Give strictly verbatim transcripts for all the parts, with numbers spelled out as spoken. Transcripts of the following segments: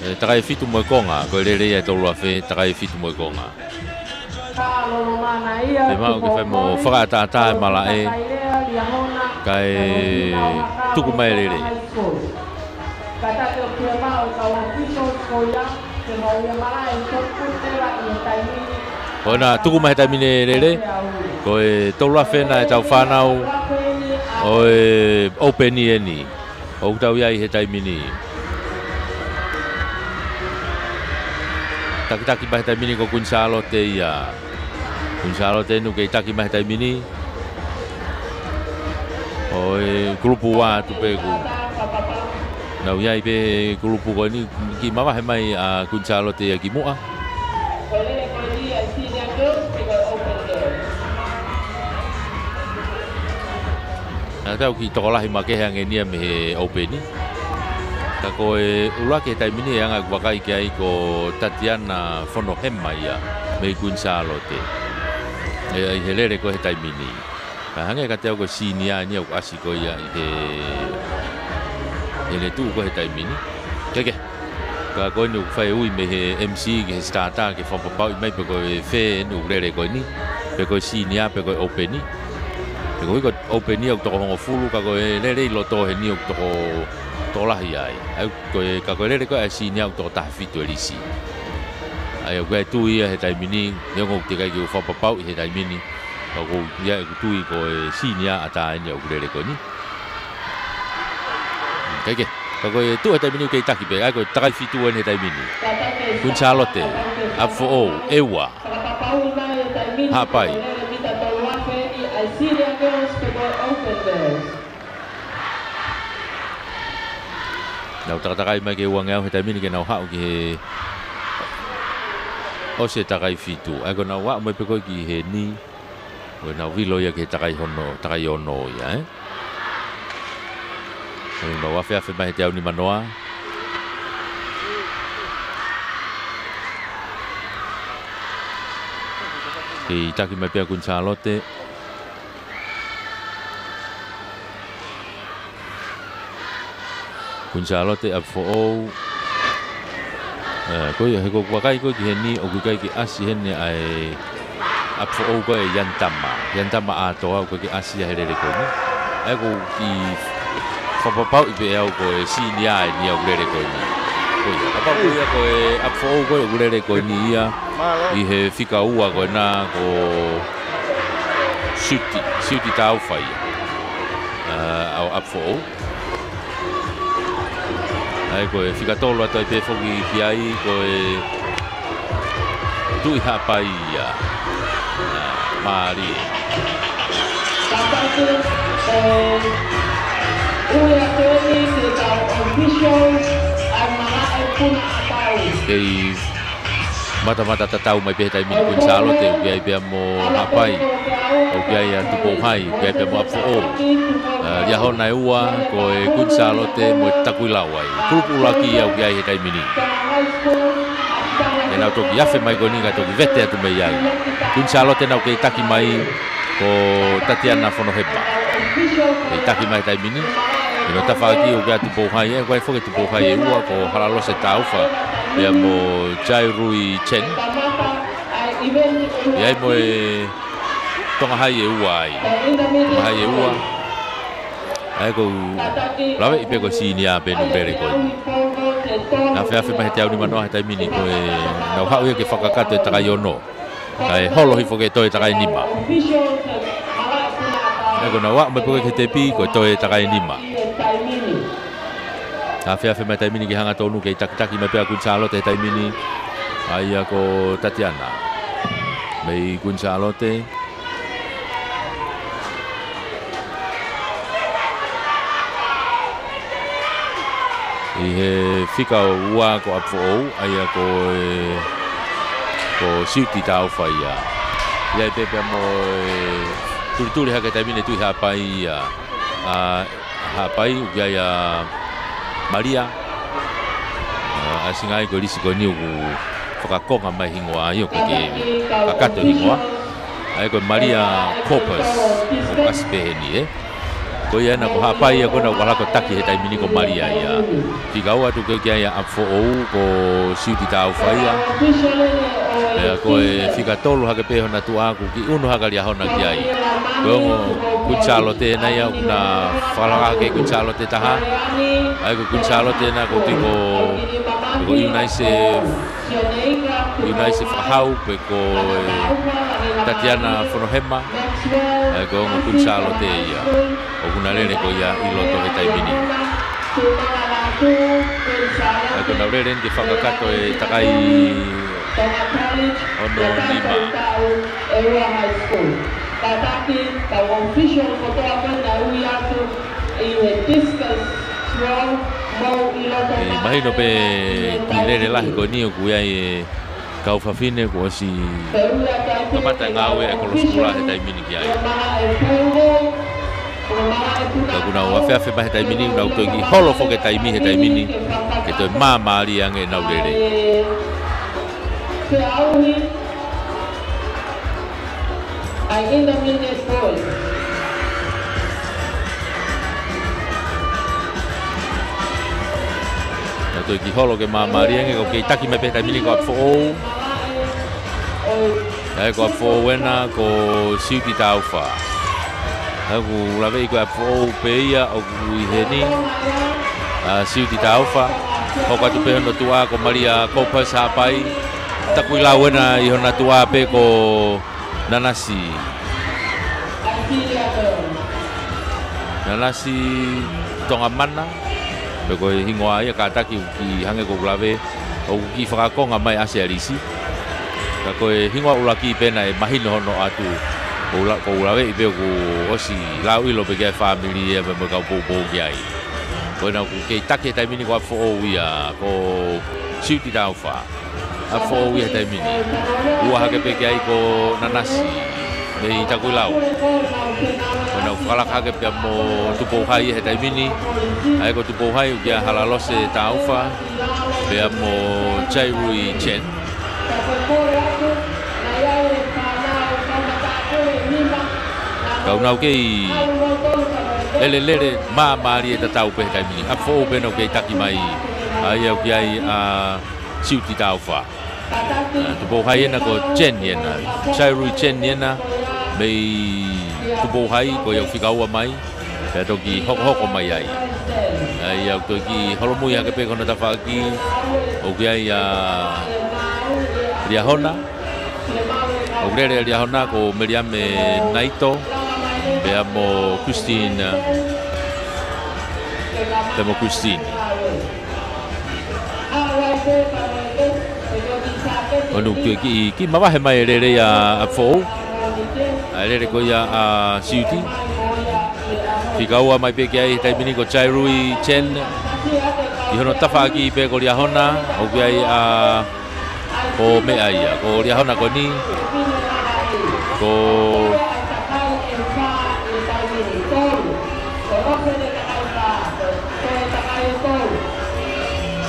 E, takai fitu mo e konga, ko e lele ia e tolu afe, takai fitu mo e konga. Fiemaʻu ke fai mo fakaʻataʻatā e malaʻe, kae tuku mai e lele. Ko ena tuku mai he taimi ni e lele, ko e tolu afe ena ʻetau fānau ʻo e ʻOpeni eni. ʻOku tau ʻi ai he taimi ni. Takitaki mai he taimi ni ko Kuini Sālote ia. Kuini Sālote eni ʻoku kei taki mai he taimi ni. ʻO e kulupu ua atu pē ʻoku nau ʻi ai pē he kulupu ko eni, kiʻi mavahe mai ʻa Kuini Sālote ia ki muʻa. Naʻa tau kiʻi tokolahi makehe ange eni ia mei he ʻOpeni. Ka ko e ʻuluaki he taimi ni e anga ʻeku vakai ki ai ko Tatiana Fonohema ia mei Kuini Sālote. ʻE, ʻi he lele ko ē he taimi ni. Ka hangē kiate au ko e senior eni ia ʻoku ʻasi ko ia ʻi he, he lele tuʻu ko ē he taimi ni. Keke. Ka ko eni ʻoku fai ui mei he M C ki he starter ke fakapapauʻi mai pe ko e fē eni ʻoku lele ko eni. Pe ko e senior, pe ko e ʻOpeni. Pe ko e ʻOpeni ʻoku toko hongofulu, ka ko e lele ʻi loto heni ʻoku toko, tokolahi ai. ʻA ia ko e, ka ko e lele ko ē ʻa e senior ʻoku toko taha fitu e lisi. ʻA ia ʻoku ʻi ai e tui ia he taimi ni, neongo ʻoku teʻeki ai ke u fakapapauʻi he taimi ni. Ka ʻoku ʻi ai ʻeku tui ko e senior ʻatā eni ʻoku lele ko eni. Kae kehe, ka ko e tuʻu he taimi ni ʻoku kei taki pē, ʻa ia ko e takai fitu eni he taimi ni. Kuini Sālote, ʻapi foʻou, ʻe ua. Haʻapai. Nau takatakai mai ke ua ngeau he taimi ni ke nau haʻu ki he ʻosi e takai fitu. ʻA ia ko ʻenau aʻu mai pē ko ē ki heni. Ko ʻenau vilo ia ki he takai hono, takai ono ia, ē? Ko ʻenau afeafe mai he teau nima noa. Kei taki mai pē ʻa Kuini Sālote. Kuini Sālote, ʻapi foʻou. ʻE, ko ia, he ko ʻeku vakai ko ē ki heni, ʻoku ʻikai ke ʻasi heni ʻa e ʻapi foʻou ko ē ʻa Ianitama. Ianitama ʻAtoa, ʻoku ʻikai ke ʻasi ia he lele ko eni. ʻA ia ʻoku ou fakapapauʻi pē au ko e senior eni ia ʻoku lele ko eni. Ko ia, kapau ko ia ko e ʻapi foʻou ko ē ʻoku lele ko eni ia ʻi he fika ua ko ena ko Siuti, Siuti Taufa ia. ʻA, ʻa e ʻapi foʻou. ʻA ia ko e fika tolu atu ai pē foki ki ai ko e Tuʻi Haʻapai ia. ʻA, mālie. Kei matamata tatau mai pē he taimi ni Kuini Sālote, ʻoku ʻi ai pē ia mo Haʻapai, ʻoku ʻi ai ʻa Tupou Hai, ʻoku ʻi ai pē ia mo ʻapi foʻou. ʻA, Liahona ʻe ua, ko e Kuini Sālote mo e Takuilau ai. Kulupu ʻuluaki ia ʻoku ʻi ai he taimi ni. Ke nau toki afe mai ko eni ka toki vete atu mei ai. Kuini Sālote ʻoku kei taki mai ko Tatiana Fonohema. Kei taki mai he taimi ni. ʻI hono tafaʻaki ʻoku ʻi ai ʻa Tupou Hai, ʻe, ʻoku ʻi ai foki ʻa Tupou Hai ʻe ua ko Halalosa Taufa. Pea mo Jairui Chen. ʻI ai mo e Tonga Hai ʻe ua ai. Tonga Hai ʻe ua. ʻA ia ʻoku ou laveʻi pē ko e senior pē eni ʻoku lele ko eni. Afeafe mai he teau nima noa he taimi ni ko ʻenau haʻu ia ke fakakakato e takai ono. Kae holo hifo ke toe takai nima. ʻA ia ko ʻenau aʻu mai pē ko ē ki he tepi, ko e toe takai nima. Afeafe mai he taimi ni ke hangatonu, kei takitaki mai pē ʻa Kuini Sālote he taimi ni. ʻA ia ko Tatiana. Mei Kuini Sālote. ʻI he fika ua ko ʻapi foʻou, ʻa ia ko e, ko Siuti Taufa ia. ʻI ai pē pea mo e tulituli hake he taimi ni Tuʻi Haʻapai ia. ʻA, Haʻapai, ʻoku ʻi ai ʻa Malia. ʻA, ʻa Singai ko e lisi ko eni ʻoku fakakonga mai hingoa ia ʻoku ʻikai ke kakato hingoa. ʻA ia ko Malia Corpus, ʻoku ʻasi pē heni, ē. Ko ia ena ko Haʻapai ia ko ena ʻoku ʻalu hake ʻo taki he taimi ni ko Malia ia. Fika ua atu ko ē ki ai ʻa ʻApifoʻou ko Siuti Taufa ia. Pea ko e fika tolu hake pē hona tuʻa ʻoku kiʻi unu hake ʻa Liahona ki ai. Ko e ongo Kuini Sālote ena ia ʻoku na fakalaka hake Kuini Sālote taha. ʻA ia ko Kuini Sālote ena ko e tiko ko Iunaise, Iunaise Fakahau pe ko e Tatiana Fonohema. ʻA ia ko e ongo Kuini Sālote ia ʻoku na lele ko ia ʻi loto he taimi ni. ʻA ia ko ʻenau lele eni ke fakakakato e takai ono nima. Kātaki, kau official kotoa ko ē naʻe ui atu ʻi he discus throw, mou ʻi loto. ʻE mahino pē kiʻi lele lahi ko eni ʻoku ʻi ai e kau fafine kuo ʻosi kamata e ngāue ʻa e kolo sukula he taimi ni ki ai. Ka ʻoku nau afeafe mai he taimi ni, ʻoku nau toe kiʻi holo foki e taimi he taimi ni ke toe māmālie ange ʻenau lele. ʻA e intermediate boys. Nau toe kiʻi holo ke māmālie ange, ʻoku kei taki mai pē he taimi ni ko ʻApifoʻou. ʻA ia ko ʻApifoʻou ena ko Siuti Taufa. ʻA ia ʻoku laveʻi ko ʻApifoʻou pē ia ʻoku ʻi heni. ʻA Siuti Taufa. Hoko atu pē hono tuʻa ko Malia Kopa Sapai. Takuilau ena ʻi hona tuʻa pē ko Nanasi. Nanasi Tongamana. Pea ko e hingoa ia kātaki ʻoku kiʻi hangē ko ʻeku lave ʻoku kiʻi fakakonga mai ʻa Sialisi. Ka ko e hingoa ʻuluaki pē naʻe mahino hono ʻatu. ʻOku la-, ʻoku laveʻi pē ʻoku ʻosi lauʻilo pē ki ai e fāmili ia pea mo e kau poupou ki ai. Ko ena ʻoku kei taki he taimi ni ko ʻApifoʻou ia ko Siuti Taufa. ʻApifoʻou ia he taimi ni. Ua hake pē ki ai ko Nanasi mei Takuilau. Ko ena ʻoku fakalaka hake pea mo Tupouhai ia he taimi ni. ʻA ia ko Tupouhai ʻoku ʻia Halalose Taufa pea mo Jairui Chen. Ka ʻoku nau kei lele, lele māmālie tatau pē he taimi ni. ʻApifoʻou pē ena ʻoku kei taki mai. ʻA ia ʻoku ʻi ai ʻa Siuti Taufa. ʻA, Tupouhai ena ko Chen ena. Jairui Chen ena mei Tupouhai ko ia ʻoku fika ua mai. Pea toki hokohoko mai ai. ʻA ia ʻoku toki holomui hake pē ko hono tafaʻaki. ʻOku ʻi ai ʻa Liahona. ʻOku lele ʻa Liahona ko Meliame Naito. Pea mo Christine. Pea mo Christine. ʻO nu kiʻi, kiʻi, kiʻi mavahe mai e lele ia ʻa ʻApifoʻou. ʻA e lele ko ia ʻa Siuti. Fika ua mai pē ki ai he taimi ni ko Jairui Chen. ʻI hono tafaʻaki pē ko Liahona. ʻOku ʻi ai ʻa ko meʻa ia. Ko Liahona ko eni. Ko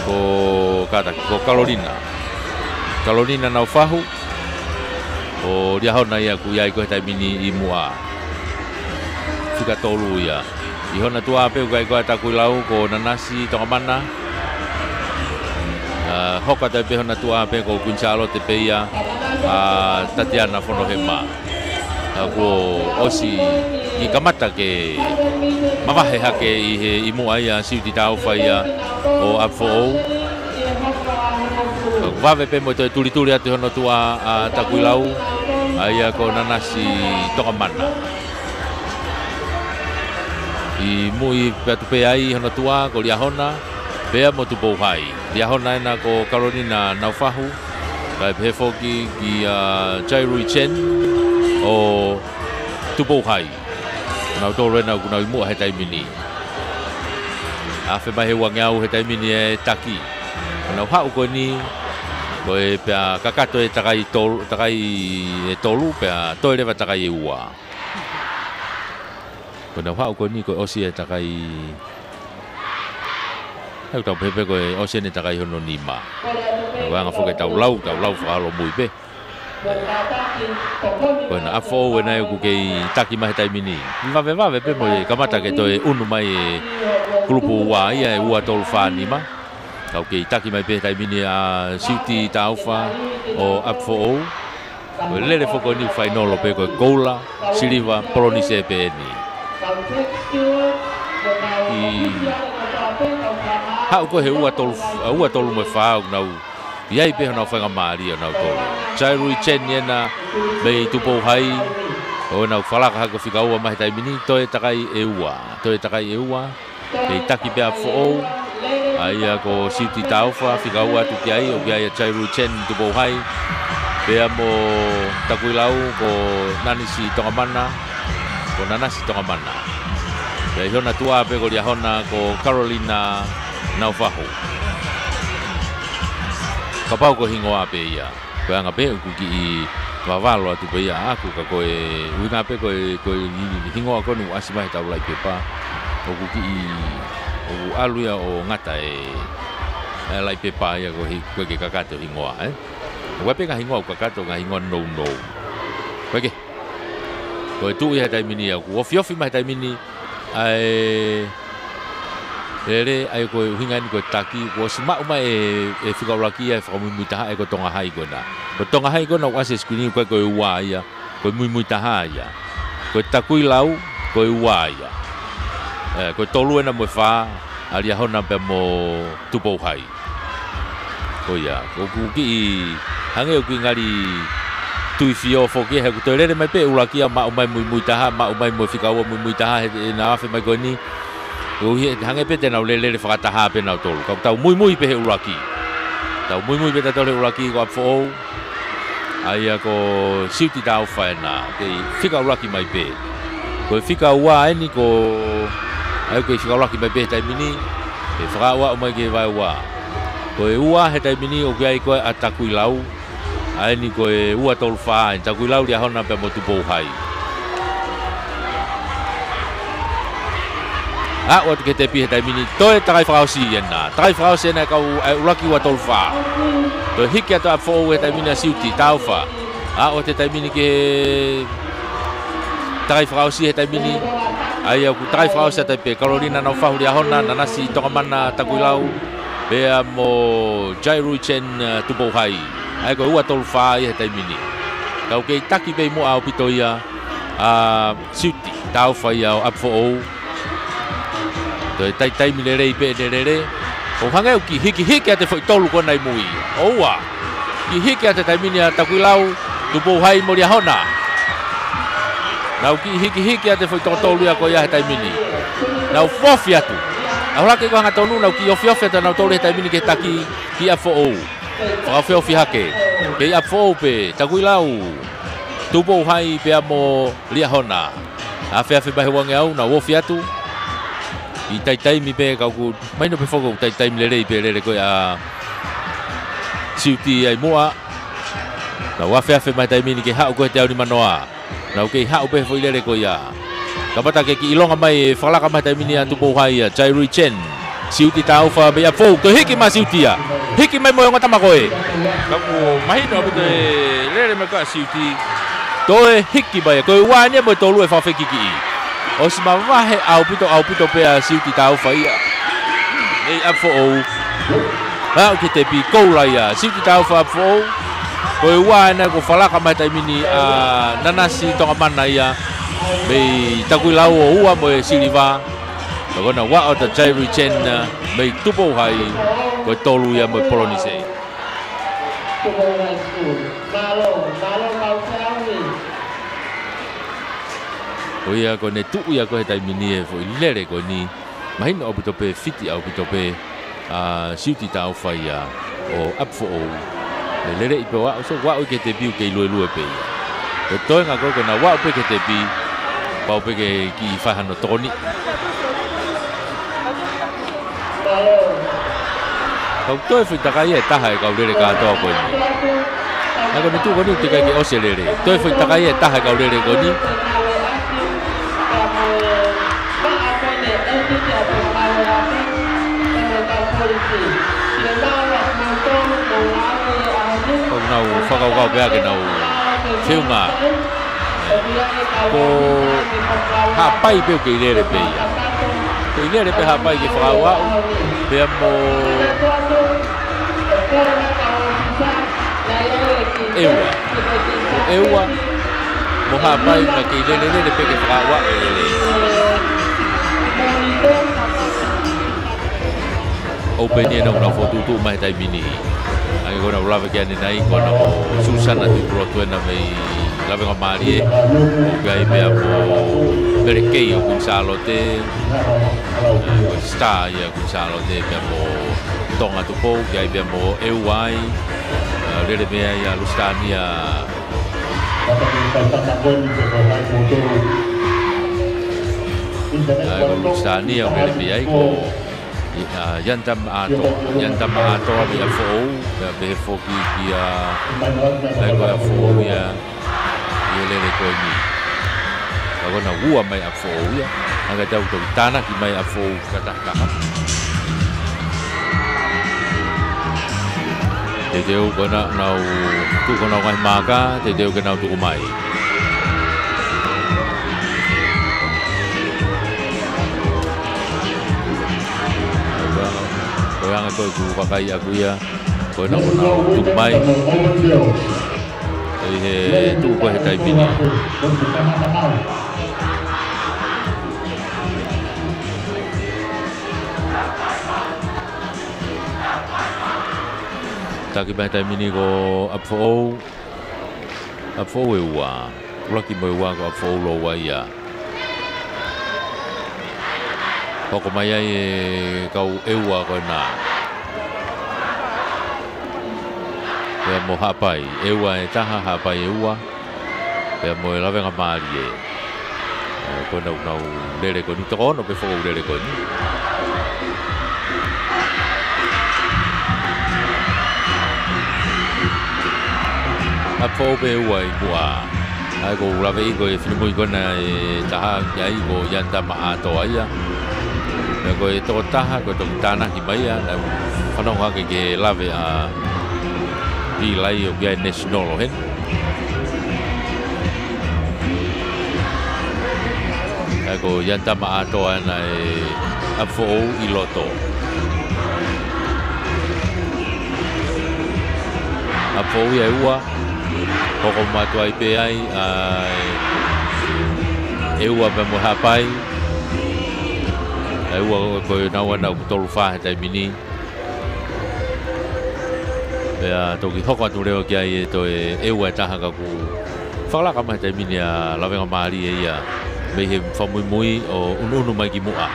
Ko kātaki, ko Kalolina. Kalolina Naufahu. Ko Liahona ia ʻoku ʻi ai ko ē he taimi ni ʻi muʻa. Fika tolu ia. ʻI hona tuʻa pē ʻoku ʻi ai ko ē ʻa Takuilau, ko Nanasi Tongamana. ʻA, hoko atu ai pē hona tuʻa pē ko Kuini Sālote pē ia, ʻa Tatiana Fonohema. ʻA, kuo ʻosi kiʻi kamata ke mavahe hake ʻi he ʻi muʻa ia Siuti Taufa ia ʻo ʻApifoʻou. ʻA, vave pē mo e toe tulituli atu hono tuʻa ʻa Takuilau. ʻA ia ko Nanasi Tongamana. ʻI muʻa pē atu pē ai hono tuʻa ko Liahona, pea mo Tupouhai. Liahona ena ko Kalolina Naufahu. Kae pehē foki kia Jairui Chen ʻo Tupouhai. Ko nautolu ena ʻoku nau ʻi muʻa he taimi ni. Afe mai he uangeau he taimi ni e taki. Ko ʻenau haʻu ko eni, ko e pea kakato e takai tolu, takai e tolu, pea toe leva takai e ua. Ko ʻenau haʻu ko eni ko e ʻosi e takai. He ʻoku tau pehē pē ko e ʻosi eni e takai hono nima. Ko e anga foki ʻetau lau, tau lau fakaholomui pē. Ko ena ʻApifoʻou ena ʻoku kei taki mai he taimi ni. Vavevave pē mo e kamata ke toe unu mai e kulupu ua ia, e ua tolu fā nima. Ka ʻoku kei taki mai pē he taimi ni ʻa Siuti Taufa ʻo ʻApifoʻou. Ko e lele foki eni ʻoku fainolo pē ko e koula, siliva, polonise pē eni. ʻI haʻu ko ē he ua tolu, ua tolu mo e fā ʻoku nau ʻi ai pē honau faingamālie ʻonautolu. Jairui Chen ena mei Tupou Hai, ʻo ena ʻoku falaka hake ʻo fika ua mai he taimi ni, toe takai ʻe ua, toe takai ʻe ua. Kei taki pē ʻApifoʻou, ʻa ia ko Siuti Taufa, fika ua atu ki ai, ʻoku ʻi ai ʻa Jairui Chen Tupou Hai, pea mo Takuilau ko Nanisi Tongamana, ko Nanasi Tongamana. Pea ʻi hona tuʻa pē ko Liahona ko Carolina Naufahu. Kapau ko e hingoa pē ia. Ko e anga pē ʻoku kiʻi vavalo atu pē ia ʻaʻaku ka ko e ʻuhinga pē ko e, ko e hingoa ko eni ʻoku ʻasi mai he tau laʻi pepa. ʻOku kiʻi, ʻoku ʻalu ia ʻo ngata e, e laʻi pepa ia ko e, ko e ke kakato hingoa, ē? ʻOku ʻi ai pē ngaahi hingoa ʻoku kakato, ngaahi hingoa nounou. Ko e ke. Ko e tuʻu ia he taimi ni ia, ʻoku ofiofi mai he taimi ni, ʻa e lele, ʻa ia ko e ʻuhinga eni ko e taki, kuo ʻosi maʻu mai e, e fika ʻuluaki ia e fakamuimui taha ʻe ko Tonga Hai ko ena. Ko Tonga Hai ko ena ʻoku ʻasi he screen ko e, ko e ua ia, ko e muimui taha ia. Ko e Takuilau, ko e ua ia. Ē, ko e tolu ena mo e fā, ʻa Liahona pea mo Tupou Hai. Ko ia, ʻoku kiʻi hangē ʻoku kiʻi ngali tuifio foki he ʻoku toe lele mai pē ʻuluaki ia maʻu mai muimui taha, maʻu mai mo e fika ua muimui taha, he, he naʻa afe mai ko eni. ʻOku hangē pē te nau lele fakataha pē nautolu. Ka tau muimui pē he ʻuluaki. Tau muimui pē tautolu he ʻuluaki ko ʻApifoʻou. ʻA ia ko Siuti Taufa ena, kei fika ʻuluaki mai pē. Ko e fika ua eni ko, ʻa ia ko e fika ʻuluaki mai pē he taimi ni, ʻe fakaaʻu mai ki he vaeua. Ko e ua he taimi ni ʻoku ʻi ai ko ē ʻa Takuilau, ʻa eni ko e ua tolu fā eni, Takuilau, Liahona pea mo Tupou Hai. Aʻu atu ki he tepi he taimi ni, toe takai fakaʻosi ena. Takai fakaʻosi ena e kau ʻa e ʻuluaki ua tolu fā. Toe hiki atu ʻApifoʻou he taimi ni ʻa Siuti Taufa. Aʻu atu he taimi ni ki he takai fakaʻosi he taimi ni. ʻA ia ʻoku takai fakaʻosi atu ai pē Carolina Naufahu, Liahona, Nanasi Tongamana, Takuilau, pea mo Jairui Chen, ē, Tupou Hai. ʻA ia ko e ua tolu fā ia he taimi ni. Ka ʻoku kei taki pē muʻa ʻaupito ia ʻa Siuti Taufa ia ʻo ʻApifoʻou. Toe taitaimi lelei pē ʻene lele. ʻOku hangē ʻoku kiʻi hikihiki atu e foʻi tolu ko ena ʻi mui. ʻOua. Kiʻi hiki atu he taimi ni ʻa Takuilau, Tupou Hai mo Liahona. Nau kiʻi hikihiki atu e foʻi toko tolu ia ko ia he taimi ni. Nau ofi atu. Nau ʻalu hake ko e hangatonu, nau kiʻi ofiofi atu nautolu he taimi ni ki he taki ki ʻApifoʻou. Fakaofiofi hake. Kei ʻApifoʻou pē, Takuilau, Tupou Hai pea mo Liahona. Afeafe mai he uangeau, nau ofi atu. ʻI taitaimi pē ka ʻoku mahino pē foki ʻoku taitaimi lelei pē lele ko ē ʻa Siuti ʻi muʻa. Nau afeafe mai he taimi ni ke haʻu ko ē he teau nimanoa. Nau kei haʻu pē he foʻi lele ko ia. Kamata ke kiʻi ʻilonga mai e fakalaka mai he taimi ni ʻa Tupou Hai, ʻa Jairui Chen. Siuti Taufa mei ʻApifoʻou, toe hiki mai ʻa Siuti ia. Hiki mai mo e ongo tama ko ē. Ka ʻoku mahino ʻaupito e lele mai ko ē ʻa Siuti. Toe hiki mai, ko e ua eni ia mo e tolu ʻe fakafekikiʻi. ʻOsi mavahe ʻaupito, ʻaupito pē ʻa Siuti Taufa ia. Mei ʻApifoʻou. Aʻu ki he tepi, koula ia. Siuti Taufa ʻApifoʻou. Ko e ua ena kuo falaka mai he taimi ni ʻa Nanasi Tongamana ia. Mei Takuilau ʻo ua mo e siliva. Ka ko ena ua ʻo Jairui Chen, ē, mei Tupou Hai, ko e tolu ia mo e polonise. Ko ia ko ʻene tuʻu ia ko ē he taimi ni e foʻi lele ko eni. Mahino ʻaupito pē, fiti ʻaupito pē. ʻA Siuti Taufa ia ʻo ʻApifoʻou. ʻE lele ʻi pē ʻo aʻu, so ʻoku aʻu ki he tepi ʻoku kei luelue pē ia. Ko e toenga ko ē ko ena ʻoku aʻu pē ki he tepi, pau pē ke kiʻi fai hano tokoni. Ka ʻoku toe foʻi takai ʻe taha e kau lele kātoa ko eni. Naʻa ko ʻene tuʻu ko eni ʻoku teʻeki ke ʻosi e lele. Toe foʻi takai ʻe taha e kau lele ko eni. ʻOku nau fakakaukau pē ʻa ke nau Feʻunga. Ko Haʻapai pē ʻoku kei lele pē ia. Kei lele pē Haʻapai ke fakaaʻu pea mo ʻEua. Ko ʻEua mo Haʻapai naʻa kei lele lele pē ke fakaaʻu e lele. Open ʻena ʻoku nau fokotuʻutuʻu mai he taimi ni. ʻA ia ko ʻena ʻoku lave ki ai ʻanenai ko ʻena ko Susana Tupulotu ʻena mei Lavengamālie. ʻOku ʻi ai pea mo Melekei ʻo Kuini Sālote. Ko e star ia ʻo Kuini Sālote pea mo Tonga Tupou, ʻoku ʻi ai pea mo ʻEua ai. ʻA, lele mei ai ʻa Lusitania. ʻA ia ko Lusitania ʻoku lele mei ai ko ʻi, ʻa, Ianitamaʻatoa. Ianitamaʻatoa mei ʻApifoʻou, pea pehē foki kia, ʻa ia ko ʻApifoʻou ia ʻi he lele ko eni. Ka ko ʻena ua mai ʻApifoʻou ia, ʻa ia ka tau toki tānaki mai ʻApifoʻou ka taha taha. Teuteu ko ʻena nau tuku honau ngaahi maaka, teuteu ke nau tuku mai. Ko e anga ko ē ʻeku vakai ʻaku ia, ko ʻena ʻoku nau tuku mai. ʻI he tuʻu ko ē he taimi ni. Taki mai he taimi ni ko ʻApifoʻou. ʻApifoʻou ʻEua. ʻUluaki mo ʻEua ko ʻApifoʻou Loua ia. Hoko mai ai e kau ʻEua ko ʻena. Pea mo Haʻapai. ʻEua ʻe taha, Haʻapai ʻe ua. Pea mo e Lavengamālie. ʻE, ko ʻena ʻoku nau lele ko eni, toko ono pē foki ʻoku lele ko eni. ʻApifoʻou pē ʻe ua ʻi muʻa. ʻA ia ʻoku ou laveʻi ko e finemui ko ʻena ʻe taha ki ai ko Ianitamaʻatoa ia. Pea ko e tokotaha, ko e toki tānaki mai ia, naʻe fanongo hake ki he lave ʻa Pilai ʻoku ʻi ai e national ʻo heni. ʻA ia ko Ianitamaʻatoa ʻena ʻe ʻApifoʻou ʻi loto. ʻApifoʻou ia ʻe ua, hoko mātuʻaki pē ai, ʻa, ʻEua pea mo Haʻapai. ʻA ia ʻEua ko ʻena ʻoku tolu fā he taimi ni. Pea toki hoko atu leva ki ai e toe ʻEua ʻe taha ka ʻoku fakalaka mai he taimi ni ʻa Lavengamālie ia mei he fakamuimui ʻo ʻunuʻunu mai ki muʻa.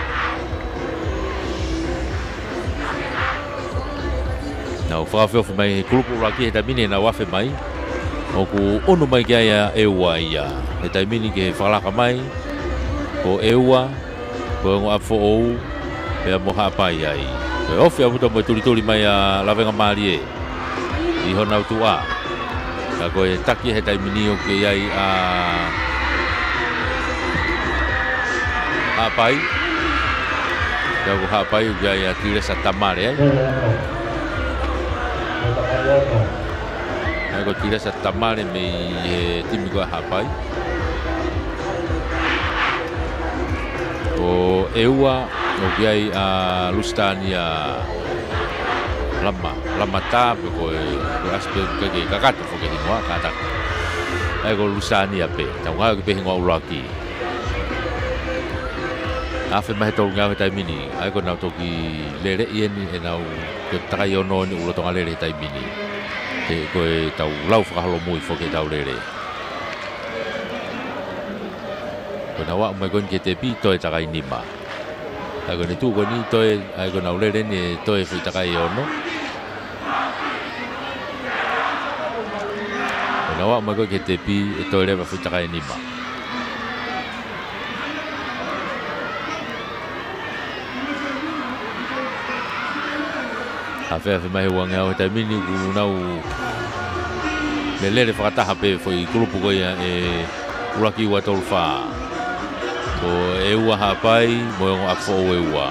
Nau fakaofiofi mai he kulupu ʻuluaki he taimi ni nau afe mai. ʻOku ʻunu mai ki ai ʻa ʻEua ia. He taimi ni ke fakalaka mai ko ʻEua, ko e ongo ʻApifoʻou, pea mo Haʻapai ai. Ko e ofi ʻaupito mo e tulituli mai ʻa Lavengamālie ʻi honau tuʻa. Ka ko e taki he taimi ni ʻoku ʻi ai ʻa Haʻapai. Pea ko Haʻapai ʻoku ʻi ai ʻa Tilesa Tamale ai. ʻA ia ko Tilesa Tamale mei he timi ko ē ʻa Haʻapai. Ko ʻEua, ʻoku ʻi ai ʻa Lusitania Lama, Lamata, pe ko e, ko e ʻasi pē ke, ke kakato foki e hingoa, kātaki. ʻA ia ko Lusitania pē, tau ngāueʻaki pē hingoa ʻuluaki. Afe mai he tolungeau he taimi ni, ʻa ia ko ʻenau toki leleʻi eni ʻenau, ko e takai ono eni ʻoku lolotonga lele he taimi ni. He ko ʻetau lau fakaholomui foki ʻetau lele. Ko ʻenau aʻu mai ko eni ki he tepi, toe takai nima. ʻA ia ko ʻene tuʻu ko eni toe, ʻa ia ko ʻenau lele eni ʻe toe foʻi takai ʻe ono. Ko ʻenau aʻu mai ko ē ki he tepi, ʻe toe leva foʻi takai ʻe nima. Afeafe mai he uangeau he taimi ni ʻoku nau lele fakataha pē foʻi kulupu ko ia ʻe ʻuluaki, ua, tolu, fā. Ko ʻEua, Haʻapai mo e ongo ʻApifoʻou ʻEua.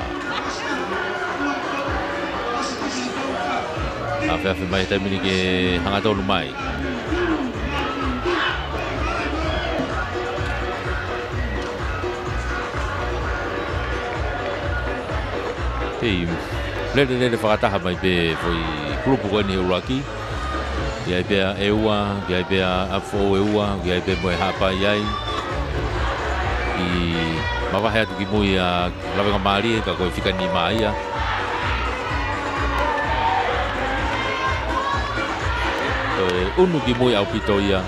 Afeafe mai he taimi ni ke hangatonu mai. Hei, lele, lele fakataha mai pē foʻi kulupu ko eni he ʻuluaki. ʻI ai pē ʻa ʻEua, ʻi ai pē ʻa ʻApifoʻou ʻEua, ʻi ai pē mo e Haʻapai ai. ʻI mavahe atu ki mui ʻa Lavengamālie, ka ko e fika nima ia. Ko e ʻunu ki mui ʻaupito ia.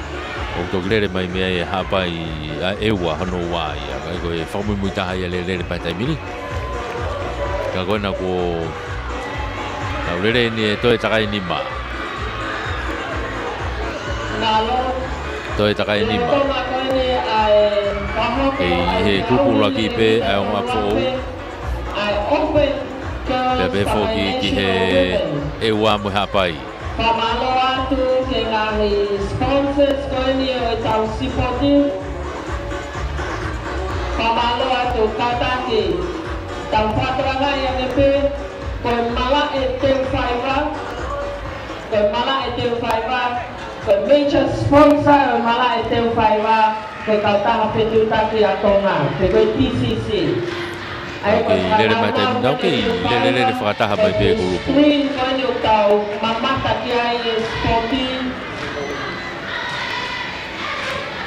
ʻO toki lele mai mei ai e Haʻapai ʻa ʻEua hono ua ia. Ka ko e fakamuimui taha ia lele, lele pē he taimi ni. Ka ko ena kuo tau lele ni e toe takai nima. Toe takai nima. ʻI he kulupu ʻuluaki pē ʻa e ongo ʻApifoʻou. Pea pehē foki ki he ʻEua mo e Haʻapai. Fakamālō atu ki he ngaahi sponsors ko eni ʻo ʻetau sipoti. Fakamālō atu kātaki, tau fakatokangaʻi ange pē, ko e malaʻe teu faiva, ko e malaʻe teu faiva, ko e major sponsor ʻo e malaʻe teu faiva, ko e Kautaha Fetuʻutaki ʻa Tonga, pe ko e T C C. ʻOku kei lele mai taimi ni, ʻoku kei lele, lele fakataha mai pē kulupu. Screen ko eni ʻoku tau mamata ki ai e sipoti.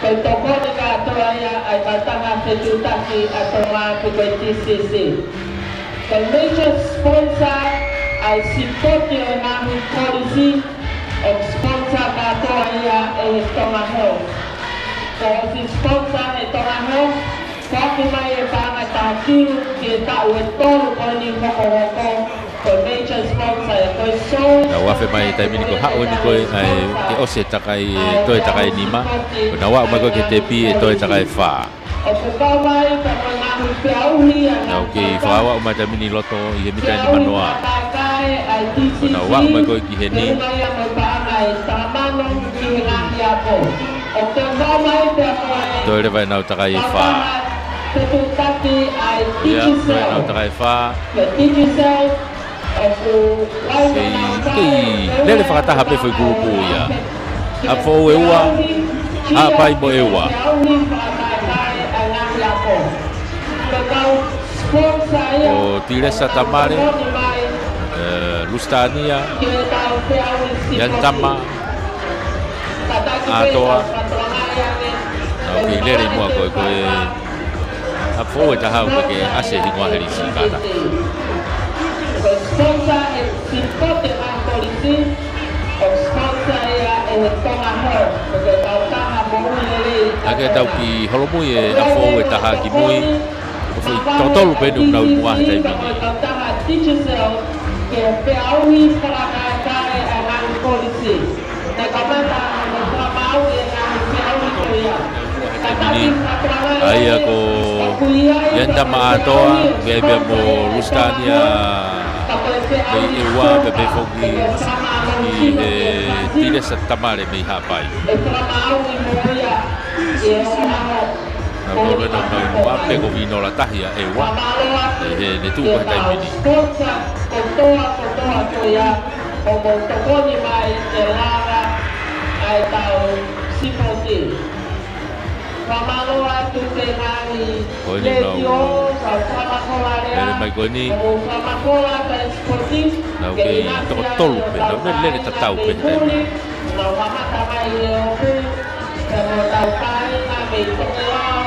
Ko e tokoni kātoa ia ʻa e Kautaha Fetuʻutaki ʻa Tonga pe ko e T C C. Ko e major sponsor ʻa e sipoti ʻo e ngaahi kolisi, ʻoku sponsor kātoa ia ʻe he Tonga Health. Ko e sponsor ʻe he Tonga Health, foaki mai e paʻanga taha kilu ki he taʻu ʻe tolu ko eni hokohoko, ko e major sponsor ia, ko e sole sponsor. Naʻa ku afe mai taimi ni ko e haʻu eni ko ē, ʻa e, ke ʻosi e takai, e toe takai nima. Ko ena ʻoku aʻu mai ko ē ki he tepi e toe takai fā. ʻOku kau mai pea mo e ngaahi feʻauhi ʻa e ngaahi. Naʻa ku kei fakaaʻu mai taimi ni loto ʻi he mita ʻe nima noa. Ko ena ʻoku aʻu mai ko ē ki heni. Toe leva ʻenau takai ʻe fā. ʻIo, toe ʻenau takai ʻe fā. Kei, kei lele fakataha pē foʻi kulupu ia. ʻApifoʻou ʻEua, Haʻapai mo ʻEua. Ko Tilesa Tamale, ē, Lusitania, Ianitama ʻAtoa. Naʻa ku kei lele ʻi muʻa ko ē, ko e ʻApifoʻou ʻe taha ʻoku ʻikai ke ʻasi e hingoa he lisi kātaki. Ko e sponsor ʻe he sipoti ʻa e kolisi, ʻoku sponsor ia ʻe he Tonga Health, ko e kautaha moʻui lelei. Ka ke tau kiʻi holomui e ʻApifoʻou ʻe taha ki mui. Ko e foʻi toko tolu pē eni ʻoku nau ʻi muʻa he taimi ni. Kautaha Digicel ke feʻauhi fakakaukau ʻa e ngaahi kolisi. Naʻe kamata ʻa e fakamāuʻi e ngaahi feʻauhi ko ia. Taimi ni, ʻa ia ko Ianitama ʻAtoa, pea pea mo Lusitania, pea ʻEua, pea pea foki ki he Tilesa Tamale mei Haʻapai. Naʻa ku ʻilo ʻenau nau ʻi muʻa pē ko Vinola tahi ʻa ʻEua. ʻE, he ne tuʻu ko ē he taimi ni. Sponsor kotoa, kotoa ko ia, ʻoku mou tokoni mai ke lava ʻa e tau sipoti. Fakamālō atu ki he ngaahi letiō, kau fakamafola lea, lele mai ko eni. Kau fakamafola ka e sipoti. Naʻa ku kei toko tolu pē, naʻa ku lele tatau pē he taimi ni. Naʻa ku mamata mai he ope, pea mo e tau kāinga mei Tokelau,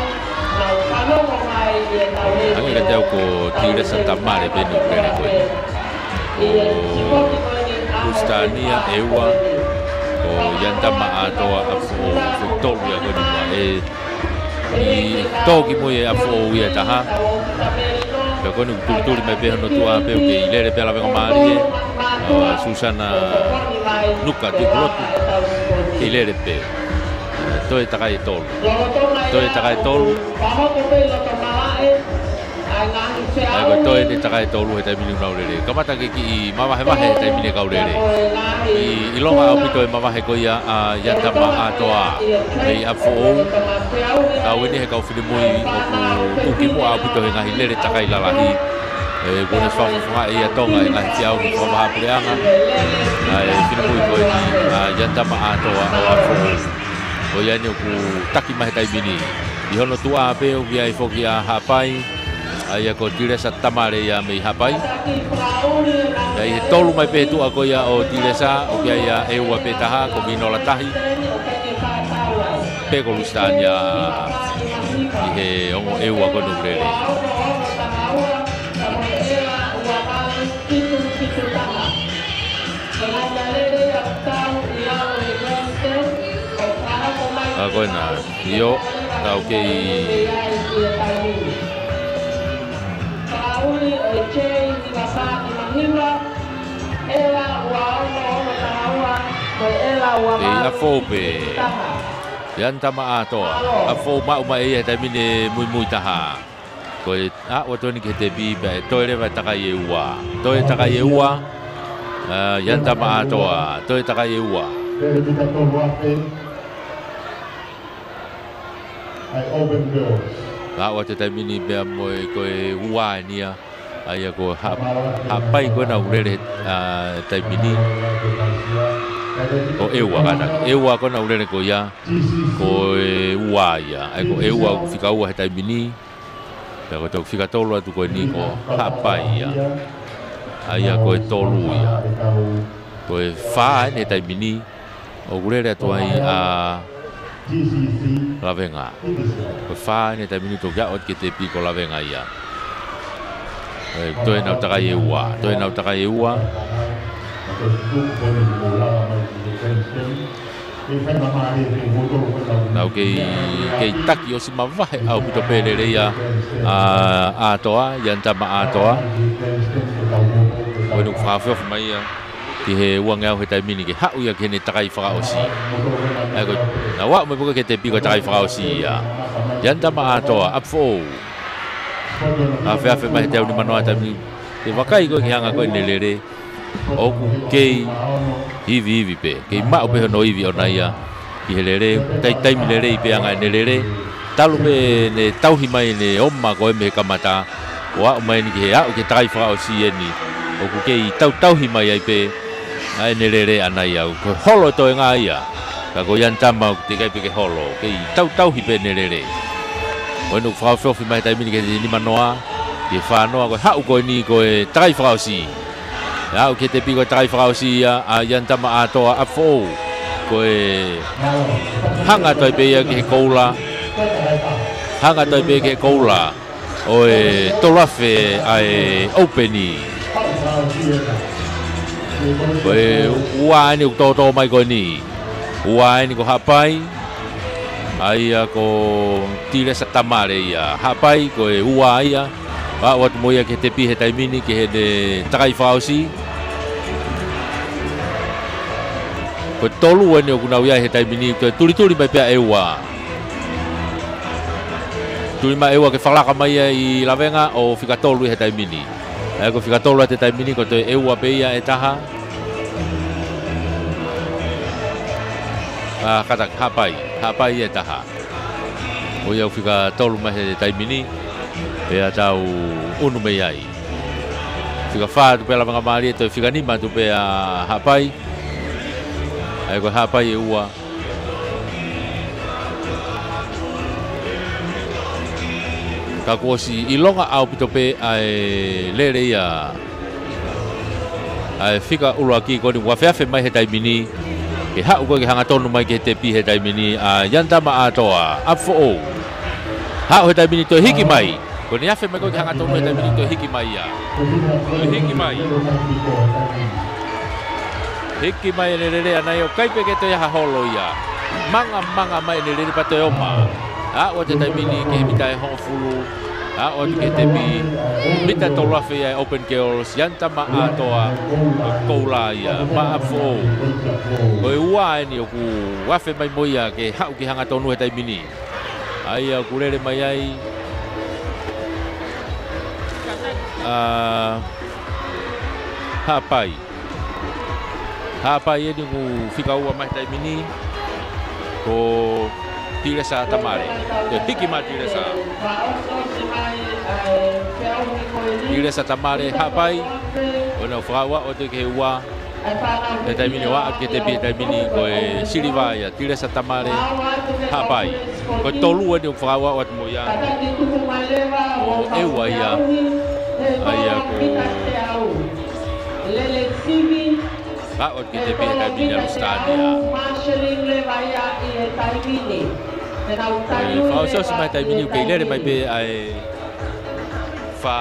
naʻa ku fanongo mai he tau letiō. Hangē kiate au ko Tilesa Tamale pē eni ʻoku lele ko ē. Ko Lusitania ʻEua, ko Ianitama ʻAtoa, ʻApifoʻou, foʻi tolu ia ko eni ʻe muʻa. ʻE, ʻi tō ki mui e ʻApifoʻou ia ʻe taha. Pea ko eni ʻoku tulituli mai pē hono tuʻa pē ʻoku kei lele pē Lavengamālie. ʻA Susana Nuka Tuʻipulotu. Kei lele pē. Toe takai ʻe tolu. Toe takai ʻe tolu. ʻA ia ko e toe eni takai ʻe tolu he taimi ni ʻoku nau lele. Kamata ke kiʻi mavahevahe he taimi ni e kau lele. ʻI, ʻilonga ʻaupito e mavahe ko ia ʻa Ianitama ʻAtoa mei ʻApifoʻou. Kau eni he kau finemui ʻoku tuʻukimuʻa ʻaupito he ngaahi lele takai lalahi. ʻE, kuo ne fakafofongaʻi ʻa Tonga he ngaahi feʻauhi fakavahaʻapuleʻanga. ʻA e finemui ko eni ʻa Ianitama ʻAtoa ʻo ʻApifoʻou. Ko ia eni ʻoku taki mai he taimi ni. ʻI hono tuʻa pē ʻoku ʻi ai foki ʻa Haʻapai, ʻA ia ko Tilesa Tamale ia mei Haʻapai. ʻA ia ʻi he tolu mai pē tuʻa ko ia ʻo Tilesa, ʻoku ʻi ai ʻa ʻEua pē taha, ko Vinola tahi. Pea ko Lusitania ʻi he ongo ʻEua ko ē ʻoku lele. ʻA ko ena, ʻio, tau kei kei ʻa fou pē. Ian Tamaʻatoa, ʻa fou maʻu mai ia he taimi ni muimui taha. Ko e, ʻa, ʻoatu eni ki he tepi pea ʻe toe leva e takai ʻe ua. Toe takai ʻe ua. ʻA, Ian Tamaʻatoa, toe takai ʻe ua. ʻA, ʻoatu e taimi ni pea mo e ko e ua eni ia. ʻA ia ko Ha-, Haʻapai ko ena ʻoku lele, ʻa, taimi ni. Ko ʻEua kātaki. ʻEua ko ena ʻoku lele ko ia. Ko e ua ia. ʻA ia ko ʻEua ʻoku fika ua he taimi ni. Pea ko e toki fika tolu atu ko eni ko Haʻapai ia. ʻA ia ko e tolu ia. Ko e fā eni he taimi ni. ʻOku lele atu ai ʻa Lavenga. Ko e fā eni he taimi ni toki aʻu atu ki he tepi ko Lavenga ia. ʻE, toe nau takai ʻe ua. Toe nau takai ʻe ua. Nau kei, kei taki ʻosi mavahe ʻaupito pē lele ia ʻa, ʻAtoa, Ian Tamaʻatoa. Ko eni ʻoku fakaofiofi mai ia ki he uangeau he taimi ni ke haʻu ia ki heʻene takai fakaʻosi. ʻA ia ko, nau aʻu mai pē ki he tepi ko e takai fakaʻosi ia. Ian Tamaʻatoa, ʻapi foʻou. Afeafe mai he teau nimanoa he taimi ni. Ke vakai ko e ki he anga ko ē ʻene lele. ʻOku kei ivi ivi pē. Kei maʻu pē hono ivi ʻona ia. Ki he lele, tai taimi lelei pē anga ʻene lele. Talu pē ʻene tauhi mai ʻene oma ko ē mei he kamata. ʻO aʻu mai eni ki he aʻu ki he takai fakaʻosi eni. ʻOku kei tautauhi mai ai pē ʻa ʻene lele ʻana ia. Ko e holo e toenga ia. Ka ko Ian Tama ʻoku teʻeki ai pē ke holo. Kei tautauhi pē ʻene lele. Ko eni ʻoku fakaofiofi mai he taimi ni ki he nimanoa. Ki he fānoa ko e haʻu ko eni ko e takai fakaʻosi. ʻE aʻu ki he tepi ko e takai fakaʻosi ia ʻa Ian Tamaʻatoa, ʻapi foʻou. Ko e hanga atu ai pē ia ki he koula. Hanga atu ai pē ki he koula ʻo e tolu afe ʻa e ʻōpeni. Ko e ua eni ʻoku tōtō mai ko eni. Ua eni ko Haʻapai. ʻA ia ko Tilesa Tamale ia. Haʻapai ko e ua ia. Aʻu atu mo ia ki he tepi he taimi ni ki heʻene takai fakaʻosi. Ko e tolu eni ʻoku nau ʻi ai he taimi ni, ko e tulituli mai pē ʻa ʻEua. Tuli mai ʻEua ke fakalaka mai ia ʻi Lavenga ʻo fika tolu ia he taimi ni. ʻA ia ko e fika tolu atu he taimi ni ko e toe ʻEua pē ia ʻe taha. ʻA, kātaki, Haʻapai. Haʻapai ia ʻe taha. Ko ia ʻoku fika tolu mai he taimi ni, pea tau ʻunu mei ai. Fika fā atu pē ʻa Lavengamālie, toe fika nima atu pē ʻa Haʻapai. ʻA ia ko Haʻapai ʻe ua. Ka kuo ʻosi ʻilonga ʻaupito pē ʻa e lele ia ʻa e fika ʻuluaki ko eni ʻoku afeafe mai he taimi ni. Ke haʻu ko ē ke hangatonu mai ki he tepi he taimi ni ʻa Ian Tamaʻatoa, ʻapi foʻou. Haʻu he taimi ni toe hiki mai. Ko eni afe mai ko ē ke hangatonu he taimi ni toe hiki mai ia. Toe hiki mai. Hiki mai ʻene lele ʻana ia ʻoku ʻikai pē ke toe ʻi ai ha holo ia. Manga, manga mai ʻene lele pea toe oma. Aʻu atu he taimi ni ki he mita ʻe hongofulu. Aʻu atu ki he tepi mita tolu afe ia ʻa e Open Girls, Ian Tamaʻatoa, ko e koula ia, maʻa foʻou. Ko e ua eni ʻoku afe mai mo ia ke haʻu ke hangatonu he taimi ni. ʻA ia ʻoku lele mai ai ʻa Haʻapai. Haʻapai eni ʻoku fika ua mai he taimi ni. Ko Tilesa Tamale. Ko e hiki mai Tilesa. Tilesa Tamale, Haʻapai. ʻO nau fakaua ʻo te ke ua. He taimi ni ʻoku aʻu ki he tepi he taimi ni ko e siliva ia, Tilesa Tamale Haʻapai. Ko e tolu eni ʻoku fakaaʻu atu mo ia. Ko e ua ia, ʻa ia ko e aʻu ki he tepi he taimi ni ʻa Lusitania. Ko e fakaʻosiʻosi mai taimi ni ʻoku kei lele mai pē ʻa e fā.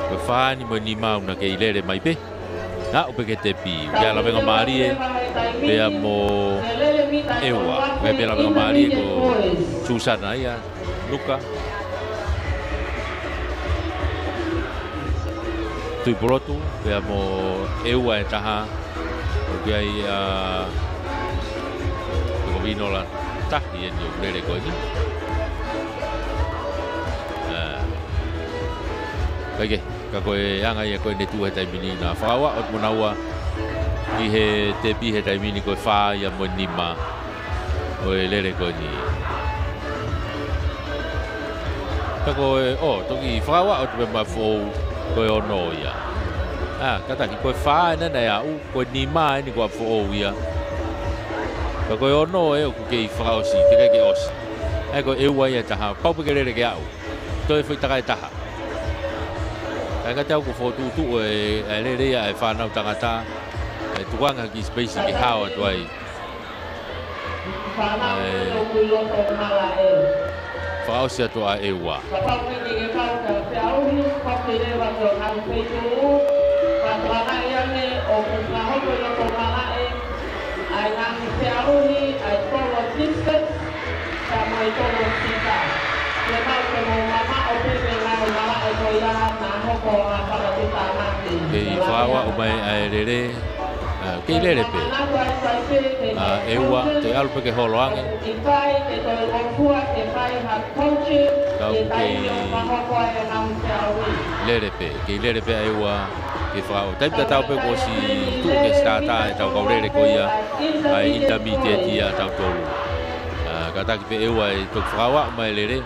Ko e fā ni mo e nima ʻoku na kei lele mai pē. Aʻu pē ki he tepi, ʻoku ʻi ai e lavengamālie pea mo e ua. ʻOku ʻi ai pē lavengamālie ko Susana ia, Luka, Tuʻipulotu, pea mo e ua e taha. ʻOku ʻi ai ʻa, ko Vinola Tahi eni ʻoku lele ko eni. ʻA, kae kehe, ka ko e anga ia ko eni ʻoku tuʻu he taimi ni, na fakaaʻu atu mo naua ki he tepi he taimi ni ko e fā ia mo e nima ʻo e lele ko eni. Ka ko e, ʻo, toki fakaaʻu atu pē mo ʻApifoʻou ko e ono ia. ʻA, kātaki, ko e fā ena naʻe aʻu, ko e nima eni ko ʻApifoʻou ia. Ka ko e ono ē ʻoku kei fakaʻosi, teʻeki ke ʻosi. ʻA ia ko e ua ia e taha, pau pē ke lele ke aʻu. Toe foʻi taka e taha. Kae kiate au ʻoku fokotuʻutuʻu e, e lele ia e fānau tangata, e tukuange ha kiʻi space ke hao atu ai. ʻA e fakaʻosi atu ʻa e ua. Kei fakaaʻu mai ʻa e lele, ʻa, kei lele pē. ʻA, e ua, toe ʻalu pē ke holo ange. Kau kei lele pē, kei lele pē ʻa e ua ke fakaaʻu. Taimi tatau pē kuo ʻosi tuʻu ke sitata ʻetau kau lele ko ia, ʻa e intermediate ia ʻatautolu. ʻA, kātaki pē e ua ʻe toki fakaaʻu mai e lele,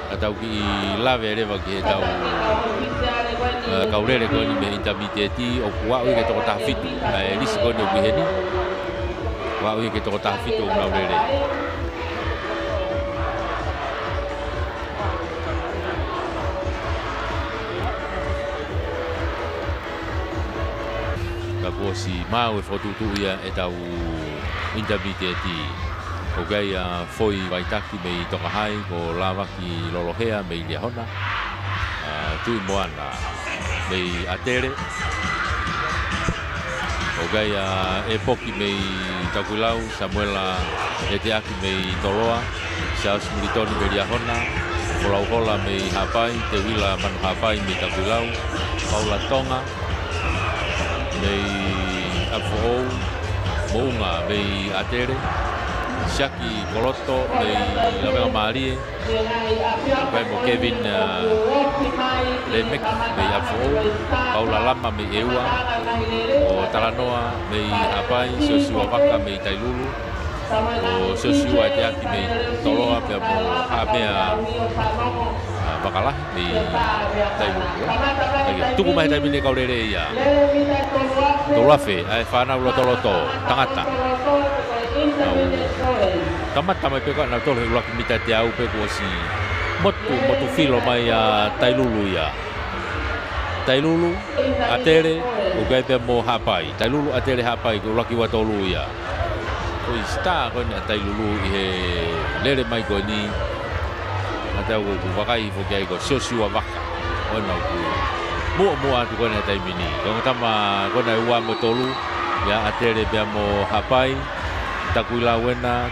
ka tau kiʻi lave leva ki heʻetau, ʻa, kau lele ko eni mei he intermediate ʻoku aʻu ia ki he toko taha fitu, ʻa e lisi ko eni ʻoku ʻi heni. ʻOku aʻu ia ki he toko taha fitu ʻoku nau lele. Ka kuo ʻosi maʻu e fokotuʻutuʻu ia ʻetau intermediate. ʻOku ʻi ai ʻa Foi Vaitaki mei Tokahai, ko Lavaki Lolohea mei Liahona, ʻa, Tuʻi Moana mei ʻAtele. ʻOku ʻi ai ʻa ʻEpoki mei Takuilau, Samuela ʻEteaki mei Toloa, Siaosi Militoni mei Liahona, Folauhola mei Haʻapai, Teuila Manu Haʻapai mei Takuilau, Paula Tonga mei ʻApifoʻou, Moʻunga mei ʻAtele, Siaki Koloto mei Lavengamālie, pea mo Kevin, ʻa, Lemeki mei ʻApifoʻou, Paula Lama mei e ua, ʻo Talanoa mei Haʻapai, Siosiua Vaka mei Tailulu, ʻo Siosiua ʻEteaki mei Toloa, pea mo Haʻamea, ʻa, Vakalahi mei Tailulu, ʻa. ʻA ia, tuku mai he taimi ni e kau lele ia. Tolu afe, ʻa e fānau lotoloto, tangata. Nau kamata mai pē ko ē ʻanautolu he ʻuluaki mita teau pea kuo ʻosi motu, motu filo mai ʻa Tailulu ia. Tailulu, ʻAtele, ʻoku ʻi ai pea mo Haʻapai. Tailulu, ʻAtele, Haʻapai, ko e ʻuluaki ua tolu ia. Ko e star ko eni ʻa Tailulu ʻi he lele mai ko eni. Naʻa tau ʻoku vakai foki ai ko Siosiua Vaka. ʻOku muʻomuʻa atu ko eni he taimi ni. Ko e ongo tama ko ena ʻe ua mo tolu, ʻa ʻAtele pea mo Haʻapai, Takuilau ena,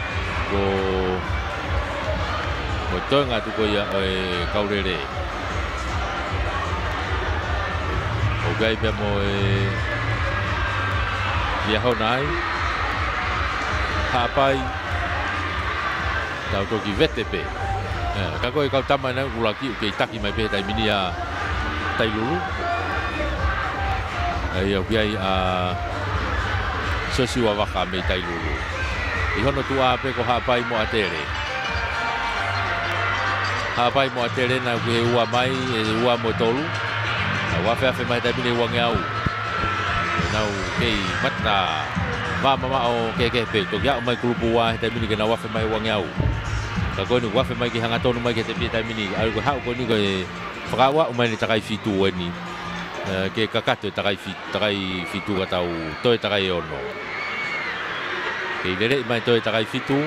ko, ko e toenga atu ko ia ʻo e kau lele. ʻOku ʻi ai pea mo e Liahona ai, Haʻapai, tau toki vete pē. ʻE, ka ko e kau tama ena ʻuluaki ʻoku kei taki mai pē he taimi ni ʻa Tailulu. ʻA ia ʻoku ʻi ai ʻa Siosiua Vaka mei Tailulu. ʻI hono tuʻa pē ko Haʻapai mo ʻAtele. Haʻapai mo ʻAtele ena ʻoku ʻi he ua mai, ʻe ua mo tolu. ʻA, Ua afe afe mai he taimi ni ʻe uangeau. Nau kei mata vā mamaʻo kehekehe pē. Toki aʻu mai kulupu ua he taimi ni ke nau afe mai he uangeau. Ka ko eni ua afe mai ki he hangatonu mai ki he tepi he taimi ni. ʻA ia ko e haʻu ko eni ko e fakaaʻu mai ʻeni takai fitu eni. ʻE, ke kakato e takai fi-, takai fitu ka tau toe takai ʻe ono. Kei lele mai toe takai fitu.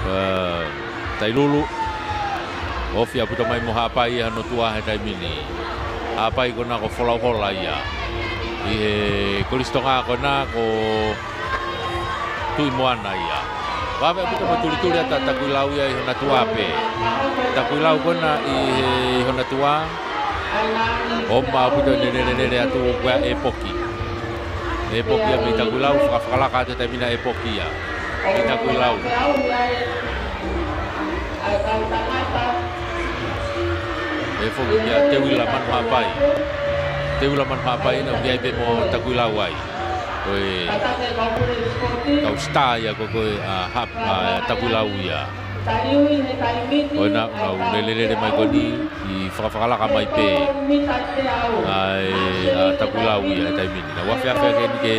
ʻE, Tailulu. Ofi ʻaupito mai mo Haʻapai ʻa hono tuʻa he taimi ni. Haʻapai ko ena ko Folauhola ia. ʻI he Kolisi Tonga ko ena ko Tuʻimoana ia. Vave ʻaupito mo tulituli atu ʻa Takuilau ia ʻi hona tuʻa pē. Takuilau ko ena ʻi he, ʻi hona tuʻa. ʻOmai ʻaupito ʻene lelelele atu ko ʻEpoki. ʻEpoki ia mei Takuilau, fakafakalaka atu he taimi ni ʻa ʻEpoki ia. Mei Takuilau. ʻE foki kia Teuila Manuhapai. Teuila Manuhapai ena ʻoku ʻi ai pē mo Takuilau ai. Ko e kau star ia ko ē ʻa Hap-, ʻa Takuilau ia. Ko ena, nau lelelele mai ko eni, ʻi fakafakalaka mai pē. ʻA e, ʻa Takuilau ia he taimi ni. Nau afe afe hake eni ke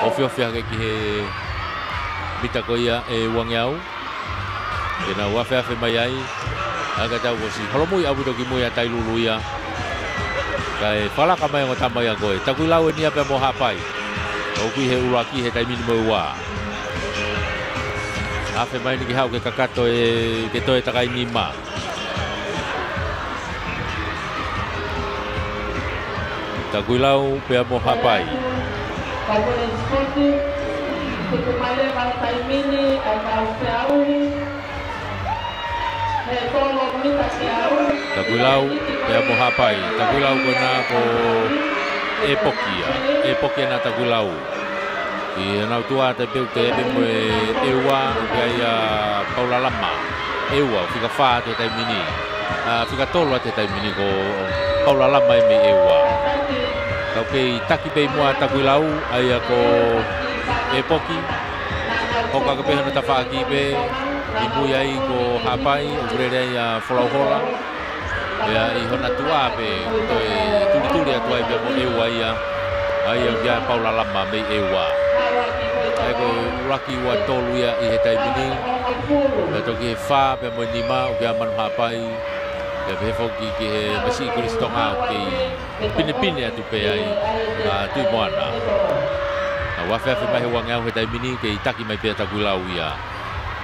ofiofi hake ki he mita ko ia ʻe uangeau. Ke nau afe afe mai ai. ʻA ia ka tau ʻosi holomui ʻaupito ki mui ʻa Tailulu ia. Kae fakalaka mai ongo tama ia ko ē. Takuilau eni ia pea mo Haʻapai. ʻOku ʻi he ʻuluaki he taimi ni mo e ua. Afe mai eni ke haʻu ke kakato ē, ke toe takai nima. Takuilau pea mo Haʻapai. Takuilau pea mo Haʻapai. Takuilau ko ena ko ʻEpoki ia. ʻEpoki ena Takuilau. ʻI honau tuʻa ʻa Tepeu te pē mo e ʻEua, ʻoku ʻi ai ʻa Paulalama. ʻEua, fika fā atu he taimi ni. ʻA, fika tolu atu he taimi ni ko Paulalama ē mei ʻEua. Kau kei taki pē ʻi muʻa ʻa Takuilau, ʻa ia ko ʻEpoki. Hoko hake pē hono tafaʻaki pē, ʻi mui ai ko Haʻapai, ʻoku lele ai ʻa Folauhola. Pea ʻi hona tuʻa pē, toe tulituli atu ai pea mo ʻEua ia. ʻA ia ʻoku ʻi ai ʻa Paulalama mei ʻEua. ʻA ia ko e ʻuluaki ua tolu ia ʻi he taimi ni. Pea toki he fā pea mo e nima ʻoku ʻi ai ʻa Manuhapai. Pea pehē foki ki he masiʻi Kolisi Tonga ʻoku kei pinepine atu pē ai ʻa Tuʻimoana. Nau afe afe mai he uangeau he taimi ni, kei taki mai pē ʻa Takuilau ia.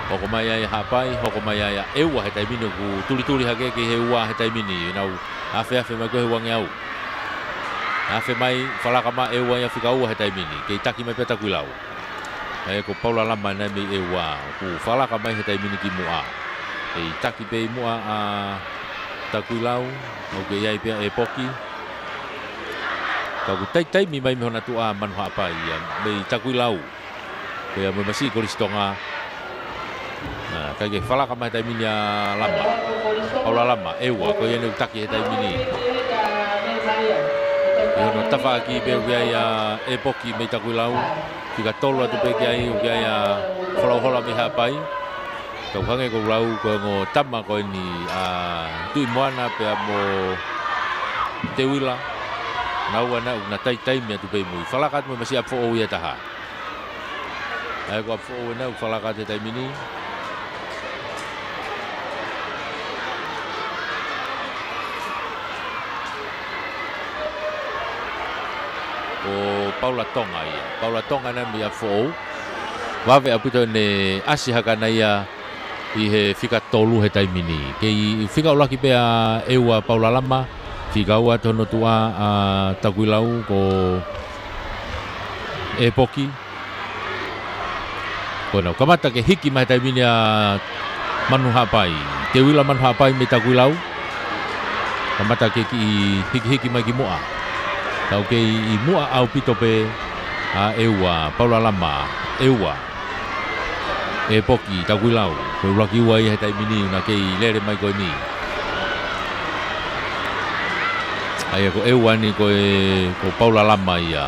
Hoko mai ai ʻa Haʻapai, hoko mai ai ʻa ʻEua he taimi ni ʻoku tulituli hake ki he ua he taimi ni. Nau afe afe mai ko ē he uangeau. Afe mai, fakalaka mai ʻEua ia fika ua he taimi ni. Kei taki mai pē ʻa Takuilau. ʻA ia ko Paulalama ena mei ʻEua. ʻOku fakalaka mai he taimi ni ki muʻa. Kei taki pē ʻi muʻa ʻa Takuilau. ʻOku kei ʻi ai pē ʻa ʻEpoki. Ka ʻoku taitaimi mai mei hona tuʻa ʻa Manuhapai ia. Mei Takuilau. Ko ia mo e masiʻi Kolisi Tonga. ʻA, kae kei fakalaka mai he taimi ni ʻa Lama. Paulalama, ʻEua, ko ia eni ʻoku taki he taimi ni. ʻI hono tafaʻaki pē ʻoku ʻi ai ʻa ʻEpoki mei Takuilau. Fika tolu atu pē ki ai ʻoku ʻi ai ʻa Folauhola mei Haʻapai. Kau hangē ko e lau ko e ongo tama ko eni ʻa Tuʻimoana pea mo Teuila. Naua ena ʻoku na taitaimi atu pē ʻi mui. Fakalaka atu mo e masiʻi ʻapi foʻou ia ʻe taha. ʻA ia ko e ʻapi foʻou ena ʻoku fakalaka atu he taimi ni. Ko Paula Tonga ia. Paula Tonga ena mei ʻapi foʻou. Vave ʻaupito ʻene ʻasi hake ʻana ia ʻi he fika tolu he taimi ni. Kei fika ʻuluaki pē ʻa ʻEua Paulalama, fika ua atu hono tuʻa ʻa Takuilau ko ʻEpoki. Ko ena ʻoku kamata ke hiki mai he taimi ni ʻa Manuhapai. Teuila Manuhapai mei Takuilau. Kamata ke kiʻi hikihiki mai ki muʻa. Kau kei ʻi muʻa ʻaupito pē ʻa ʻEua, Paulalama, ʻEua. ʻEpoki, Takuilau. Ko e ʻuluaki ua ia he taimi ni, naʻa kei lele mai ko eni. ʻA ia ko ʻEua eni ko e, ko Paulalama ia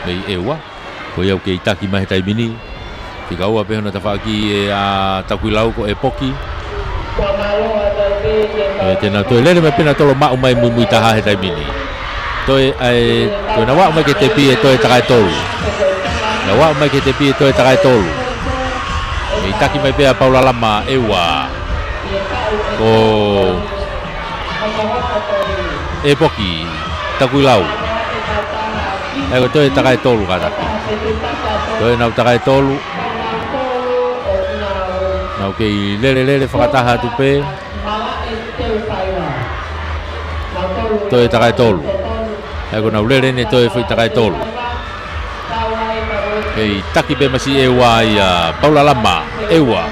mei ʻEua. Ko ia ʻoku kei taki mai he taimi ni. Fika ua pē hono tafaʻaki ʻe ʻa Takuilau ko ʻEpoki. ʻE, te nau toe lele mai pē nautolu ʻo maʻu mai muimui taha he taimi ni. Toe, ʻa e, toe nau aʻu mai ki he tepi ʻe toe takai tolu. Nau aʻu mai ki he tepi ʻe toe takai tolu. Mei taki mai pē ʻa Paula Lama ʻe ua. Ko ʻEpoki Takuilau. ʻE, ko e toe takai tolu kātaki. Toe nau takai tolu. Nau kei lele lele fakataha atu pē. Toe takai tolu. ʻE, ko nau lele ʻeni toe foʻi takai tolu. Kei taki pē masi ʻe ua ia Paula Lama, ʻe ua.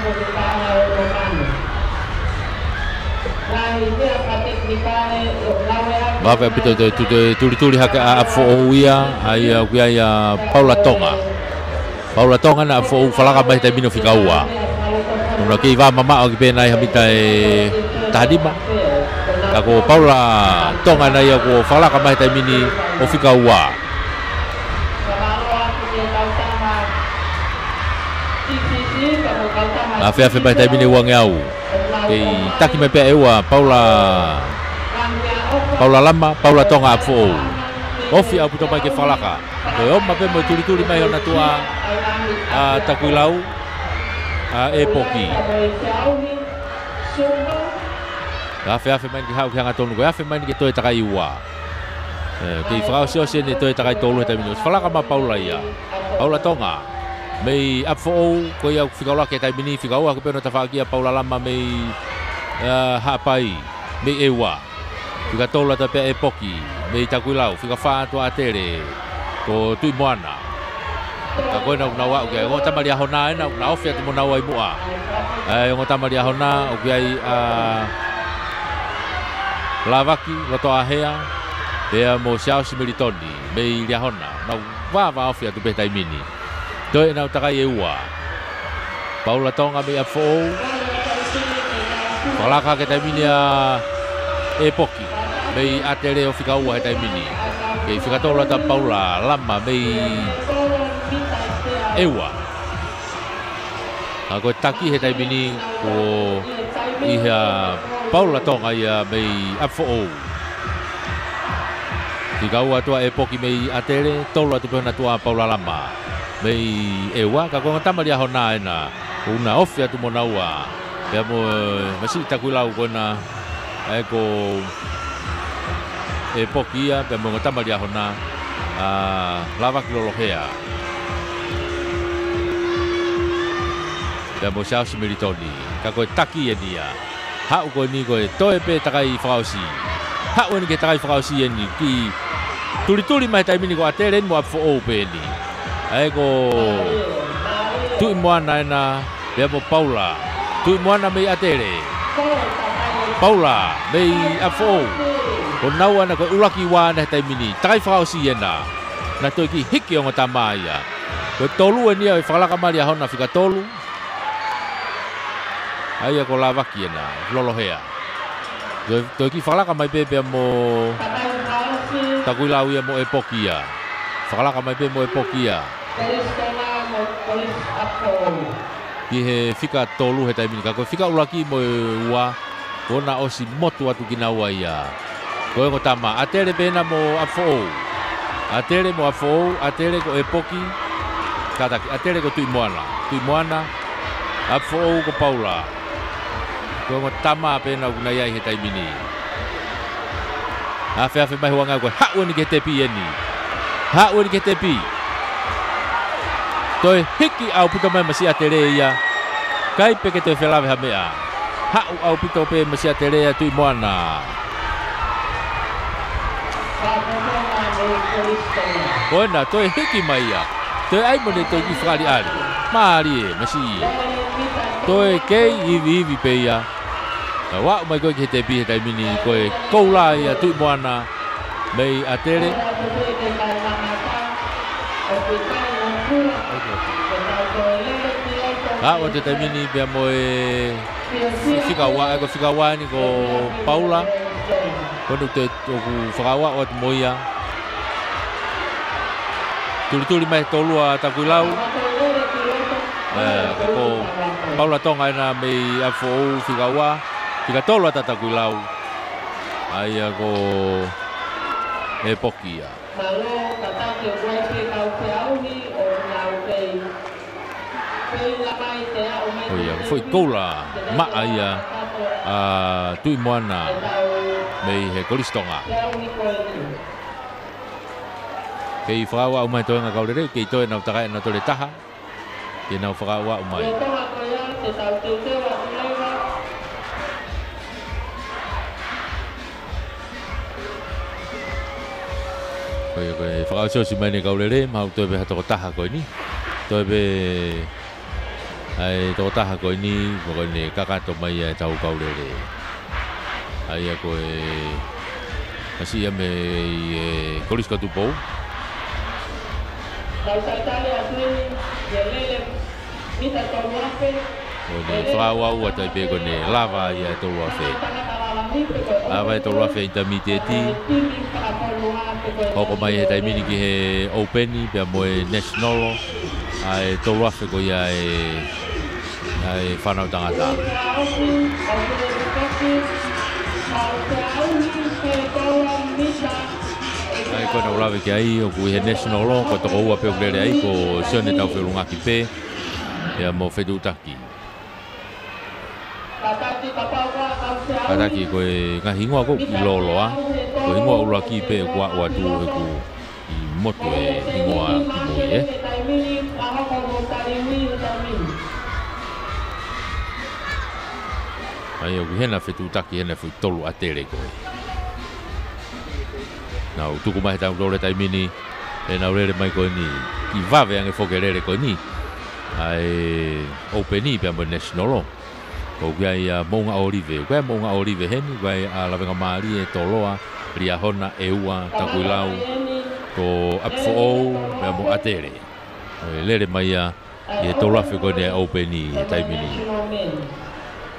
Vave ʻaupito toe tu-, toe tulituli hake ʻa ʻApifoʻou ia, ʻa ia ʻoku ʻi ai ʻa Paula Tonga. Paula Tonga naʻa ʻApifoʻou falaka mai he taimi ni ʻo fika ua. ʻOku na kei vā mamaʻo ʻaki pē ʻena ʻi ha mita ʻe taha nima. Ka ko Paula Tonga ʻena ia kuo falaka mai he taimi ni ʻo fika ua. Afeafe mai he taimi ni ʻe uangeau. Kei taki mai pē ʻe ua, Paula, Paula Lama, Paula Tonga ʻApifoʻou. Ofi ʻaupito mai ke falaka. Ko e ʻomai pē mo e tulituli mai hona tuʻa ʻa Takuilau, ʻa ʻEpoki. Afeafe mai ʻeni ke haʻu ki he hangatonu, ko e afe mai ʻeni ke toe takai ua. ʻE, kei fakaʻosiʻosi ʻeni e toe takai tolu he taimi ni. Falaka mai Paula ia. Paula Tonga. Mei ʻApifoʻou, ko ia ʻoku fika ua ki he taimi ni, fika ua ko pē hono tafaʻaki ʻa Paula Lama mei, ʻa, Haʻapai, mei ʻEua. Fika tolu atu pē ʻa ʻEpoki, mei Takuilau, fika fā atu ʻa ʻAtele, ko Tuʻimoana. Ka ko ena ʻoku nau aʻu ki ai, ongo tama Liahona ena, ʻoku na ofi atu mo naua ʻi muʻa. ʻA e ongo tama Liahona, ʻoku ʻi ai ʻa Lavaki Lotoʻahea, pea mo Siaosi Melitoni, mei Liahona, nau vāvā ofi atu pē he taimi ni. Toe nau takai ʻe ua. Paula Tonga mei ʻApifoʻou. Falaka ki he taimi ni ʻa ʻEpoki. Mei ʻAtele ʻo fika ua he taimi ni. Kei fika tolu atu ʻa Paula Lama mei ʻEua. Ka ko e taki he taimi ni kuo ʻi ai ʻa Paula Tonga ia mei ʻApifoʻou. Fika ua atu ʻa ʻEpoki mei ʻAtele, tolu atu pē hona tuʻa ʻa Paula Lama mei ʻEua, ka ko e ongo tama Liahona ena, ʻoku na ofi atu mo naua. Pea mo, masiʻi Takuilau ko ena, ʻa ia ko ʻEpoki ia, pea mo e ongo tama Liahona, ʻa Lavaki Lolohea. Pea mo Siaosi Melitoni, ka ko e taki ʻeni ia. Haʻu ko eni ko e toe pē takai fakaʻosi. Haʻu eni ki he takai fakaʻosi eni ki tulituli mai he taimi ni ko ʻAtele eni mo ʻApifoʻou pē eni. ʻA ia ko Tuʻimoana ena, pea mo Paula. Tuʻimoana mei ʻAtele. Paula mei ʻApifoʻou. Ko naua ena ko e ʻuluaki ua ena he taimi ni. Takai fakaʻosi ena. Na toe kiʻi hiki ongo tama ia. Ko e tolu eni ia ʻe fakalaka mai Liahona fika tolu. ʻA ia ko Lavaki ena, Lolohea. Toe, toe kiʻi fakalaka mai pē pea mo Takuilau ia mo ʻEpoki ia. Fakalaka mai pē mo ʻEpoki ia. Ki he fika tolu he taimi ni ka ko e fika ʻuluaki mo e ua, kuo na ʻosi motu atu kinaua ia. Ko e ongo tama, ʻAtele pē ena mo ʻApifoʻou. ʻAtele mo ʻApifoʻou, ʻAtele ko ʻEpoki. Kātaki, ʻAtele ko Tuʻimoana. Tuʻimoana, ʻApifoʻou ko Paula. Ko e ongo tama pē ena ʻoku na ʻi ai he taimi ni. Afeafe mai huanga ko e haʻu eni ki he tepi eni. Haʻu eni ki he tepi. Toe hiki ʻaupito mai masiʻi ʻAtele ia. ʻIkai pē ke toe felave ha meʻa. Haʻu ʻaupito pē masiʻi ʻAtele ia Tuʻimoana. Ko ena, toe hiki mai ia. Toe ʻai mo ʻene toe kiʻi fakaʻaliʻali. Mālie, masiʻi. Toe kei iviivi pē ia. Ka ʻoku aʻu mai ko ē ki he tepi he taimi ni ko e koula ia Tuʻimoana mei ʻAtele. Ka ʻoku ʻi he taimi ni pea mo e fika ua, ʻa ia ko e fika ua eni ko Paula. Ko eni ʻoku toe ʻoku fakaaʻu atu mo ia. Tulituli mai he tolu ʻa Takuilau. ʻE, ko Paula Tonga ena mei ʻApifoʻou fika ua. Fika tolu ʻa Takuilau. ʻA ia ko e poki ia. Mālō, tataki ʻoku ʻi ai pē kau feʻauhi ʻoku nau kei, kei lamai te aʻu mai. ʻO ia, ko e foʻi koula maʻa ia ʻa Tuʻi Moana mei he Kolisi Tonga. Feʻauhi ko eni. Kei fakaaʻu mai toenga kau lele, kei toe nau takai ʻenau tole taha. Ke nau fakaaʻu mai. Ia, tau ako ia, te tau teuteu atu leva. Ko ia, ko e fakaʻosiʻosi mai ʻeni kau lele, mahalo toe pē ha toko taha ko eni. Toe pē ʻa e toko taha ko eni, ko eni kakato mai ʻa e tau kau lele. ʻA ia ko e masiʻi ia mei he Kolisi ko Tupou. Tau tatali atu eni, ia lele, mita tolu afe. Ko eni fakaʻauʻau atu ai pē ko eni lava ia e tolu afe. Lava e tolu afe intermediate. Hoko mai he taimi ni ki he Open pea mo e National. ʻA e tolu afe ko ia e ʻa e fānau tangata. ʻA ia ko ʻenau lave ki ai ʻoku ʻi he National, ko e toko ua pē ʻoku lele ai, ko Sione Taufeʻulungakipe pea mo Fetuʻutaki. Kātaki ko e ngaahi hingoa ko ē ʻoku kiʻi lōloa, ko e hingoa ʻuluaki pē ʻoku aʻu atu he ʻoku ʻi motu e hingoa ki mui, ē? ʻA ia ʻoku ʻi hena Fetuʻutaki, hena foʻi tolu ʻa Tele ko ē. Nau tuku mai he tautolu he taimi ni, ʻenau lele mai ko eni, kiʻi vave ange foki e lele ko eni ʻa e Open pea mo e National. ʻOku ʻi ai ʻa Moʻunga ʻŌlive, ʻoku ʻi ai ʻa Moʻunga ʻŌlive heni, ʻoku ʻi ai ʻa Lavengamālie, Toloa, Liahona, ʻEua, Takuilau, ko ʻApifoʻou, pea mo ʻAtele. ʻOku lele mai ia ʻi he tolu afe ko eni ʻa e Open he taimi ni.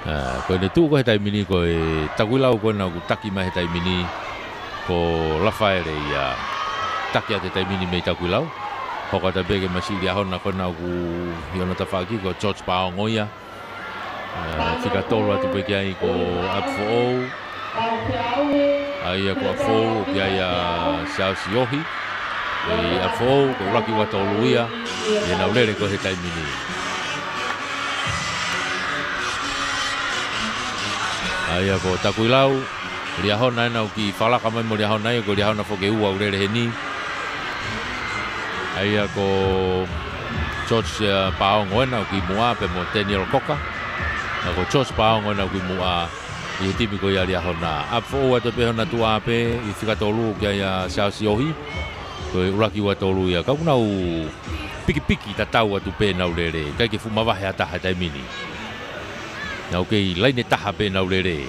ʻA, ko eni tuʻu ko ē he taimi ni ko e Takuilau ko ena ʻoku taki mai he taimi ni, ko Lafaele ia taki atu he taimi ni mei Takuilau. Hoko atu pē ki he masiʻi Liahona ko ena ʻoku ʻi hono tafaʻaki ko George Paongo ia. ʻA, fika tolu atu pē ki ai ko ʻApifoʻou. ʻA ia ko ʻApifoʻou, ʻoku ʻi ai ʻa Siaosi Ohi. ʻI ʻApifoʻou, ko e ʻuluaki ua tolu ia ʻi heʻenau lele ko ē he taimi ni. ʻA ia ko Takuilau, Liahona ena ʻoku kiʻi falaka mai mo Liahona ia, ko Liahona foki e ua ʻoku lele heni. ʻA ia ko George, ʻa, Paongo ena ʻoku ʻi muʻa pea mo Daniel Cocker. ʻA ko George Paongo ena ʻoku ʻi muʻa ʻi he timi ko ia Liahona. ʻApifoʻou atu pē hona tuʻa pē ʻi fika tolu ʻoku ʻi ai ʻa Siaosi Ohi. Ko e ʻuluaki ua tolu ia. Ka ʻoku nau pikipiki tatau atu pē ʻenau lele. ʻIkai ke fuʻu mavahe ha taha he taimi ni. Nau kei laine taha pē ʻenau lele.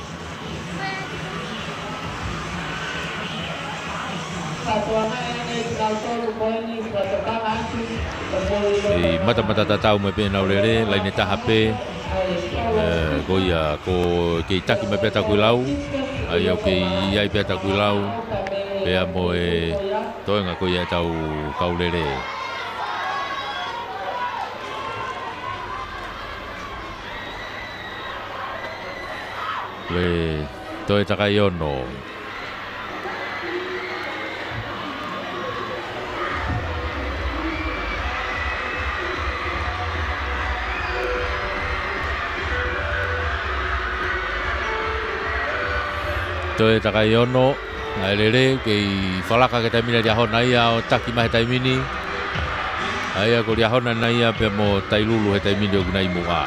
ʻI matamata tatau mai pē ʻenau lele, laine taha pē. ʻE, ko ia, ko e kei taki mai pē ʻa Takuilau. ʻA ia ʻoku kei ʻi ai pē ʻa Takuilau. Pea mo e toenga ko ia ʻetau kau lele. Ko e toe takai ono. Toe takai ono. ʻA e lele, kei falaka ki he taimi ni ʻa Liahona ia ʻo taki mai he taimi ni. ʻA ia ko Liahona ena ia pea mo Tailulu he taimi ni ʻoku na ʻi muʻa.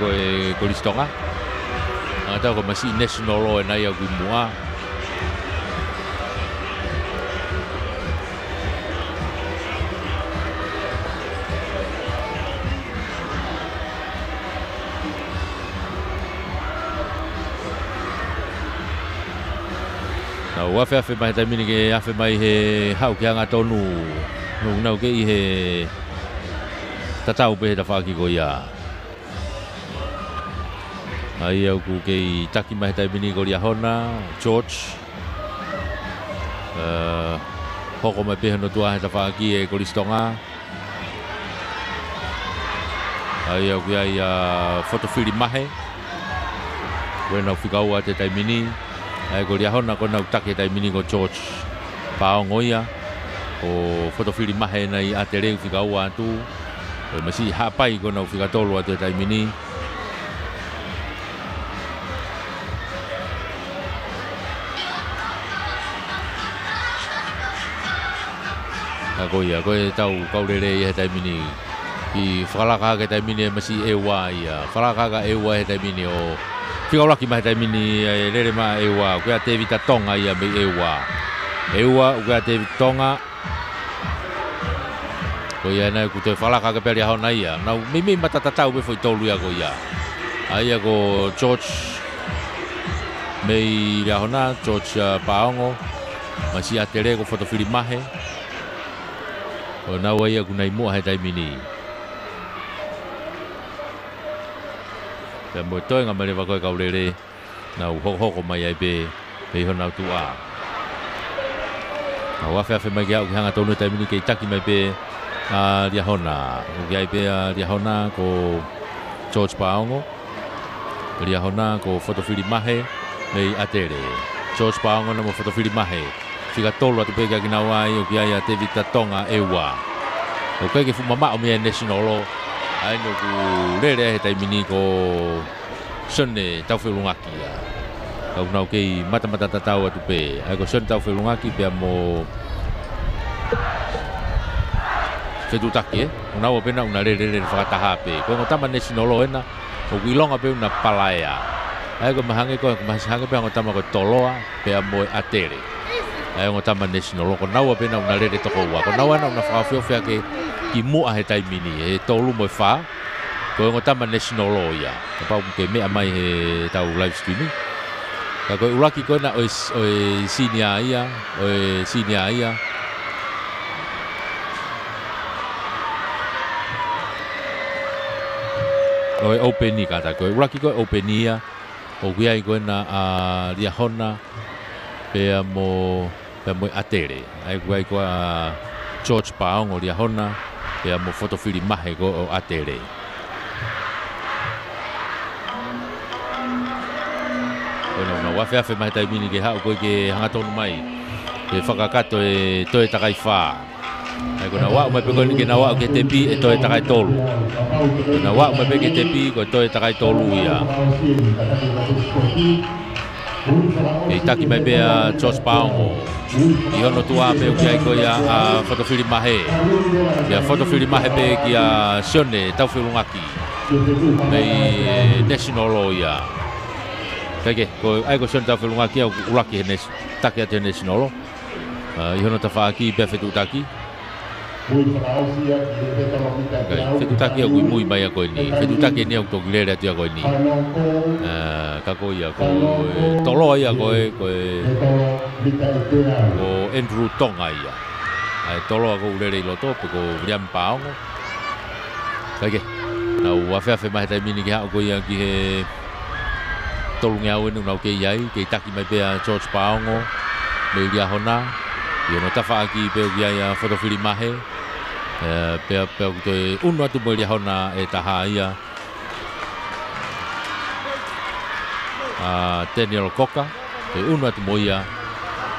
Ko e Kolisi Tonga. ʻA ia ko e masiʻi National ʻo ena ia ʻoku ʻi muʻa. Nau afeafe mai he taimi ni ke afe mai he haʻu ki he hangatonu. Nau, nau kei ʻi he tatau pē he tafaʻaki ko ia. ʻA ia ʻoku kei taki mai he taimi ni ko Liahona, George. ʻE, Hoko mai pē hono tuʻa he tafaʻaki ʻe Kolisi Tonga. ʻA ia ʻoku ʻi ai ʻa Fotofili Mahe. Ko ʻenau fika ua atu he taimi ni. ʻA ia ko Liahona ko ʻenau taki he taimi ni ko George Paongo ia. Ko Fotofili Mahe ʻena ʻi ʻAtele ʻoku fika ua atu. Ko e Masiʻi Haʻapai ko ʻenau fika tolu atu he taimi ni. ʻA ko ia, ko ʻetau kau lele ia he taimi ni. ʻI fakalaka hake he taimi ni ʻe Masiʻi ʻEua ia. Fakalaka hake ʻEua he taimi ni ʻo fika ʻuluaki mai he taimi ni ʻe lele mai ʻEua. Ko ia Tevita Tonga ia mei ʻEua. ʻEua, ko ia Tevita Tonga. Ko ia ʻena ʻoku toe fakalaka hake pē ʻa Liahona ia. Nau meimei mata tatau pē foʻi tolu ia ko ia. ʻA ia ko George mei Liahona, George, ʻa, Paongo. Masiʻi ʻAtele ko Fotofili Mahe. Ko naua ia ʻoku nau ʻi muʻa he taimi ni. Pea mo e toenga mai leva ko e kau lele. Nau hokohoko mai ai pē, pē ʻi honau tuʻa. Nau afeafe mai ke aʻu ki he hangatonu he taimi ni kei taki mai pē ʻa Liahona. ʻOku ʻi ai pē ʻa Liahona ko George Paongo. Liahona ko Fotofili Mahe mei ʻAtele. George Paongo ʻena mo Fotofili Mahe. Fika tolu atu pē kia kinaua ia ʻoku ʻi ai ʻa Tevita Tonga ʻEua. ʻOku ʻikai ke fuʻu mamaʻo mei ai e National ʻo. ʻA ia ʻoku lele ai he taimi ni ko Sione Taufeʻulungaki ia. Ka ʻoku nau kei matamata tatau atu pē. ʻA ia ko Sione Taufeʻulungaki pea mo Fetuʻutaki, ē? Ko naua pē ʻena ʻoku na lele fakataha pē. Ko e ongo tama National ʻena, ʻoku ʻilonga pē ʻoku na palaea. ʻA ia ko e mahaki ko e, ko e mahaki pē ongo tama ko e Toloa, pea mo e ʻAtele. ʻA ia ongo tama National, ko naua pē ʻena ʻoku na lele toko ua. Ko naua ʻena ʻoku na fakaofiofi hake ki muʻa he taimi ni, he tolu mo e fā. Ko e ongo tama National ia. Kapau ʻoku ke meʻa mai heʻetau live streaming. Ka ko e ʻuluaki ko ʻena ʻo e, ʻo e senior ia, ʻo e senior ia. ʻO e open ia kātaki, ko e ʻuluaki ko e open ia. ʻOku ʻi ai ko ʻena ʻa Liahona, pea mo pea mo e ʻAtele. ʻA ia ʻoku ʻi ai ko ʻa George Paongo Liahona, pea mo Fotofili Mahe ko ʻo ʻAtele. Ko ʻenau, nau afeafe mai he taimi ni ke haʻu ko ē ke hangatonu mai. Ke fakakakato e toe takai fā. ʻA ia ko ʻenau aʻu mai pē ko eni ke nau aʻu ki he tepi ʻe toe takai tolu. Ko ʻenau aʻu mai pē ki he tepi ko e toe takai tolu ia. Kei taki mai pē ʻa George Paongo. ʻI hono tuʻa pē ʻoku ʻi ai ko ia ʻa Fotofili Mahe. Kia Fotofili Mahe pē kia Sione Taufeʻulungaki. Mei National ia. Kae kehe, ko, ʻa ia ko Sione Taufeʻulungaki ia ʻoku ʻuluaki he Nas-, taki atu he National. ʻA, ʻi hono tafaʻaki pea Fetuʻutaki. Kai, Fetuʻutaki ʻoku ʻi mui mai ia ko eni. Fetuʻutaki eni ʻoku toki lele atu ia ko eni. ʻA, ka ko ia ko e Toloa ia ko e, ko e, ko Andrew Tonga ia. ʻA e Toloa ʻoku lele ʻi loto pē ko Viliami Paongo. Kae kehe, nau afeafe mai he taimi ni ke haʻu ko ia ki he tolungeau eni ʻoku nau kei ʻi ai, kei taki mai pē ʻa George Paongo, mei Liahona, ʻi hono tafaʻaki pē ʻoku ʻi ai ʻa Fotofili Mahe, ē, pea, pea ʻoku toe ʻunu atu mo Liahona ʻe taha ia, ʻa Daniel Cocker, toe ʻunu atu mo ia,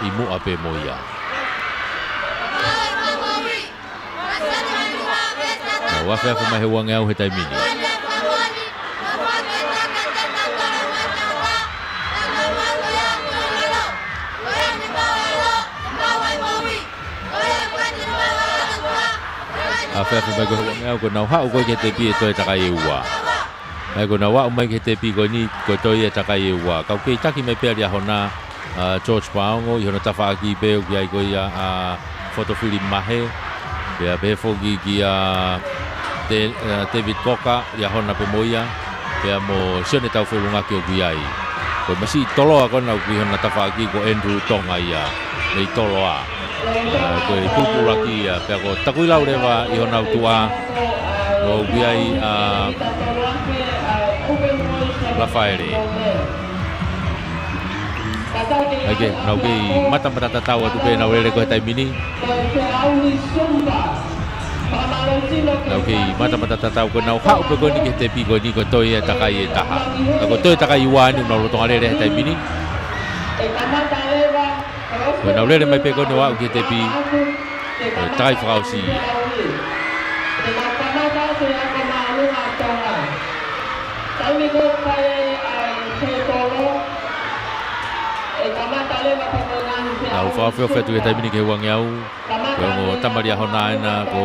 ʻi muʻa pē mo ia. Nau afeafe mai he uangeau he taimi ni. Afeafe mai ko e uangeau ko ʻenau haʻu ko ē ki he tepi ʻe toe takai ʻe ua. ʻA ia ko ʻenau aʻu mai ki he tepi ko eni, ko e toe ia takai ʻe ua. Kau kei taki mai pē ʻa Liahona, ʻa George Paongo, ʻi hono tafaʻaki pē ʻoku ʻi ai ko ia ʻa Fotofili Mahe. Pea pehē foki kia Te-, ʻa David Cocker, Liahona pē mo ia. Pea mo Sione Taufeʻulungaki ʻoku ʻi ai. Ko e masiʻi Toloa ko ena ʻoku ʻi hona tafaʻaki ko Andrew Tonga ia, mei Toloa. ʻA, ko e pulupulaki ia, pea ko Takuilau leva ʻi honau tuʻa, ʻoku ʻi ai ʻa Lafaele. ʻAi ke, nau kei matamata tatau atu pē ʻenau lele ko ē he taimi ni. Nau kei matamata tatau ko ē, nau haʻu pē ko eni ki he tepi ko eni ko e toe ia takai ʻe taha. Ka ko e toe takai ua eni ʻoku nau lolotonga lele he taimi ni. Ko ʻenau lele mai pē ko eni ʻo aʻu ki he tepi. Ko e takai fakaʻosi ia. Nau fakaofiofi atu ki he taimi ni ki he uangeau. Ko e ongo tama Liahona ena ko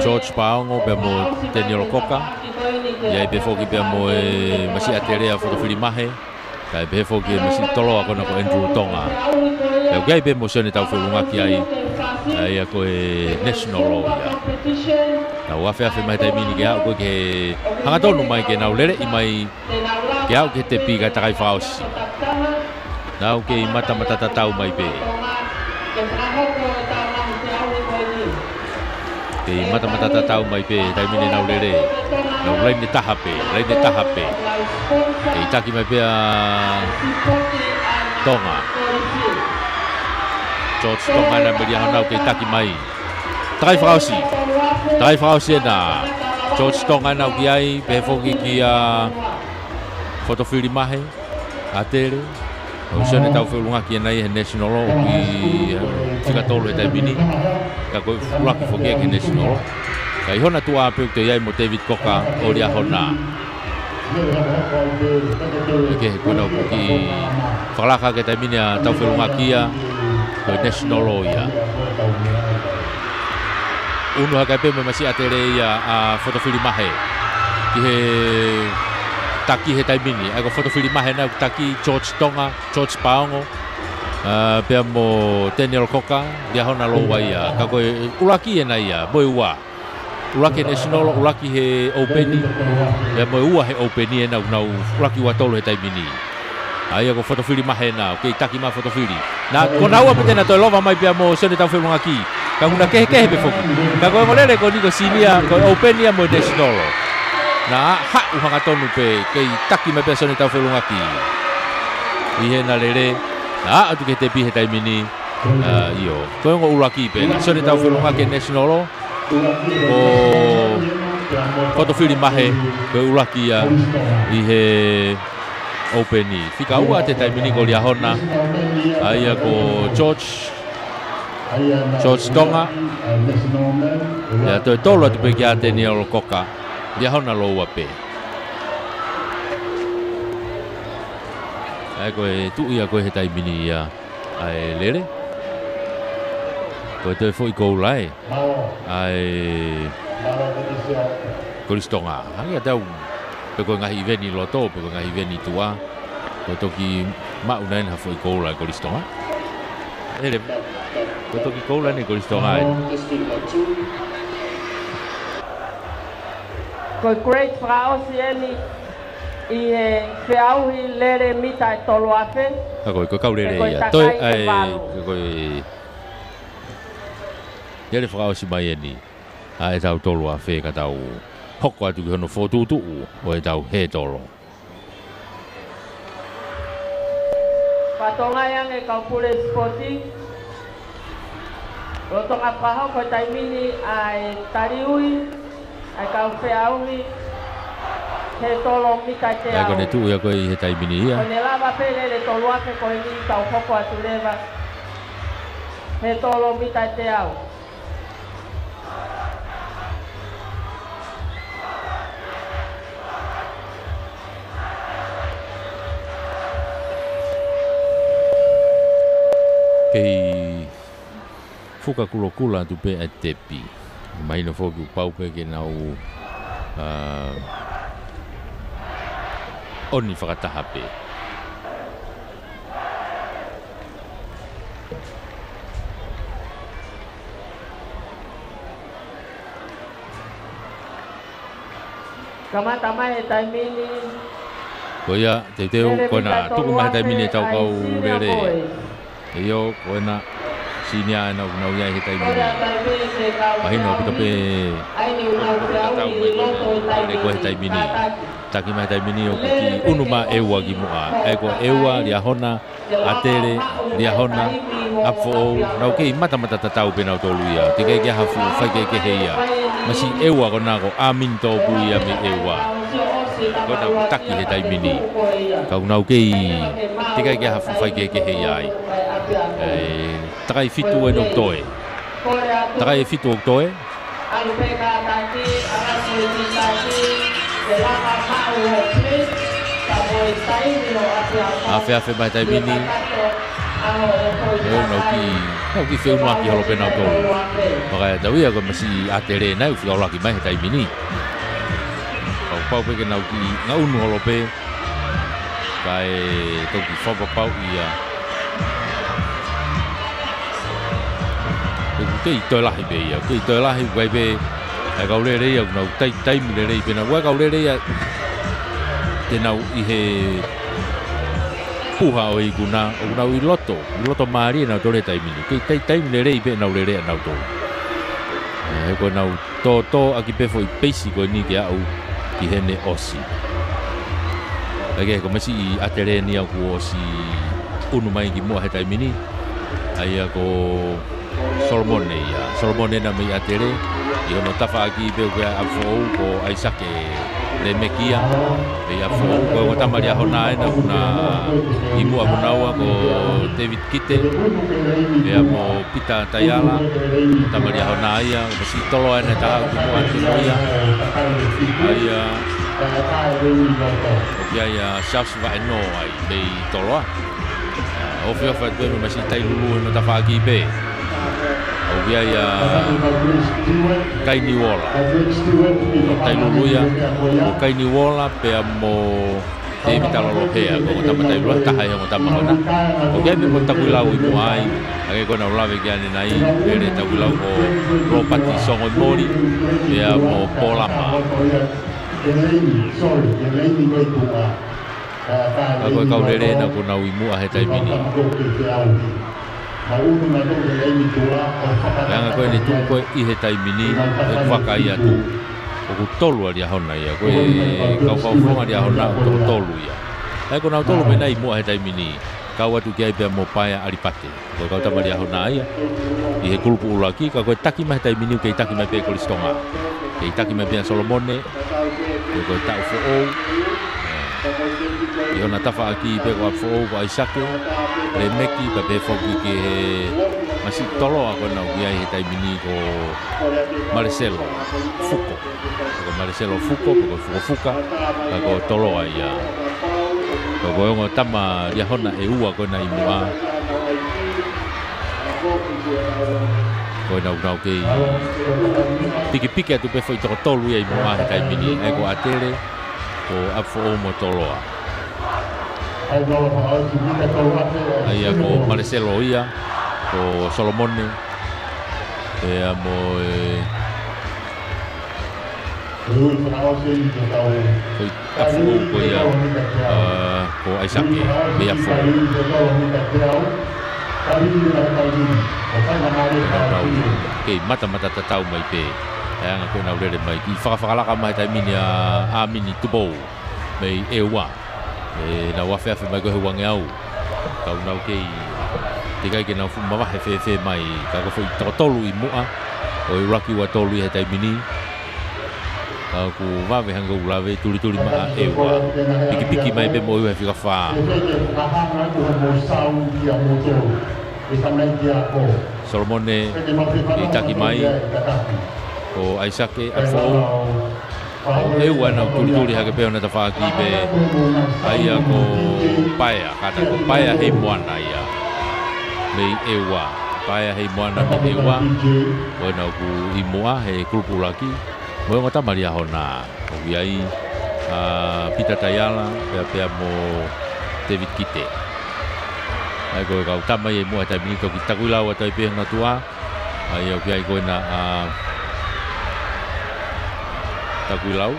George Paongo pea mo Daniel Cocker. ʻI ai pē foki pea mo e masiʻi ʻātele ʻa Fotofili Mahe. Kae pehē foki e masiʻi toloa ko ena ko Andrew Tonga. Pea ʻoku ʻi ai pē mo Sione Taufeʻulungaki ai. ʻA ia ko e National Law ia. Nau afeafe mai he taimi ni ke aʻu ko ē ke hangatonu mai ke nau leleʻi mai ke aʻu ki he tepi kae takai fakaʻosi. Nau kei matamata tatau mai pē. Kei matamata tatau mai pē, taimi ni nau lele. Nau laine taha pē, laine taha pē. Kei taki mai pē ʻa Tonga. George Tonga ena mei Liahona ʻoku kei taki mai. Takai fakaʻosi. Takai fakaʻosi ena. George Tonga ena ʻoku ʻi ai, pehē foki kia Fotofili Mahe. ʻĀtele. Ko Sione Taufeʻulungaki ena ia he National Law ʻoku ʻi, eh, fika tolu he taimi ni. Ka ko e ʻuluaki foki ia ki he National Law. Ka ʻi hona tuʻa pē ʻoku toe ʻi ai mo David Cocker ʻo Liahona. Ke he ko ena ʻoku kiʻi fakalaka ki he taimi ni ʻa Taufeʻulungaki ia. Ko e National Law ia. Unu hake pē mo e masiʻi ʻātele ia ʻa Fotofili Mahe. Ki he taki he taimi ni. ʻA ia ko Fotofili Mahe ena ʻoku taki George Tonga, George Paongo. ʻA, pea mo Daniel Cocker, Liahona Law ia. Ka ko e ʻuluaki ena ia, mo e ua. ʻUluaki National, ʻuluaki he Open, pea mo e ua he Open ena ʻoku nau ʻuluaki ua tolu he taimi ni. ʻA ia ko Fotofili Mahe ena, ʻoku kei taki mai Fotofili. Naʻa, ko naua pē te na toe lova mai pea mo Sione Taufeʻulungaki. Ka ʻoku na kehekehe pē foki. Ka ko e ongo lele ko eni ko e Senior, ko e Open ia mo e National. Naʻa haʻu hangatonu pē, kei taki mai pē ʻa Sione Taufeʻulungaki. ʻI heʻena lele, naʻa ʻatu ki he tepi he taimi ni. ʻA, ʻio. Ko e ongo ʻuluaki pē ena, Sione Taufeʻulungaki National. Ko Fotofili Mahe, ko e ʻuluaki ia ʻi he Open. Fika ua he taimi ni ko Liahona. ʻA ia ko George, George Tonga. Pea toe tolu atu pē kia Daniel Cocker. Liahona Law pē. ʻA ia ko e tuʻu ia ko ē he taimi ni ia. ʻA e lele. Ko e toe foʻi koula ē. ʻA e Kolisi Tonga. Hangē ʻa e tau, pe ko e ngaahi ʻiveni loto, pe ko e ngaahi ʻiveni tuʻa. Ko e toki maʻu nai ʻena ha foʻi koula ʻa e Kolisi Tonga. ʻEle, ko e toki koula ʻeni ʻa e Kolisi Tonga ē. Ko e grade fakaʻosi eni ʻi he feʻauhi lele mita ʻe tolu afe. ʻA ia ko e, ko e kau lele ia. Ko e takai ʻe valu. Ko e lele fakaʻosi mai eni ʻa e tau tolu afe ka tau hoko atu ki hono fokotuʻutuʻu ʻo e tau hētolo. Fatongia ange kau pule sipoti. Lolotonga fakahoko he taimi ni ʻa e taliui ʻa e kau feʻauhi hētolo mita ʻe teau. ʻA ia ko ʻene tuʻu ia ko ē ʻi he taimi ni ia. Ko ʻene lava pē lele tolu afe ko eni tau hoko atu leva hētolo mita ʻe teau. Kei fuka kulokula atu pē ʻa e tepi. Mahino foki ʻoku pau pē ke nau, ʻa, ʻoni fakataha pē. Kamata mai he taimi ni. Ko ia, teuteu, ko ena tuku mai he taimi ni ʻetau kau lele. ʻIo, ko ena Senior ʻena ʻoku nau ʻi ai he taimi ni. Mahino ʻoku pita pē ʻetau mai ko ena, ko e he taimi ni. Taki mai he taimi ni ʻoku kiʻi ʻunu mai ʻEua ki muʻa. ʻA ia ko ʻEua, Liahona, ʻAtele, Liahona, ʻApifoʻou, nau kei matamata tatau pē nautolu ia. Teʻeki ai ke ʻi ai ha fuʻu faikehekehe ia. Masiʻi ʻEua ko ena ko ʻĀmini Tōpui ia mei ʻEua. Ko ena ʻoku taki he taimi ni. Ka ʻoku nau kei, teʻeki ai ke ʻi ai ha fuʻu faikehekehe ia ai. ʻE, takai fitu ʻe nau toe. Takai ʻe fitu ʻoku toe. Afeafe mai he taimi ni. ʻE, nau kiʻi, nau kiʻi feʻunuaki holo pē nautolu. Maka e tau ia ko e masiʻi ʻAtele naʻe ʻosi ʻuluaki mai he taimi ni. Pau, pau pē ke nau kiʻi ngaʻunu holo pē. Kae toki fakapapauʻi ia. ʻOku kei toe lahi pē ia, kei toe lahi, ʻoku ʻi ai pē ʻa e kau lele ia, ʻoku nau tai, taimi lelei pē nau, ʻa e kau lele ia te nau ʻi he puha ʻo e ikuna, ʻoku nau ʻi loto, ʻi loto mālie nautolu he taimi ni. Kei tai, taimi lelei pē nau lele ʻa nautolu. ʻE, he ko ʻenau tōtō ʻaki pē foʻi peisi ko eni ke aʻu ki heʻene ʻosi. ʻA ia ko e masiʻi ʻAtele ni ia kuo ʻosi ʻunu mai ki muʻa he taimi ni. ʻA ia ko Solomone ia. Solomone ena mei ʻAtele. ʻI hono tafaʻaki pē ʻoku ʻi ai ʻa ʻApifoʻou ko ʻAisake Lemeki ia. Mei ʻApifoʻou ko e ongo tama Liahona ena ʻoku na ʻi muʻa mo naua ko David Kite. Pea mo Pita Taiala, tama Liahona ia, ʻoku masiʻi Toloa ena ʻe taha ʻoku muʻa atu mo ia. ʻA ia, ʻoku ʻi ai ʻa Charles Vaʻenoa ai mei Toloa. ʻA, ofi ofi atu pē mo e masiʻi Tailulu ʻi hono tafaʻaki pē. ʻOku ʻi ai ʻa Kaini Uola. Tailulu ia, ko Kaini Uola, pea mo Tēvita Lolohea, ko e ongo tama Tailulu, taha ʻi he ongo tama ko ena. ʻOku ʻi ai pē mo Takuilau ʻi muʻa ai, ʻa ia ko ena ʻoku lave ki ai ʻanenai, pele Takuilau ko Lopati Songoemori, pea mo Polama. Ka ko e kau lele ena ʻoku nau ʻi muʻa he taimi ni. Pea anga ko eni tuʻu ko ē ʻi he taimi ni, ʻe vaka ia atu. ʻOku tolu ʻa Liahona ia, ko e kau fakafofonga Liahona ʻoku toko tolu ia. ʻA ia ko nautolu pē ena ʻi muʻa he taimi ni, kau atu ki ai pea mo Paea ʻAlipate. Ko e kau tama Liahona ia, ʻi he kulupu ʻuluaki, ka ko e taki mai he taimi ni, kei taki mai pē Kolisi Tonga. Kei taki mai pē ʻa Solomone, ko e, ko e taʻu foʻou. ʻI hona tafaʻaki pē ko ʻApifoʻou, ko ʻAisake Lemeki, pea pehē foki ki he masiʻi Toloa ko ena ʻoku ʻi ai he taimi ni ko Maleselo Fuko. Ko Maleselo Fuko, ko Fukofuka, ka ko Toloa ia. Ka ko e ongo tama Liahona ʻe ua ko ena ʻi muʻa. Ko ena ʻoku nau kei pikipiki atu pē foʻi toko tolu ia ʻi muʻa he taimi ni, ʻa ia ko ʻAtele, ko ʻApifoʻou mo Toloa. ʻA ia ko Maleselo ia, ko Solomone, pea mo e foʻi ʻApifoʻou ko ia, ʻa, ko ʻAisake, mei ʻApifoʻou. Kei matamata tatau mai pē. ʻA ia anga ko ʻenau lele mai. Kiʻi fakafakalaka mai he taimi ni ʻa ʻĀmini Tupou mei ʻEua. ʻE, nau afeafe mai ko e he uangeau. Ka ʻoku nau kei, teʻeki ai ke nau fuʻu mavahe fēfē mai. Ka ko e foʻi toko tolu ʻi muʻa ʻo e ʻuluaki ua tolu ia he taimi ni. Ka ʻoku vave hangē ko ʻeku lave, tulituli mai ʻa ʻEua. Pikipiki mai pē mo ʻEua he fika fā. Solomone, ʻi taki mai. Ko ʻAisake, ʻApifoʻou. ʻEua ena ʻoku tulituli hake pē hona tafaʻaki pē. ʻA ia ko Paea, kātaki ko Paea Heimoana ia. Mei ʻEua. Paea Heimoana mei ʻEua. Ko ena ʻoku ʻi muʻa he kulupu ʻuluaki. Mo e ongo tama Liahona. ʻOku ʻi ai ʻa Pita Taiala, pea, pea mo David Kite. ʻA ia ko e kau tama ia ʻi muʻa he taimi ni, toki Takuilau atu ai pē hona tuʻa. ʻA ia ʻoku ʻi ai ko ena ʻa Takuilau.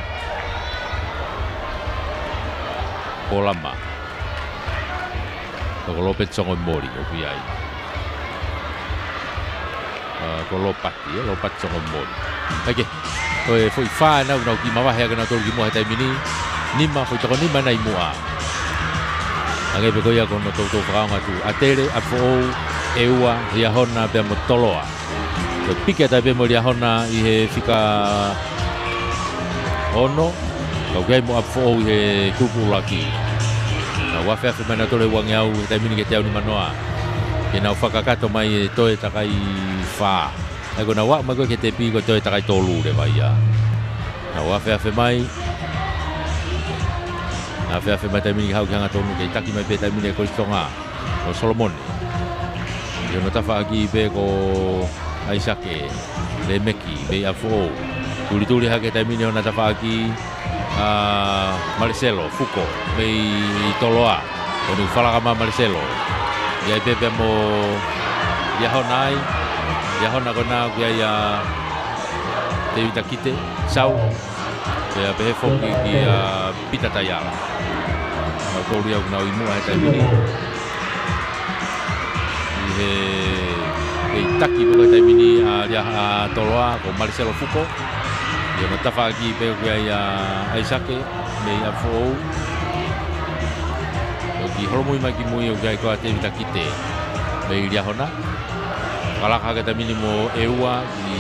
Polama. Ko Lopeti Songoemori, ʻoku ʻi ai. ʻA, ko Lopati, ʻe, Lopati Songoemori. ʻAi ke, ko e foʻi fā ena ʻoku nau kiʻi mavahe hake nautolu ki muʻa he taimi ni. nima, foʻi toko nima ʻena ʻi muʻa. Hangē pē ko ia ko hono toutou fakaongo atu. ʻAtele, ʻApifoʻou, ʻEua, Liahona pea mo Toloa. Ko e piki atu ai pē mo Liahona ʻi he fika ono, ka ʻoku ʻi ai mo ʻApifoʻou ʻi he kupu ʻuluaki. Nau afeafe mai nautolu ʻe uangeau he taimi ni ki he teau nimanoa. Ke nau fakakakato mai e toe takai fā. ʻA ia ko ʻenau aʻu mai ko ē ki he tepi ko e toe takai tolu leva ia. Nau afeafe mai. Nau afeafe mai taimi ni ke haʻu ki he hangatonu, kei taki mai pē taimi ni ʻe Kolisi Tonga, ʻo Solomone. ʻI hono tafaʻaki pē ko ʻAisake Lemeki mei ʻApifoʻou. Tulituli hake taimi ni ʻi hona tafaʻaki ʻa Maleselo Fuko mei Toloa. ʻO ne fakalaka mai Maleselo. ʻI ai pē pea mo Liahona ai. Liahona ko ena ʻoku ʻi ai ʻa Tevita Kite, Sau. Pea pehē foki kia Pita Taiala. Nautolu ia ʻoku nau ʻi muʻa he taimi ni. ʻI he, kei taki pē ko ē he taimi ni ʻa Lia-, ʻa Toloa, ko Maleselo Fuko. ʻI hono tafaʻaki pē ʻoku ʻi ai ʻa ʻAisake mei ʻApifoʻou. ʻOku holomui mai ki mui ʻoku ʻi ai ko ē ʻa Tevita Kite mei Liahona. Fakalaka hake taimi ni mo ʻEua, ʻi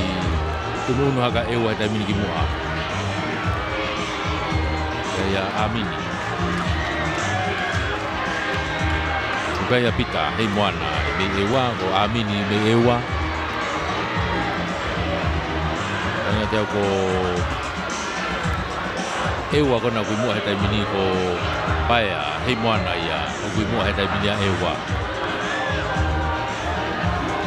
ʻunuʻunu hake ʻEua he taimi ni ki muʻa. ʻI ai ʻa ʻAmini. ʻOku ʻi ai ʻa Pita Heimoana mei ʻEua, ko ʻAmini mei ʻEua. Hangē te au ko ʻEua ko ena ʻoku ʻi muʻa he taimi ni, ko Paea Heimoana ia ʻoku ʻi muʻa he taimi ni ʻa ʻEua.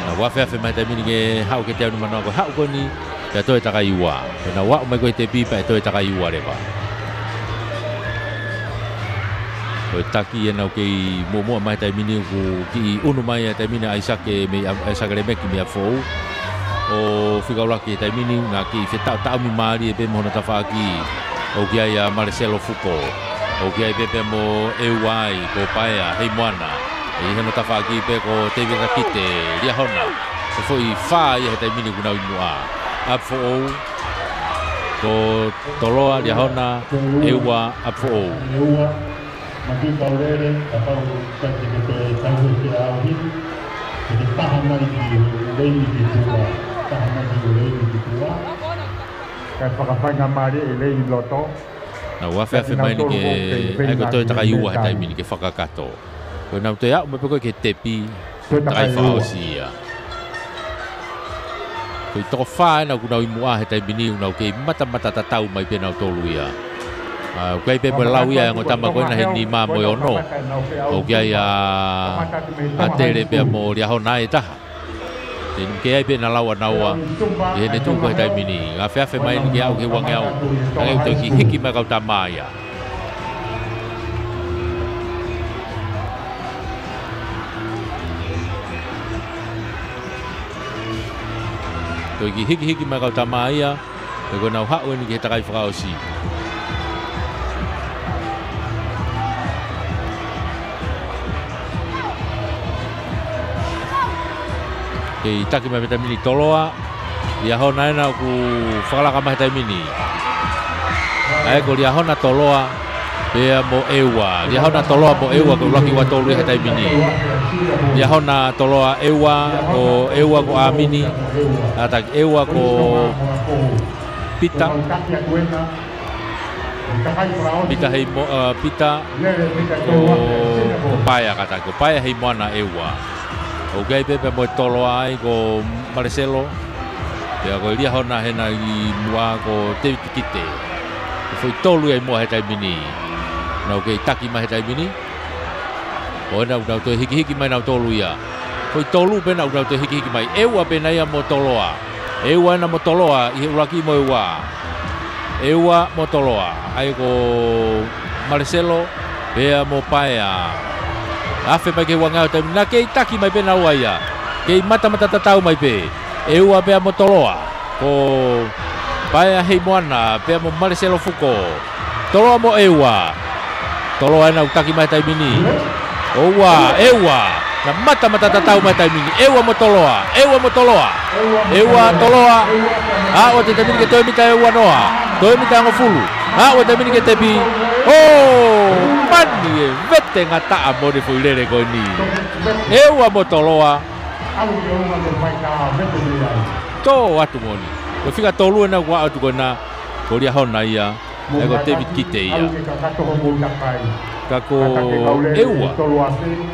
Nau afeafe mai he taimi ni ke haʻu ki he teau nimanoa, ko e haʻu ko eni pea toe takai ua. Pea nau aʻu mai ko ē ki he tepi pea ʻe toe takai ua leva. Ko e taki ʻenau kei muʻomuʻa mai he taimi ni, ʻoku kiʻi ʻunu mai he taimi ni ʻa ʻAisake mei ʻa-, ʻAisake Lemeki mei ʻApifoʻou. ʻO fika ʻuluaki he taimi ni, naʻe kiʻi fetaʻotaʻomi mālie pē mo hono tafaʻaki. ʻOku ʻi ai ʻa Maleselo Fuko. ʻOku ʻi ai pē pea mo ʻEua ai, ko Paea Heimoana. ʻI hono tafaʻaki pē ko Tevita Kite, Liahona. Ko e foʻi fā ia he taimi ni ʻoku nau ʻi muʻa. ʻApifoʻou, ko Toloa, Liahona, ʻEua, ʻApifoʻou. Maki Paulele, kapau ʻoku ʻikai te ke toe tauhi ke au hiki, te ke taha mai ki he leini ki tuʻa, taha mai ki he leini ki tuʻa. Kae fakafaingamālie e leini loto. Nau afeafe mai ni ke, ʻa ia ko e toe takai ua he taimi ni ke fakakakato. Ko ʻenau toe aʻu mai pē ko ē ki he tepi, toe takai fakaʻosi ia. Ko e toko fā ʻena ʻoku nau ʻi muʻa he taimi ni, ʻoku nau kei matamata tatau mai pē nautolu ia. ʻA, ʻoku ʻi ai pē mo e lau ia ʻa e ongo tama ko ena he nima mo e ono. ʻOku ʻi ai ʻa ʻAtele pea mo Liahona ʻe taha. Te nau kei ʻi ai pē ʻena lau ʻanaua ʻi heʻene tuʻu ko ē he taimi ni. Afeafe mai ni ke aʻu ki he uangeau. Hangē ʻoku toe kiʻi hiki mai e kau tama ia. Toe kiʻi hikihiki mai e kau tama ia, pea ko ʻenau haʻu eni ki he takai fakaʻosi. Kei taki mai pē he taimi ni Toloa, Liahona ʻena ʻoku fakalaka mai he taimi ni. ʻA ia ko Liahona, Toloa, pea mo ʻEua. Liahona, Toloa mo ʻEua ko e ʻuluaki ua tolu ia he taimi ni. Liahona, Toloa, ʻEua, ko ʻEua ko ʻAmini. ʻAtaki ʻEua ko Pita. Pita Heimo-, ʻa, Pita ko, ko Paea, kātaki ko Paea Heimoana ʻEua. ʻOku ʻi ai pē pea mo e Toloa ai ko Maleselo. Pea ko Liahona ʻena ʻi muʻa ko Tevita Kite. Ko e foʻi tolu ia ʻi muʻa he taimi ni. Nau kei taki mai he taimi ni. Ko ʻena ʻoku nau toe hikihiki mai nautolu ia. Foʻi tolu pē ʻena ʻoku nau toe hikihiki mai. ʻEua pē ʻena ia mo Toloa. ʻEua ʻena mo Toloa ʻi he ʻuluaki mo e ua. ʻEua mo Toloa. ʻA ia ko Maleselo pea mo Paea. Afe mai ki he uangeau he taimi ni, naʻa kei taki mai pē naua ia. Kei matamata tatau mai pē. ʻEua pea mo Toloa. Ko Paea Heimoana pea mo Maleselo Fuko. Toloa mo ʻEua. Toloa ʻena ʻoku taki mai he taimi ni. ʻOua, ʻEua. Naʻa matamata tatau mai he taimi ni. ʻEua mo Toloa. ʻEua mo Toloa. ʻEua, Toloa. Aʻu atu he taimi ni ki he toe mita ʻe uanoa. Toe mita ʻe hongofulu. Aʻu he taimi ni ki he tepi. ʻO mani e vete ngataʻa mo e foʻi lele ko eni. ʻEua mo Toloa. Tō atu moʻoni. Ko e fika tolu ena ʻoku ʻatu ko ena, ko Liahona ia, ʻa ia ko David Kite ia. Ka ko ʻEua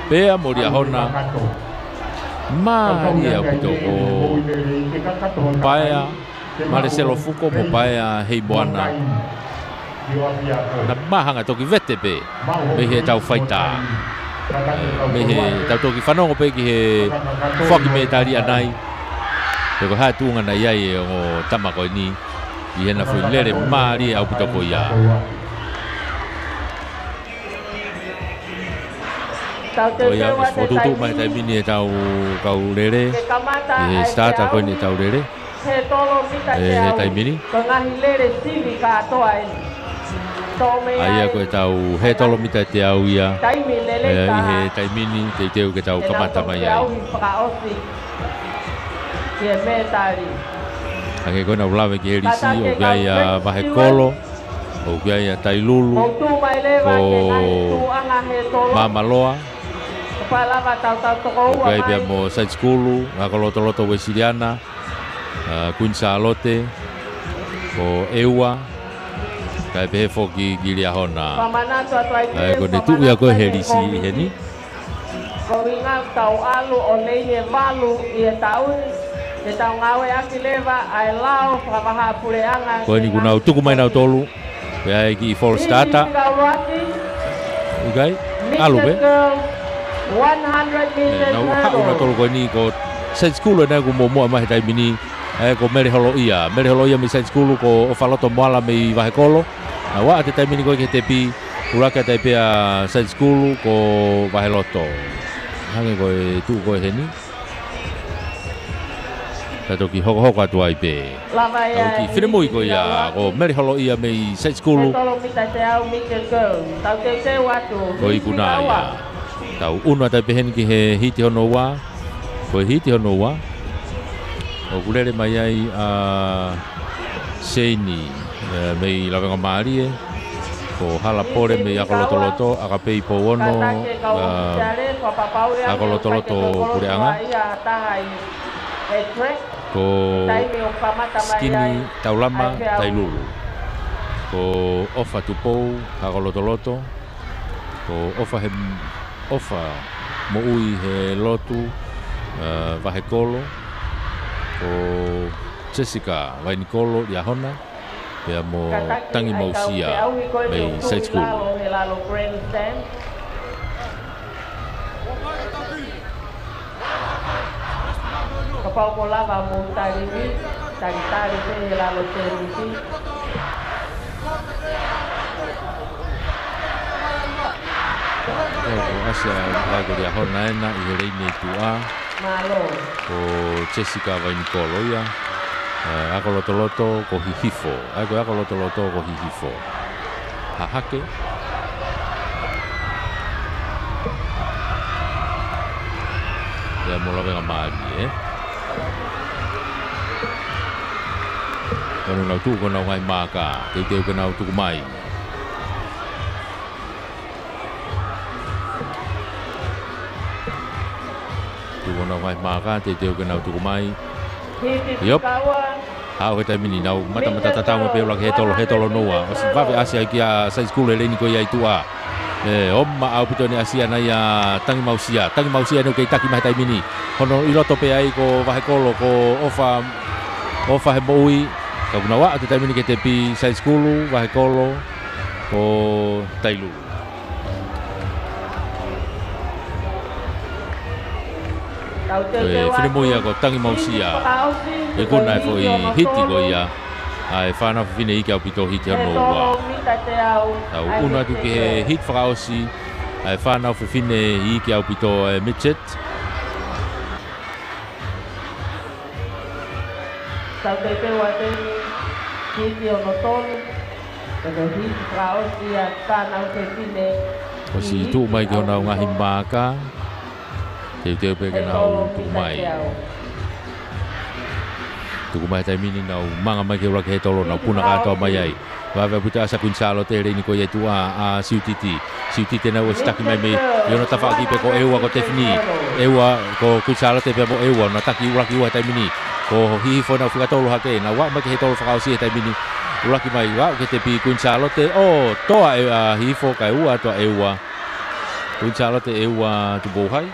pea mo Liahona. Mālie ʻaupito ko Paea Maleselo Fuko mo Paea Heimoana. Naʻa mā hanga toki vete pē mei heʻetau faitā. Ē, mei heʻetau toki fanongo pē ki he foaki mētali ʻanai. Pe ko e hā e tuʻunga naʻe ʻi ai e ongo tama ko eni ʻi heʻena foʻi lele mālie ʻaupito ko ia. Ko ia, ʻosi fokotuʻutuʻu mai he taimi ni ʻetau kau lele. ʻI he starter ko eni ʻetau lele. He tolo mita ē, he teau. Taimi ni. Ko e ngaahi lele sivi kātoa eni. Tō mei ʻA ia ai ko ʻetau he tolo mita teau ia. Taimi lele ē, ʻi he taimi ni, teuteu ke tau kamata mai ai. Fakaʻosi ki he mētali. Hangē ko ʻenau lave ki he lisi, ʻoku ʻi ai ʻa Vahekolo, ʻoku ʻi ai ʻa Tailulu, ko Māmaloa, ʻoku ʻi ai pea mo Side School, Akolotoloto Uēsiliana, ʻa Kuini Sālote, ko ʻEua, kae pehē foki ki Liahona. ʻA ia ko ʻene tuʻu ia ko ē he lisi ʻi heni. Ko e ʻuhinga ʻoku tau ʻalu ʻo nei e valu ʻi he taʻu ni, ke tau ngāueʻaki leva ʻa e lao fakavahaʻapuleʻanga. Ko eni kuo nau tuku mai nautolu, pea ʻe kiʻi false starter. ʻIkai? ʻAlu pē. Mister Girls, one hundred meters hurdle. Ē, nau haʻu nautolu ko eni ko Side School ena ʻoku muʻomuʻa mai he taimi ni, ʻa ia ko Mele Holoʻia. Mele Holoʻia mei Side School, ko ʻOfaloto Moala mei Vahekolo. Naʻa nau ʻā atu he taimi ni ko ē ki he tepi, ʻuluaki ʻatā ai pē ʻa Side School ko Vaheloto. Hangē ko e tuʻu ko ē heni. Ka toki hokohoko atu ai pē. Lava ia. Tau ki he finemui ko ia, ko Mele Holoʻia mei Side School. He tolo mita teau, Mister Girls. Tau teuteu atu. Ko e ikuna ia. Tau ʻunu atu ai pē heni ki he hiti hono ua. Ko e hiti hono ua. ʻOku lele mai ai ʻa Seini, ē, mei Lavengamālie, ko Halapole mei Akolotoloto, ʻAkapei Pouono, ē, Akolotoloto Puleʻanga, ko Sikini Taulama Tailulu, ko ʻOfa Tupou, Akolotoloto, ko ʻOfa he, ʻOfa Moʻui he Lotu, ē, Vahekolo, ko Jessica Vainikolo Liahona, pea mo Tangi Mausia mei Side School. Kapau ʻoku lava mou tali ni, talitali pē he lalo tenisi. ʻOku ʻasi ʻa e ko Liahona ena ʻi he leini ʻi tuʻa. Mālō. Ko Jessica Vainikolo ia. Ē, Akolotoloto ko Hihifo. ʻA ia ko Akolotoloto ko Hihifo. Hahake. Ia mo Lavengamālie, ē. Ko ʻenau tuʻu ko ʻenau ngaahi maaka, teuteu ke nau tuku mai. Tuku ʻenau ngaahi maaka, teuteu ke nau tuku mai. Hiti ʻIop. Fika ua. Haʻu he taimi ni nau matamata tatau mai pē ʻuluaki he tolo, he tolo noa. ʻOsi vave ʻasi ai kia Side School he leini ko ia ʻi tuʻa. Ē, ʻoku maʻa ʻaupito ʻene ʻasi ʻana ia Tangi Mausia. Tangi Mausia ʻoku kei taki mai he taimi ni. Hono ʻi loto pē ai ko Vahekolo, ko ʻOfa, ʻOfa he Moʻui. Ka kuo nau ʻā atu he taimi ni ki he tepi Side School, Vahekolo, ko Tailulu. Ko e finemui ia ko Tangi Mausia. ʻOku ʻi ai e foʻi hiti ko ia ʻa e fānau fefine iiki ʻaupito, hiti hono ua. Tau ʻunu atu ki he hiti fakaʻosi ʻa e fānau fefine iiki ʻaupito, ʻa e midget. Tau teuteu atu eni, hiti hono tolu, ko e hiti fakaʻosi ʻa e fānau fefine. ʻOsi tuʻu mai ki honau ngaahi maaka. Teuteu pē ke nau tuku mai. Tuku mai he taimi ni nau manga mai ki he ʻuluaki he tolo, nau puna kātoa mai ai. Vave ʻaupito ʻa Kuini Sālote he leini ko ia ʻi tuʻa ʻa Siutiti. Siutiti naʻe ʻosi taki mai mei ʻi hono tafaʻaki pē ko ʻEua ko Tefini. ʻEua ko Kuini Sālote pea mo ʻEua. Naʻe taki ʻuluaki ua he taimi ni. Ko Hihifo naʻe fika tolu hake. Naʻe ʻalu mai ki he tolo fakaʻosi he taimi ni. ʻUluaki mai, ʻalu ki he tepi Kuini Sālote. ʻO, toa ʻe ʻa Hihifo kae ua atu ʻa ʻEua. Kuini Sālote ʻEua Tupou Hai.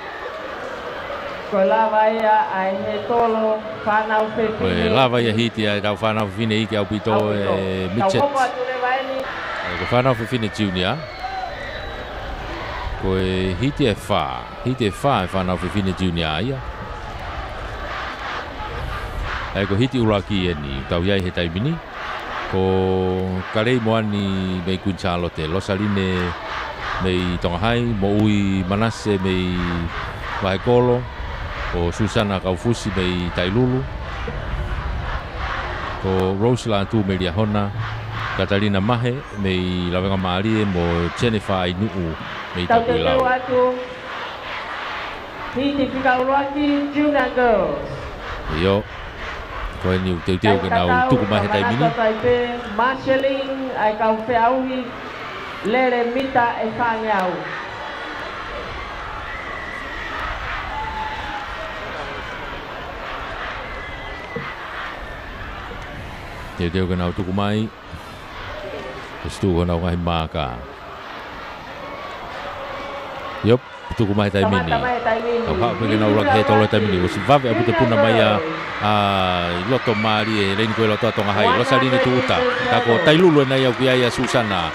Ko e lava ia ʻa e tolo fānau fefine. Ko e lava ia hiti ʻa e tau fānau fefine iiki ʻaupito ʻaupito. E midget. Tau hoko atu leva eni. E ko e fānau fefine junior. Ko e hiti ʻe fā. Hiti ʻe fā e fānau fefine junior ia. ʻA ia ko e hiti ʻuluaki eni. Tau ʻi ai he taimi ni. Ko Kalei Moani mei Kuini Sālote, Losaline mei Tonga Hai, Moʻui Manase mei Vahekolo, ko Susana Kaufusi mei Tailulu, ko Rose Lātū mei Liahona, Katalina Mahe mei Lavengamālie mo Jennifer ʻAinuʻu mei Takuilau. Tau teuteu atu. Hiti fika ʻuluaki, Junior Girls. ʻIo. Ko eni ʻoku teuteu ke nau tuku mai he taimi ni. Marshalling, ʻa e kau feʻauhi lele mita ʻe fāngeau. Teuteu ke nau tuku mai. ʻOsi tuku honau ngaahi maaka. ʻIo, tuku mai he taimi ni. Kamata mai he taimi ni. Tau haʻu pē ke nau ʻuluaki he tolo he taimi ni. ʻOsi vave ʻaupito puna mai ia, ʻa, ʻi loto mālie, leini ko ē loto ʻa Tonga Hai. Losaline Tuʻuta. Ka ko Tailulu ena ia ʻoku ʻi ai ʻa Susana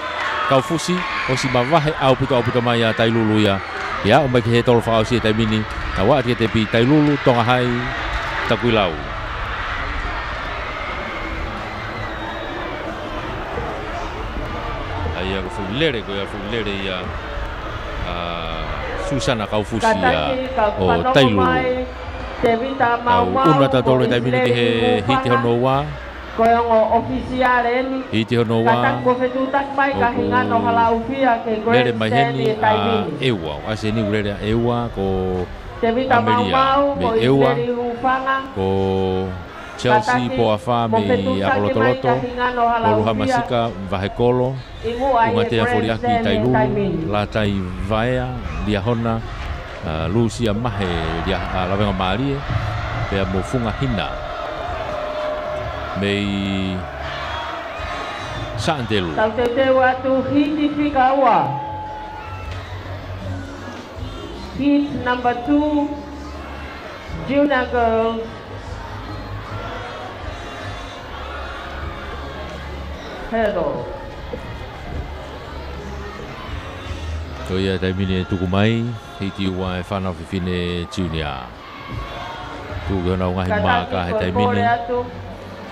Kaufusi. ʻOsi mavahe ʻaupito ʻaupito mai ʻa Tailulu ia. ʻIo, ʻalu mai ki he tolo fakaʻosi he taimi ni. Naʻe ʻalu atu ki he tepi Tailulu, Tonga Hai, Takuilau. ʻA ia ko e fuʻu lele, ko e fuʻu lele ia, ʻa, Susana Kaufusi ia ʻo Tailulu. Tau ʻunu atu ʻa Tailulu he taimi ni ki he hiti hono ua. Ko e ongo ʻofisiale eni. Hiti hono ua. Kātaki kuo fetuʻutaki mai ka hinga no hala ufia ke ko e lele mai heni ʻa ʻEua. ʻAsi eni ʻoku lele ʻa ʻEua ko Tevita Amelia Maumau, mei ʻEua. Ko Chelsea Poafa mei ʻAkolotoloto. Ko Luha Masika, Vahekolo. ʻUngatea Foliaki, Tailulu, Lātai Vaea, Liahona, ʻa, Lusia Mahe, Lia-, ʻa, Lavengamālie, pea mo Funga Hina mei Sāʻanitelu. Tau teuteu atu hiti fika ua. Heat number two, Junior Girls. Hurdle. Ko ia taimi ni ʻe tuku mai, hiti ua e fānau fefine junior. Tuku ki honau ngaahi maaka he taimi ni.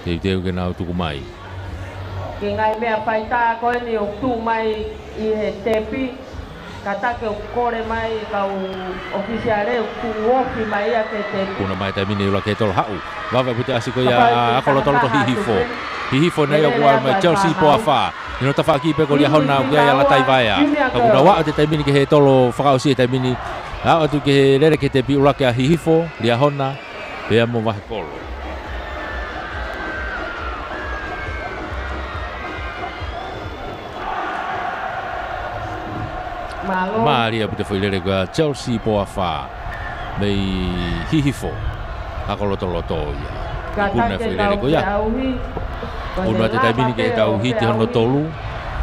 Teuteu ke nau tuku mai. Ki he ngaahi meʻa faitā ko eni ʻoku tuʻu mai ʻi he tepi. Kātaki ʻo kole mai kau ʻofisiale ʻoku ofi mai ia ke te. Puna mai taimi ni ʻuluaki he tolo haʻu. Vave ʻaupito ʻasi ko ia ʻa ʻAkolotoloto Hihifo. Hihifo nei ʻoku ʻalu mai Chelsea Poafa. ʻI hono tafaʻaki pē ko Liahona ʻoku ʻi ai ʻa Lātai Vaea. Ka kuo nau ʻalu atu he taimi ni ki he tolo fakaʻosi he taimi ni. ʻAlu atu ki he lele ki he tepi ʻuluaki ʻa Hihifo, Liahona, pea mo Vahekolo. Mālō. Mālie ʻaupito foʻi lele ko ia Chelsea Poafa mei Hihifo, ʻAkolotoloto ia. Puna foʻi lele ko ia. ʻUnu atu he taimi ni ki he tau hiti hono tolu.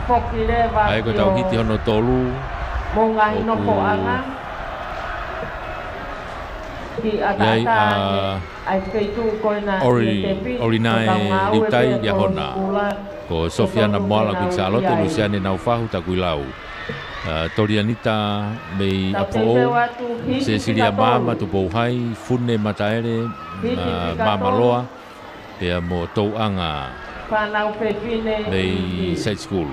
ʻA ia ko e tau hiti hono tolu. Mo ngaahi nofoʻanga. ʻI ai ʻa ʻOri-, ʻOrinae Liutai, Liahona. Ko Sofiana Moala, Kuini Sālote, Lusiane Naufahu, Takuilau. ʻA, Tolianita mei ʻApifoʻou, Sesilia Maama, Tupou Hai, Fune Mataele, ʻa, Maamaloa, pea mo Touʻanga mei Side School.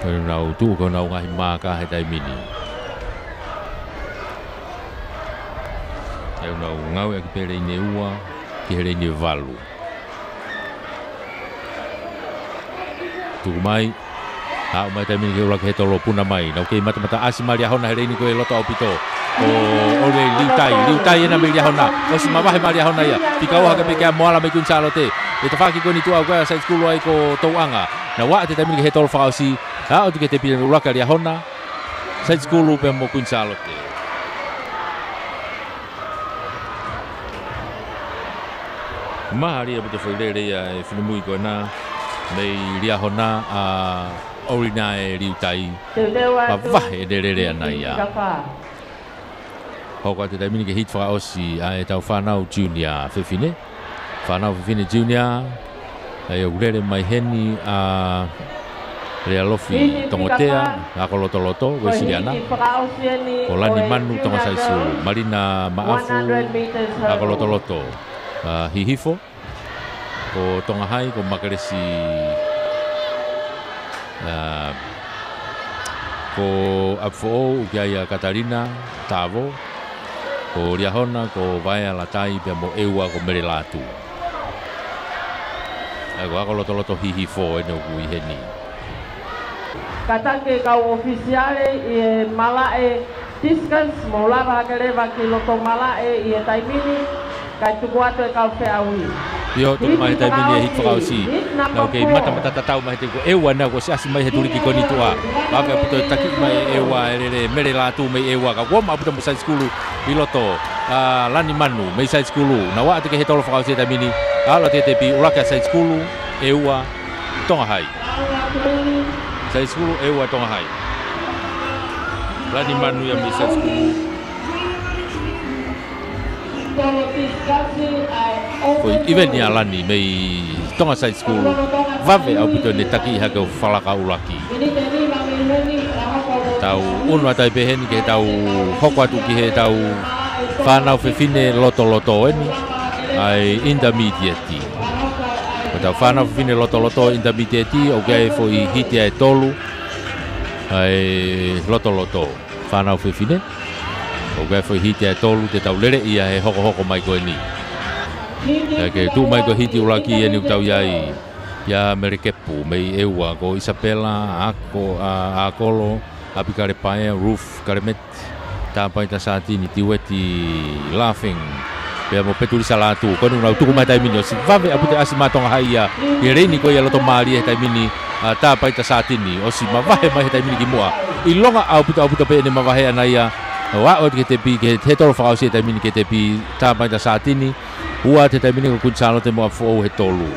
Ko ʻenau tuʻu ko ʻenau ngaahi maaka he taimi ni. ʻEnau ngāueʻaki pē leini ua ki he leini valu. Tuku mai. Haʻu mai taimi ni ki he ʻuluaki he tolo, puna mai. Nau kei matamata ʻasi mai Liahona he leini ko ē loto ʻaupito. Ko ʻOlivea Liutai, Liutai ena mei Liahona. ʻOsi mavahe mai Liahona ia. Fika ua hake pē kia Moala mei Kuini Sālote. ʻI he tafaʻaki ko eni tuʻa ʻoku ʻi ai e side school ai ko Touʻanga. Naʻa ʻoatu e taimi ni ke he tolo fakaʻosi. Aʻu atu ki he tepi ʻuluaki ʻa Liahona. Side school pea mo Kuini Sālote. Mālie ʻaupito e foʻi lele ia e finemui ko ena mei Liahona ʻa ʻOlivea Liutai. Mavahe e lele ʻana ia. Hoko atu e taimi ni ki he hiti fakaʻosi ʻa e tau fānau junior fefine. Fānau fefine junior. ʻA ia ʻoku lele mai heni ʻa Lealofi Tongotea, ako lotoloto, Uēsiliana. Ko Lani Manu, Tonga Side School. Malina Maʻafu, ako lotoloto, ʻa Hihifo. Ko Tonga High, ko Makelesi, ʻa, ko ʻApifoʻou, ʻoku ʻi ai ʻa Katalina Tavo. Ko Liahona, ko Vaea Latai, pea mo ʻEua ko Mele Lātū. ʻA ia ko e ako lotoloto Hihifo eni ʻoku ʻi heni. Kātaki e kau ʻōfisiale ʻi he malaʻe discus, mou lava hake leva ki loto malaʻe ʻi he taimi ni, kae tuku atu e kau feʻauhi. ʻIo, tuku mai he taimi ni e hiti fakaʻosi. Naʻa ku kei matamata tatau mai he te ko ʻEua naʻa ku ʻosi ʻasi mai he tuliki ko eni tuʻa. Vave ʻaupito e taki mai ʻEua e lele Mele Lātū mei ʻEua ka kuoma ʻaupito mo side school ʻi loto. ʻA, Lani Manu mei side school. Naʻa ʻoatu ki he tolo fakaʻosi he taimi ni. ʻAlu atu ki he tepi ʻuluaki ʻa side school ʻEua Tonga High. Side school ʻEua Tonga High. Lani Manu ia mei side school. Foʻi ʻiveni ʻa Lani mei Tonga Side School. Vave ʻaupito ʻene taki hake ʻo falaka ʻuluaki. Tau ʻunu atu ai pē heni ke tau hoko atu ki he tau fānau fefine lotoloto eni. ʻA e intermediate. Ko e tau fānau fefine lotoloto intermediate, ʻoku ʻi ai e foʻi hiti ʻe tolu ʻa e lotoloto fānau fefine. ʻOku ʻi ai e foʻi hiti ʻe tolu te tau lele ia he hokohoko mai ko eni. ʻA ia ke tuʻu mai ko e hiti ʻuluaki eni ʻoku tau ʻi ai. ʻIa Melekepu mei ʻEua, ko Isapela, Ako, ʻa, Akolo, ʻApikale Paea, Ruth Kalemeti, Tāpaita Satini, Tiueti Laughing, pea mo Petulisa Lātū. Ko eni ʻoku nau tuku mai he taimi ni ʻosi vave ʻaupito e ʻasi mai ʻa Tonga High ia ʻi he leini ko ia loto mālie he taimi ni, ʻa Tāpaita Satini. ʻOsi mavahe mai he taimi ni ki muʻa. ʻIlonga ʻaupito ʻaupito pē ʻene mavahe ʻana ia. ʻO aʻu atu ki he tepi, ki he tolo fakaʻosi he taimi ni ki he tepi Tāpaita Satini. Ua atu he taimi ni ko Kuini Sālote mo ʻApifoʻou he tolu.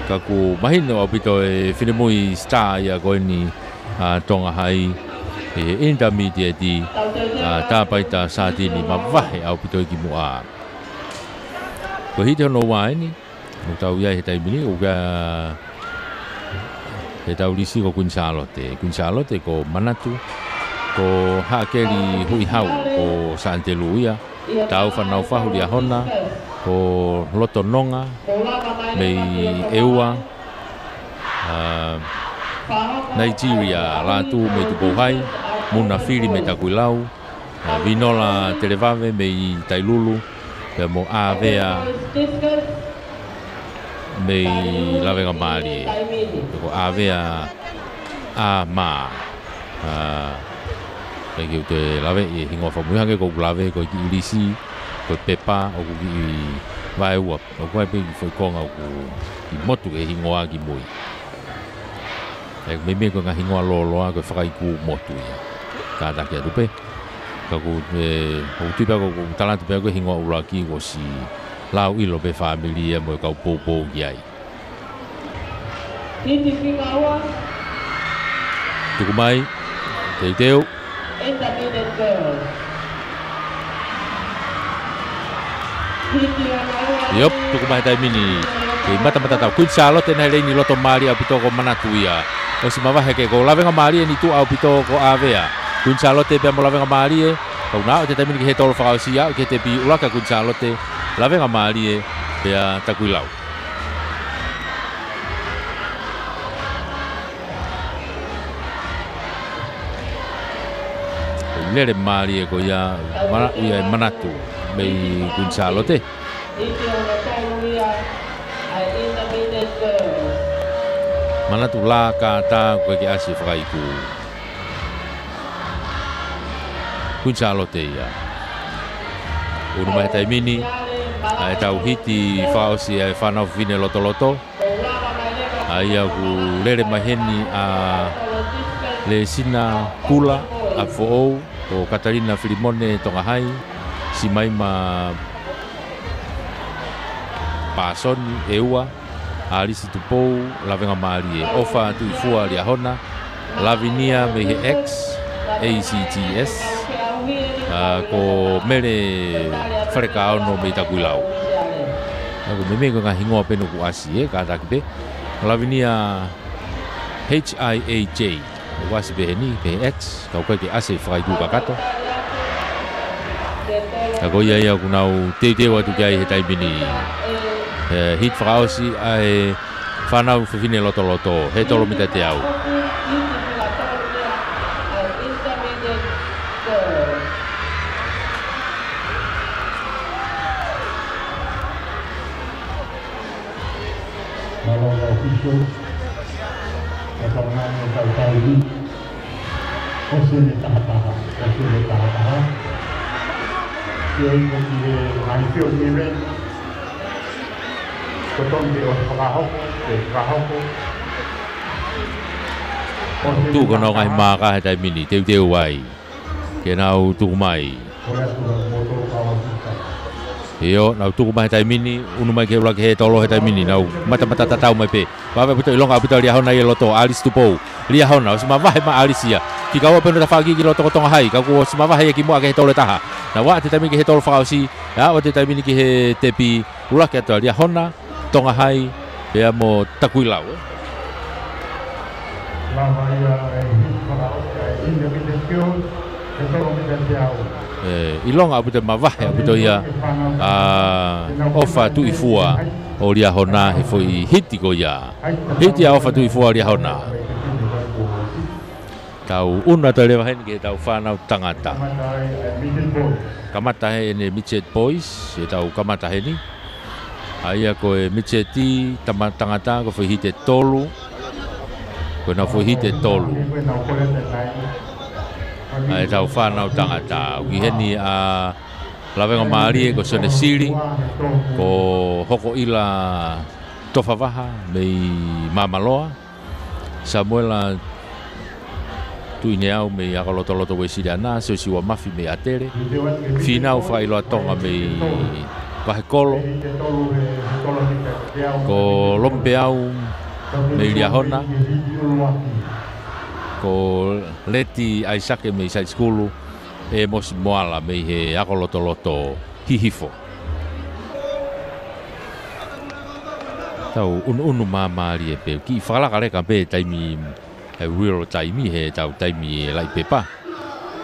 Ka ʻoku mahino ʻaupito e finemui star ia ko eni ʻa Tonga High ʻi he intermediate, ʻa Tāpaita Satini, mavahe ʻaupito ia ki muʻa. Ko e hiti hono ua eni ʻoku tau ʻi ai he taimi ni, ʻoku ʻi ai he tau lisi ko Kuini Sālote. Kuini Sālote ko Manatu, ko Haʻakeli Huʻihau, ko Sānitelū ia. Tau Fanaufahu Liahona, ko Loto Nonga mei ʻEua, ʻa, Nigeria Lātū mei Tupou High, Muna Fili mei Takuilau, ʻa, Vinola Televave mei Tailulu, pea mo ʻAvea mei Lavengamālie. Ko ʻAvea ʻa Mā. ʻA, ʻikai ke u toe laveʻi e hingoa fakamui hangē ko ʻeku lave ko e kiʻi lisi, ko e pepa, ʻoku kiʻi vaeua. ʻOku ʻi ai pē kiʻi foʻi konga ʻoku kiʻi motu e hingoa ki mui. ʻE, meimei ko e ngaahi hingoa lōloa, ko e fakaiku motu ia. Kātaki atu pē. Ka ʻoku, ʻe, ʻoku tui pē ʻoku, ʻoku tala atu pē ko e hingoa ʻuluaki kuo ʻosi lau ʻilo pē fāmili ia mo e kau poupou ki ai. Hiti fika ua. Tuku mai. Teuteu. Intermediate girls. Hiti hono ua. ʻIo, tuku mai he taimi ni. Kei matamata tatau. Kuini Sālote ena he leini loto mālie ʻaupito, ko Manatu ia. ʻOsi mavahe hake, ko Lavengamālie eni tuʻa ʻaupito ko ʻAvea. Kuini Sālote pea mo Lavengamālie. Ka ʻoku nau aʻu he taimi ni ki he tolo fakaʻosi, aʻu ki he tepi ʻuluaki ʻa Kuini Sālote, Lavengamālie pea Takuilau. Lele mālie ko ia, mala-, ia e Manatu mei Kuini Sālote. Manatu lā kātā, ʻoku ʻikai ke ʻasi e fakaiku. Kuini Sālote ia. Unu mai he taimi ni ʻa e tau hiti fakaʻosi ʻa e fānau fefine lotoloto. ʻA ia ʻoku lele mai heni ʻa Lesina Kula, ʻa Foʻou, ko Katalina Filimone Tongahai, Simaima Pāsoni ʻEua, ʻAlisi Tupou, Lavengamālie, ʻOfa Tuʻifua Liahona, Lavinia mei he X, A C T S, ʻa, ko Mele Falekaono mei Takuilau. ʻA, ko e meimei ko e ngaahi hingoa pē ʻoku ʻasi, ē, kātaki pē. Lavinia H I A J. ʻOku ʻasi pē heni, pē X, ka ʻoku ʻikai ke ʻasi e fakaikū kakato. Ka ko ia ia ʻoku nau teuteu atu ki ai he taimi ni. ʻE, hiti fakaʻosi ʻa e fānau fefine lotoloto, he tolo mita teau. Mālō e official, ʻa e kaunga ʻo e kautaha ni. ʻOsi eni e taha taha, ʻosi eni e taha taha. Ke ʻi ai ko e ngaahi field event, ko e tonu ke ʻosi fakahoko, ke fakahoko. ʻOsi eni e taha taha. Tuku honau ngaahi maaka he taimi ni, teuteu ai ke nau tuku mai. ʻIo, nau tuku mai he taimi ni, unu mai ke ula ke he tolo he taimi ni, nau matamata tatau mai pē. Vave ʻaupito, ʻilonga ʻaupito ʻa Liahona ʻi loto, ʻAlisi Tupou. Liahona, ʻosi mavahe mai ʻa ʻAlisi ia. Fika ua pē hono tafaʻaki ki loto ko Tongahai, ka kuo ʻosi mavahe ia ki muʻa ki he tolo ʻe taha. Naʻe ʻoatu e taimi ki he tolo fakaʻosi, ʻa, ʻoatu e taimi ki he tepi, ʻuluaki atu ʻa Liahona, Tongahai, pea mo Takuilau, ē. Lava ia e hiti fakaʻosi ʻa e intermediate field, he tolo mita teau. ʻE, ʻilonga ʻaupito e mavahe ʻaupito ia ʻa ʻOfa Tuʻifua ʻo Liahona he foʻi hiti ko ia. Hiti ʻa ʻOfa Tuʻifua ʻo Liahona. Tau unu atu leva heni ki he tau fānau tangata. Kamata he ʻene midget boys, he tau kamata heni. ʻA ia ko e midget tama-, tangata, ko e foʻi hiti ʻe tolu. Ko ʻenau foʻi hiti ʻe tolu ʻa e tau fānau tangata. ʻOku ʻi heni ʻa Lavengamālie, ko Sione Sili, ko Hokoʻila Tofavaha mei Māmaloa. Samuela Tuʻineau mei ʻAkolotoloto Uēsiliana, Siosiua Mafi mei ʻAtele, Fīnau Fakaʻiloa Tonga mei Vahekolo, ko Lomipeau mei Liahona, ko Leti ʻAisake mei Saisikulu, ʻEmosi Moala mei he ʻAkolotoloto Hihifo. Tau unuunu māmālie pē, kiʻi fakalakaleka pē taimi, ʻa e real taimi he tau taimi ʻe laʻi pepa.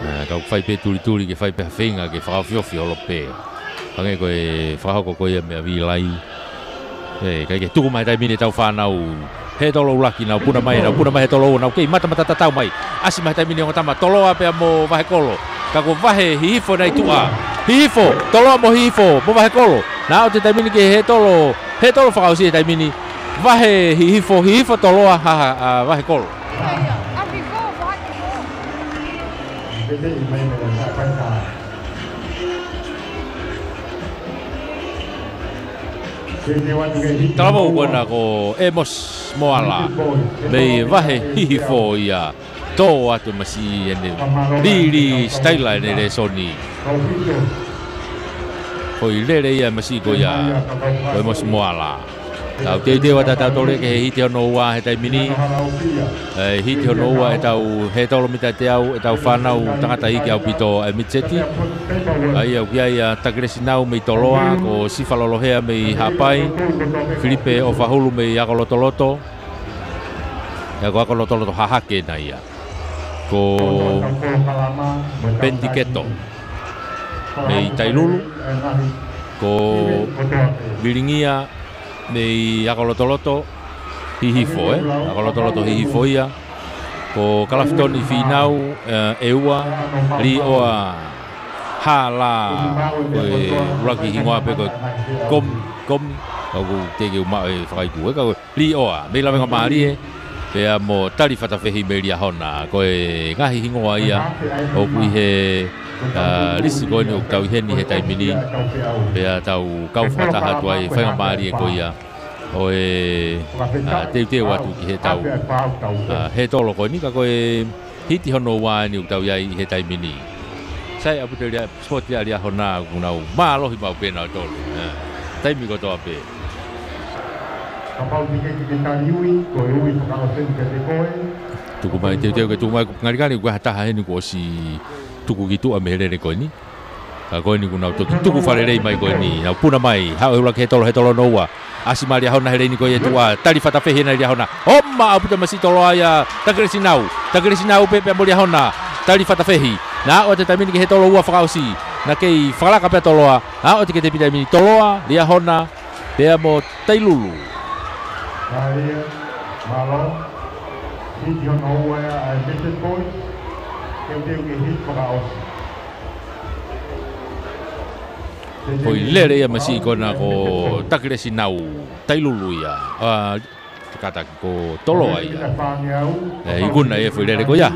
ʻA, kau fai pē tulituli ke fai pē ha feinga ke fakaofiofi holo pē. Hangē ko e fakahoko ko ia meia Vīlai. ʻE, ʻikai ke tuku mai taimi ni tau fānau. He tolo ʻuluaki nau puna mai, nau puna mai he tolo ua, nau kei matamata tatau mai. ʻAsi mai taimi ni ongo tama, Toloa pea mo Vahekolo. Ka kuo vahe Hihifo ʻi tuʻa. Hihifo, Toloa mo Hihifo, mo Vahekolo. Naʻe ʻoatu e taimi ni ki he tolo, he tolo fakaʻosi he taimi ni. Vahe Hihifo, Hihifo Toloa, ha, ha, ʻa Vahekolo. Talavou ko ena ko ʻEmosi Moala, mei Vahe Hihifo ia, tō atu masiʻi ʻene lili sitaila ʻene lēsoni. Ko e lele ia masiʻi ko ia, ko ʻEmosi Moala. Tau teuteu atu ʻa tautolu ki he hiti hono ua he taimi ni. ʻE, hiti hono ua ʻetau he tolo mita teau, ʻetau fānau tangata iiki ʻaupito ʻa e mitiseti. ʻA ia ʻoku ʻi ai ʻa Takilesi Nau mei Toloa, ko Sifa Lolohea mei Haʻapai, Filipe ʻOfahulu mei ʻAkolotoloto. ʻA ia ko ʻAkolotoloto Hahake ena ia. Ko Penitiketo mei Tailulu, ko Vilingia mei ʻAkolotoloto Hihifo, ē? ʻAkolotoloto Hihifo ia. Ko Kalafitoni Fīnau, ē, ʻEua, Līʻoa Hala, ko e ʻuluaki hingoa pē ko e Komi, Komi, ʻoku teʻeki ke u maʻu e fakaikū, ē, ka ko e Līʻoa, mei Lavengamālie, pea mo Talifatafehi mei Liahona. Ko e ngaahi hingoa ia ʻoku ʻi he, ā, lisi ko eni ʻoku tau ʻi heni he taimi ni. Pea tau kau fakataha atu ai e faingamālie ko ia ʻo e, ā, teuteu atu ki heʻetau, ā, hētolo ko eni, ka ko e hiti hono ua eni ʻoku tau ʻi ai he taimi ni. Sai ʻaupito lia, Sipoti ʻa Liahona, ʻoku nau mālohi maʻu pē nautolu, ē, taimi kotoa pē. Kapau te ke, ke tali ui, ko e ui fakaʻosi eni kiate koe. Tuku mai, teuteu ke tuku mai, ngalingali ʻoku ʻi ai ha taha heni kuo ʻosi tuku ki tuʻa mei he lele ko eni. Ka ko eni kuo nau toki tuku fakalelei mai ko eni. Nau puna mai, haʻu e ʻuluaki hētolo, hētolo hono ua. ʻAsi mai Liahona he leini ko ia ʻi tuʻa, Talifatafehi ʻena ʻi Liahona. ʻOma ʻaupito e masiʻi toloa ia, Takelesinau. Takelesinau pē pea mo Liahona, Talifatafehi. Naʻa ʻoatu e taimi ni ki he hētolo ua fakaʻosi. Naʻe kei fakalaka pē ʻa toloa. Naʻa ʻoatu ki he tepi taimi ni toloa, Liahona, pea mo Tailulu. Mālie, mālō. Hiti hono ua ia ʻa e Message Boys. Teuteu ke hiti fakaʻosi. Foʻi lele ia masiʻi ko ena ko Takelesinau, Tailulu ia. Ā, kātaki ko toloa ia. Ē, ikuna ia foʻi lele ko ia.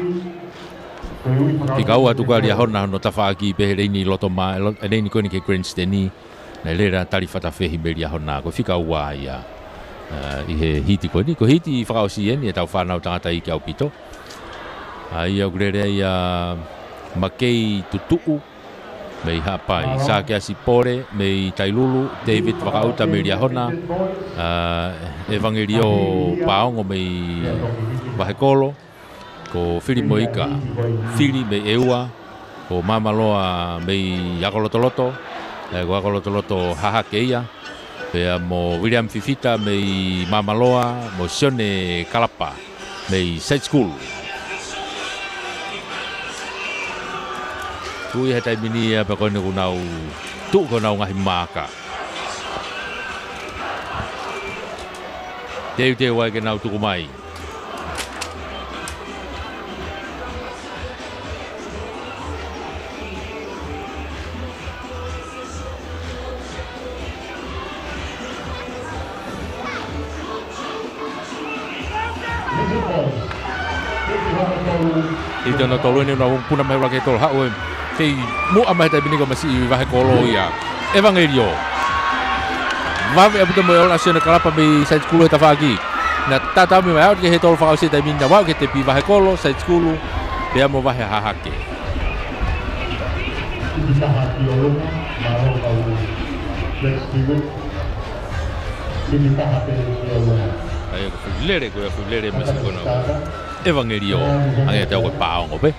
Fika ua atu ko ē ʻa Liahona hono tafaʻaki pē he leini loto mā, lo-, leini ko eni ki he grandstand. Naʻe lele ʻa Talifatafehi mei Liahona, ko e fika ua ia. Ā, ʻi he hiti ko eni, ko e hiti fakaʻosi eni ʻetau fānau tangataʻeiki ʻaupito. ʻA ia ʻoku lele ai ʻa Makei Tutuʻu mei Haʻapai, Sakeasi Pole mei Tailulu, David Vakaʻuta mei Liahona, ā, ʻEvangelio Paongo mei Vahekolo, ko Fili Moika, Fili mei ʻEua, ko Māmaloa mei Akolotoloto, ē, ko Akolotoloto Hahake ia, pea mo William Fifita mei Māmaloa, mo Sione Kalapa mei Side School. Tuʻu ia he taimi ni ia pea ko eni kuo nau tuʻu ko ʻenau ngaahi maaka. Teuteu ai ke nau tuku mai. Hiti hono tolu eni, nau puna mai ʻuluaki hētolo, haʻu e kei muʻa mai he taimi ni ko e masiʻi Vahekolo ia. ʻEvangelio. Vave ʻaupito mo e ola ʻa Sione Kalapa mei Side School he tafaʻaki. Naʻe tatau mai, aʻu ki he hētolo fakaʻosi he taimi ni, naʻe aʻu ki he tepi Vahekolo, Side School, pea mo Vahe Hahake. Timi taha ki ʻolunga, mālō kau Lex Stewart. Timi taha pē ki ʻolunga. ʻA ia ko e foʻi lele, ko e foʻi lele masiʻi ko ena ʻa ʻEvangelio, ʻa ia te au ko e Paongo pē.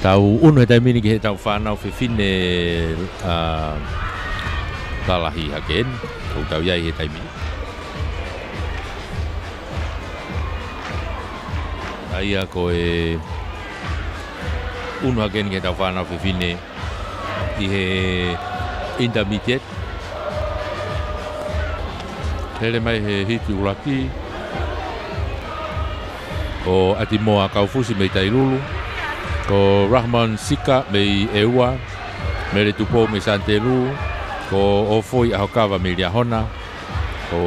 Tau ʻunu he taimi ni ki heʻetau fānau fefine, ā, lalahi hake eni, ʻoku tau ʻi ai he taimi ni. ʻA ia ko e ʻunu hake eni ki heʻetau fānau fefine ʻi he intermediate. Lele mai he hiti ʻuluaki ko ʻAtimoa Kaufusi mei Tailulu, ko Rahman Sika mei ʻEua, Mele Tupou mei Sanitelū, ko ʻOfoi ʻAhokava mei Liahona, ko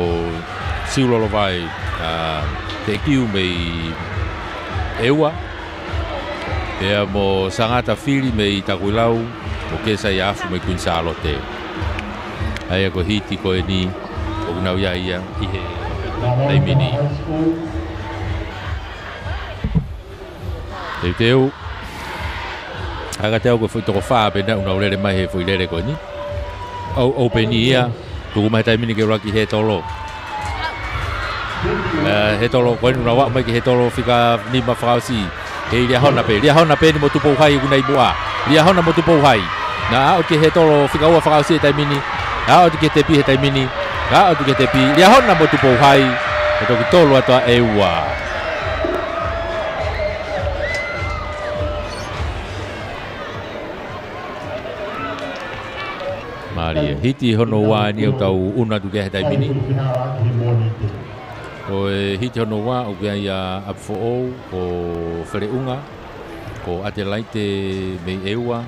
Siulolovai, ā, Tekiu mei ʻEua, pea mo Sangata Fili mei Takuilau, mo Kesa Iafu mei Kuini Sālote. ʻA ia ko e hiti ko eni ʻoku nau ʻi ai ia ʻi he taimi ni. Teuteu. ʻA ia ka te au ko e foʻi toko fā pē naʻa nau lele mai he foʻi lele ko eni. ʻOu, ʻoupeni ia. Tuku mai he taimi ni ke ʻuluaki hētolo. Ē, hētolo ko eni nau aʻu mai ki he hētolo fika nima fakaʻosi. Kei Liahona pē, Liahona pē eni mo Tupou Hai ʻoku nau ʻi muʻa. Liahona mo Tupou Hai. Naʻa aʻu ki he hētolo fika ua fakaʻosi he taimi ni. Naʻa aʻu ki he tepi he taimi ni. Naʻa aʻu ki he tepi. Liahona mo Tupou Hai. Ko e toki tolu atu ʻa ʻEua. Mālie, hiti hono ua eni ʻoku tau ʻunu atu ki ai he taimi ni. Ko e hiti hono ua ʻoku ʻi ai ʻa ʻApifoʻou, ko Feleʻunga, ko ʻAtelaite mei ʻEua,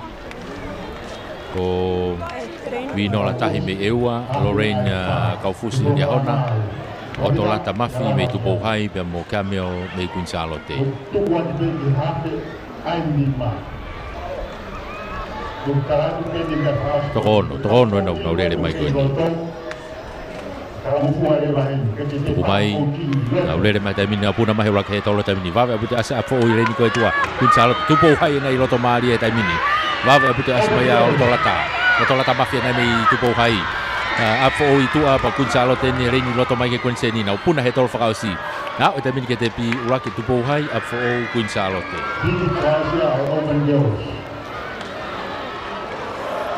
ko Vinola Tahi mei ʻEua, Lorraine, ā, Kaufusi Liahona, ʻOtolata Mafi mei Tupou Hai pea mo Cameo mei Kuini Sālote. Toko ono, toko ono ʻenau, nau lele mai ko eni. Tuku mai, nau lele mai he taimi ni, nau puna mai he ʻuluaki he tolo he taimi ni. Vave ʻaupito e ʻasi ʻa ʻApifoʻou he leini ko ē tuʻa. Kuini Sālote, Tupou Hai ʻena ʻi loto mālie he taimi ni. Vave ʻaupito e ʻasi mai ʻa ʻOtolata. ʻOtolata Mafi ʻena mei Tupou Hai. ʻA, ʻApifoʻou ʻi tuʻa pea Kuini Sālote ʻena he leini loto mai ki he kuenseni, nau puna he tolo fakaʻosi. Nau aʻu he taimi ni ki he tepi, ʻuluaki Tupou Hai, ʻApifoʻou, Kuini Sālote.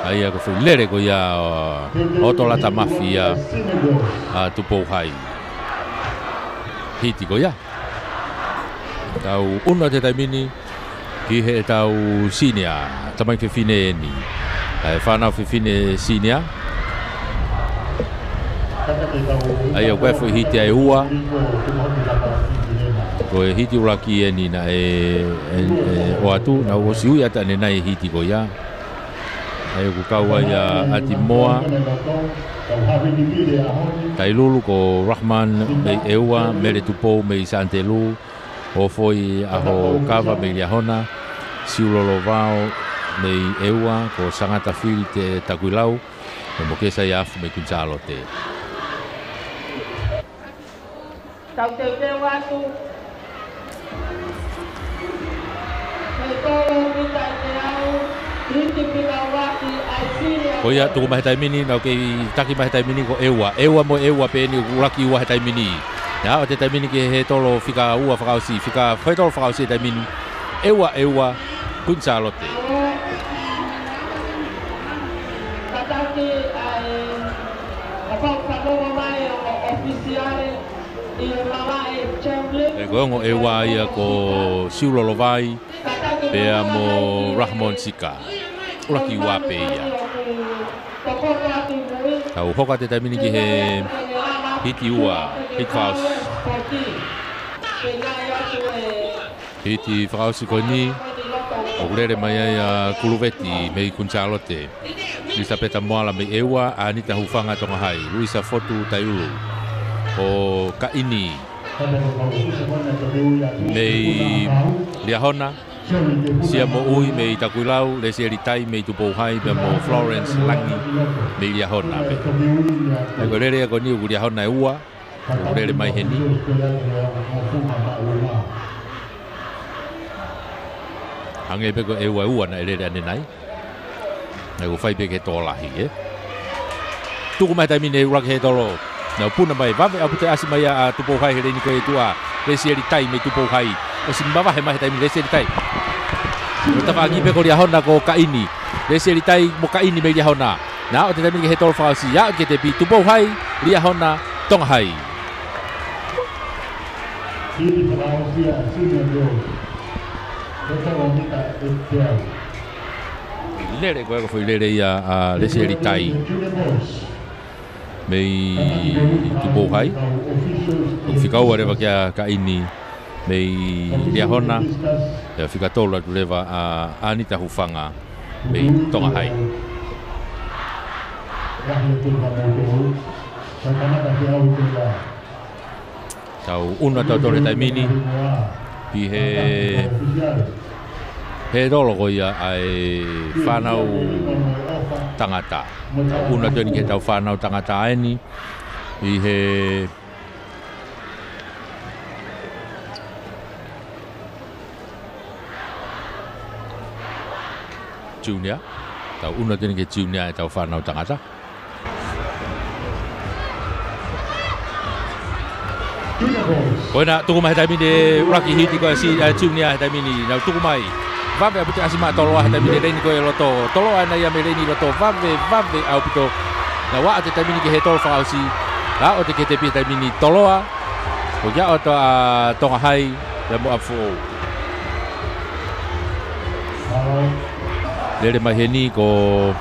ʻA ia ko e foʻi lele ko ia ʻa ʻOtolata Mafi ia ʻa Tupou Hai. Hiti ko ia. Tau ʻunu atu he taimi ni ki heʻetau senior, tamaiki fefine eni. ʻA e fānau fefine senior. ʻA ia ko e foʻi hiti ʻe ua. Ko e hiti ʻuluaki eni naʻe, ʻe, ʻe ʻoatu, naʻe ʻosi ui atu ʻanenai e hiti ko ia. ʻA ia ʻoku kau ai ʻa ʻAtimoa Tailulu, ko Rahman mei ʻEua, Mele Tupou mei Santelu, Ofoi-ʻAhokava mei Liahona, Siulolovao mei ʻEua, ko Sangata Fili Te Takuilau, mo Mokesa Iafu mei Kuini Sālote. Tau teuteu atu. He tolo mita ʻe teau, hiti fika ua ki ai Silia. Ko ia, tuku mai he taimi ni, nau kei taki mai he taimi ni ko ʻEua. ʻEua mo ʻEua pē eni, ʻuluaki ua he taimi ni. Naʻe aʻu atu he taimi ni ki he tolo fika ua fakaʻosi, fika, he tolo fakaʻosi he taimi ni. ʻEua, ʻEua, Kuini Sālote. Tataki ai, kapau fanongo mai ʻo ʻofisiale, ʻI he malaʻe Chamberlain. ʻE, ko e ongo ʻEua ia ko Siulolovai pea mo Rahmon Sika. ʻUluaki ua pē ia. Tau hoko atu he taimi ni ki he hiti ua, hiti fakaʻosi. Hiti fakaʻosi ko eni, ʻoku lele mai ai ʻa Kuluveti mei Kuini Sālote. Lisapeta Moala mei ʻEua, ʻAnita Hufanga Tonga Hai, Luisa Fotu Tailulu, ko Kaini mei Liahona, Sia Moʻui mei Takuilau, Lesieli Tai mei Tupou Hai, pea mo Florence Langi mei Liahona pē. ʻA ia ko e lele ia ko eni ʻoku Liahona ʻe ua, ʻoku lele mai heni. Hangē pē ko e ʻEua ʻe ua naʻe lele ʻanenai. Naʻe ʻoku fai pē ke tō lahi, ē. Tuku mai he taimi ni ʻuluaki he tolo. Nau puna mai, vave ʻaupito e ʻasi mai ʻa Tupou Hai he leini ko ē tuʻa. Lesieli Tai mei Tupou Hai. ʻOsi mavahe mai he taimi ni Lesieli Tai. Ko e tafaʻaki pē ko Liahona ko Kaini. Lesieli Tai mo Kaini mei Liahona. Naʻe aʻu atu he taimi ni ki he tolo fakaʻosi, aʻu ki he tepi, Tupou Hai, Liahona, Tonga Hai. Hiti fakaʻosi ʻa Senior Girls. He tolo mita ʻe teau. Lele ko ē ko e foʻi lele ia ʻa Lesieli Tai mei Tupou Hai. ʻOku fika ua leva kia Kaini mei Liahona, pea fika tolu atu leva ʻa ʻAnita Hufanga mei Tonga Hai. Tau ʻunu atu he taimi ni, ʻi he, he tolo ko ia ʻa e fānau tangata. Tau ʻunu atu eni ki heʻetau fānau tangata eni, ʻi he Junior. Tau ʻunu atu eni ki he Junior ʻetau fānau tangata. Ko ena, tuku mai he taimi ni ʻuluaki hiti ko ē ʻa si-, ʻa Junior he taimi ni, nau tuku mai. Vave ʻaupito e ʻasi mai ʻa Toloa he taimi ni, leini ko ē loto. Toloa ʻena ia mei leini loto, vave, vave ʻaupito. Nau aʻu atu he taimi ni ki he tolo fakaʻosi. Aʻu atu ki he tepi he taimi ni Toloa. ʻOku aʻu atu ʻa Tonga Hai, ia mo ʻApifoʻou. Lele mai heni ko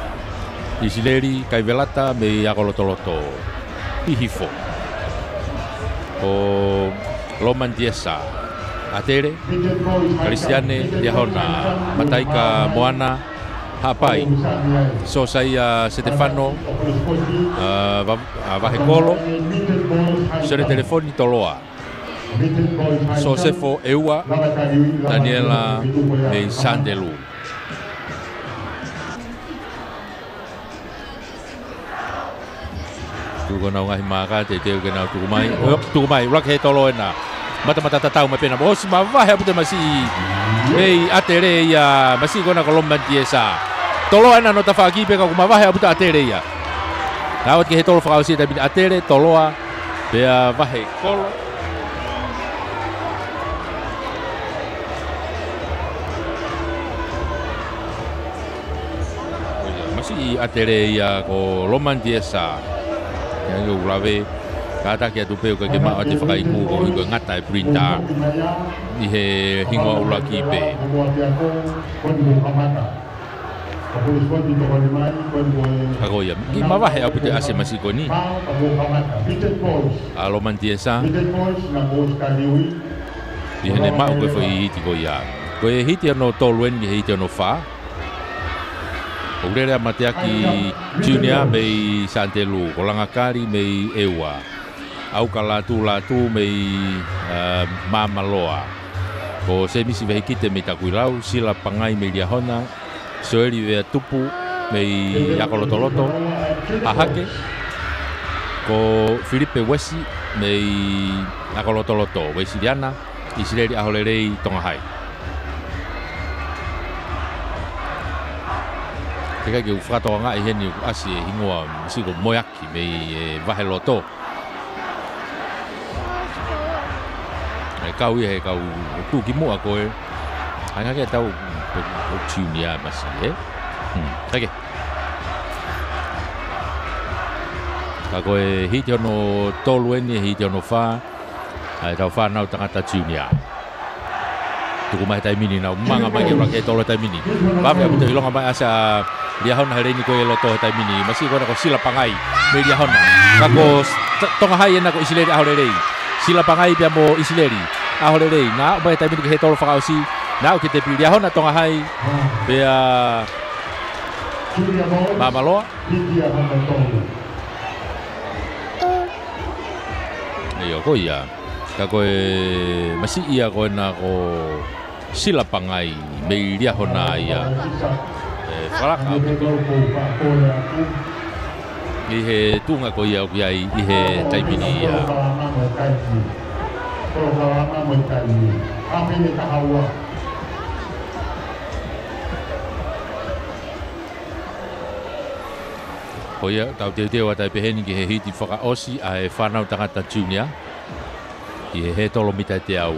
ʻIsileli Kaivelata mei Akolotoloto. Hihifo. Ko Loman Tiesa ʻAtele, Kalisiane Liahona, Mataika Moana, Haʻapai. Sosaia Setefano, ʻa, Va-, ʻa, Vahekolo. Sione Telefoni, Toloa. Sosefo ʻEua, Taniela mei Santelu. Tuku ʻenau ngaahi maaka, teuteu ke nau tuku mai. ʻOi, tuku mai, ʻuluaki hētolo ena. Matamata tatau mai pē ena. ʻOsi mavahe ʻaupito e masiʻi. Mei ʻAtele ia, masiʻi ko ena ko Loman Tiesa. Toloa ena hono tafaʻaki pea ka ʻoku mavahe ʻaupito ʻAtele ia. Tau atu ki he hētolo fakaʻosi e taimi ni, ʻAtele, Toloa, pea Vahekolo. Masiʻi ʻAtele ia ko Loman Tiesa. Ia ʻoku lave, kātaki atu pē ʻoku ʻikai ke maʻu ʻa e fakaiku koeʻuhi ko e ngata e printer. ʻI he hingoa ʻuluaki pē. Ka ko ia, kiʻi mavahe ʻaupito e ʻasi e masiʻi ko eni. ʻA Loman Tiesa. ʻI heʻene maʻu ko e foʻi hiti ko ia. Ko e hiti hono tolu eni ki he hiti hono fā. ʻOku lele ʻa Mateaki Junior mei Santelu, ko Langakali mei ʻEua. ʻAuka Lātūlātū mei, ā, Māmaloa. Ko Semisi Vehikite mei Takuilau, Sila Pangai mei Liahona, Soeli Veatupu mei Akolotoloto, Hahake. Ko Filipe Uesi mei Akolotoloto, Uesiliana, ʻIsileli ʻAholelei, Tonga Hai. Teʻeki ke u fakatokangaʻi heni ʻoku ʻasi e hingoa, masiʻi ko Moeaki mei, ē, Vaheloto. ʻE kau ia he kau tuʻu ki muʻa ko ē. ʻAi ngā ke tau ko, ko Junior masiʻi, ē? Hmm, ʻai ke. Ka ko e hiti hono tolu eni, hiti hono fā. ʻA ʻetau fānau tangata Junior. Tuku mai he taimi ni, nau manga mai ke ʻuluaki hētolo he taimi ni. Vave ʻaupito e ʻilonga mai ʻa Liahona he leini ko ē ʻi loto he taimi ni. Masiʻi ko ena ko Sila Pangai mei Liahona. Ka ko s-, t-, Tonga Hai ena ko ʻIsileli ʻAholelei. Sila Pangai pea mo ʻIsileli ʻAholelei. Naʻa aʻu mai he taimi ni ki he hētolo fakaʻosi. Naʻa aʻu ki he tepi, Liahona, Tonga Hai. Pea Māmaloa. ʻIo, ko ia. Ka ko e masiʻi ia ko ena ko Sila Pangai mei Liahona ia. ʻE, fakalaka ʻi he tuʻunga ko ia ʻoku ʻi ai ʻi he taimi ni ia. Ko ia, tau teuteu atu ai pē heni ki he hiti fakaʻosi ʻa e fānau tangata Junior. ʻI he hētolo mita ʻe teau.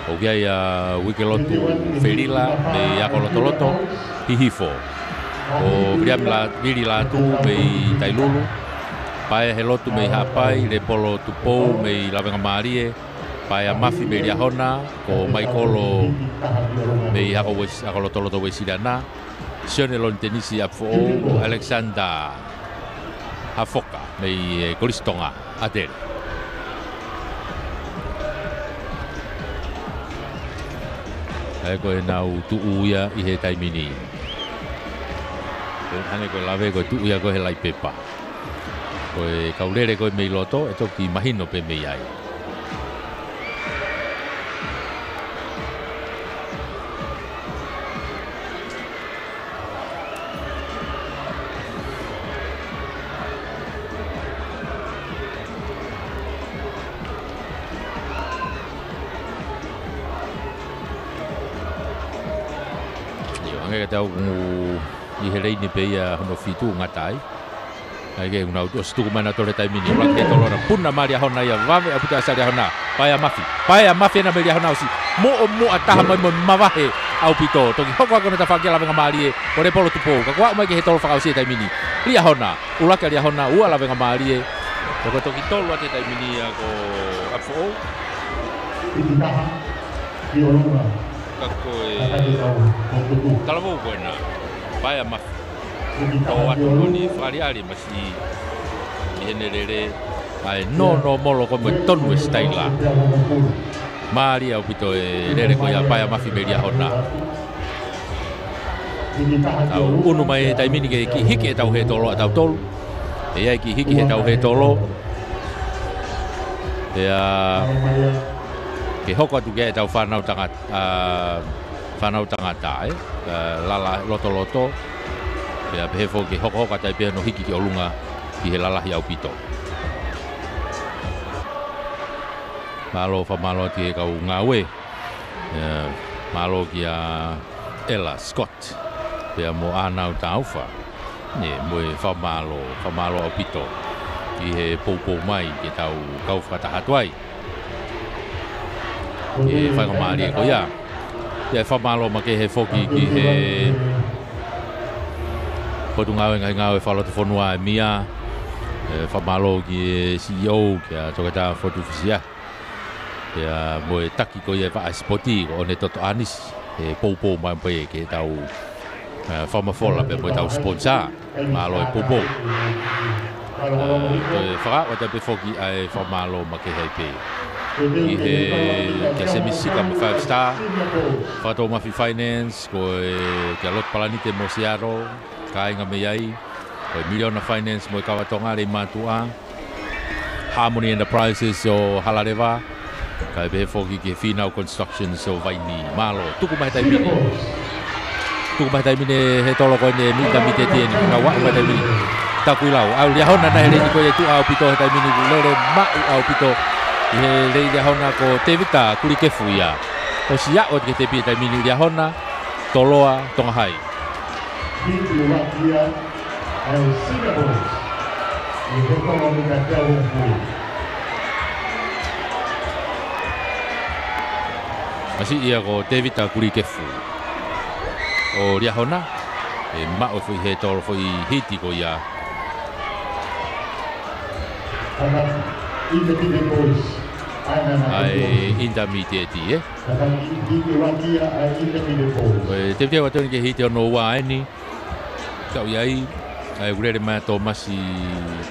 ʻOku ʻi ai ʻa Uikelotu Felila mei Akolotoloto, Hihifo. Ko Viliami La-, Vili Lātū mei Tailulu. Paea Helotu mei Haʻapai, Lepolo Tupou mei Lavengamālie. Paea Mafi mei Liahona, ko Maikolo mei Hako Ues-, Akolotoloto Uesiliana. Sione Lonitenisi ʻApifoʻou, Alexander Hafoka mei, ē, Kolisi Tonga, ʻAtele. ʻA ia ko ʻenau tuʻu ia ʻi he taimi ni. Ko e hangē ko e lave ko e tuʻu ia ko ē he lai pepa. Ko e kau lele ko ē mei loto, ʻe toki mahino pē mei ai. ʻIo, hangē ka tau ngu ʻi he leini pē ia hono fitu ngata ai. ʻAi ke ʻunau ʻosi tuku mai nautolu he taimi ni, ʻuluaki hētolo na, puna mai Liahona ia, vave ʻaupito e ʻasi ʻa Liahona. Paea Mafi. Paea Mafi ena mei Liahona ʻosi muʻomuʻa taha mai mo mavahe ʻaupito. Toki hoko ʻaki hono tafaʻaki ʻa Lavengamālie, ko Lepolo Tupou. Ka kuo aʻu mai ki he hētolo fakaʻosi he taimi ni. Liahona, ʻuluaki ʻa Liahona, ua Lavengamālie. Ko e toki tolu atu he taimi ni ia ko ʻApifoʻou. Piti taha, ki ʻolunga. Ka ko e talavou ko ena. Paea Mafi. Tō atu ko eni fakaʻaliʻali masiʻi ʻi heʻene lele, ʻa e nōnōmolo ko ē mo e tonu e sitaila. Mālie ʻaupito e lele ko ia ʻa Paea Mafi mei Liahona. Tau ʻunu mai he taimi ni ke kiʻi hiki ʻetau hētolo ʻatautolu. ʻE ʻi ai e kiʻi hiki heʻetau hētolo. Pea ke hoko atu ki ai ʻetau fānau tangata, ā, fānau tangata, ē? Ā, lalahi lotoloto. Pea pehē foki ke hokohoko atu ai pē hono hiki ki ʻolunga ki he lalahi ʻaupito. Mālō, fakamālō atu ki he kau ngāue. Ē, mālō kia Ella Scott pea mo ʻAnau Taufa. Ē, mo e fakamālō, fakamālō ʻaupito ʻi he poupou mai ke tau kau fakataha atu ai ki he faingamālie ko ia. Pea fakamālō makehe foki ki he Potungāue Ngaahi Ngāue Fakalotofonua ʻa e M I A. Ē, fakamālō ki he C E O, kia Toketā Fotu Fisiahi. Pea mo e taki ko ia e faʻahi sipoti ko ʻOnetoto ʻAnisi, ʻe poupou mai pē ke tau, ē, fakamafola pea mo ʻetau sponsor. Mālō e poupou. Ē, toe fakaʻosi atu pē foki ʻa e fakamālō makehe pē ki he, kia Semi Sika mo Five Star, Fakatoumafi Finance, ko e kia Lotu Palanite mo Seattle, kāinga mei ai, ko e Miliona Finance mo e Kava Tonga, Leimātuʻa, Harmony Enterprises ʻo Halaleva, kae pehē foki ki he Fīnau Constructions ʻo Vainī. Mālō, tuku mai he taimi ni. Tuku mai he taimi ni hētolo ko eni, mita mita ʻe tini, kau aʻu mai he taimi ni. Takuilau, ʻa Liahona naʻe lele ko ia ʻi tuʻa ʻaupito he taimi ni, lele maʻu ʻaupito ʻi he lele Liahona ko Tevita Kulikefu ia. ʻOsi aʻu ki he tepi he taimi ni Liahona, Toloa, Tonga Hai. Hiki ʻuluaki ia ʻa e Singapore ʻi he hētolo mita teau hongofulu. Masiʻi ia ko Tevita Kulikefu ʻo Liahona, ʻe maʻu e foʻi hētolo, foʻi hiti ko ia. Anga intermediate boys. ʻA e intermediate, ē? Anga intermediate boys. Ko e teuteu atu eni ki he hiti hono ua eni. Kau ai, ʻa e lele mai ʻa Tōmasi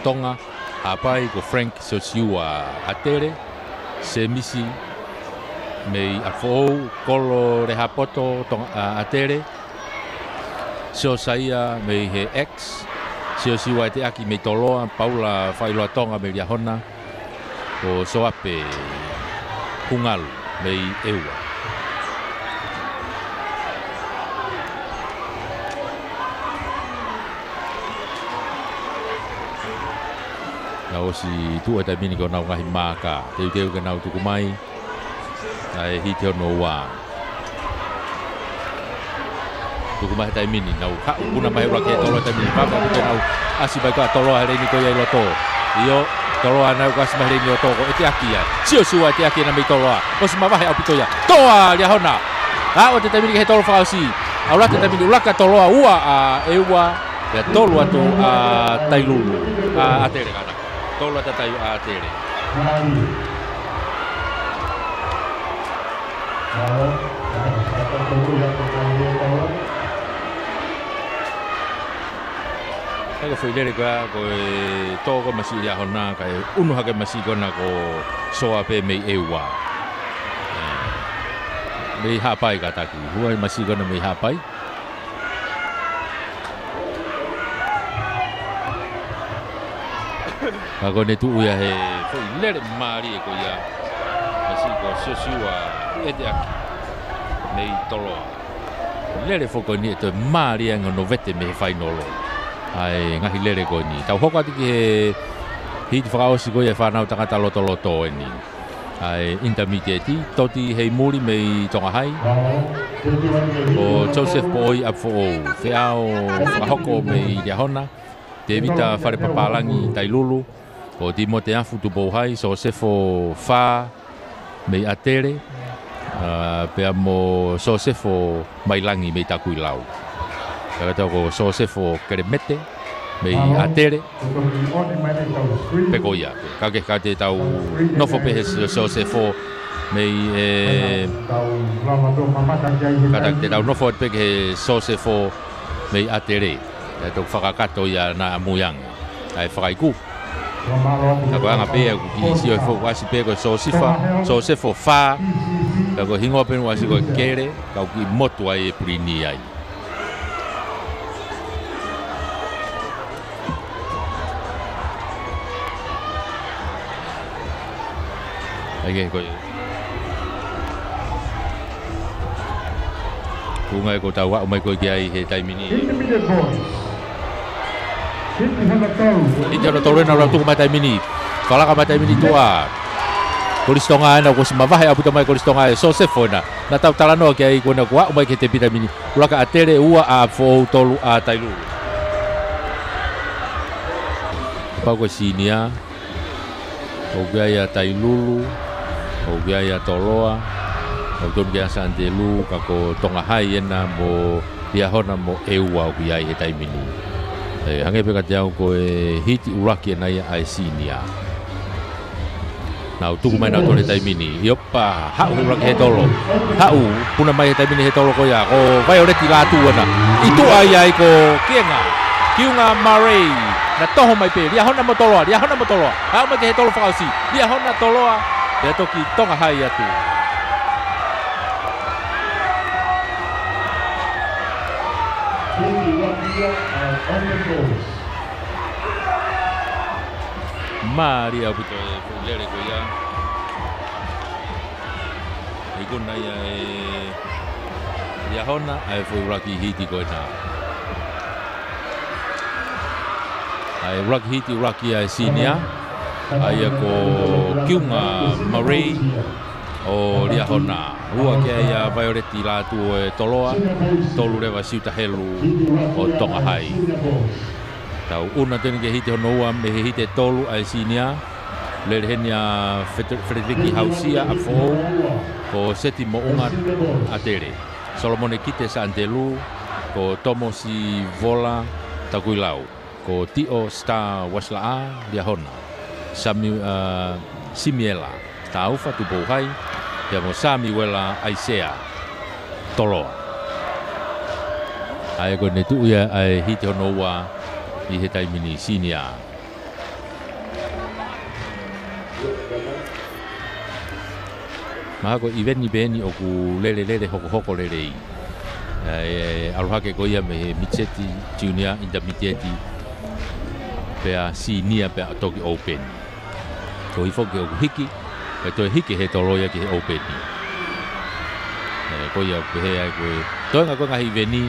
Tonga Haʻapai, ko Frank Siosiua ʻAtele, Semisi mei ʻApifoʻou, Kolo Lehapoto Tonga, ʻa, ʻAtele, Siosaia mei he X, Siosiua ʻEteaki mei Toloa, Paula Faʻailoa Tonga mei Liahona, ko Soape Hungalu mei ʻEua. Naʻe ʻosi tuʻu he taimi ni ko ʻenau ngaahi maaka. Teuteu ke nau tuku mai ʻa e hiti hono ua. Tuku mai he taimi ni, nau haʻu puna mai he ʻuluaki hētolo he taimi ni, papa ʻoku nau ʻasi mai ko ē ʻa Toloa he leini ko ia ʻi loto. ʻIo, Toloa naʻe ʻosi ʻasi mai he leini ʻi loto, ko ʻEteaki ia. Siosiua ʻEteaki ena mei Toloa. ʻOsi mavahe ʻaupito ia. Toa Liahona. Aʻu atu he taimi ni ki he hētolo fakaʻosi. ʻAlu atu he taimi ni, ʻuluaki ʻa Toloa, ua ʻa ʻEua, pea tolu atu ʻa Tailulu. ʻA, ʻAtele kātaki. Tolu atu ʻa ʻAtele. Ka ko e foʻi lele ko ia, ko e tō ko ē masiʻi Liahona, kae ʻunu hake masiʻi ko ena ko Soape mei ʻEua. Mei Haʻapai kātaki. Hū ai masiʻi ko ena mei Haʻapai. Ka ko ʻene tuʻu ia he foʻi lele mālie ko ia. Masiʻi ko Siosiua ʻEteaki mei Toloa. Lele foki ko eni ʻe toe mālie ange hono vete mei he fainolo. ʻA e ngaahi lele ko eni. Tau hoko atu ki he hiti fakaʻosi ko ia e fānau tangata lotoloto eni. ʻA e intermediate, Toti Heimuli mei Tonga Hai. Ko Joseph Poʻoi ʻApifoʻou, Feao Fakahoko mei Liahona. Tevita Falepapālangi Tailulu. Ko Timote Afu Tupou Hai, Sosefo Fā mei ʻAtele. ʻA, pea mo Sosefo Mailangi mei Takuilau. Pea kātaki ko Sosefo Kelemete mei ʻAtele. Pe ko ia. Ka ke, ka te tau nofo pē he Sosefo mei, ē, kātaki te tau nofo pē he Sosefo mei ʻAtele. Te tau fakakakato ia naʻa mui ange. ʻA e fakaiku. Ka ko e anga pē ia ʻoku kiʻi sio he foʻi ʻasi pē ko Sosifa, Sosefo Fā. Ka ko e hingoa pē ʻoku ʻasi ko e Kele, ka ʻoku kiʻi motu ai e pilini ai. ʻAi ke ko e. Ko e ʻuhinga ia ʻoku tau aʻu mai ko ē ki ai he taimi ni. Intermediate boys. Hiti hono tolu. Hiti hono tolu ena ʻoku tuku mai he taimi ni. Falaka mai he taimi ni tuʻa. Kolisi Tonga ena, kuo ʻosi mavahe ʻaupito mai Kolisi Tonga ʻe Sosefo ena. Naʻa tau talanoa ki ai ko ena kuo aʻu mai ki he tepi he taimi ni. ʻUluaki ʻa ʻAtele, ua ʻa Foʻou, tolu ʻa Tailulu. Kapau ko e senior, ʻoku ʻi ai ʻa Tailulu, ʻoku ʻi ai ʻa Toloa, ʻoku tonu ke ʻi ai ʻa Santelu, ka ko Tonga Hai ena mo Liahona mo ʻEua ʻoku ʻi ai he taimi ni. ʻE, hangē pē kiate au ko e hiti ʻuluaki ena ia ʻa e senior. Nau tuku mai nautolu he taimi ni. ʻIo, pea haʻu he ʻuluaki Hetolo. Haʻu, puna mai he taimi ni Hetolo ko ia. Ko Vaioleti Lātū ena. ʻI tuʻa ia ai ko Kiunga. Kiunga Murray. Naʻe toho mai pē. Liahona mo Toloa. Liahona mo Toloa. Haʻu mai ki he Hetolo fakaʻosi. Liahona, Toloa. Pea toki Tonga Hai atu. Mālie ʻaupito e foʻi lele ko ia. ʻIkuna ia ʻe Liahona ʻa e foʻi ʻuluaki hiti ko ena. ʻA e ʻuluaki hiti ʻuluaki ʻa e senior. ʻA ia ko Kiunga Murray ʻo Liahona. Ua ki ai ʻa Vaioleti Lātū ʻo e Toloa. Tolu leva Siuta Helu ʻo Tonga Hai. Tau ʻunu atu eni ki he hiti hono ua mei he hiti ʻe tolu ʻa e senior. Lele heni ʻa Fete-, Feteliki Hausia ʻa Foʻou, ko Seti Moʻunga ʻAtele, Solomone Kite Santelu, ko Tomosi Vola Takuilau, ko Tio Star Wasilaʻā Liahona, Sami-, ʻa, Simiela Taufa Tupou Hai, pea mo Samiuela ʻAisea Toloa. ʻA ia ko ʻene tuʻu ia ʻa e hiti hono ua ʻi he taimi ni senior. Mahalo ko e ʻiveni pē eni ʻoku lele lele hokohoko lelei. ʻE, ʻalu hake ko ia mei he Mid-Set, Junior, Intermediate, pea senior, pea toki Open. Ko e foki ʻoku hiki, pea toe hiki Hetolo ia ki he Open. ʻE, ko ia ʻoku pehē ai ko e toenga ko e ngaahi ʻiveni,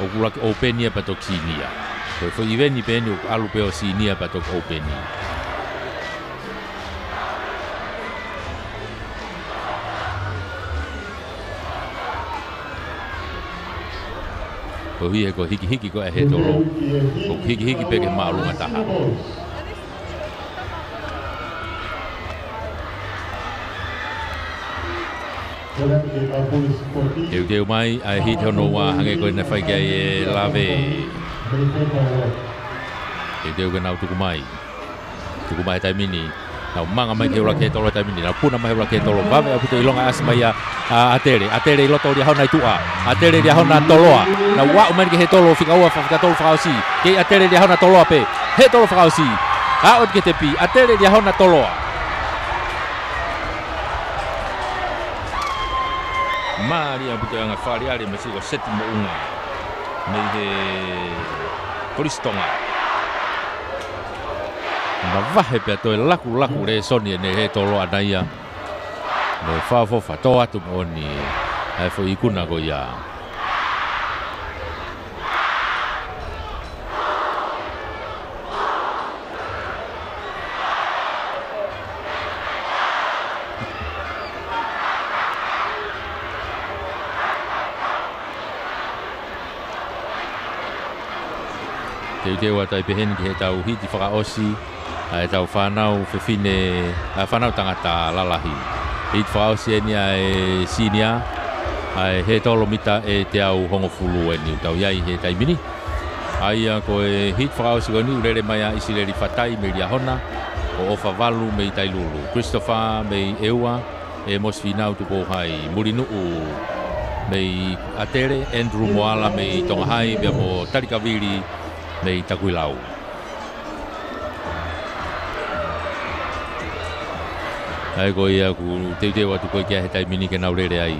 ʻoku ʻuluaki Open ia pea toki senior. Ko e foʻi ʻiveni pē eni ʻoku ʻalu pē ʻo senior pea toki Open. Ko e hiki, ko e hikihiki ko ē ʻa Hetolo. Ko e hikihiki pē ki he māʻolunga taha. Teuteu mai ʻa e hiti hono ua hangē ko ʻene fai ki ai ʻe Lave. Teuteu ke nau tuku mai. Tuku mai he taimi ni. Nau manga mai ki he ʻuluaki Hetolo he taimi ni. Nau puna mai he ʻuluaki Hetolo. Vave ʻaupito ʻilonga ʻasi mai ʻa, ʻa ʻAtele. ʻAtele ʻi loto, Liahona ʻi tuʻa. ʻAtele, Liahona, Toloa. Nau aʻu mai ki he Hetolo fika ua, fa-, fika tolu fakaʻosi. Kei ʻAtele, Liahona, Toloa pē. Hetolo fakaʻosi. Aʻu atu ki he tepi. ʻAtele, Liahona, Toloa. Mālie ʻaupito e anga Fale Alea mo e siʻi ko Seti Moʻunga mei he Kolisi Tonga. Mavahe pea toe lakulaku lēsoni ʻene Hetolo ʻana ia. Mo e fakaʻofoʻofa tō atu moʻoni ʻa e foʻi ikuna ko ia. Teuteu atu ai pē heni ki heʻetau hiti fakaʻosi ʻa ʻetau fānau fefine, ʻa, fānau tangata lalahi. Hiti fakaʻosi eni ʻa e senior, ʻa e Hetolo mita ʻe teau hongofulu eni ʻoku tau ʻi ai he taimi ni. ʻA ia ko e hiti fakaʻosi ko eni ʻoku lele mai ʻa ʻIsileli Fatai mei Liahona, ko ʻOfa Valu mei Tailulu, Christopher mei ʻEua, ʻEmosi Fīnau Tupou Hai, Mulinuʻu mei ʻAtele, Andrew Moala mei Tonga Hai, pea mo Talikavili mei Takuilau. ʻA ia ko ia ʻoku teuteu atu ko ē ki ai he taimi ni ke nau lele ai.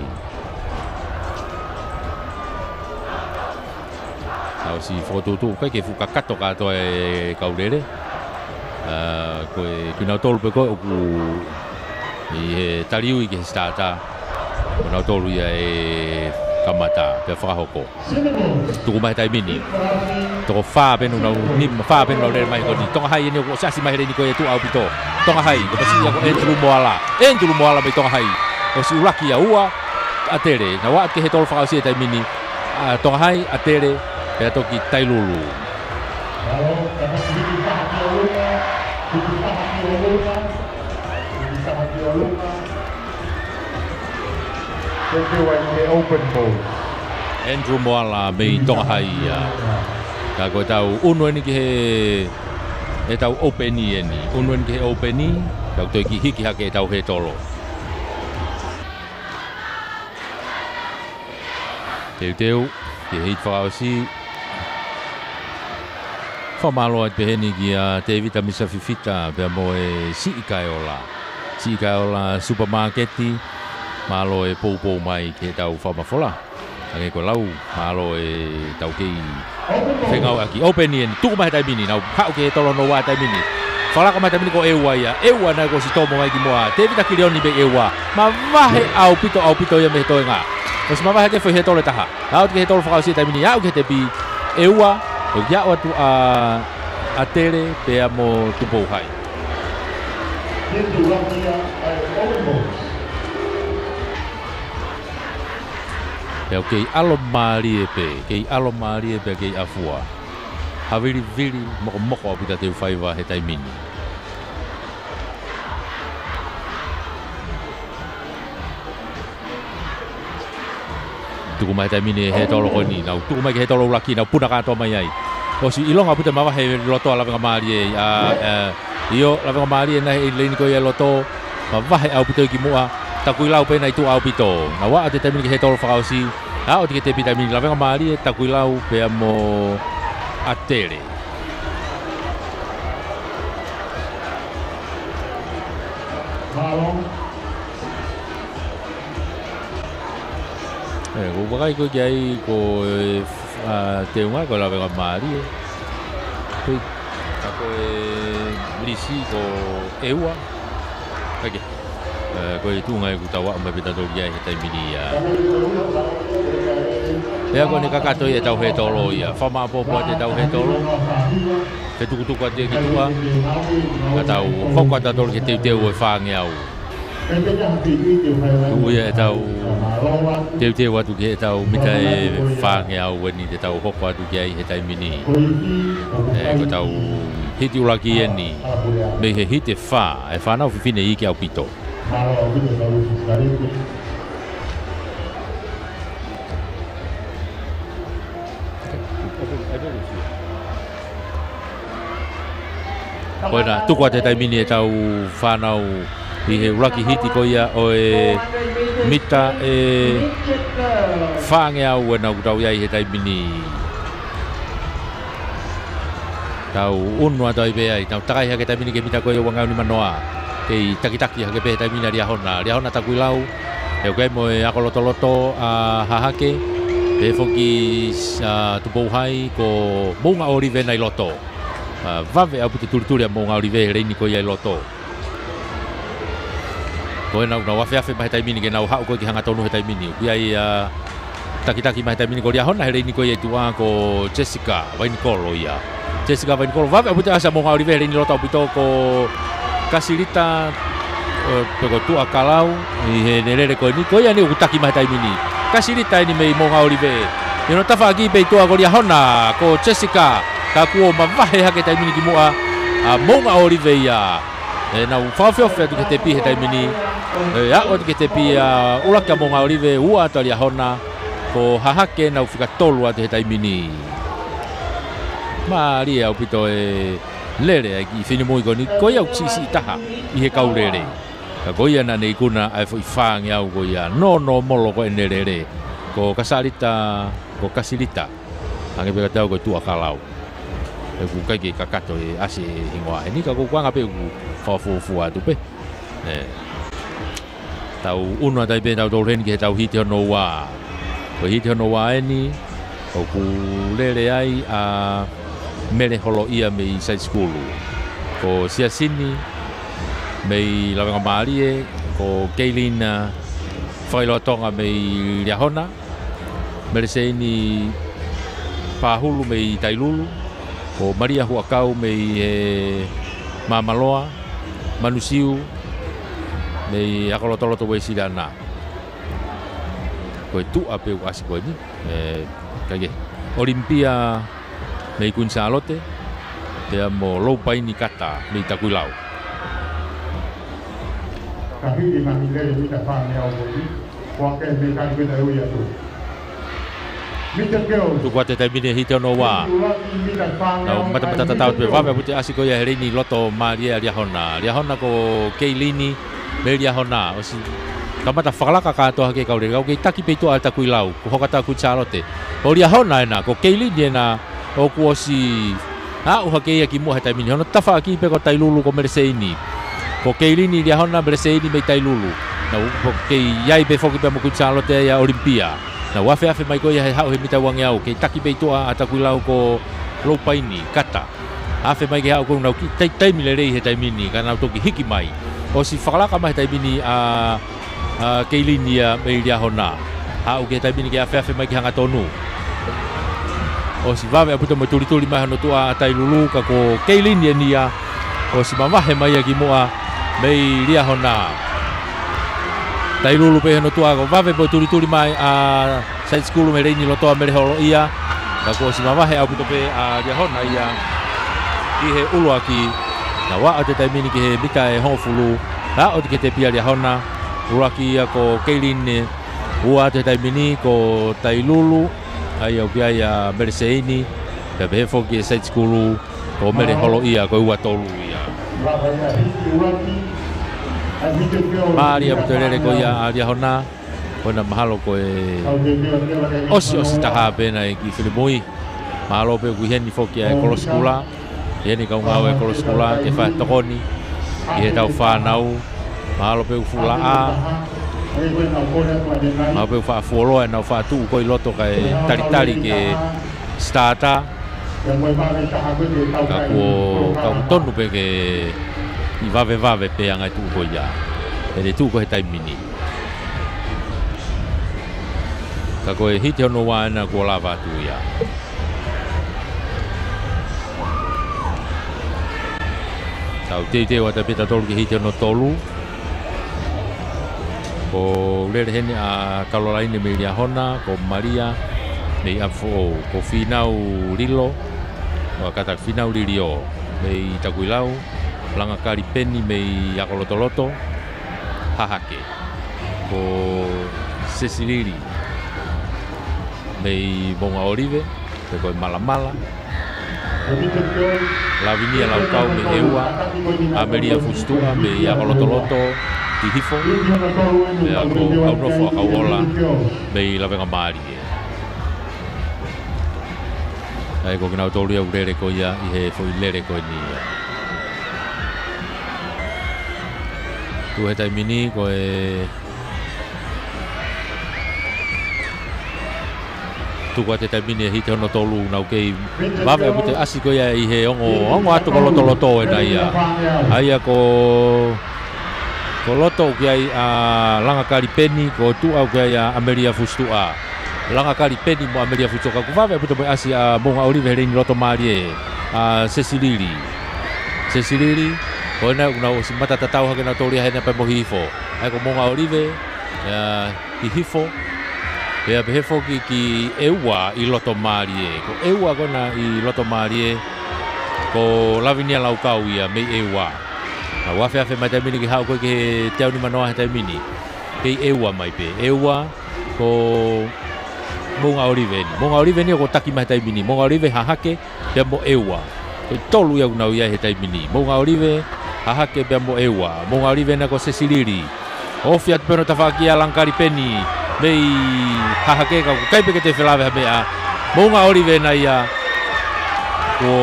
Nau ʻosi fokotuʻutuʻu, ʻikai ke fuʻu kakato kātoa e kau lele. ʻA, ko e kinautolu pē ko ē ʻoku ʻI he taliui ki he sitata, ʻo nau tolu ia ʻe kamata, pea fakahoko. Tuku mai he taimi ni. Toko fā pē ʻenau, nima, fā pē ʻenau lele mai ko eni. Tonga Hai eni ʻoku ʻosi ʻasi mai he laini ko ia ʻe tuʻa ʻaupito. Tonga Hai, ko e pasi ia ko Andrew Moala. Andrew Moala mei Tonga Hai. ʻOsi ʻuluaki ia ua, ʻa Tele. Nau aʻu ki he tolo fakaʻosi he taimi ni. ʻA Tonga Hai, ʻa Tele, pea toki tailulu. Andrew Moala mei Tonga Hai ia. Ka ko ʻetau ʻunu eni ki he, ʻetau ʻōpeni eni. ʻUnu eni ki he ʻōpeni, ka ʻoku toe kiʻi hiki hake ʻetau hētolo. Teuteu ki he hiti fakaʻosi. Fakamālō atu pehē ni kia Tevita Misa Fifita pea mo e Siʻi Kaeola. Siʻi Kaeola Supamaketi, mālō e poupou mai ki heʻetau fakamafola. Hangē ko e lau, mālō ʻetau kei fengāueʻaki. ʻŌpeni eni, tuku mai he taimi ni, nau haʻu ki he tolo hono ua he taimi ni. Fakalaka mai he taimi ni ko ʻEua ia, ʻEua naʻe kuo ʻosi tomo mai ki muʻa. Tevita Kilioni mei ʻEua. Mavahe ʻaupito, ʻaupito ia mei he toenga. ʻOsi mavahe hake foʻi hētolo ʻe taha. Aʻu ki he tolo fakaʻosi he taimi ni, aʻu ki he tepi ʻEua, ʻoku aʻu atu ʻa, ʻa Tele pea mo Tupou Hai. Pea ʻoku kei ʻalomālie pē, kei ʻalomālie pē, kei ʻafua. Havilivili mokomoko ʻaupito ʻa Teufaiva he taimi ni. Tuku mai he taimi ni e hētolo ko eni, nau tuku mai ki he hētolo ʻuluaki, nau puna kātoa mai ai. ʻOsi ʻilonga ʻaupito e mavahe loto ʻa Lavengamālie, ʻa, ʻa, ʻio, Lavengamālie naʻe ʻi he laini ko ia ʻi loto, mavahe ʻaupito ia ki muʻa, Takuilau pē naʻe tuʻa ʻaupito. Nau aʻu atu he taimi ni ki he hētolo fakaʻosi, aʻu atu ki he tepi he taimi ni, Lavengamālie, Takuilau pea mo ʻa Tele. Mālō. ʻE, ʻoku ou vakai ko ē ki ai ko e, ʻa, teunga ko e Lavengamālie. Ko e, ʻa, ko e lisi ko ʻEua. ʻAi ke. ʻE, ko e tuʻunga ʻoku tau aʻu mai pē tautolu ki ai he taimi ni ia. Pea ko eni kakato ia ʻetau hētolo ia. Fakamāʻopoʻopo atu ʻetau hētolo. Fetukutuku atu ia ki tuʻa. Ka tau hoko atu tautolu ki he teuteu ʻo e fāngeau. Tuʻu ia ʻetau teuteu atu ki heʻetau mita ʻe fāngeau eni te tau hoko atu ki ai he taimi ni. ʻE, ko ʻetau hiti ʻuluaki eni mei he hiti ʻe fā, ʻa e fānau fefine iiki ʻaupito. Ko ena, tuku atu he taimi ni ʻetau fānau ʻi he ʻuluaki hiti ko ia ʻo e mita ʻe fāngeau ena ʻoku tau ʻi ai he taimi ni. Tau ʻunu atu ai pē ai, tau takai hake he taimi ni ki he mita ko ia ʻe uangeau nima noa. Kei takitaki hake pē he taimi ni ʻa Liahona, Liahona Takuilau. ʻE ʻoku ʻi ai mo e ako lotoloto ʻa Hahake. Pehē foki ʻa Tupou Hai ko Moʻunga ʻŌlive ena ʻi loto. ʻA, vave ʻaupito e tulituli ʻa Moʻunga ʻŌlive he laini ko ia ʻi loto. Ko ena ʻoku nau afeafe mai he taimi ni ke nau haʻu ko ē ki hangatonu he taimi ni. ʻOku ʻi ai ʻa takitaki mai he taimi ni ko Liahona he laini ko ia ʻi tuʻa ko Jessica Vainikolo ia. Jessica Vainikolo, vave ʻaupito e ʻasi ʻa Moʻunga ʻŌlive he laini loto ʻaupito ko Kasilita, ʻe, pe ko Tuʻakalau, ʻi heʻene lele ko eni, ko ia eni ʻoku taki mai he taimi ni. Kasilita eni mei Moʻunga ʻŌlive. ʻI hono tafaʻaki pē ʻi tuʻa ko Liahona, ko Jessica, ka kuo mavahe hake he taimi ni ki muʻa, ʻa Moʻunga ʻŌlive ia. ʻE nau fakaofiofi atu ki he tepi he taimi ni. ʻE aʻu atu ki he tepi ʻa ʻuluaki ʻa Moʻunga ʻŌlive, ua atu ʻa Liahona, ko Hahake ena ʻoku fika tolu atu he taimi ni. Mālie ʻaupito e lele ʻa e kiʻi finemui ko eni, ko ia ʻoku siʻisiʻi taha ʻi he kau lele. Ka ko ia naʻa ne ikuna ʻa e foʻi fāngeau ko ia, nōnōmolo ko ʻene lele. Ko Kasalita, ko Kasilita. Hangē pē kiate au ko Tuʻakalau. ʻOku ʻikai ke kakato e ʻasi e hingoa heni ka ko e anga pē ʻoku fakafuofua atu pē. ʻE. Tau ʻunu atu ai pē tautolu heni ki heʻetau hiti hono ua. Ko e hiti hono ua eni, ʻoku lele ai ʻa Mele Holoʻia mei Saisikulu. Ko Siasini mei Lavengamālie, Ko Keilini, ā, Fakailoatonga mei Liahona, Meleseini Pahulu mei Tailulu, ko Malia Huʻakau mei he Māmaloa, Manusiu mei Akolotoloto Uēsiliana. Ko e tuʻa pē ʻoku ʻasi ko eni, ē, kae kehe. ʻOlimipia mei Kuini Sālote, pea mo Loupaini Kata mei Takuilau. Ka hiki mami lele mita fāngeau ko eni, ʻoku ʻikai ke mei kani ko ena ui atu. Mita Keo. Tuku atu e taimi ni e hiti hono ua. Nau matamata tatau atu pē, vave ʻaupito e ʻasi ko ia he leini loto mālie ʻa Liahona. Liahona ko Keilini mei Liahona. ʻOsi kamata fakalaka kātoa hake e kau lele, ka ʻoku kei taki pē ʻi tuʻa ʻa Takuilau, ko Hokatā Kuini Sālote. Ko Liahona ena, ko Keilini ena ʻoku ʻosi aʻu hake ia ki muʻa he taimi ni. Hono tafaʻaki pē ko Tailulu ko Meleseini. Ko Keilini Liahona, Meleseini mei Tailulu. Nau kei ʻi ai pē foki pea mo Kuini Sālote ia ʻOlimipia. Nau afeafe mai ko ia he haʻu he mita uangeau, kei taki pē ʻi tuʻa ʻa Takuilau ko Loupaini Kata. Afe mai ke haʻu ko ē, nau kiʻi tai-, taimi lelei he taimi ni, ka nau toki hiki mai. ʻOsi fakalaka mai he taimi ni ʻa, ʻa Keilini ia mei Liahona. Haʻu ki he taimi ni ke afeafe mai ki hangatonu. ʻOsi vave ʻaupito mo e tulituli mai hono tuʻa ʻa Tailulu, ka ko Keilini eni ia ʻosi mavahe mai ia ki muʻa mei Liahona. Tailulu pē hono tuʻa, ko e vave pē ʻo tulituli mai ʻa Side School mei he leini loto ʻa Mele Holoʻia. Ka kuo ʻosi mavahe ʻaupito pē ʻa Liahona ia ʻi he ʻuluaki. Nau aʻu atu he taimi ni ki he mita ʻe hongofulu. Aʻu atu ki he tepi ʻa Liahona. ʻUluaki ia ko Keilini. Ua atu he taimi ni ko Tailulu. ʻA ia ʻoku ʻi ai ʻa Meleseini. Pea pehē foki e Side School ko Mele Holoʻia, ko e ua tolu ia. Mālie ʻaupito e lele ko ia ʻa Liahona. Ko ena mahalo ko e ʻosi, ʻosi taha pē ena e kiʻi finemui. Mahalo pē ʻoku ʻi heni foki ʻa e kolosi kula. ʻI heni kau ngāue e kolosi kula ke fai tokoni ʻi heʻetau fānau. Mahalo pē ʻoku fuʻu laʻā. Mahalo pē ʻoku faʻa fuoloa ʻenau faʻa tuʻu ko ē ʻi loto kae talitali ke starter. Ka kuo, ka kuo tonu pē ke ʻi vavevave pē ʻa e ngaahi tuʻu ko ia. ʻE lele tuʻu ko ē he taimi ni. Ka ko e hiti hono ua ena kuo lava atu ia. Tau teuteu atu pē tautolu ki he hiti hono tolu. Ko e lele heni ʻa Kalolaine mei Liahona, ko Malia mei ʻApifoʻou, ko Fīnau Lilo, ʻo kātaki Fīnau Lilio mei Takuilau, Langakali Peni mei Akolotoloto, Hahake. Ko Sesilili mei Moʻunga ʻŌlive, pe ko e Malamala. Lavinia Laukau mei ʻEua, ʻAmelia Fusituʻa mei Akolotoloto, Hihifo, pea ko Kaunofo ʻAkauʻola mei Lavengamālie. ʻA ia ko kinautolu ia ʻoku lele ko ia ʻi he foʻi lele ko eni ia. Tuʻu he taimi ni ko e tuku atu he taimi ni e hiti hono tolu, nau kei vave ʻaupito e ʻasi ko ia ʻi he ongo, ongo atu ko Lotoloto ena ia. ʻA ia ko, ko Loto ʻoku ʻi ai ʻa Langakali Peni, ko tuʻa ʻoku ʻi ai ʻa ʻAmelia Fusituʻa. Langakali Peni mo ʻAmelia Fusituʻa, ka ʻoku vave ʻaupito mo e ʻasi ʻa Moʻunga ʻŌlive he leini loto mālie, ʻa Sesilili. Sesilili, ko ena ʻoku nau ʻosi mata tatau hake nautolu ia hena pea mo Hihifo. ʻA ia ko Moʻunga ʻŌlive, ʻa, Hihifo, pea pehē foki ki ʻEua ʻi loto mālie. Ko ʻEua ko ena ʻi loto mālie, ko Lavinia Laukau ia mei ʻEua. Nau afeafe mai taimi ni ke haʻu ko ē ki he teau nimanoa he taimi ni. Kei ʻEua mai pē. ʻEua, ko Moʻunga ʻŌlive eni. Moʻunga ʻŌlive eni ʻoku taki mai he taimi ni. Moʻunga ʻŌlive, Hahake, pea mo ʻEua. Ko e tolu ia ʻoku nau ʻi ai he taimi ni. Moʻunga ʻŌlive, Hahake pea mo ʻEua. Moʻunga ʻŌlive ena ko Sesilili. Ofi atu pē hono tafaʻaki ʻa Langakali Peni mei Hahake, ka ʻoku ʻikai pē ke toe felāveʻi ha meʻa. Moʻunga ʻŌlive ena ia. Kuo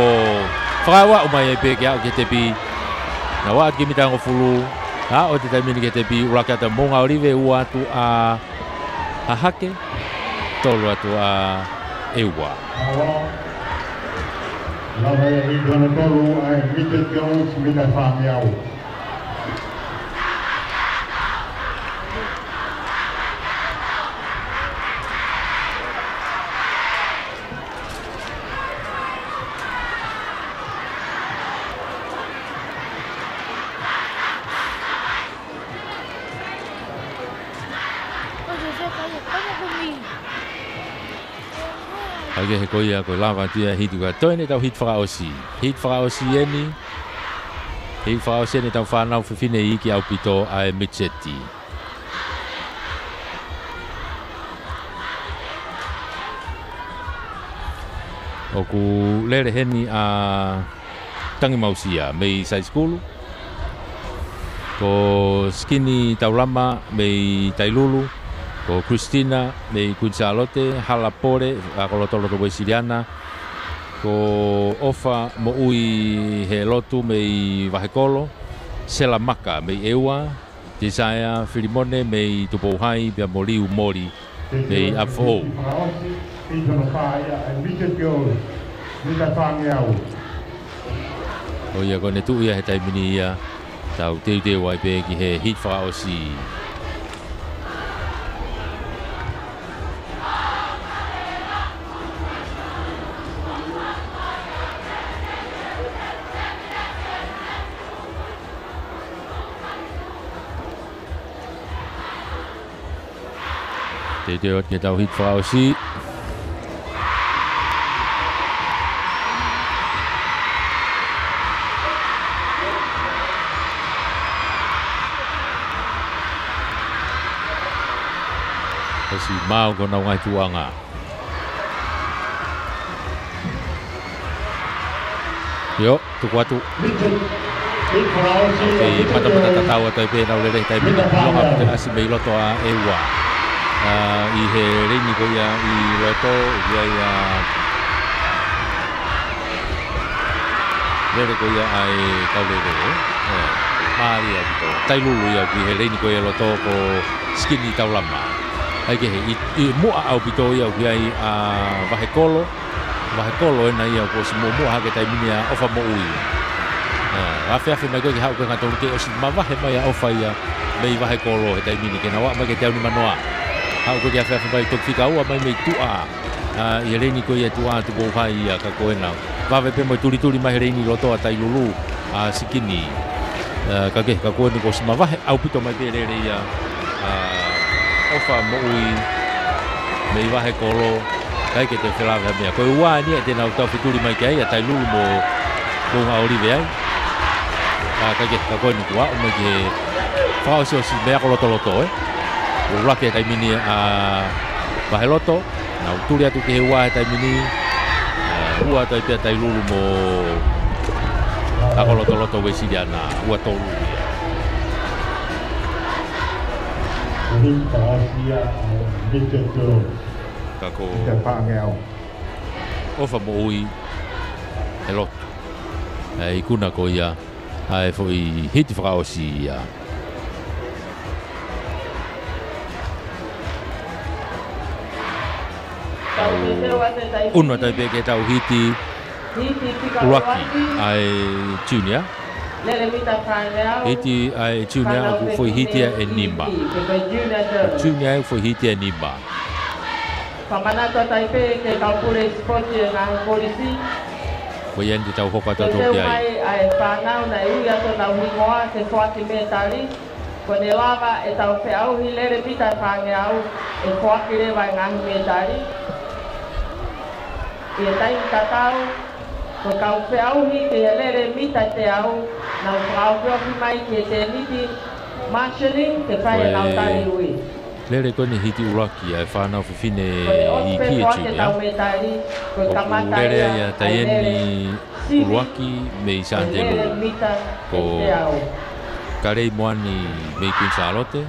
fakaaʻuaʻu mai ai pē ke aʻu ki he tepi. Nau aʻu atu ki he mita hongofulu. Aʻu atu he taimi ni ki he tepi, ʻuluaki atu ʻa Moʻunga ʻŌlive, ua atu ʻa Hahake, tolu atu ʻa ʻEua. Lava ia hiti hono tolu ʻa e Mita Jones, mita fāngeau. Kae kehe ko ia ko e lava atu ia hiti ka toe ʻetau hiti fakaʻosi. Hiti fakaʻosi eni. Hiti fakaʻosi eni ʻetau fānau fefine iiki ʻaupito ʻa e Mitseti. ʻOku lele heni ʻa Tangimausia mei Saisikulu. Ko Sikini Taulama mei Tailulu. Ko Christina mei Kuini Sālote, Hala Pole, ʻAkolotoloto Uēsiliana. Ko ʻOfa Moʻui Helotu mei Vahekolo. Sela Maka mei ʻEua. Tisaea Filimone mei Tupou Hai, pea mo Liu Moli mei ʻApifoʻou. Ko ia ko ʻene tuʻu ia he taimi ni ia, tau teuteu ai pē ki he hiti fakaʻosi. Teuteu atu ki heʻetau hiti fakaʻosi. ʻOsi maau ko ʻenau ngaahi tuʻuʻanga. ʻIo, tuku atu. Kei matamata tatau atu ai pē ʻenau lele he taimi ni, ʻilonga ʻoku toe ʻasi mei loto ʻa ʻEua. ʻA, ʻi he leini ko ia ʻi loto, ʻi ai ʻa e lele ko ia ʻa e kau lele, ē? Mālie ʻaupito. Tailulu ia ʻi he leini ko ia ʻi loto ko Sikini Taulama. ʻAi kehe, ʻi, ʻi muʻa ʻaupito ia ʻoku ʻi ai ʻa Vahekolo. Vahekolo ena ia kuo ʻosi muʻomuʻa hake taimi ni ʻa ʻOfa Moʻui. ʻA, afeafe mai ko ē ke haʻu ko ē ngaahi tonu ke ʻosi mavahe mai ʻa ʻOfa ia mei Vahekolo he taimi ni ke nau aʻu mai ki he teau nimanoa. Haʻu ko ē ke afeafe mai toki fika ua mai mei tuʻa. ʻA, ʻi he leini ko ia tuʻa Tupou Hai ia ka ko ena. Vave pē mo e tulituli mai he leini loto ʻa Tailulu, ʻa Sikini. ʻA, ka ke, ka ko eni kuo ʻosi mavahe ʻaupito mai pē lele ia, ʻa, ʻOfa Moʻui mei Vahekolo, ʻikai ke toe felāveʻi ha meʻa. Ko e ua eni ia te nau tau fetuli mai ki ai, ʻa Tailulu mo Moʻunga ʻOlive ai. ʻA, ka ke, ka ko eni kuo aʻu mai ki he fakaʻosiʻosi mei ʻAkolotoloto, ē. ʻUluaki he taimi ni ʻa Vaheloto. Nau tuli atu ki he ua he taimi ni. ʻA, ua atu ai pē ʻa Tailulu mo ʻAkolotoloto Uēsiliana, ua tolu ia. Ka ko ʻOfa Moʻui Helotu. ʻA e ikuna ko ia ʻa e foʻi hiti fakaʻosi ia. Tau ʻunu atu ai pē ki heʻetau hiti ʻuluaki ʻa e junior. Hiti ʻa e junior ʻoku foʻi hiti ia ʻe nima. Junior ʻoku foʻi hiti ia ʻe nima. Fakamanatu atu ai pē ki he kau pule sipoti ʻo e ngaahi kolisi. Ko ia eni te tau hoko atu atu ki ai. Teuteu mai ʻa e fānau naʻe ui atu honau hingoa ke foaki mētali. Kuo ne lava ʻetau feʻauhi lele mita ʻe fāngeau ʻe foaki leva e ngaahi mētali. ʻI he taimi tatau, ko e kau feʻauhi ki he lele mita ʻe teau, nau fakaofiofi mai ki he tēniti marshalling ke fai ʻenau tali ui. Lele ko eni hiti ʻuluaki ʻa e fānau fefine iiki ʻa e junior. ʻOku lele ai ʻa Taieni ʻUluaki mei Sānitelū. Ko Kalei Moani mei Kuini Sālote.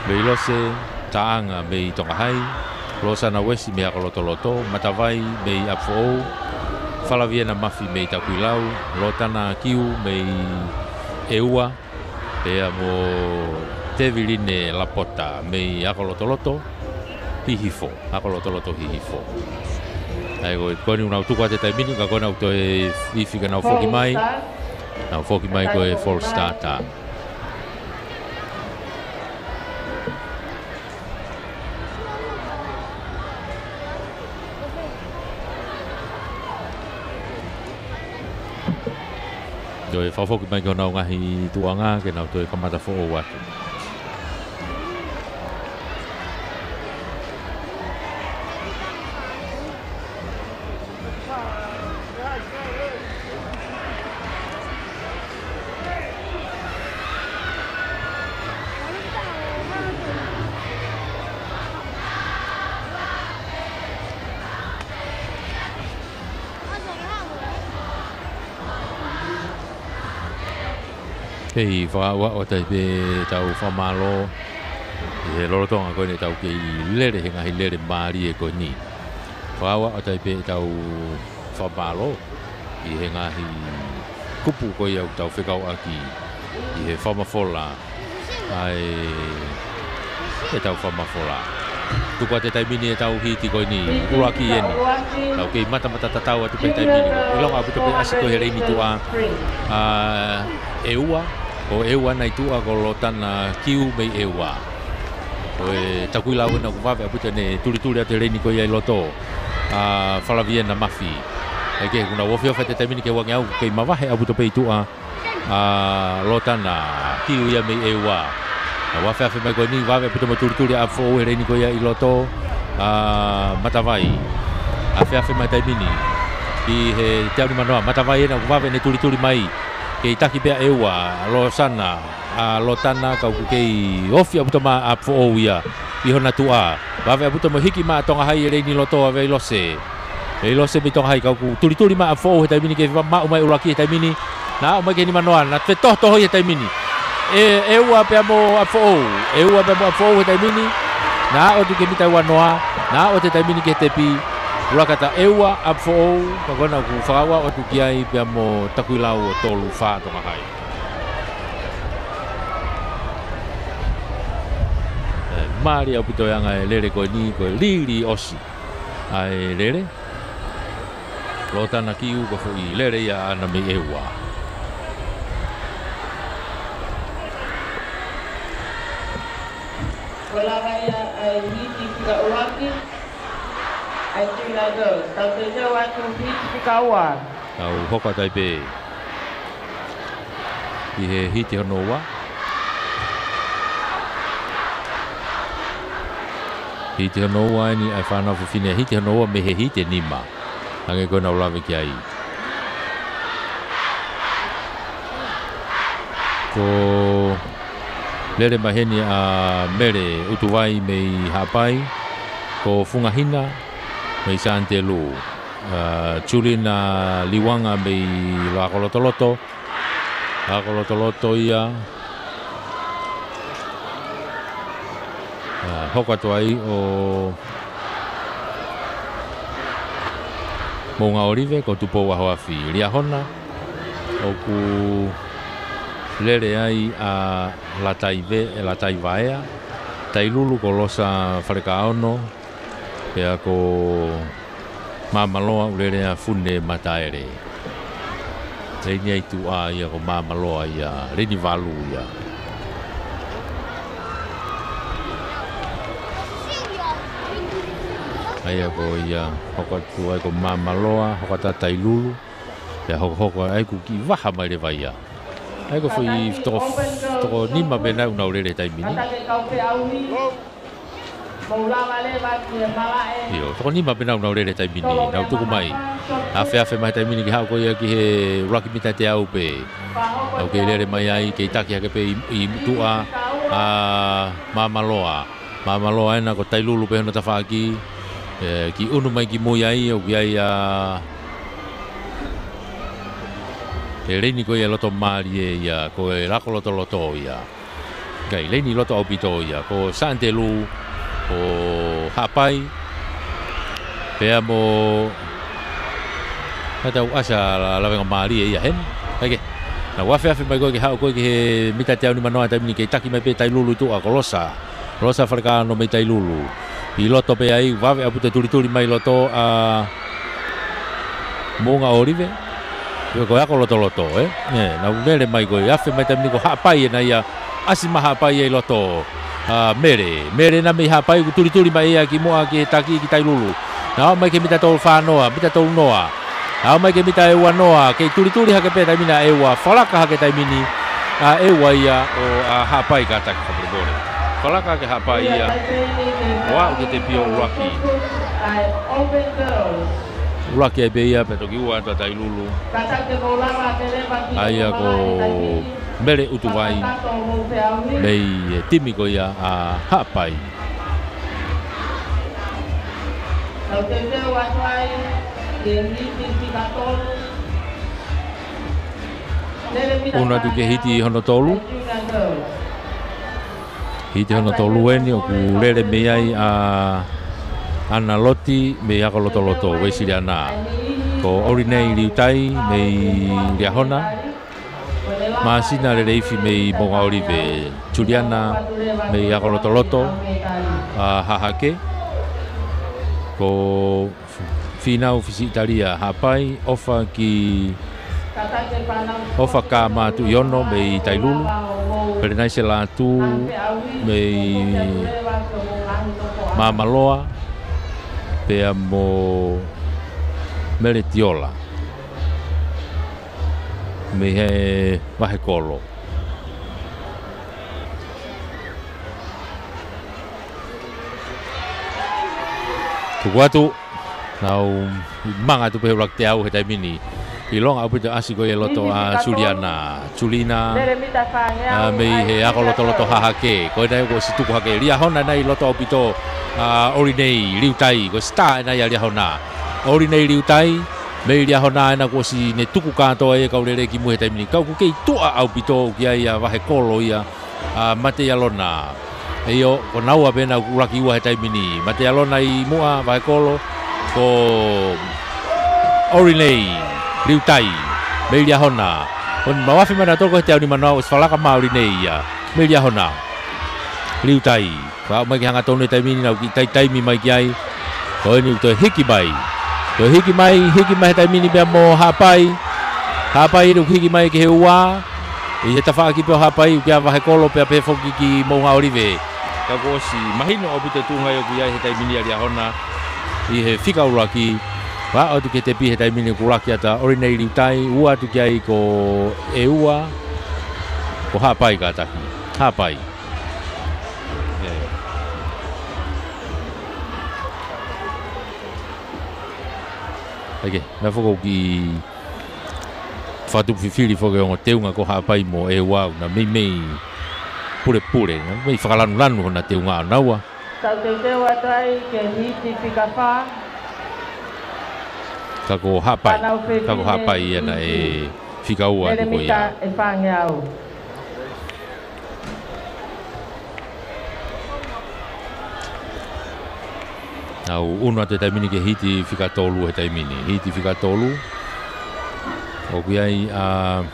Veilose Taʻanga mei Tonga Hai. Losana Uesi mei ʻAkolotoloto. Matavai mei ʻApifoʻou. Falaviena Mafi mei Takuilau. Lotana Kiu mei ʻEua. Pea mo Teviline Lapota mei ʻAkolotoloto Hihifo, ʻAkolotoloto Hihifo. ʻA ia ko e, ko eni ʻoku nau tuku atu he taimi ni, ka ko ʻenau toe ifi ka nau foki mai. Nau foki mai ko e False Start. Toe fakafoki mai ki honau ngaahi tuʻuʻanga ke nau toe kamata foʻou atu. Pea fakaʻuaʻu atu ai pē ʻetau fakamālō ʻi he lolotonga ko eni ʻetau kei lele he ngaahi lele mālie ko eni. Fakaʻuaʻu atu ai pē ʻetau fakamālō ʻi he ngaahi kupu ko ia ʻoku tau fekauʻaki ʻi he fakamafola ʻa e ʻetau fakamafola. Tuku atu he taimi ni ʻetau hiti ko eni, ʻuluaki eni. Tau kei matamata tatau atu pē he taimi ni. ʻIlonga ʻaupito pē ʻasi ko ē he leini tuʻa ʻa ʻEua, ko ʻEua ʻena ʻi tuʻa ko Lotana Kiu mei ʻEua. Ko e Takuilau ʻena ʻoku vave ʻaupito ʻene tulituli atu he leini ko ia ʻi loto ʻa Falaviena Mafi. ʻIkai ke, kuo nau ofiofi atu he taimi ni ki he uangeau, kei mavahe ʻaupito pē ʻi tuʻa ʻa Lotana Kiu ia mei ʻEua. Naʻe ʻafeafe mai ko eni, vave ʻaupito mo e tulituli ʻa ʻApifoʻou he leini ko ia ʻi loto ʻa Matavai. ʻAfeafe mai he taimi ni ki he teau nimanoa, Matavai ʻena ʻoku vave ʻene tulituli mai. Kei taki pē ʻa ʻEua, Losana, ʻa Lotana, ka ʻoku kei ofi ʻaupito mai ʻa ʻApifoʻou ia ʻi hona tuʻa. Vave ʻaupito mo e hiki mai ʻa Tonga Hai he leini ʻi loto ʻa Veilose. Veilose mei Tonga Hai, ka ʻoku tulituli mai ʻa ʻApifoʻou he taimi ni, kei maʻu mai ʻuluaki he taimi ni. Naʻe aʻu mai ki he nimanoa, naʻe fetohotohoi he taimi ni ʻe ʻEua pea mo ʻApifoʻou. ʻEua pea mo ʻApifoʻou he taimi ni. Naʻe aʻu atu ki he mita ʻe uanoa, naʻe aʻu atu he taimi ni ki he tepi. ʻUlakata ʻEua, ʻApifoʻou, ka ko ena ʻoku fakaʻuaʻu atu ki ai pea mo Takuilau ʻo tolu fā Tonga Hai. ʻE, mālie ʻaupito e anga e lele ko eni, ko e lili ʻosi ʻa e lele. Lotana Kiu ko e foʻi lele ia ʻaʻana mei ʻEua. Ko e lava ia ʻa e hiti fika ʻuluaki ʻa e Tuʻi Nigel. Tau teuteu atu hiti fika ua. Tau hoko atu ai pē ki he hiti hono ua. Hiti hono ua eni ʻa e fānau fefine, hiti hono ua mei he hiti ʻe nima. Hangē ko ʻenau lave ki ai. Ko e lele mai heni ʻa Mele ʻUtuvai mei Haʻapai, ko Fungahina mei Sānitelū, ʻa Julina Liuanga mei Lakolotoloto, Lakolotoloto ia. ʻA, hoko atu ai ʻo Moʻungaʻolive, ko Tupou ʻAhoafi. Liahona, ʻoku lele ai ʻa Lataive-, Lataivaea Tailulu, ko Losa Falekaono, pea ko Māmaloa ʻoku lele ʻa Fune Mataele. Leini ia ʻi tuʻa ia ko Māmaloa ia, leini valu ia. ʻA ia ko ia, hoko atu ai ko Māmaloa, hoko atu ʻa Tailulu, pea hokohoko ai kuo kiʻi vaha mai leva ia. ʻA ia ko e foʻi toko, toko nima pē ʻena ʻoku nau lele he taimi ni. ʻIo, toko nima pē ʻena ʻoku nau lele he taimi ni, nau tuku mai. ʻAfeafe mai he taimi ni ke haʻu ko ia ki he ʻuluaki mita ʻe teau pē. Nau kei lele mai ai, kei taki hake pē ʻi, ʻi tuʻa ʻa Māmaloa. Māmaloa ʻena ko Tailulu pē hono tafaʻaki. ʻE, kiʻi ʻunu mai ki mui ai, ʻoku ʻi ai ʻa e leini ko ia loto mālie ia, ko e Lakolotoloto ia. ʻIkai, leini loto ʻaupito ia, ko Sānitelū, ko Haʻapai, pea mo, ka tau ʻasi ʻa La-, Lavengamālie ia heni. ʻIkai ke, nau ʻafeafe mai ko ē ke haʻu ko ē ki he mita ʻe teau nimanoa he taimi ni, kei taki mai pē Tailulu ʻi tuʻa, ko Losa. Losa Falekaono mei Tailulu. ʻI loto pē ai, vave ʻaupito e tulituli mai ʻi loto ʻa Moʻungaʻolive. Ko e ako lotoloto, ē? ʻE, nau lele mai ko ē, afe mai taimi ni ko Haʻapai ʻena ia, ʻasi mai Haʻapai ia ʻi loto. ʻA, Mele, Mele ʻena mei Haʻapai, ʻoku tulituli mai ia ki muʻa ki he taki ki Tailulu. Naʻe aʻu mai ki he mita tolu fā noa, mita tolu noa. Aʻu mai ki he mita ʻe ua noa, kei tulituli hake pē taimi ni ʻa ʻEua, falaka hake taimi ni ʻa ʻEua ia ʻo, ʻa Haʻapai, kātaki fakamolemole. Falaka hake Haʻapai ia, ʻo aʻu ki he tepi ʻo ʻuluaki. ʻUluaki ai pē ia, pea toki ua atu ʻa Tailulu. ʻA ia ko Mele ʻUtuvai mei he timi ko ia ʻa Haʻapai. Tau teuteu atu ai ki he hiti fika tolu. Unu atu ki he hiti hono tolu. Hiti hono tolu eni ʻoku lele mei ai ʻa ʻAna Loti mei Akolotoloto, Uēsiliana. Ko ʻOlinei Liutai mei Liahona. Māsina Leleifi mei Moʻungaʻolive. Tuliana mei Akolotoloto, ʻa Hahake. Ko Fīnau Fisiʻitalia Haʻapai, ʻOfa ki, ʻOfa Kāmā Tuʻiono mei Tailulu, Pelenaise Lātū mei Māmaloa, pea mo Mele Tiola mei he Vahekolo. Tuku atu, nau manga atu pē he ʻuluaki teau he taimi ni. ʻIlonga ʻaupito ʻasi ko ia ʻi loto ʻa Tuliana. Tuliana, ʻa, mei he Akolotoloto Hahake. Ko ena ia kuo ʻosi tuku hake. Liahona ena ʻi loto ʻaupito, ʻa, ʻOlinei Liutai. Ko e sitā ena ia ʻa Liahona. ʻOlinei Liutai mei Liahona ena kuo ʻosi ne tuku kātoa e kau lele ki mui he taimi ni. Ka ʻoku kei tuʻa ʻaupito ki ai ʻa Vahekolo ia, ʻa Mateialona. ʻIo, ko naua pē ena ʻoku ʻuluaki ua he taimi ni. Mateialona ʻi muʻa, Vahekolo, ko ʻOlinei Liutai mei Liahona. Ko eni mau afe mai nautolu ko e teau nimanoa, ʻosi falaka mai ʻa ʻOlinei ia mei Liahona. Liutai. Kau mai ke hangatonu he taimi ni, nau kiʻi taitaimi mai ki ai. Ko eni toe hiki mai. Toe hiki mai, hiki mai he taimi ni pea mo Haʻapai. Haʻapai ʻoku hiki mai ki he ua. ʻI he tafaʻaki pē ʻo Haʻapai, ʻoku ʻi ai ʻa Vahekolo pea pehē foki ki Moʻungaʻolive. Ka kuo ʻosi mahino ʻaupito e tuʻunga ʻoku ʻi ai he taimi ni ʻa Liahona ʻi he fika ʻuluaki. Ua atu ki he tepi he taimi ni, ʻoku ʻuluaki atu ʻa ʻOlinei Liutai, ua atu ki ai ko e ua, ko Haʻapai kātaki. Haʻapai. ʻE. ʻAi ke, meʻa foki ʻoku kiʻi fakatupu fifili foki e ongo teunga ko Haʻapai mo e ua, ʻoku na meimei pulepule, na meimei fakalanulanu hona teunga ʻo naua. Tau teuteu atu ai ki he hiti fika fā. Ka ko Haʻapai, ka ko Haʻapai ia naʻe fika ua atu ko ia. Melemita ʻe fāngeau. Nau unu atu he taimi ni ki he hiti fika tolu he taimi ni. Hiti fika tolu. ʻOku ʻi ai ʻa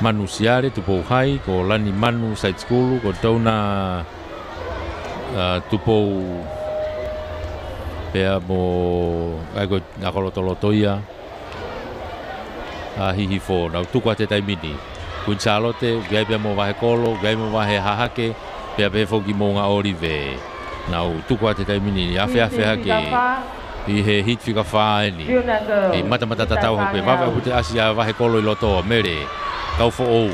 Manu Siale, Tupou Hai, ko Lani Manu, Side School, ko Dona, ʻa, Tupou, pea mo, ʻai ko Akolotoloto ia. ʻA Hihifo, nau tuku atu he taimi ni. Kuini Sālote, ʻoku ʻi ai pea mo Vahekolo, ʻoku ʻi ai mo Vahe Hahake, pea pehē foki Moʻungaʻolive. Nau tuku atu he taimi ni, afeafe hake ʻi he hiti fika fā eni. ʻI matamata tatau hake, vave ʻaupito e ʻasi ʻa Vahekolo ʻi loto, Mele Kaufoʻou.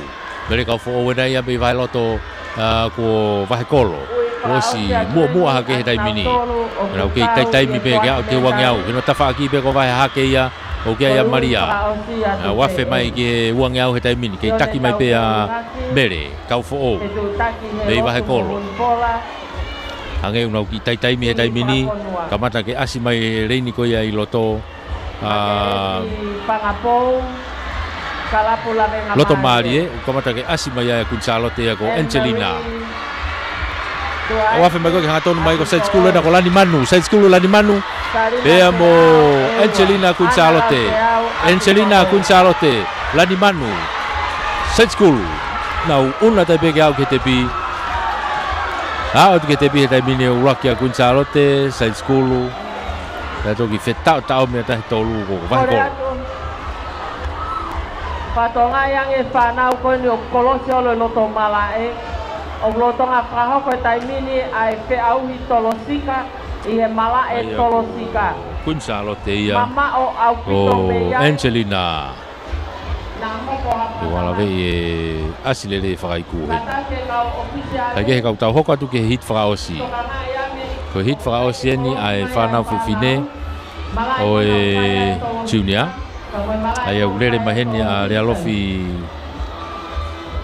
Mele Kaufoʻou ena ia mei Vaheloto, ʻa, ko Vahekolo. Kuo ʻosi muʻomuʻa hake he taimi ni. Nau kei taitaimi pē ke aʻu ki he uangeau. Hino tafaʻaki pē ko Vahe Hahake ia, ʻoku ʻi ai ʻa Malia. Nau afe mai ki he uangeau he taimi ni. Kei taki mai pē ʻa Mele Kaufoʻou mei Vahekolo. Hangē ʻoku nau kiʻi taitaimi he taimi ni. Kamata ke ʻasi mai e leini ko ia ʻi loto. ʻA, Loto Mālie, ʻoku kamata ke ʻasi mai ai ʻa Kuini Sālote ia ko Angelina. ʻO afe mai ko ē ke hangatonu mai ko Side School ena ko Lani Manu, Side School Lani Manu. Pea mo Angelina Kuini Sālote. Angelina Kuini Sālote, Lani Manu. Side School. Nau unu atu ai pē ke aʻu ki he tepi. Aʻu atu ki he tepi he taimi ni, ʻuluaki ʻa Kuini Sālote, Side School. Pea toki fetaʻotaʻo mei he tahi tolu ko Vahekolo. Fatongia ange fānau ko eni ʻoku kolosi ʻo loto malaʻe. ʻOku lolotonga fakahoko he taimi ni ʻa e feʻauhi tolosika ʻi he malaʻe tolosika. Kuini Sālote ia. Mamaʻo ʻaupito mei ai. Angelina. ʻOku ʻalaveʻi e ʻasi lelei fakaiku heni. Kae kehe, kau tau hoko atu ki he hiti fakaʻosi. Ko e hiti fakaʻosi eni ʻa e fānau fefine ʻo e junior. ʻA ia ʻoku lele mai heni ʻa Lealofi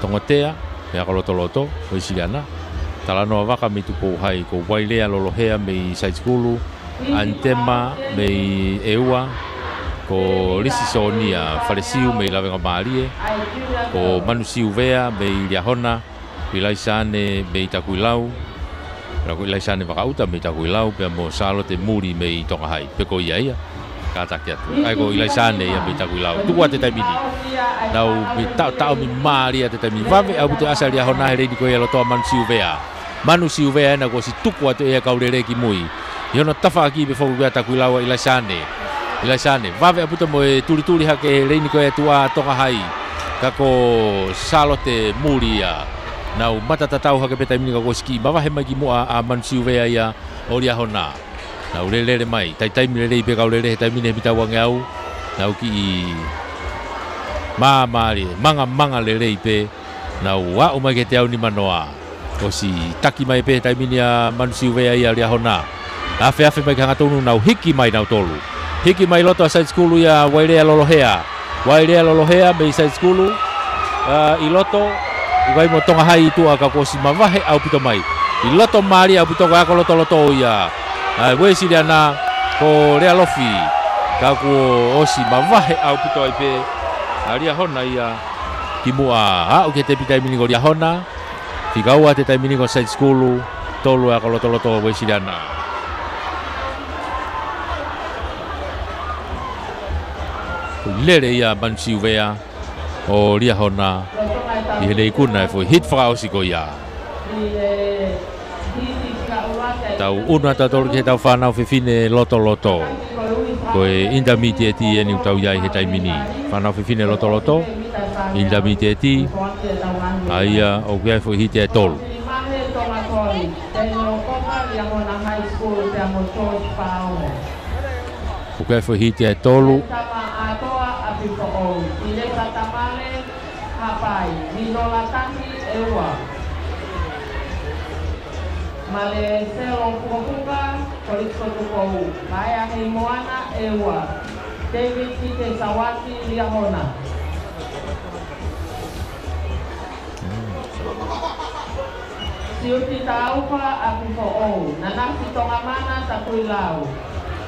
Tongotea, mei Akolotoloto, Uēsiliana. Talanoa Vaka mei Tupou Hai, ko Uailea Lolohea mei Side School, Antema mei ʻEua, Ko Lisi Sōnia Falesiu mei Lavengamālie, ko Manu Siuvea mei Liahona, ʻIlaisa Ane mei Takuilau, pea ko ʻIlaisa Ane Vakaʻuta mei Takuilau, pea mo Sālote Muli mei Tonga Hai, pe ko ia ia. Kātaki atu. ʻA ia ko ʻIlaisa Ane ia mei Takuilau. Tuku atu he taimi ni. Nau mei taʻotaʻomi mālie atu he taimi ni. Vave ʻaupito e ʻasi ʻa Liahona he leini ko ia ʻi loto ʻa Manu Siuvea. Manu Siuvea ena kuo ʻosi tuku atu ʻe ia e kau lele ki mui. ʻI hono tafaʻaki pē foki ʻa Takuilau ʻa ʻIlaisa Ane. ʻIlaisa Ane, vave ʻaupito mo e tulituli hake he leini ko ia ʻa Tonga Hai. Ka ko Sālote Muli ia. Nau mata tatau hake pē he taimi ni ka kuo ʻosi kiʻi mavahe mai ki muʻa ʻa Manu Siuvea ia ʻo Liahona. Nau lele mai, taimi lelei pē kau lele he taimi ni he mitau angeau. Nau kiʻi māmālie, mangamanga lelei pē. Nau aʻu mai ki he teau nimanoa. ʻOsi taki mai pē he taimi ni ʻa Manu Siuvea ia ʻa Liahona. Afeafe mai ki he hangatonu, nau hiki mai nautolu. Hiki mai loto ʻa Side School ia Wailea Lolohea. Wailea Lolohea mei Side School. ʻA, ʻi loto, ʻikai mo Tonga Hai ʻi tuʻa ka kuo ʻosi mavahe ʻaupito mai. ʻI loto mālie ʻaupito ko e ako lotoloto ia ʻa Uēsiliana ko Lealofi. Ka kuo ʻosi mavahe ʻaupito ai pē ʻa Liahona ia ki muʻa. Aʻu ki he tepi taimi ni ko Liahona. Fika ua he taimi ni ko Side School, tolu e ako lotoloto Uēsiliana. Lele ia Manu Siuvea ʻo Liahona ʻi heʻene ikuna e foʻi hit fakaʻosi ko ia. Tau ʻunu atu tautolu ki heʻetau fānau fefine lotoloto. Ko e intermediate eni ʻoku tau ʻi ai he taimi ni. Fānau fefine lotoloto, intermediate, ʻa ia ʻoku ʻi ai e foʻi hiti ʻe tolu. ʻOku ʻi ai e foʻi hiti ʻe tolu. Haʻapai, Minola Tahi ʻe ua. Maleselo Pukapuka, Kolisi ko Tupou. Paea Heimoana ʻe ua. David Pite Sawati, Liahona. Siuti Taufa, ʻApifoʻou. Nanasi Tongamana, Takuilau.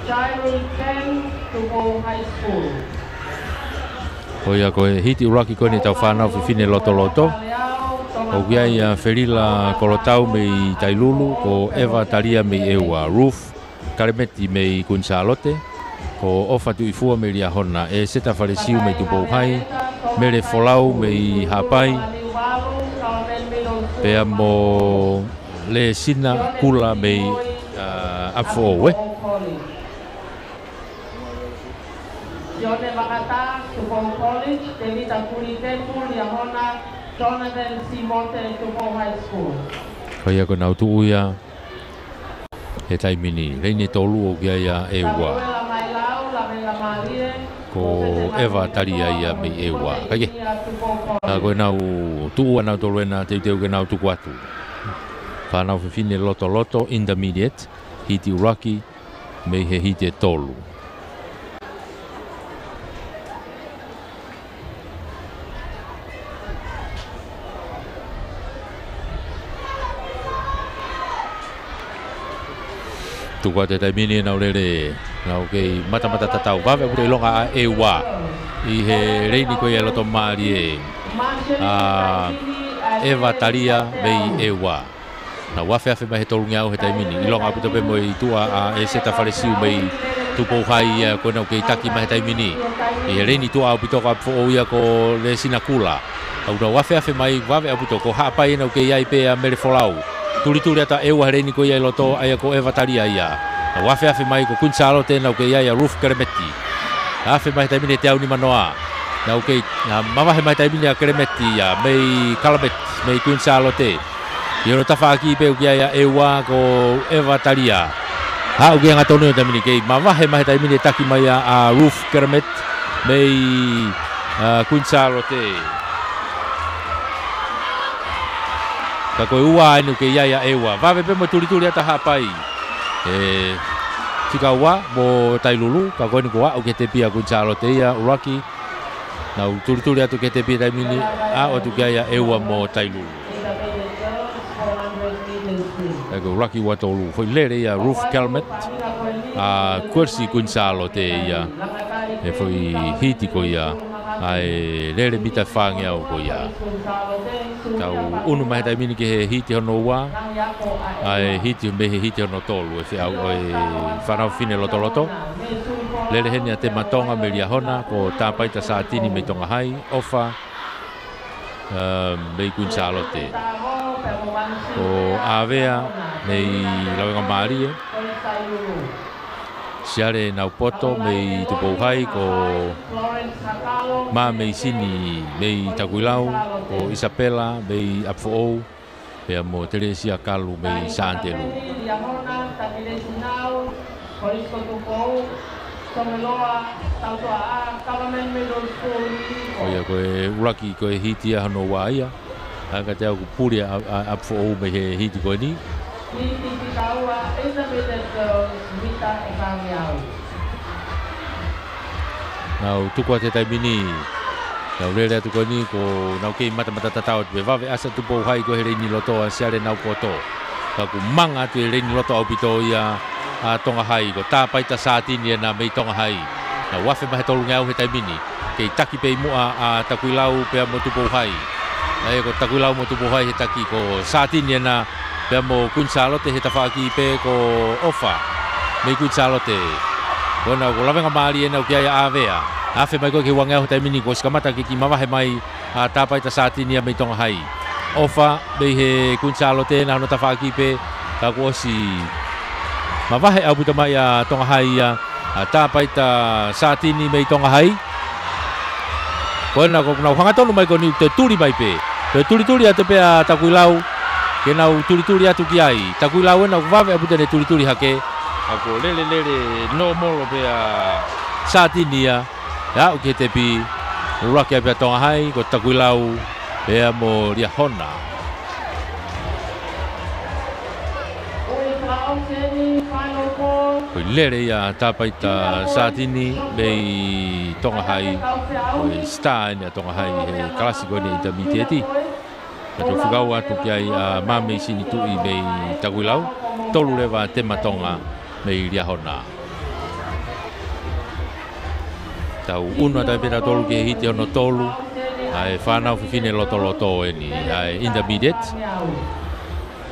Jairus Ken, Tupou High School. Ko ia ko e hiti ʻuluaki ko eni ʻetau fānau fefine lotoloto. ʻOku ʻi ai ʻa Felila Kolotau mei Tailulu, ko Eva Talia mei ʻEua, Ruth Kalemeti mei Kuini Sālote, ko ʻOfa Tuʻifua mei Liahona, ʻEseta Falesiu mei Tupou Hai, Mele Folau mei Haʻapai, pea mo Lesina Kula mei, ʻa, ʻApifoʻou, ē? Sione Vakata, Tupou College, Tevita Kulitepu, Liahona, Jonathan Simote, Tupou High School. Ko ia ko ʻenau tuʻu ia he taimi ni. Leini ʻe tolu ʻoku ʻi ai ʻa ʻEua. Ko Eva Talia ia mei ʻEua. Kae kehe, ʻa, ko ʻenau tuʻu ʻanautolu ena, teuteu ke nau tuku atu. Fānau fefine lotoloto, intermediate, hiti ʻuluaki, mei he hiti ʻe tolu. Tuku atu he taimi ni ʻenau lele, nau kei matamata tatau, vave ʻaupito e ʻilonga ʻa ʻEua ʻi he leini ko ia ʻi loto mālie. ʻA Eva Talia mei ʻEua. Nau afeafe mai he tolungeau he taimi ni. ʻIlonga ʻaupito pē mo e tuʻa ʻa ʻEseta Falesiu mei Tupou Hai ia ko ʻenau kei taki mai he taimi ni. ʻI he leini tuʻa ʻaupito ko ʻApifoʻou ia ko Lesina Kula. ʻOku nau afeafe mai, vave ʻaupito, ko Haʻapai ʻenau kei ʻi ai pē ʻa Mele Folau. Tulituli atu ʻa ʻEua he leini ko ia ʻi loto, ʻa ia ko Eva Talia ia. Nau afeafe mai ko Kuini Sālote ʻenau kei ʻi ai ʻa Ruth Kelemeti. Afe mai he taimi ni he teau nimanoa. Nau kei, ʻa, mavahe mai he taimi ni ʻa Kelemeti ia mei Kalameti, mei Kuini Sālote. ʻI hono tafaʻaki pē ʻoku ʻi ai ʻa ʻEua ko Eva Talia. Aʻu ki he hangatonu he taimi ni kei mavahe mai he taimi ni e taki mai ʻa, ʻa Ruth Kelemeti mei, ʻa, Kuini Sālote. Ka ko e ua eni ʻoku kei ʻi ai ʻa ʻEua. Vave pē mo e tulituli atu ʻa Haʻapai. ʻE, fika ua mo Tailulu, ka ko eni kuo aʻu ki he tepi ʻa Kuini Sālote ia, ʻuluaki. Nau tulituli atu ki he tepi he taimi ni, aʻu atu ki ai ʻa ʻEua mo Tailulu. ʻA ia ko e ʻuluaki ua tolu, foʻi lele ia Ruth Kelemeti, ʻa, Kuini Sālote ia. e foʻi hiti ko ia, ʻa e lele mita fāngeau ko ia. Tau ʻunu mai he taimi ni ki he hiti hono ua, ʻa e hiti mei he hiti hono tolu, e feʻau ʻo e fānau fefine lotoloto. Lele heni ʻa Tema Tonga mei Liahona, ko Tāpaita Sātini mei Tonga Hai, ʻOfa, ā, mei Kuini Sālote. Ko ʻAvea mei Lavengamālie. Siale Naupoto mei Tupou Hai, ko Mā Meisini mei Takuilau, ko ʻIsapela mei ʻApifoʻou, pea mo Telesia Kalu mei Sāntelu. Ko ia ko e ʻuluaki ko e hiti ia hono ua ia. ʻA ia ka te au ʻoku puli ʻa, ʻa, ʻApifoʻou mei he hiti ko eni. Nau tuku atu he taimi ni. Nau lele atu ko eni ko nau kei matamata tatau atu pē, vave ʻasi ʻa Tupou Hai ko ē he leini loto ʻa Siale Naupoto. Ka kuo manga atu e leini loto ʻaupito ia ʻa Tonga Hai, ko Tāpaita Sātini ena mei Tonga Hai. Nau afe mai he tolungeau he taimi ni. Kei taki pē ʻi muʻa ʻa Takuilau pea mo Tupou Hai. ʻA ia ko Takuilau mo Tupou Hai he taki, ko Sātini ena pea mo Kuini Sālote he tafaʻaki pē, ko ʻOfa mei Kuini Sālote. Ko ena ko Lavengamālie ena ʻoku ʻi ai ʻa ʻAvea. Afe mai ko ē ki he uangeau he taimi ni, kuo ʻosi kamata ke kiʻi mavahe mai ʻa Tāpaita Sātini ia mei Tonga Hai. ʻOfa mei he Kuini Sālote ena hono tafaʻaki pē, ka kuo ʻosi mavahe ʻaupito mai ʻa Tonga Hai ia, ʻa Tāpaita Sātini mei Tonga Hai. Ko ena ko ʻenau hangatonu mai ko eni, toe tuli mai pē. Toe tulituli atu pē ʻa Takuilau, ke nau tulituli atu ki ai. Takuilau ena ʻoku vave ʻaupito ʻene tulituli hake. Ka kuo lele lele nōmolo pē ʻa Sātini ia. ʻE aʻu ki he tepi, ʻuluaki ʻa pea Tonga Hai, ko Takuilau pea mo Liahona. Ko e lele ia ʻa Tāpaita Sātini mei Tonga Hai, ko e star eni ʻa Tonga Hai he kalasi ko eni intermediate. Ka toe fekau atu ki ai ʻa Mā Meisini Tuʻi mei Takuilau, tolu leva ʻa Tema Tonga mei Liahona. Tau ʻunu atu ai pē tautolu ki he hiti hono tolu, ʻa e fānau fefine lotoloto eni, ʻa e intermediate.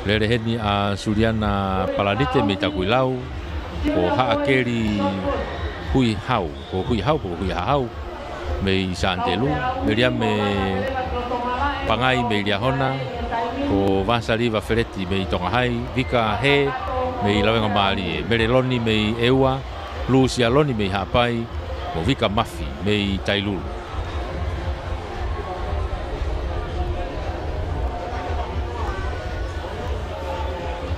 Lele heni ʻa Suliana Palanite mei Takuilau, ko Haʻakeli Huihau, ko Huihau, ko Huihahau mei Sāntelu, Meliame Pangai mei Liahona, ko Vasaliva Feleti mei Tonga Hai, Vika Hē mei Lavengamālie, Meleloni mei ʻEua, Lusia Loni mei Haʻapai, mo Vika Mafi mei Tailulu.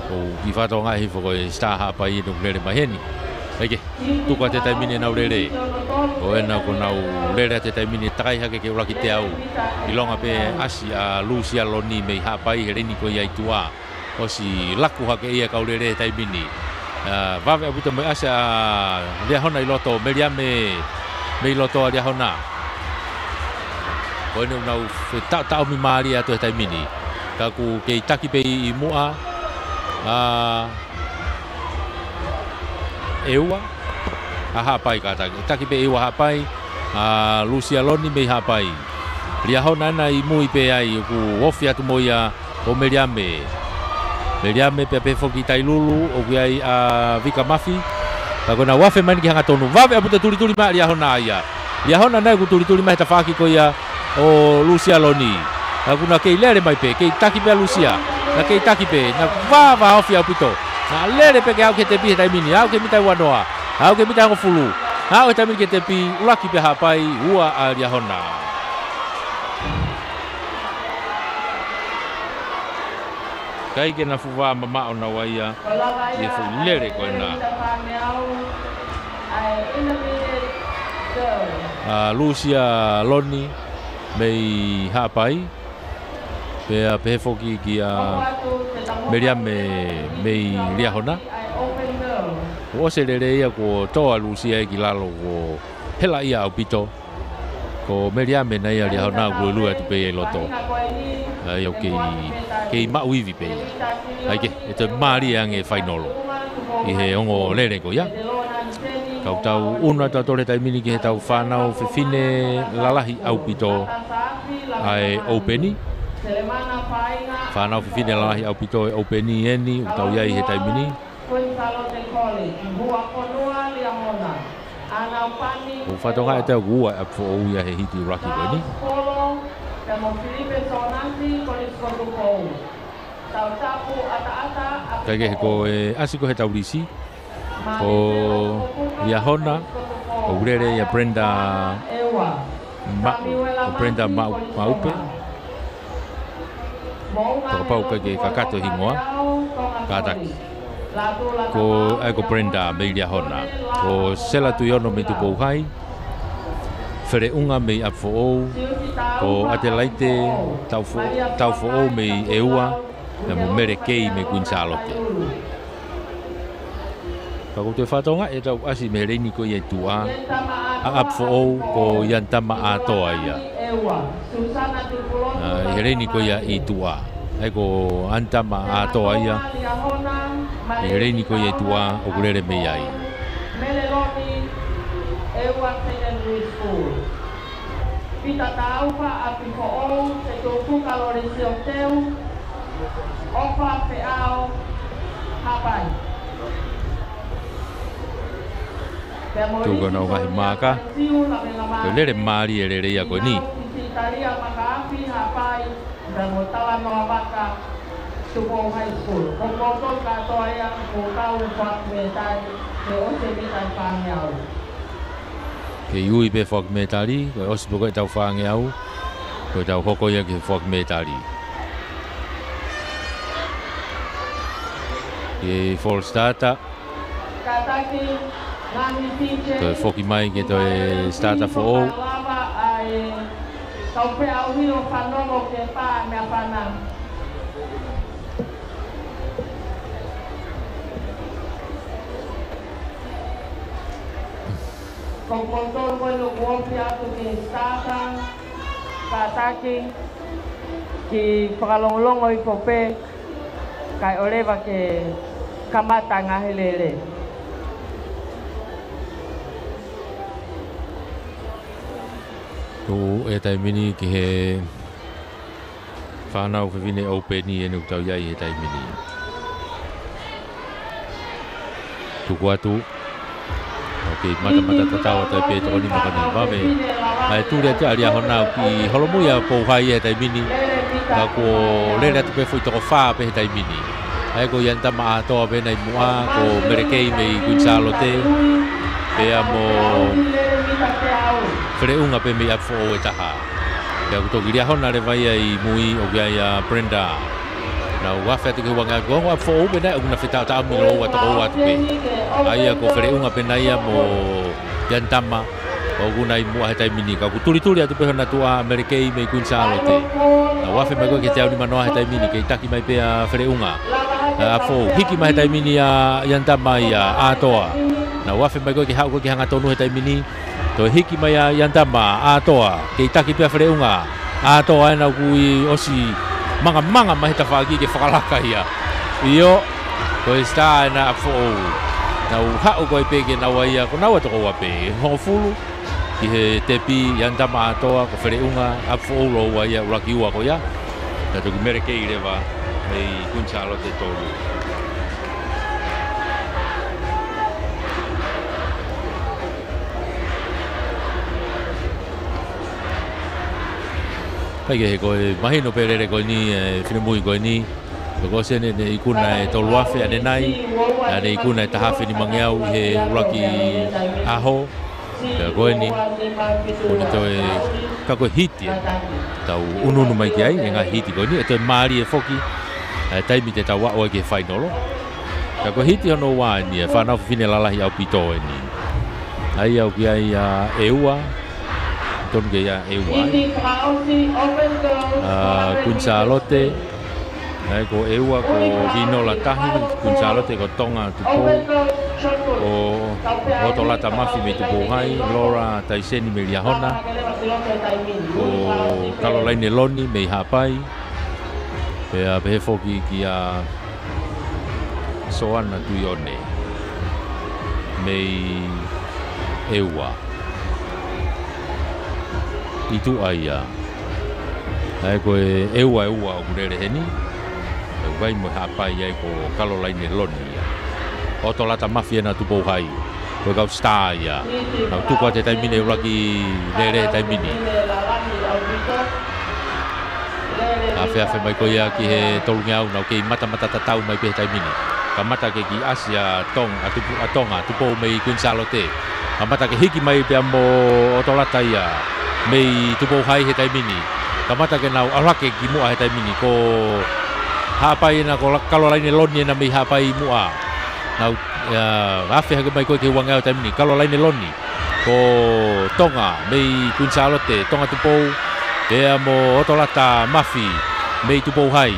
ʻOku kiʻi fakatokangaʻi hifo ko e star Haʻapai eni ʻoku lele mai heni. ʻAi ke, tuku atu he taimi ni ʻenau lele. Ko ena ko ʻenau lele atu he taimi ni, takai hake ki he ʻuluaki teau. ʻIlonga pē ʻasi ʻa Lusia Loni mei Haʻapai he leini ko ia ʻi tuʻa. ʻOsi laku hake ia kau lele he taimi ni. ʻA, vave ʻaupito mo e ʻasi ʻa Liahona ʻi loto, Meliame mei loto ʻa Liahona. Ko eni ʻoku nau fetaʻotaʻomi mālie atu he taimi ni. Ka ʻoku kei taki pē ʻi muʻa ʻa ʻEua, ʻa Haʻapai kātaki. Taki pē ʻEua Haʻapai, ʻa Lusia Loni mei Haʻapai. Liahona ena ʻi mui pē ai, ʻoku ofi atu mo ia ko Meliame. Meliame pea pehē foki Tailulu, ʻoku ʻi ai ʻa Vika Mafi. Ka ko ʻenau afe mai eni ki he hangatonu. Vave ʻaupito, tulituli mai ʻa Liahona ia. Liahona naʻe ʻoku tulituli mai he tafaʻaki ko ia ʻo Lusia Loni. Ka ʻoku na kei lele mai pē, kei taki pē ʻa Lusia. Na kei taki pē, na vāvā ofi ʻaupito. Na lele pē ke aʻu ki he tepi he taimi ni, aʻu ki he mita ua noa, aʻu ki he mita hongofulu. Aʻu he taimi ni ki he tepi, ʻuluaki pē Haʻapai, ua ʻa Liahona. ʻIkai ke na fuʻu vā mamaʻo naua ia ʻi he fuʻu lele ko ena. ʻA Lusia Loni mei Haʻapai, pea pehē foki kia Meliame mei Liahona. Kuo ʻosi e lele ia kuo tō ʻa Lusia ia ki lalo, kuo hela ia ʻaupito. Ko Meliame naʻe ʻia Liahona, ʻoku luelue atu pē ia ʻi loto. ʻA ia ʻoku kei, kei maʻu ivi pē ia. ʻAi ke, ʻe toe mālie ange e fainolo ʻi he ongo lele ko ia. Tau tau unu atu ʻa e taimi ni ki he tau fānau fefine lalahi ʻaupito ʻa e ʻOupeni. Fānau fefine lalahi ʻaupito ʻa e ʻOupeni eni ʻoku tau ʻi ai he taimi ni. ʻOku fatongia ʻe tau ua ʻa e ʻapi foʻou ia he hiti ʻuluaki ko eni. Kae kehe ko e ʻasi ko he tau lisi. Ko Liahona, ʻoku lele ia Brenda Ma-, ko Brenda Ma-, Maupe. Fakapau ʻikai ke kakato hingoa, kātaki. Ko, ʻa ia ko Brenda mei Liahona. Ko Sela Tuiono mei Tupou Hai. Feleʻunga mei ʻapi foʻou. Ko Atelaite Tau Fo-, Tau Foʻou mei ʻEua. Pea mo Mele Kei mei Kuini Sālote. Ka ʻoku toe fatongia ʻe tau ʻasi mei he leini ko ia ʻi tuʻa ʻa ʻapi foʻou ko Ianitama ʻAtoa ia. ʻA, ʻi he leini ko ia ʻi tuʻa. ʻA ia ko Ianitama ʻAtoa ia. ʻI he leini ko ia ʻi tuʻa ʻoku lele mei ai. Pita Taufa ʻapi foʻou, Setufuka Lolesio Teu, ʻOfa Feʻao Hapai. Tuku ʻenau ngaahi maaka. Ko e lele mālie e lele ia ko eni. Sisitalia Makaafi Hapai, pea mo Talanoa Vaka, Tupou High School. Ko kimoutolu kātoa ia, mou kau he foaki mētali, ke ʻosi e mita fāngeau. Kei ui pē foaki mētali, ko e ʻosi pē ko e tau fāngeau, ko e tau hoko ia ki he foaki mētali. Kei Falls Tata. Kātaki, ngaahi teacher. Toe foki mai ke toe starter foʻou. Lava ʻa e kau pē au hio fanongo ke pā mea fana. Ko kimoutolu ko eni ʻoku ofi atu ki he starter, kātaki, kiʻi fakalongolongo hifo pē, kae ʻoleva ke kamata ngaahi lele. Tuʻu e taimi ni ki he fānau fefine ʻoupeni eni ʻoku tau ʻi ai he taimi ni. Tuku atu. ʻOku matamata tatau atu pē tokoni mo e kani vave. ʻA e tuli atu ʻa Liahona ʻoku holomui ʻa Tupou Hai he taimi ni. Ka kuo lele atu pē foʻi toko fā pē he taimi ni. ʻA ia ko Ianitama ʻAtoa pē ʻi muʻa, ko Mele Kei mei Kuini Sālote. Pea mo Feleʻunga pē mei ʻapi foʻou ʻe taha. Pea ʻoku toki Liahona leva ia ʻi mui ʻoku ʻi ai ʻa Brenda. Nau afe atu ki he uangaʻaki, ko e ongo ʻapi foʻou pē nai ʻoku na fetaʻotaʻomi lōua toko ua atu pē. ʻA ia ko Feleʻunga pē nai ia mo Ianitama ʻoku na ʻi muʻa he taimi ni. Ka ʻoku tulituli atu pē hona tuʻa Mele Kei mei Kuini Sālote. Nau afe mai ko ē ki he teau nimanoa he taimi ni, kei taki mai pē ʻa Feleʻunga. ʻA, ʻapi foʻou, hiki mai he taimi ni ʻa Ianitama ia ʻAtoa. Nau afe mai ko ē ke haʻu ko ē ki he hangatonu he taimi ni. Toe hiki mai ʻa Ianitama ʻAtoa, kei taki pē ʻa Feleʻunga. ʻAtoa ena ʻoku ʻi ʻosi mangamanga mai he tafaʻaki ke fakalaka ia. ʻIo, ko e star ena ʻapi foʻou. Nau haʻu ko ē pē ke nau ʻai ia, ko naua toko ua pē, hongofulu. Ki he tepi, Ianitama ʻAtoa, ko Feleʻunga, ʻapi foʻou lōua ia, ʻuluaki ua ko ia. Pea toki Mele Kei leva, mei Kuini Sālote tolu. Kae kehe ko e mahino pē lele ko eni, e finemui ko eni. Ko e ʻosi eni ʻene ikuna e tolu afe ʻanenai, ʻa ʻene ikuna e taha afe nimangeau he ʻuluaki ʻaho. Pea ko eni, ʻoku ne toe, ka ko e hiti eni. Tau unuunu mai ki ai, e ngaahi hiti ko eni, ʻe toe mālie foki, e taimi te tau aʻu ai ki he fainolo. Ka ko e hiti hono ua eni, e fānau fefine lalahi ʻaupito eni. ʻA ia ʻoku ʻi ai ʻa ʻEua, tonu ke ʻi ai ʻa ʻEua ai. ʻA, Kuini Sālote, ʻa ia ko ʻEua ko Vinola Tahi, Kuini Sālote ko Tonga Tupou, ko Hotolata Mafi mei Tupou Hai, Laura Taiseni mei Liahona, ko Kalolaine Loni mei Haʻapai, pea pehē foki kia Soana Tuione mei ʻEua. ʻI tuʻa ia. ʻA ia ko e ʻEua ʻe ua ʻoku lele heni. ʻE ʻuhi mo e haʻapai ai ko Kalolaine Loni ia. ʻOtolata Mafi ʻena Tupou Hai. Ko e kau star ia. Nau tuku atu he taimi ni ʻuluaki lele he taimi ni. Afeafe mai ko ia ki he tolungeau, nau kei matamata tatau mai pē he taimi ni. Kamata ke kiʻi ʻasi ʻa Tong-, ʻa Tupu-, ʻa Tonga, Tupou mei Kuini Sālote. Kamata ke hiki mai pea mo ʻOtolata ia mei Tupou Hai he taimi ni. Kamata ke nau ʻalu hake ki muʻa he taimi ni. Ko haʻapai ʻena ko La-, Kalolaine Loni ʻena mei haʻapai muʻa. Nau, ʻa, afe hake mai ko ē ki he uangeau he taimi ni. Kalolaine Loni. Ko Tonga mei Kuini Sālote, Tonga Tupou, pea mo ʻOtolata Mafi mei Tupou Hai.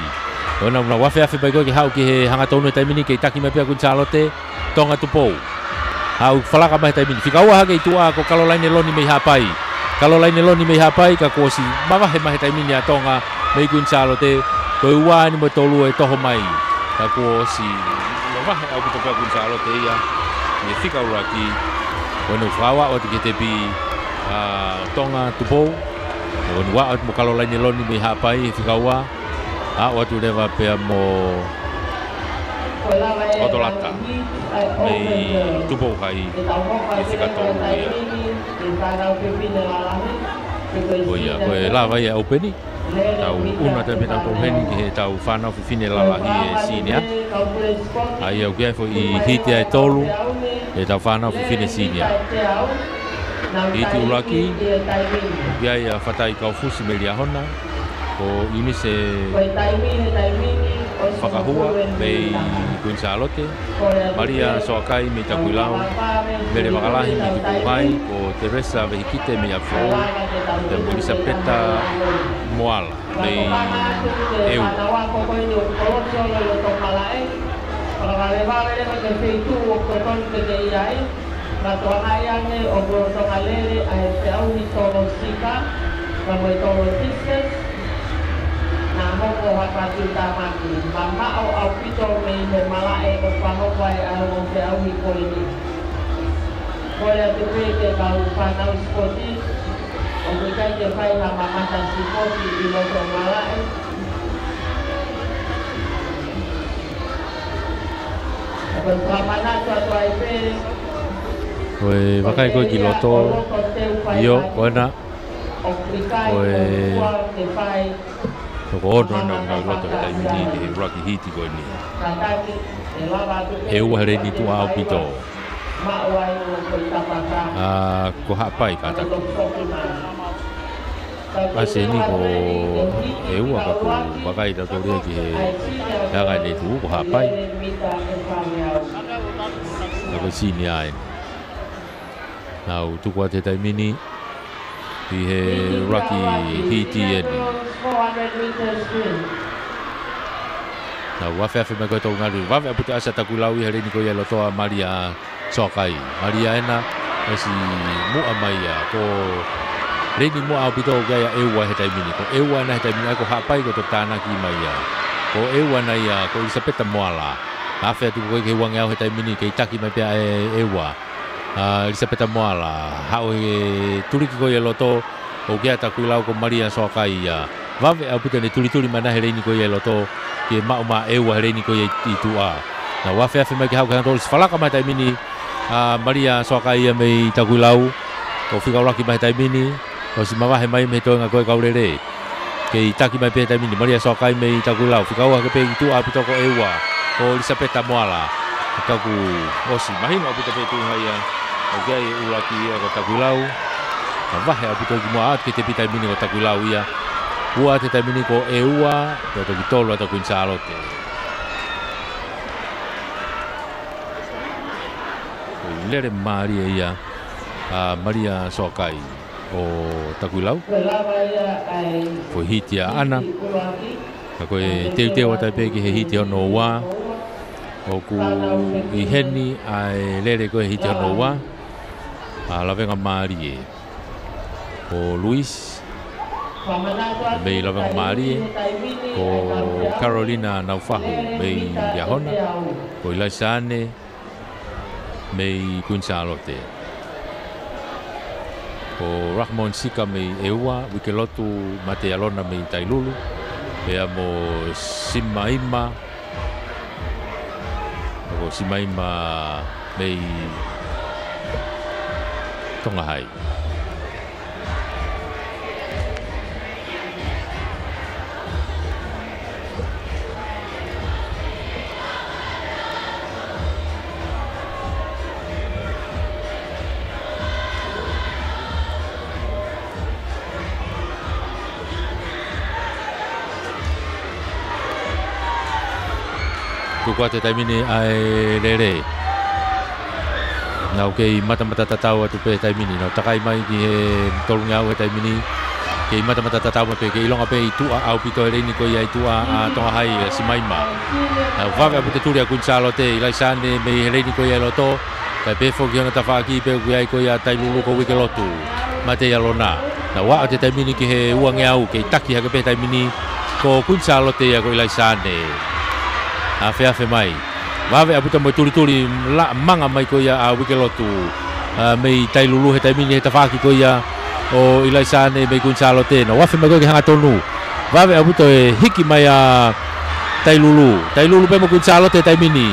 ʻO nau, nau afeafe mai ko ē ke haʻu ki he hangatonu he taimi ni, kei taki mai pē ʻa Kuini Sālote, Tonga Tupou. Haʻu falaka mai he taimi ni. Fika ua hake ʻi tuʻa ko Kalolaine Loni mei haʻapai. Kalolaine Loni mei haʻapai, ka kuo ʻosi mavahe mai he taimi ni ʻa Tonga mei Kuini Sālote, ko e ua ni mo e tolu ʻe toho mai. Ka kuo ʻosi mavahe ʻaupito pē ʻa Kuini Sālote ia ʻi he fika ʻuluaki. ʻO ne fakaʻau atu ki he tepi ʻa Tonga Tupou. ʻO ne ʻau atu mo Kalolaine Loni mei haʻapai he fika ua. ʻAu atu leva pea mo ʻOtolata mei Tupou Hai he fika tolu ia. Ko ia, ko e lava ia ʻa e ʻoupeni. Tau ʻunu atu pē ʻetau tau heni ki heʻetau fānau fefine lalahi ʻa e senior. ʻA ia ʻoku ʻi ai e foʻi hiti ʻe tolu ʻetau fānau fefine senior. Hiti ʻuluaki, ʻoku ʻi ai ʻa Fatai Kaufusi mei Liahona, ko ʻIunise Fakahua mei Kuini Sālote, Malia Soakai mei Takuilau, Mele Vakalahi mei Tupou Hai, ko Teresa Vehikite mei ʻApifoʻou, pea mo ʻIlisapeta Moala mei ʻEua. Fakavalevale leva ki he feituʻu ʻoku totonu ke ke ʻi ai. Mātuʻaki ange ʻoku lolotonga lele ʻa e feʻauhi tolo sika, pea mo e tolo biscuits, naʻa mo ko ha patu tāmaki. Mamaʻo ʻaupito mei he malaʻe ʻoku fakahoko ai ʻa e ongo feʻauhi ko eni. Kole atu pē ki he kau fānau sipoti, ʻoku ʻikai ke fai ha mamata sipoti ʻi loto malaʻe. Ko e vakai ko ē ki loto, ʻio, ko ena, ko e toko ono ʻena ʻoku nau ʻi loto he taimi ni ki he ʻuluaki hiti ko eni. ʻEua he leini tuʻa ʻaupito. ʻA, ko Haʻapai kātaki. ʻAsi eni ko ʻEua ka ʻoku vakai tautolu ia ki he anga ʻene tuʻu ko Haʻapai. Ka ko e senior eni. Nau tuku atu he taimi ni ʻi he ʻuluaki hiti eni. Nau afeafe mai ko ē tolungeau, vave ʻaupito ʻa Takuilau ʻi he leini ko ia ʻi loto ʻa Malia Soakai. Malia ena, ʻosi muʻa mai ia. Ko e leini muʻa ʻaupito ʻoku ʻi ai ʻa ʻEua he taimi ni. Ko ʻEua ena he taimi ni, ʻa ia ko Haʻapai ko e toki tānaki mai ia. Ko ʻEua ena ia, ko ʻIlisapeta Moala. Afe atu ko ē ki he uangeau he taimi ni, kei taki mai pē ʻa ʻEua. ʻA, ʻIlisapeta Moala, haʻu he tuliki ko ia ʻi loto, ʻoku ʻi ai ʻa Takuilau, ko Malia Soakai ia. Vave ʻaupito ʻene tulituli mai ʻena he leini ko ia ʻi loto, ke maʻu mai ʻa ʻEua he leini ko ia ʻi tuʻa. Nau afeafe mai ke haʻu ki he hangatonu, ʻosi falaka mai he taimi ni ʻa Malia Soakai ia mei Takuilau, ʻo fika ʻuluaki mai he taimi ni, ʻosi mavahe mai mei he toenga ko ē kau lele. Kei taki mai pē he taimi ni, Malia Soakai mei Takuilau, fika ua hake pē ʻi tuʻa ʻaupito ko ʻEua, ko ʻIlisapeta Moala. Ka kuo ʻosi mahino ʻaupito pē tuʻunga ia, ʻoku ʻi ai e ʻuluaki ia ko Takuilau. Mavahe ʻaupito ki muʻa atu ki he tepi he taimi ni ko Takuilau ia. Ua atu he taimi ni ko ʻEua, pea toki tolu atu ʻa Kuini Sālote. Ko e lele mālie ia ʻa Malia Soakai ʻo Takuilau. Foʻi hiti ʻaʻana. Ka ko e teuteu atu pē ki he hiti hono ua. ʻOku ʻi heni ʻa e lele ko ē hiti hono ua. ʻA Lavengamālie. Ko Luis. Mei Lavengamālie. Ko Carolina Naufahu. Mei Liahona. Ko ʻIlaisa Ane. Mei Kuini Sālote. Ko Rahmon Sika mei ʻEua, Uikelotu Matealona mei Tailulu, pea mo Simaima, ko Simaima mei Tonga Hai. Tuku atu he taimi ni ʻa e lele. Nau kei matamata tatau atu pē he taimi ni. Nau takai mai ki he tolungeau he taimi ni. Kei matamata tatau mai pē, kei ʻilonga pē ʻi tuʻa ʻaupito he leini ko ia ʻi tuʻa ʻa Tonga Hai, ʻa Simaima. Nau vave ʻaupito e tuli ʻa Kuini Sālote, ʻIlaisaane mei he leini ko ia ʻi loto. Kae pehē foki ki hono tafaʻaki pē ʻoku ʻi ai ko ia ʻa Tailulu, ko Uikelotu Matealona. Nau aʻu atu he taimi ni ki he uangeau, kei taki hake pē he taimi ni. Ko Kuini Sālote ia ko ʻIlaisaane. Afeafe mai. Vave ʻaupito mo e tulituli, la-, manga mai ko ia ʻa Uikelotu, ʻa, mei Tailulu he taimi ni he tafaʻaki ko ia ʻo ʻIlaisaane mei Kuini Sālote. Nau afe mai ko ia ki he hangatonu. Vave ʻaupito e hiki mai ʻa Tailulu. Tailulu pē mo Kuini Sālote he taimi ni.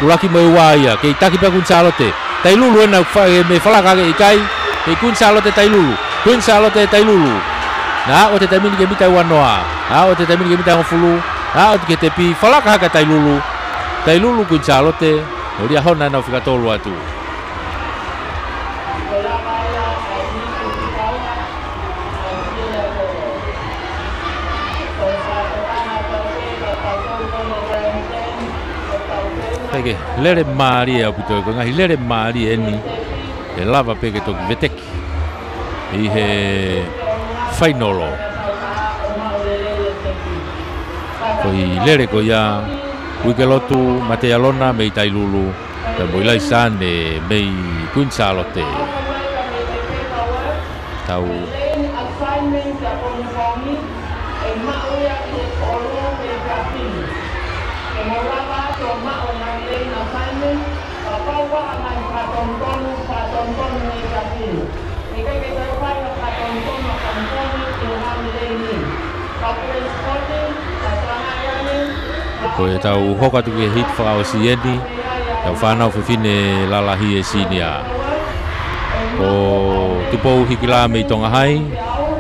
ʻUluaki mo e ua ia. Kei taki pē ʻa Kuini Sālote. Tailulu ena fa-, e mei falaka hake, ʻikai. Kei Kuini Sālote Tailulu. Kuini Sālote Tailulu. Naʻa aʻu atu he taimi ni ki he mita ua noa. Aʻu atu he taimi ni ki he mita hongofulu. Aʻu atu ki he tepi. Falaka hake ʻa Tailulu. Tailulu Kuini Sālote. Ko Liahona ena ʻoku fika tolu atu. Pea ke lele mālie ʻaupito, ko e ngaahi lele mālie eni ʻe lava pē ke toki veteki ʻi he fainolo. Ko e lele ko ia ʻa Uikelotu Matealona mei Tailulu, pea mo ʻIlaisaane mei Kuini Sālote. Tau Ko e tau hoko atu ki he hiti fakaʻosi eni, tau fānau fefine lalahi ʻa e senior. Ko Tupou Hikila mei Tonga Hai,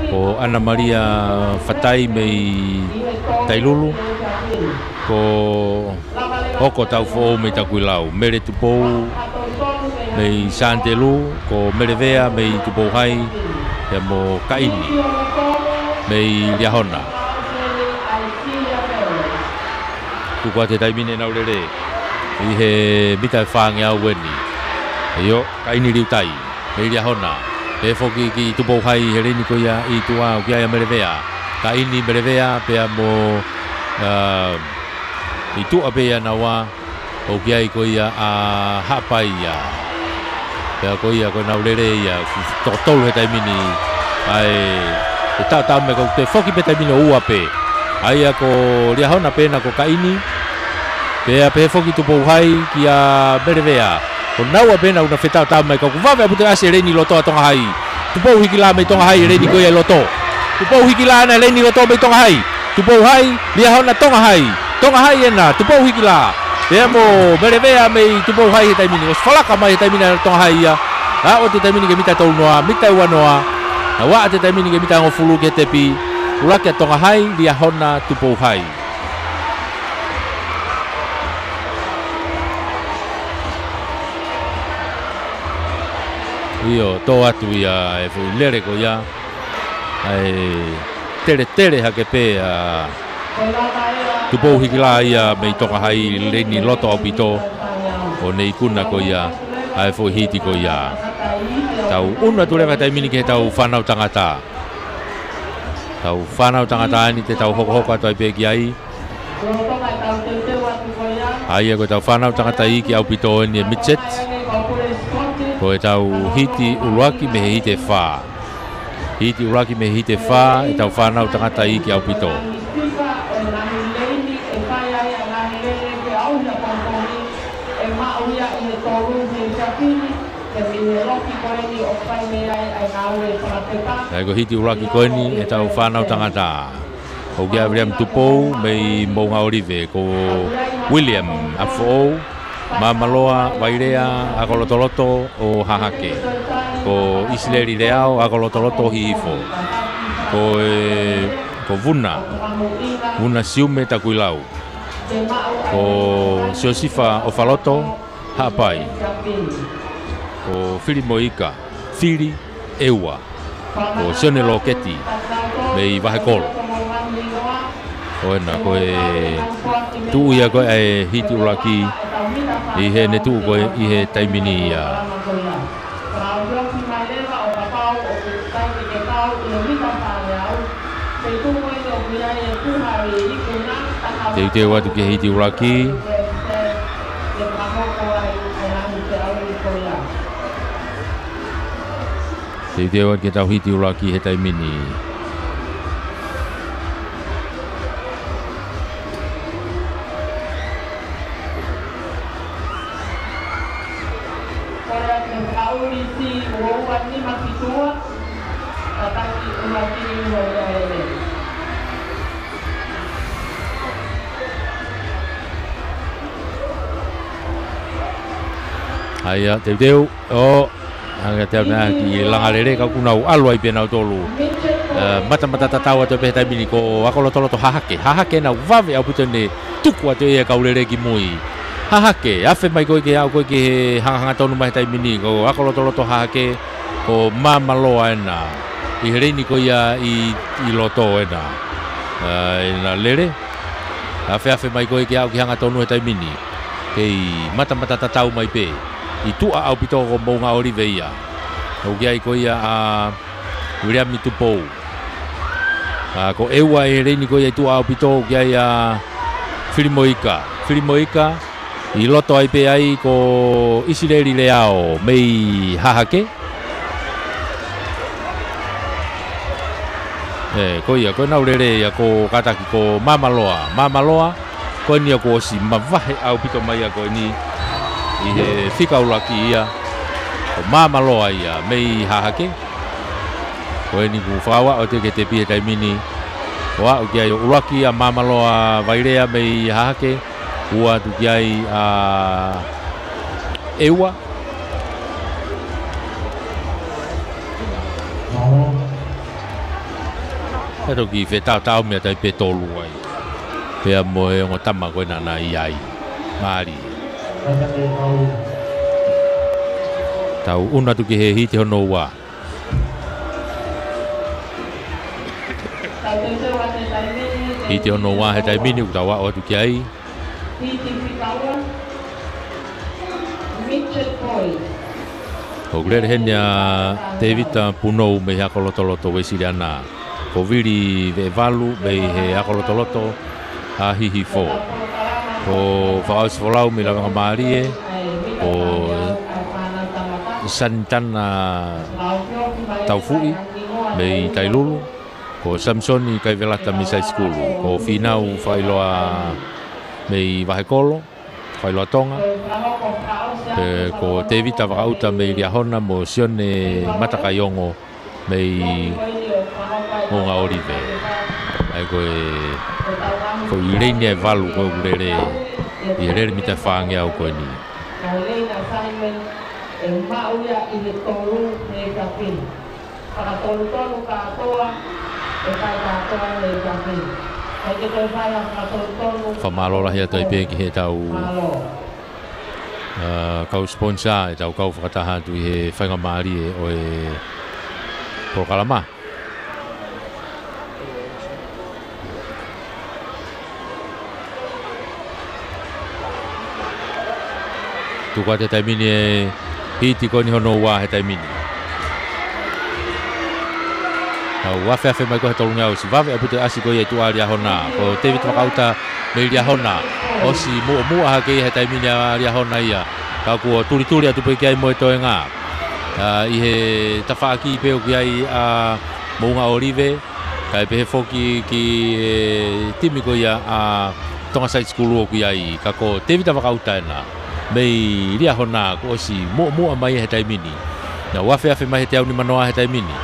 ko ʻAna Malia Fatai mei Tailulu, ko Hoko Taufoʻou mei Takuilau, Mele Tupou mei Santelu, ko Melevea mei Tupou Hai, pea mo Kaini mei Liahona. Tuku atu he taimi ni ʻenau lele ʻi he mita ʻe fāngeau eni. ʻIo, Kaini Liutai mei Liahona. Pehē foki ki Tupou Hai he leini ko ia ʻi tuʻa, ʻoku ʻi ai ʻa Melevea. Kaini, Melevea, pea mo, ʻa, ʻi tuʻa pē ia naua, ʻoku ʻi ai ko ia ʻa Haʻapai ia. Pea ko ia ko ʻenau lele ia, toko tolu he taimi ni. ʻA e, ʻe taʻotaʻo mai ka ʻoku toe foki pē taimi ni ʻo ua pē. ʻA ia ko Liahona pē ena ko Kaini. Pea pehē foki Tupou Hai kia Melevea. Ko naua pē ena ʻoku na fetaʻotaʻo mai ka ʻoku vave ʻaupito e ʻasi e leini loto ʻa Tonga Hai. Tupou Hikila mei Tonga Hai he leini ko ia ʻi loto. Tupou Hikila ena he leini loto mei Tonga Hai. Tupou Hai, Liahona, Tonga Hai. Tonga Hai ena, Tupou Hikila. Pea mo Melevea mei Tupou Hai he taimi ni. ʻOsi falaka mai he taimi ni ʻa Tonga Hai ia. Aʻu atu he taimi ni ki he mita tolu noa, mita ua noa. Naʻa aʻu atu he taimi ni ki he mita hongofulu ki he tepi. ʻUluaki ʻa Tonga Hai, Liahona, Tupou Hai. ʻIo, tō atu ia e foʻi lele ko ia. ʻA e teletele hake pē ʻa Tupou Hikila ia mei Tonga Hai, leini loto ʻaupito, ʻo ne ikuna ko ia ʻa e foʻi hiti ko ia. Tau ʻunu atu leva he taimi ni ki he tau fānau tangata. Tau fānau tangata eni te tau hokohoko atu ai pē ki ai. ʻA ia ko e tau fānau tangata iiki ʻaupito eni e midget. Ko e tau hiti ʻuluaki mei he hiti ʻe fā. Hiti ʻuluaki mei he hiti ʻe fā, e tau fānau tangata iiki ʻaupito. Naʻe ko e hiti ʻuluaki ko eni ʻetau fānau tangata. ʻOku ʻi ai ʻa Viliami Tupou mei Moʻunga ʻŌlive, ko Viliami ʻApifoʻou, Māmaloa Vailea, ʻAkolotoloto ʻo Hahake. Ko ʻIsileli Leao, ʻAkolotoloto ʻo Hihifo. Ko e, ko Vuna, Vuna Siume Takuilau. Ko Siosifa ʻOfaloto Haʻapai. Ko Fili Moika, Fili ʻEua. Ko Sione Loketi mei Vahekolo. Ko ena, ko e tuʻu ia ko ē ʻa e hiti ʻuluaki ʻi heʻene tuʻu ko ē ʻi he taimi ni ia. Teuteu atu ki he hiti ʻuluaki. Teuteu atu ki heʻetau hiti ʻuluaki he taimi ni. ʻA ia, teuteu. ʻO, hanga te au na ki langa lele ka ʻoku nau ʻalu ai pē nautolu. Eh, matamata tatau atu pē he taimi ni ko ʻAkolotoloto Hahake. Hahake naʻe vave ʻaupito ʻene tuku atu ʻe ia e kau lele ki mui. Hahake, afe mai ko ē ke aʻu ko ē ki he hangahanga tonu mai he taimi ni. Ko ʻAkolotoloto Hahake, ko Māmaloa ena. ʻI he leini ko ia ʻi, ʻi loto ena. Eh, ʻena lele. Afeafe mai ko ē ke aʻu ki he hanga tonu he taimi ni. Kei matamata tatau mai pē. ʻI tuʻa ʻaupito ko Moʻunga ʻŌlive ia. ʻOku ʻi ai ko ia ʻa Viliami Tupou. ʻA, ko ʻEua ʻi he leini ko ia ʻi tuʻa ʻaupito, ʻoku ʻi ai ʻa Fili Moika. Fili Moika, ʻi loto ai pē ai ko ʻIsileli Leao mei Hahake. ʻE, ko ia, ko ʻenau lele ia ko kātaki ko Māmaloa. Māmaloa, ko eni ia kuo ʻosi mavahe ʻaupito mai ia ko eni ʻi he fika ʻuluaki ia. Ko Māmaloa ia mei Hahake. Ko eni kuo fakaaʻu atu ki he tepi he taimi ni. ʻO aʻu ki ai ʻo ʻuluaki ʻa Māmaloa Vailea mei Hahake. Ua atu ki ai ʻa ʻEua. Ka toki fetaʻotaʻo mei ai pē tolu ai. Pea mo e ongo tama ko ē naʻa na ʻi ai. Mālie. Tau ʻunu atu ki he hiti hono ua. Hiti hono ua he taimi ni ʻoku tau aʻu atu ki ai. ʻOku lele heni ʻa Tevita Punou mei he ʻAkolotoloto Uesiliana. Ko Vili Veʻevalu mei he ʻAkolotoloto ʻa Hihifo. Ko Fakaʻosi Folau mei Lavengamālie. Ko Sanitana Taufuʻi mei Tailulu. Ko Samisoni Kaivelata mei Saisikulu. Ko Fīnau Failoa mei Vahekolo, Failoa Tonga. Pea ko Tevita Vakaʻuta mei Liahona mo Sione Matakaiongo mei Moʻunga ʻŌlive. ʻA ia ko e, ko e leini ʻe valu ko ē ʻoku lele ʻi he lele mita fāngeau ko eni. Ko e leini ʻa Simon ʻe maʻu ia ʻi he tolu mei Kapini. Fakatolutonu kātoa, ʻe fai kātoa mei Kapini. Kae ke toe fai ha fakatolutonu. Fakamālō lahi atu ai pē ki heʻetau, ʻa, kau sponsor, ʻetau kau fakataha atu ʻi he faingamālie ʻo e polokalama. Tuku atu he taimi ni e hiti ko eni hono ua he taimi ni. Tau afeafe mai ko ē he tolungeau, ʻosi vave ʻaupito e ʻasi ko ia ʻi tuʻa Liahona. Ko Tevita Vakaʻuta mei Liahona. ʻOsi muʻomuʻa hake ia he taimi ni ʻa Liahona ia. Ka kuo tulituli atu pē ki ai mo e toenga. ʻA, ʻi he tafaʻaki pē ʻoku ʻi ai ʻa Moʻunga ʻŌlive. Kae pehē foki ki he timi ko ia ʻa Tonga Side School ʻoku ʻi ai, ka ko Tevita Vakaʻuta ena. mei Liahona kuo ʻosi muʻomuʻa mai he taimi ni. Naʻa nau afeafe mai he teau nimanoa he taimi ni.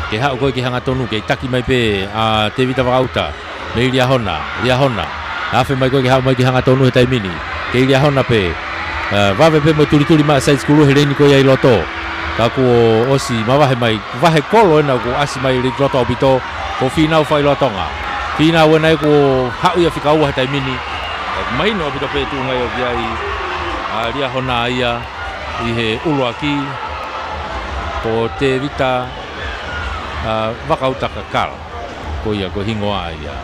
Ke haʻu ko ē ki he hangatonu, kei taki mai pē ʻa Tevita Vakauta mei Liahona, Liahona. Afe mai ko ē ke haʻu mai ki he hangatonu he taimi ni. Kei Liahona pē, ā, vave pē mo e tulituli mai ʻa Saisikulu he leini ko ia ʻi loto. Ka kuo ʻosi mavahe mai, vahe kolo ena kuo ʻasi mai ʻi loto ʻaupito, ko Fīnau Faʻiloa Tonga. Fīnau ena ē kuo haʻu ia fika ua he taimi ni. Mahino ʻaupito pē tuʻunga ia ʻoku ʻi ai ʻa Liahona ia ʻi he ʻuluaki, ko Tevita, ā, Vakauta Kakala. Ko ia, ko e hingoa ia.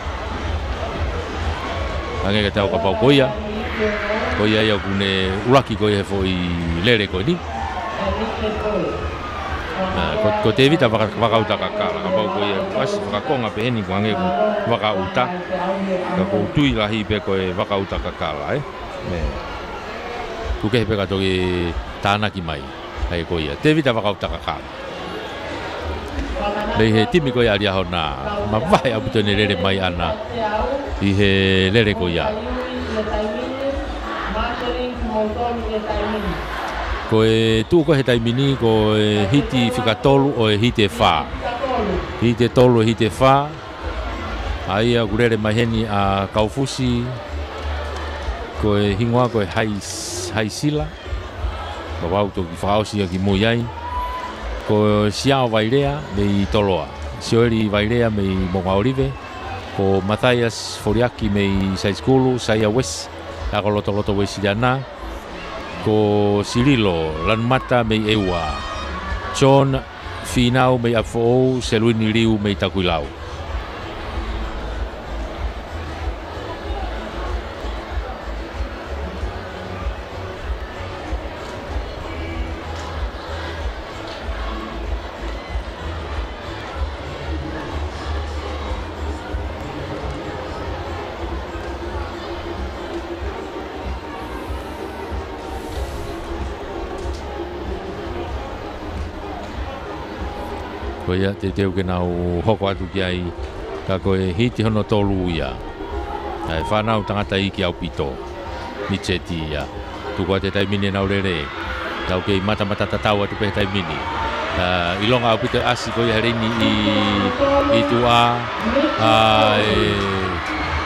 Hangē kiate au kapau ko ia. Ko ia ia ʻoku ne ʻuluaki ko ia he foʻi lele ko eni. Ā, ko, ko Tevita Vaka-, Vakauta Kakala, kapau ko ia ʻoku ʻasi fakakonga pehē ni ʻoku hangē ʻoku Vakauta. Ka ʻoku ou tui lahi pē ko e Vakauta Kakala, ē? Mē. Tuku kehe pē ka toki tānaki mai. ʻA ia ko ia, Tevita Vakauta Kakala. Mei he timi ko ia ʻa Liahona, mavahe ʻaupito ʻene lele mai ʻana ʻi he lele ko ia. Ko e tuʻu ko ē he taimi ni, ko e hiti fika tolu ʻo e hiti ʻe fā. Hiti ʻe tolu ʻo e hiti ʻe fā. ʻA ia ʻoku lele mai heni ʻa Kaufusi, ko e hingoa ko e Hais-, Haisila. Ka ʻoku ou toki fakaʻosi ia ki mui ai. Ko Siao Vailea mei Toloa. Sioeli Vailea mei Moʻungaʻolive. Ko Mathias Foliaki mei Saisikulu, Saia Uesi, Akolotoloto Uesiliana. Ko Sililo Lanumata mei ʻEua. John Fīnau mei ʻApifoʻou, Seluini Liu mei Takuilau. Ko ia, teuteu ke nau hoko atu ki ai, ka ko e hiti hono tolu ia. ʻA e fānau tangata iiki ʻaupito. Mitseti ia. Tuku atu e taimi ni ʻenau lele. Tau kei matamata tatau atu pē he taimi ni. Ā, ʻilonga ʻaupito e ʻasi ko ia he leini ʻi, ʻi tuʻa. Ā, e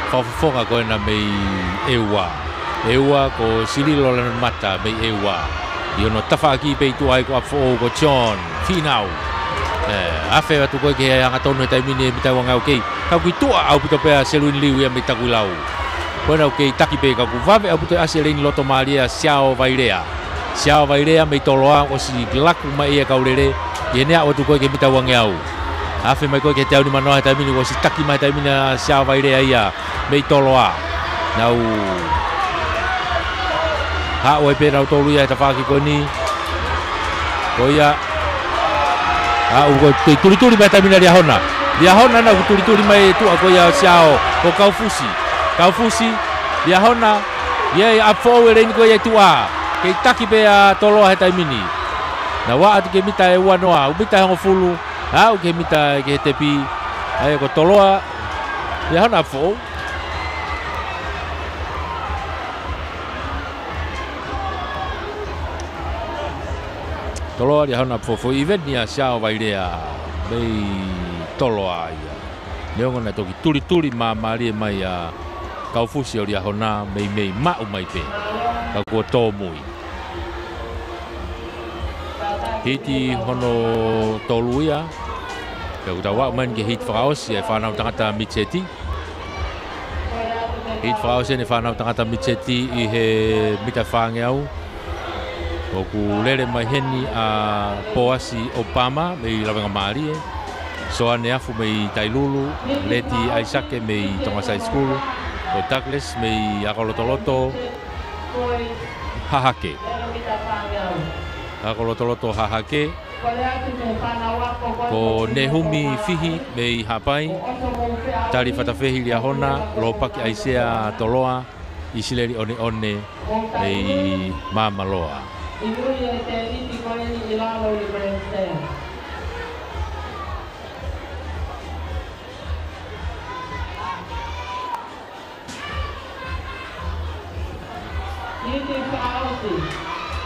fakafofonga ko ena mei ʻEua. ʻEua ko Sililo Lanumata mei ʻEua. ʻI hono tafaʻaki pē ʻi tuʻa ai ko ʻApifoʻou ko John Fīnau. Ē, afe atu ko ē ki he hangatonu he taimi ni e mita ʻe uangeau kei. Ka ʻoku ʻi tuʻa ʻaupito pē ʻa Seluini Liu ia mei Takuilau. Ko ena ʻoku kei taki pē ka ʻoku vave ʻaupito e ʻasi e leini loto mālie ʻa Siao Vailea. Siao Vailea mei Toloa, ʻosi laku mai ia kau lele, ʻi heʻene aʻu atu ko ē ki he mita uangeau. Afe mai ko ē ki he teau nimanoa he taimi ni, ʻosi taki mai he taimi ni ʻa Siao Vailea ia mei Toloa. Nau haʻu ai pē nautolu ia he tafaʻaki ko eni. Ko ia. Ā, ʻoku kei tulituli mai he taimi ni ʻa Liahona. Liahona naʻa ʻoku tulituli mai tuʻa ko ia ʻo Siao, ko Kaufusi. Kaufusi, Liahona, ia ʻi ʻApifoʻou e leini ko ia ʻi tuʻa. Kei taki pē ʻa Toloa he taimi ni. Naʻa nau ʻatu ki he mita ʻe uanoa, ʻū mita ʻe hongofulu, aʻu ki he mita ki he tepi, ʻa ia ko Toloa, Liahona ʻApifoʻou. Toloa Liahona ʻApifoʻou, ʻiveni ʻa Siao Vailea mei Toloa ia. Neongo naʻe toki tulituli māmālie mai ʻa Kaufusi ʻo Liahona meimei maʻu mai pē. Ka kuo tōmui. Hiti hono tolu ia. Pea ʻoku tau aʻu mai eni ki he hiti fakaʻosi ʻa e fānau tangata mitseti. Hiti fakaʻosi eni e fānau tangata mitseti ʻi he mita fāngeau. ʻOku lele mai heni ʻa Poasi ʻOpama mei Lavengamālie. Soane Afu mei Tailulu, Leti ʻAisake mei Tonga Saisikulu, ko Douglas mei Akolotoloto Hahake. Akolotoloto Hahake, ko Nehumi Fihi mei Haʻapai, Tali Fatafehi Liahona, Lopaki ʻAisea Toloa, ʻIsileli ʻOneʻone mei Māmaloa.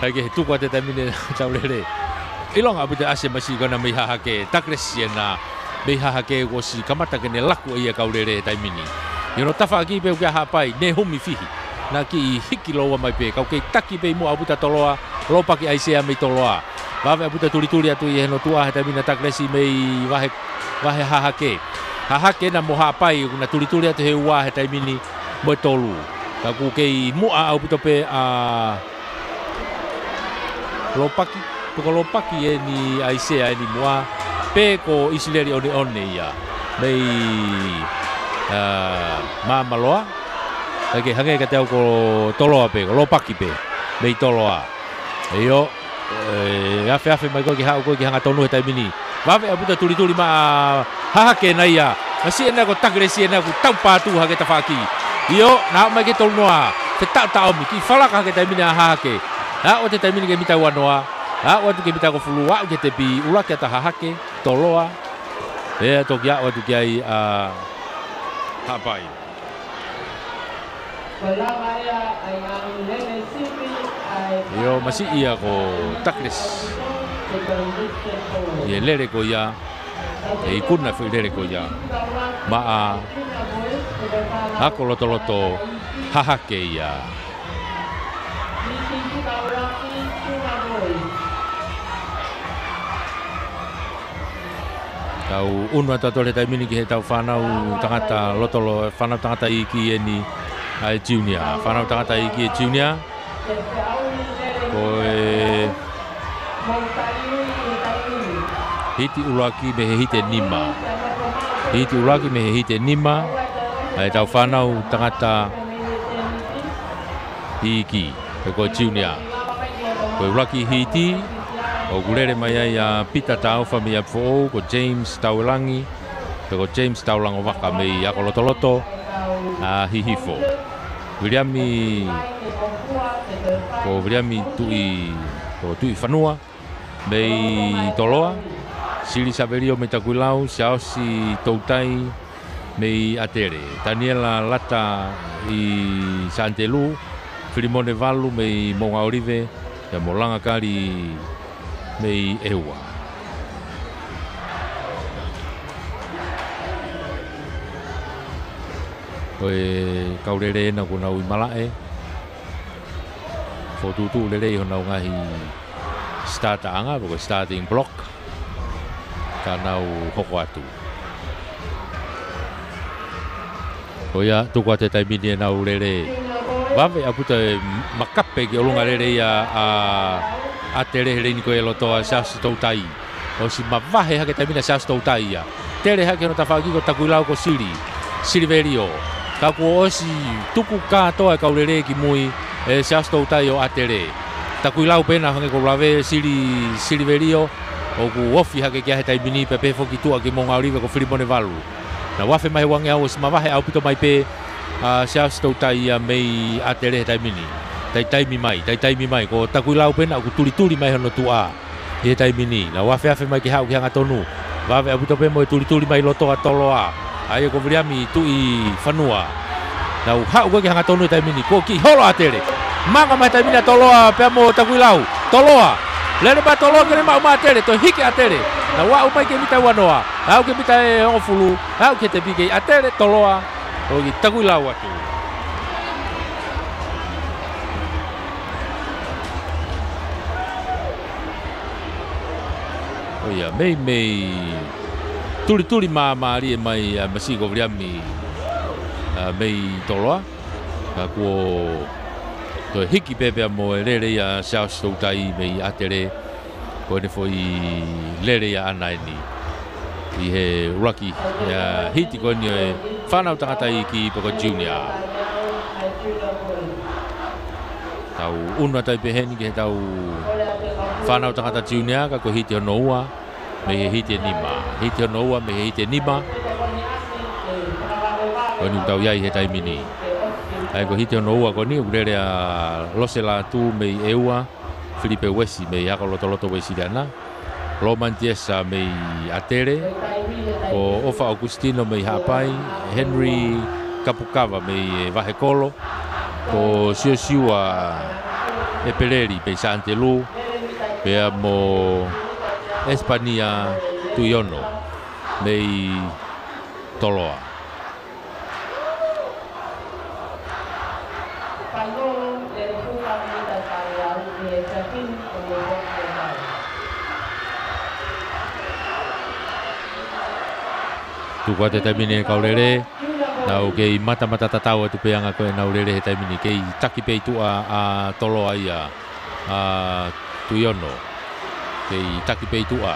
Kae kehe, tuku atu he taimi ni ʻetau lele. ʻIlonga ʻaupito e ʻasi e masiʻi ko ena mei Hahake, Takelesi ena mei Hahake, kuo ʻosi kamata ke ne laku ʻe ia e kau lele he taimi ni. ʻI hono tafaʻaki pē ʻoku ʻi ai Haʻapai, Nehumi Fihi. Naʻe kiʻi hiki lōua mai pē, ka ʻoku kei taki pē ʻi muʻa ʻaupito ʻa Toloa, Lopaki ʻAisea mei Toloa. Vave ʻaupito e tulituli atu ʻi hono tuʻa he taimi ni ʻa Takelesi mei vahe, vahe Hahake. Hahake ena mo Haʻapai, ʻoku na tulituli atu he ua he taimi ni mo e tolu. Ka ʻoku kei muʻa ʻaupito pē ʻa Lopaki, pe ko Lopaki eni ʻAisea eni muʻa, pe ko ʻIsileli ʻOneʻone ia mei, ā, Māmaloa. Kae kehe, hangē kiate au ko Toloa pē, ko Lopaki pē mei Toloa. ʻIo, ʻe afeafe mai ko ē ke haʻu ko ē ki he hangatonu he taimi ni. Vave ʻaupito e tulituli mai ʻa Hahake ena ia. Masiʻi ena ko Takelesi ena, kuo tau pātū hake e tafaʻaki. ʻIo, na aʻu mai ki he tolunoa. Fetaʻotaʻomi, kiʻi falaka hake he taimi ni ʻa Hahake. Aʻu atu he taimi ni ki he mita uanoa. Aʻu atu ki he mita hongofulu, aʻu ki he tepi, ʻuluaki ʻa Hahake, Toloa. Pea toki aʻu atu ki ai ʻa Haʻapai. ʻIo, masiʻi ia ko Takelesi. ʻI he lele ko ia, ʻe ikuna e foʻi lele ko ia maʻa Ako Lotoloto, Hahake ia. Tau ʻunu atu ʻa Toloa he taimi ni ki heʻetau fānau tangata lotolo-, fānau tangata iiki eni ʻa e junior. Fānau tangata iiki e junior. Ko e hiti ʻuluaki mei he hiti ʻe nima. Hiti ʻuluaki mei he hiti ʻe nima ʻa ʻetau fānau tangata iiki, pe ko e junior. Ko e ʻuluaki hiti, ʻoku lele mai ai ʻa Pita Taufa mei ʻApifoʻou, ko James Tauelangi, pe ko James Taulangovaka mei Ako Lotoloto, ʻa Hihifo. Viliami, ko Viliami Tuʻi, ko Tuʻifanua mei Toloa, Sili Savelio mei Takuilau, Siaosi Toutai mei ʻAtele, Taniela Lata ʻi Santelu, Filimone Valu mei Moʻungaʻolive, pea mo Langa Kali mei ʻEua. Ko e kau lele ena kuo nau ʻi malaʻe, fokotuʻutuʻu lelei honau ngaahi starter-ʻanga, pe ko e starting block. Ka nau hoko atu. Ko ia, tuku atu he taimi ni ʻenau lele. Vave ʻaupito e makape ki ʻolunga lele ia ʻa ʻAtele he leini ko ē loto ʻa Siaosi Toutai. ʻOsi mavahe hake he taimi ni ʻa Siaosi Toutai ia. Tele hake hono tafaʻaki ko Takuilau ko Sili. Silivelio. Ka kuo ʻosi tuku kātoa e kau lele ki mui ʻe Siaosi Toutai ʻo ʻAtele. Takuilau pē ena hangē ko e lave Sili, Silivelio. ʻOku ofi hake ki ai he taimi ni pea pehē foki ki tuʻa ki Moʻungaʻolive ko Filimone Valu. Naʻe ua afe mā ua ngeau, ʻosi mavahe ʻaupito mai pē ʻa Siaosi Toutai ia mei ʻAtele he taimi ni. Taitaimi mai, taitaimi mai, ko Takuilau pē ena ʻoku tulituli mai hono tuʻa ʻi he taimi ni. Naʻe ua afe afe mai ke haʻu ki he hangatonu. Vave ʻaupito pē mo e tulituli mai loto ʻa Toloa. ʻA ia ko Viliami Tuʻifanua. Nau haʻu ko ē ki he hangatonu he taimi ni. Kuo kiʻi holo ʻa ʻAtele. Manga mai he taimi ni ʻa Toloa pea mo Takuilau. Toloa. Lele mai ʻa Toloa ke ne maʻu mai ʻa ʻAtele. Toe hiki ʻa ʻAtele. Naʻe aʻu mai ki he mita uanoa. Aʻu ki he mita ʻe hongofulu. Aʻu ki he tepi, kei ʻAtele, Toloa. ʻO ki Takuilau atu. ʻO ia, meimei tulituli māmālie mai ʻa e masiʻi ko Viliami, ā, mei Toloa. Ka kuo toe hiki pē pea mo e lele ia ʻa Siaosi Toutai mei ʻAtele. Ko ʻene foʻi lele ia ʻaʻana eni ʻi he ʻuluaki, ā, hiti ko eni ʻo e fānau tangata iiki pe ko e junior. Tau ʻunu atu ai pē heni ki heʻetau fānau tangata junior, ka ko e hiti hono ua mei he hiti ʻe nima. Hiti hono ua mei he hiti ʻe nima. Ko eni ʻoku tau ʻi ai he taimi ni. ʻA ia ko e hiti hono ua ko eni ʻoku lele ʻa Lose Lātū mei ʻEua, Filipe Uesi mei Ako Lotoloto Uesiliana, Lomani Tiesa mei ʻAtele, ko ʻOfa ʻOkusitino mei Haʻapai, Henry Kapukava mei Vahekolo, ko Siosiua ʻEpeleli mei Sānitelū, pea mo ʻEsepania Tuiono mei Toloa. Tuku atu he taimi ni e kau lele, nau kei matamata tatau atu pē ʻa e anga ko ē ʻenau lele he taimi ni, kei taki pē ʻi tuʻa ʻa Toloa ia ʻa Tuiono. Kei taki pē ʻi tuʻa.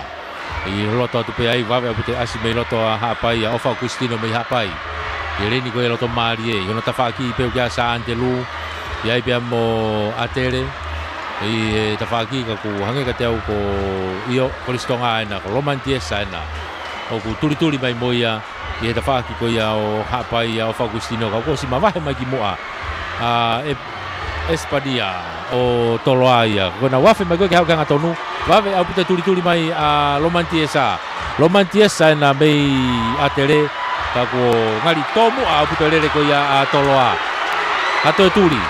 ʻI loto atu pē ai, vave ʻaupito e ʻasi mei loto ʻa Haʻapai ʻa ʻOfa ʻOkusitino mei Haʻapai. ʻI he leni ko ē loto mālie, ʻi hono tafaʻaki pē ʻo kia Sānitelū. ʻI ai pea mo ʻAtele. ʻI he tafaʻaki ka ʻoku hangē kiate au ko ʻIo, Kolisi Tonga ena, ko Lomani Tiesa ena. ʻOku tulituli mai mo ia ʻi he tafaʻaki ko ia ʻo Haʻapai ʻa ʻOfa ʻOkusitino ka kuo ʻosi mavahe mai ki muʻa ʻa ʻEsepania ʻo Toloa ia. Ko ʻenau afe mai ko ē ke haʻu ki he hangatonu. Vave ʻaupito e tulituli mai ʻa Lomani Tiesa. Lomani Tiesa ena mei ʻAtele. Ka kuo ngali tō muʻa ʻaupito e lele ko ia ʻa Toloa. Hato e tuli.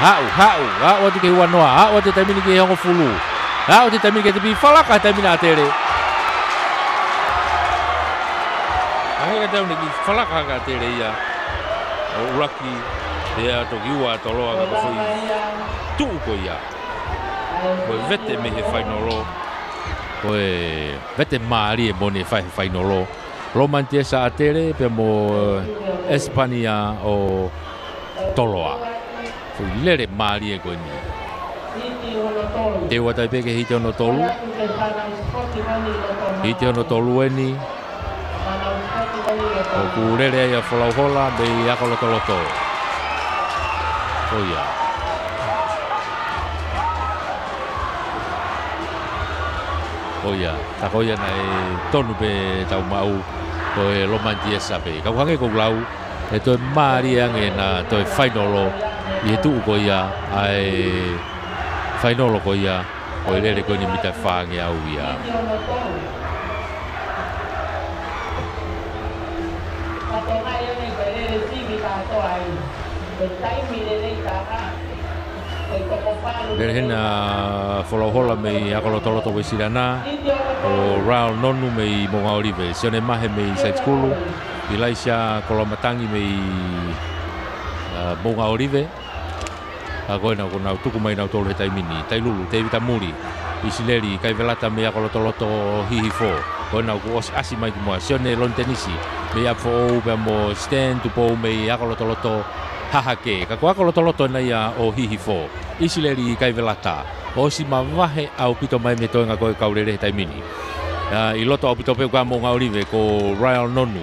Haʻu, haʻu, haʻu atu ki he uanoa, haʻu atu he taimi ni ki he hongofulu. Haʻu atu he taimi ni ki he tepi, falaka he taimi ni ʻa ʻAtele. Hangē kiate au naʻe kiʻi falaka hake ʻa ʻAtele ia ʻo ʻuluaki, pea toki ua ʻa Toloa ka ko e foʻi tuʻu ko ia. Ko e vete mei he fainolo. Ko e vete mālie moʻoni ʻe fai he fainolo. Lomani Tiesa ʻAtele pea mo ʻEsepania ʻo Toloa. Foʻi lele mālie ko eni. Teu atu ai pē ki he hiti hono tolu. Hiti hono tolu eni. ʻOku lele ai ʻa Folauhola mei Akolotoloto. ʻOia. ʻOia. Ka ko ia naʻe tonu pē tau maʻu ko e Lomani Tiesa pē. Ka ʻoku hangē ko ʻeku lau, ʻe toe mālie ange ʻena toe fainolo ʻi he tuʻu ko ia ʻa e fainolo ko ia ʻo e lele ko eni mita ʻe fāngeau ia. Lele heni ʻa Folauhola mei Akolotoloto Uēsiliana, ko Raul Nonu mei Moʻunga ʻŌlive, Sione Mahe mei Saitikulu, ʻIlaisiā Koloamatangi mei, ā, Moʻunga ʻŌlive. Ka ko ena kuo nau tuku mai nautolu he taimi ni. Tailulu, Tēvita Muli, ʻIsileli Kaivelata mei Akolotoloto Hihifo. Ko ena kuo ʻosi ʻasi mai ki muʻa, Sione Lonitenisi mei ʻApifoʻou pea mo Stan Tupou mei Akolotoloto Hahake. Ka ko Akolotoloto ena ia ʻo Hihifo. ʻIsileli Kaivelata. ʻOsi mavahe ʻaupito mai mei he toenga ko ē kau lele he taimi ni. ʻA, ʻi loto ʻaupito pē ʻo Moʻunga ʻŌlive ko Raul Nonu.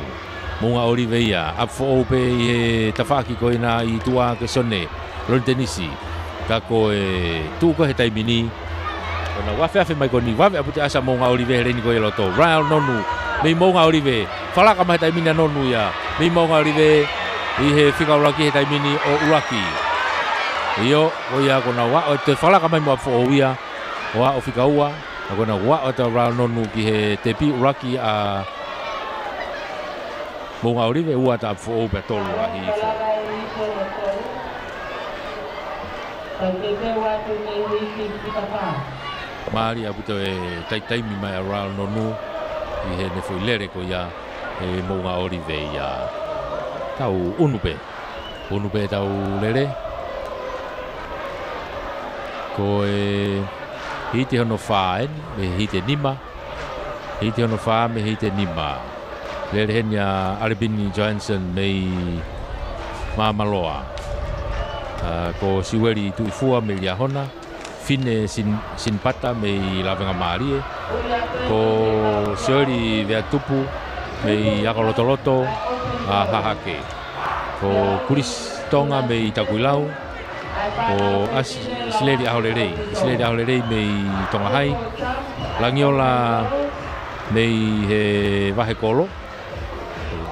Moʻunga ʻŌlive ia, ʻApifoʻou pē ʻi he tafaʻaki ko ena ʻi tuʻa kia Sione Lonitenisi. Ka ko e tuʻu ko ē he taimi ni, ko ʻenau afeafe mai ko eni, vave ʻaupito e ʻasi ʻa Moʻunga ʻŌlive he leni ko ē ʻi loto. Raul Nonu mei Moʻunga ʻŌlive. Falaka mai he taimi ni ʻa Nonu ia mei Moʻunga ʻŌlive ʻi he fika ʻuluaki he taimi ni ʻo ʻuluaki. ʻIo, ko ia kuo nau aʻu atu e falaka mai mo ʻApifoʻou ia ʻo aʻu fika ua. Ka ko ena kuo aʻu atu ʻa Raul Nonu ki he tepi, ʻuluaki ʻa Moʻunga ʻŌlive, ua ʻa ʻApifoʻou pea tolu ʻa Hihifo. Mālie ʻaupito e taitaimi mai ʻa Raul Nonu ʻi heʻene foʻi lele ko ia ʻi Moʻunga ʻŌlive ia. Tau ʻunu pē. ʻUnu pē tau lele. Ko e hiti hono fā eni, mei he hiti ʻe nima. Hiti hono fā mei he hiti ʻe nima. Lele heni ʻa ʻAlepini Johansson mei Māmaloa. Ā, ko Siueli Tuʻifua mei Liahona. Fine Sin-, Sinipata mei Lavengamālie. Ko Sioli Veatupu mei Akolotoloto ʻa Hahake. Ko Kulisi Tonga mei Takuilau. Ko ʻAsi-, ʻIsileli ʻAholelei. ʻIsileli ʻAholelei mei Tonga Hai. Langiola mei he Vahekolo.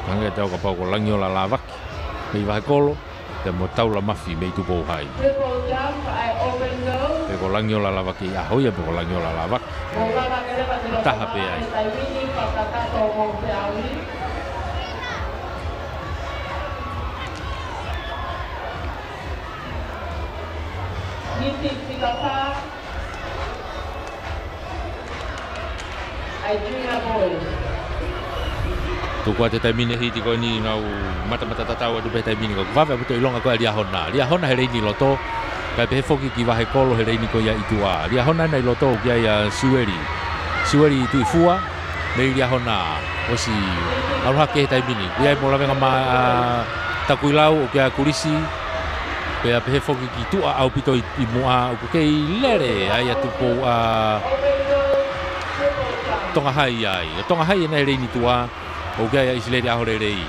Hangē kiate au kapau ko Langiola Lavaki mei Vahekolo. Pea mo Taula Mafi mei Tupou Hai. Pe ko Langiola Lavaki ʻi ʻaho ia, pe ko Langiola Lavaki. Taha pē ai. Tuku atu e taimi ni e hiti ko eni, nau matamata tatau atu pē he taimi ni, ka ʻoku vave ʻaupito e ʻilonga ko ia ʻa Liahona. Liahona he leini loto, kae pehē foki ki Vahekolo he leini ko ia ʻi tuʻa. Liahona ena ʻi loto, ʻoku ʻi ai ʻa Siueli. Siueli Tuʻifua, mei Liahona, ʻosi ʻalu hake he taimi ni. ʻOku ʻi ai mo Lavengamālie, ʻa Takuilau, ʻoku ʻi ai ʻa Kulisi, pea pehē foki ki tuʻa ʻaupito ʻi, ʻi muʻa, ʻoku kei lele ai ʻa Tupou, ʻa Tonga Hai ai. ʻO Tonga Hai ena he leini tuʻa, ʻoku ʻi ai ʻa ʻIsileli ʻAholelei.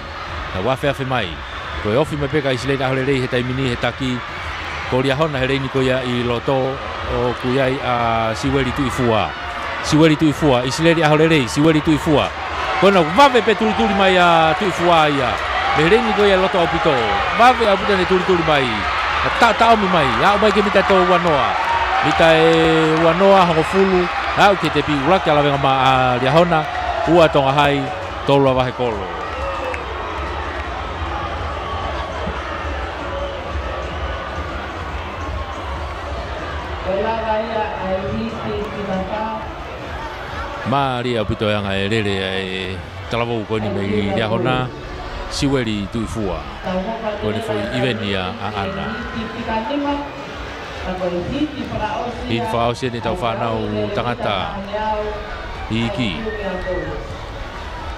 Nau afeafe mai. Ko e ofi mai pē kia ʻIsileli ʻAholelei he taimi ni he taki. Ko Liahona he leini ko ia ʻi loto, ʻoku ʻi ai ʻa Siueli Tuʻifua. Siueli Tuʻifua, ʻIsileli ʻAholelei, Siueli Tuʻifua. Ko ena ʻoku vave pē tulituli mai ʻa Tuʻifua ia. Mei he leini ko ia ʻi loto ʻaupito. Vave ʻaupito ʻene tulituli mai. Ka taʻotaʻomi mai. Aʻu mai ki he mita ʻe uanoa. Mita ʻe uanoa, hongofulu. Aʻu ki he tepi, ʻuluaki ʻa Lavengamālie, ʻa Liahona. Ua ʻa Tonga Hai, tolu ʻa Vahekolo. Mālie ʻaupito e anga e lele ʻa e talavou ko eni mei Liahona, Siueli Tuʻifua. Ko eni foʻi ʻiveni ia ʻaʻana. Hiti fakaʻosi eni ʻetau fānau tangata iiki.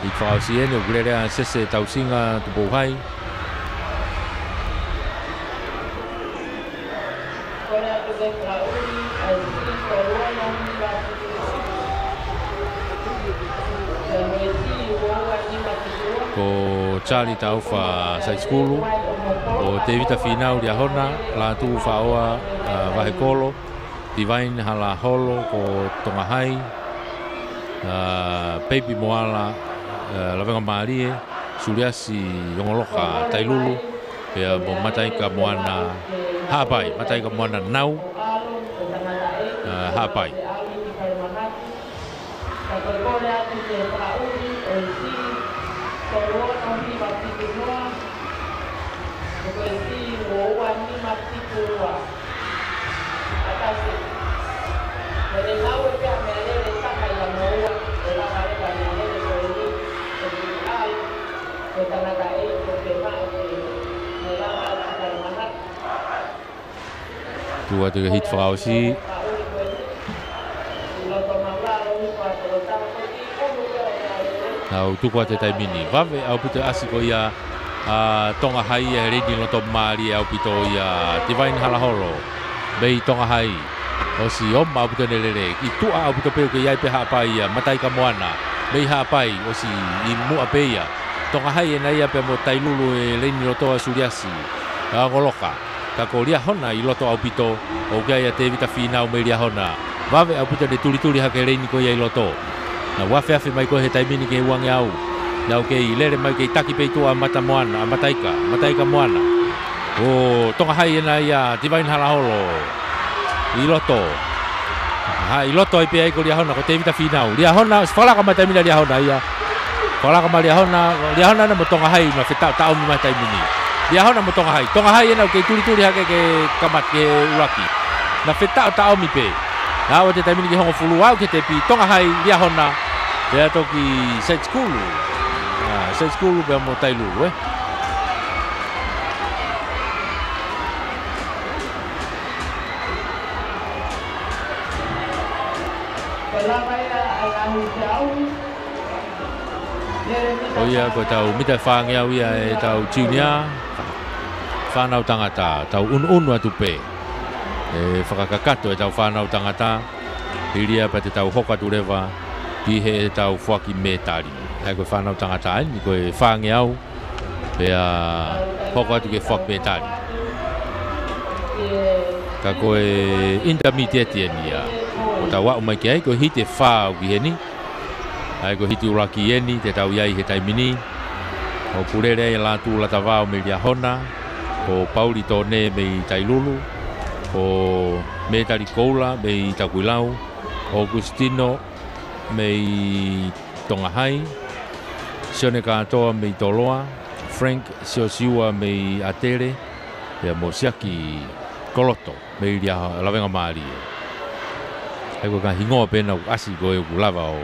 Hiti fakaʻosi eni ʻoku lele ai ʻa Sese Tausinga Tupou Hai. Ko Charlie Taufa Saisikulu, ko Tevita Finau Liahona, Lātū Faʻoa, ʻa, Vahekolo, Divine Halaholo ko Tonga Hai, ʻa, Peipi Moala, ʻa, Lavengamālie, Suliasi Ongoloka Tailulu, pea mo Mataika Moana Haʻapai, Mataika Moana Nau, ʻa, Haʻapai. Tuku atu ki he hiti fakaʻosi. Nau tuku atu he taimi ni. Vave ʻaupito e ʻasi ko ia ʻa Tonga Hai ia he leini loto, mālie ʻaupito ia, Divine Halaholo mei Tonga Hai. ʻOsi ʻomai ʻaupito ʻene lele. ʻI tuʻa ʻaupito pē ʻoku ʻi ai pē Haʻapai ia, Mataika Moana mei Haʻapai, ʻosi ʻi muʻa pē ia. Tonga Hai ena ia pea mo Tailulu he leini loto, ʻa Suliasi, ʻa, Ongoloka. Ka ko Liahona ʻi loto ʻaupito, ʻoku ʻi ai ʻa Tevita Finau mei Liahona. Vave ʻaupito ʻene tulituli hake he leini ko ia ʻi loto. Nau afeafe mai ko ē he taimi ni ki he uangeau. Nau kei lele mai, kei taki pē ʻi tuʻa ʻa Mata Moana, ʻa Mataika, Mataika Moana. ʻO Tonga Hai ena ia, Divine Halaholo ʻi loto. ʻA, ʻi loto ai pē ai ko Liahona, ko Tevita Finau. Liahona, fakalaka mai taimi ni ʻa Liahona ia. Fakalaka mai Liahona, Liahona ena mo Tonga Hai, nau fetaʻotaʻomi mai taimi ni. Liahona mo Tonga Hai. Tonga Hai ena ʻoku kei tulituli hake ke kamata ke ʻuluaki. Nau fetaʻotaʻomi pē. Nau ō atu he taimi ni ki he hongofulu, aʻu ki he tepi, Tonga Hai, Liahona. Pea toki Saisikulu. ʻA, Saisikulu pea mo Tailulu, ē. Ko ia ko ʻetau mita ʻe fāngeau ia ʻetau junior. Fānau tangata, tau ʻunuʻunu atu pē. ʻE fakakakato ʻetau fānau tangata. Hili ia pea te tau hoko atu leva ki heʻetau foaki mētali. ʻA ia ko e fānau tangata eni, ko e fāngeau. Pea hoko atu ki he foaki mētali. Ka ko e intermediate eni ia ʻoku tau aʻu mai ki ai, ko e hiti ʻe fā ʻoku ʻi heni. ʻA ia ko e hiti ʻuluaki eni te tau ʻi ai he taimi ni. ʻOku lele ai ʻa Lātū Latavao mei Liahona, ko Pauli Tone mei Tailulu, ko Mētali Koula mei Takuilau, ʻOkusitino mei Tonga Hai, Sione Kātoa mei Toloa, Frank Siosiua mei ʻAtele, pea mo Siaki koloto mei Lia-, Lavengamālie. He ko e ngaahi hingoa pē ena ʻoku ʻasi ko ē ʻoku lava ʻo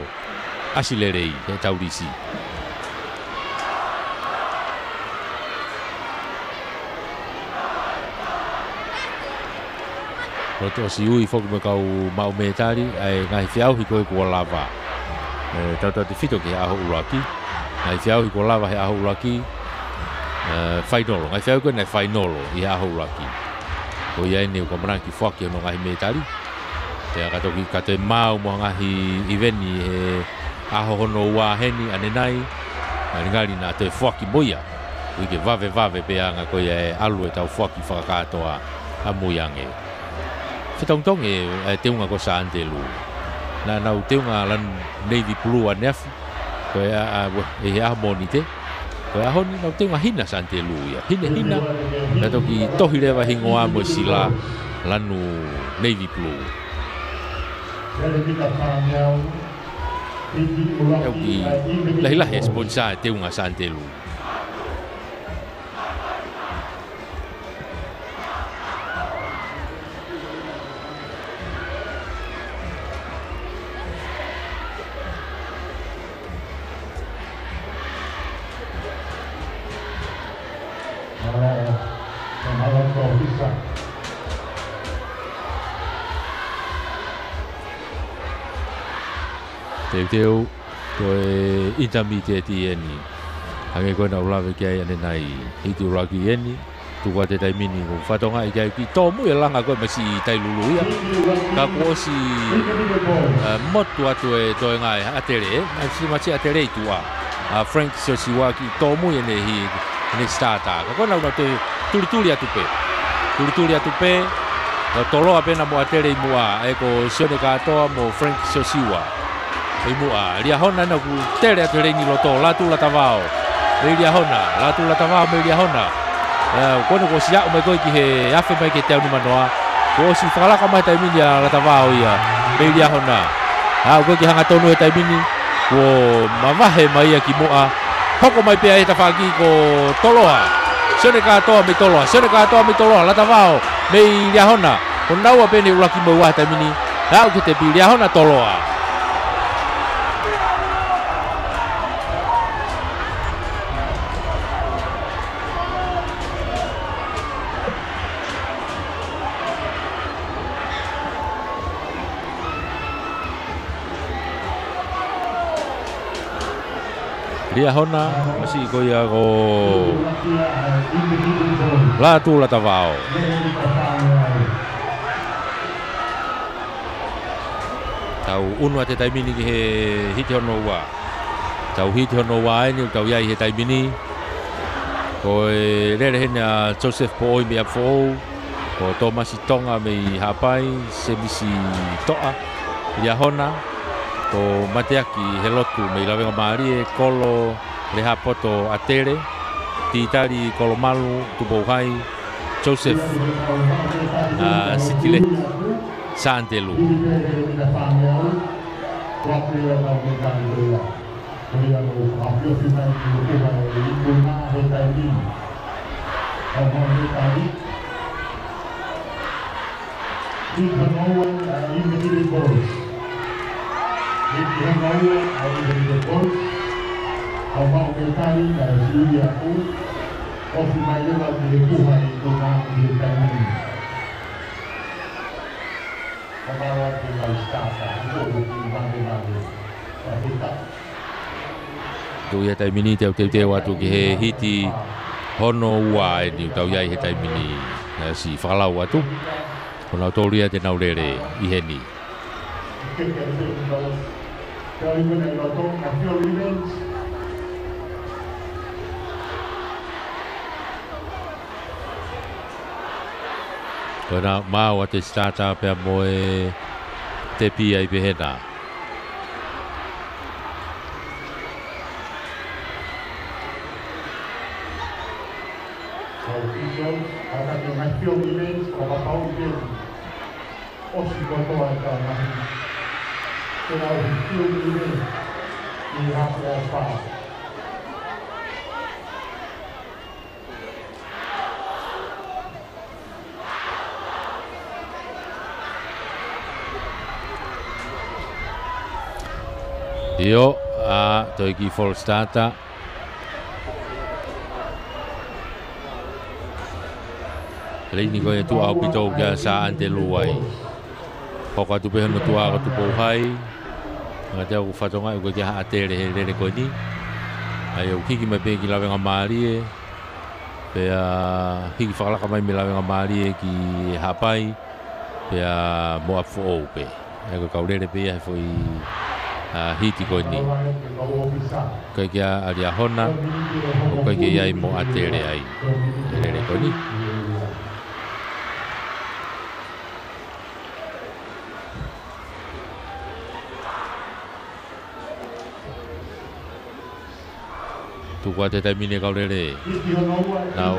ʻasi lelei he taulisi. Loto ʻosi ui foki mo e kau maʻu mētali ʻa e ngaahi feʻauhi ko ē kuo lava. ʻE, tautautefito ki he ʻaho ʻuluaki. Ngaahi feʻauhi kuo lava he ʻaho ʻuluaki. ʻE, fainolo. Ngaahi feʻauhi ko ē naʻe fainolo ʻi he ʻaho ʻuluaki. Ko ia eni ʻoku ʻamanaki foaki hono ngaahi mētali. Pea ka toki ka toe maʻu mo e ngaahi ʻiveni he ʻaho hono ua heni ʻanenai. Ngalingali naʻa toe foaki mo ia. Ui ke vavevave pē ʻa e anga ko ia ʻe ʻalu ʻetau foaki fakakātoa ʻamui ange. Fetongitongi e, e teunga ko Santelu. Naʻa nau teunga lanu navy blue ʻaneafi. Ko e ʻa, ʻa, ʻi he ʻaho Mōnite. Ko e ʻaho ni nau teunga hina Santelu ia. Hinehina. Naʻe toki tohi leva hingoa mo e sila lanu navy blue. ʻE ʻoku lahilahi e sponsor e teunga Santelu. Teuteu. Ko e intermediate eni. Hangē ko ena ʻoku lave ki ai ʻanenai. Hiti ʻuluaki eni. Tuku atu e taimi ni ʻoku fatongia ki ai ki tōmui e langa ko ē mei Tailulu ia. Ka kuo ʻosi, ʻe, motu atu e toenga ʻa ʻAtele, ʻe. ʻA si mati ʻAtele ʻi tuʻa. ʻA Frank Siosiua ki tōmui ʻene hi, ʻene starter. Ka ko ena ʻoku nau toe tulituli atu pē. Tulituli atu pē. Ko Toloa pē ena mo ʻAtele ʻi muʻa, ʻa ia ko Sione Kātoa mo Frank Siosiua. ʻI muʻa, Liahona ena ʻoku tele atu he leini loto, Latu Latavao. Mei Liahona, Latu Latavao mei Liahona. ʻE, ko ena kuo ʻosi aʻu mai ko ē ki he afe mai ki he teau nimanoa. Kuo ʻosi fakalaka mai he taimi ni ʻa Latavao ia, mei Liahona. Aʻu ko ē ki he hangatonu he taimi ni, kuo mavahe mai ia ki muʻa. Hoko mai pē ia he tafaʻaki ko Toloa. Sione Kātoa mei Toloa, Sione Kātoa mei Toloa, Latavao mei Liahona. Ko naua pē eni ʻuluaki mo e ua he taimi ni. Aʻu ki he tepi, Liahona Toloa. Liahona, masiʻi ko ia ko Latu Latavao. Tau ʻunu atu he taimi ni ki he hiti hono ua. Tau hiti hono ua eni ʻoku tau ʻi ai he taimi ni. Ko e lele heni ʻa Joseph Poʻoi mei ʻApifoʻou. Ko Tōmasi Tonga mei Haʻapai, Semisi Toʻa, Liahona, ko Mateaki Helotu mei Lavengamālie, Kolo Lehapoto ʻAtele, Titali Kolomalu Tupouhai, Joseph, ʻa, Sitile Santelu. Ko ia ʻoku fakaʻofoʻofa mai ki he ʻuha ʻe Ikuna he taimi ni. Kau mau he taimi. Hiti hono ua ʻa e Individual Boys. Hiti hono ua ʻa e Individual Boys. Kau mau he taimi ʻa e siʻi ʻaku. Ofi mai leva ki he ʻuha ʻe Ikuna he taimi ni. Ko mau atu mai starter. Ko ʻoku mate mate. Ko e hita. Tuʻu ia he taimi ni te u teuteu atu ki he hiti hono ua eni ʻoku tau ʻi ai he taimi ni. Naʻe ʻosi fakalau atu. Ko nautolu ia te nau lele ʻi heni. Ko ena maʻu ʻa e starter pea mo e tepi ai pē hena. Kau officials, ʻa e kau ngaahi field events, ʻo kapau ʻi he ʻosi kotoa e kau ngaahi. Te nau ʻi he field event, ʻi he hafu ʻo fā. ʻIo, ʻa, toe kiʻi false start. Leini ko ia ʻa Tuʻa ʻaupito kia Saʻa Antelū ai. Hoko atu pē hono tuʻa ko Tupou Hai. Ngata ʻoku fatonga ʻoku ʻikai ke ʻi ai ha ʻātele he lele ko eni. ʻA ia ʻoku hiki mai pē ki lavengamālie. Pea hiki fakalaka mai mei lavengamālie ki Haʻapai. Pea mo ʻApifoʻou pē. ʻA ia ko e kau lele pē ia he foʻi, ʻa, hiti ko eni. ʻIkai ke ʻi ai ʻa Liahona, ʻoku ʻikai ke ʻi ai mo ʻātele ai he lele ko eni. Tuku atu he taimi ni e kau lele. Nau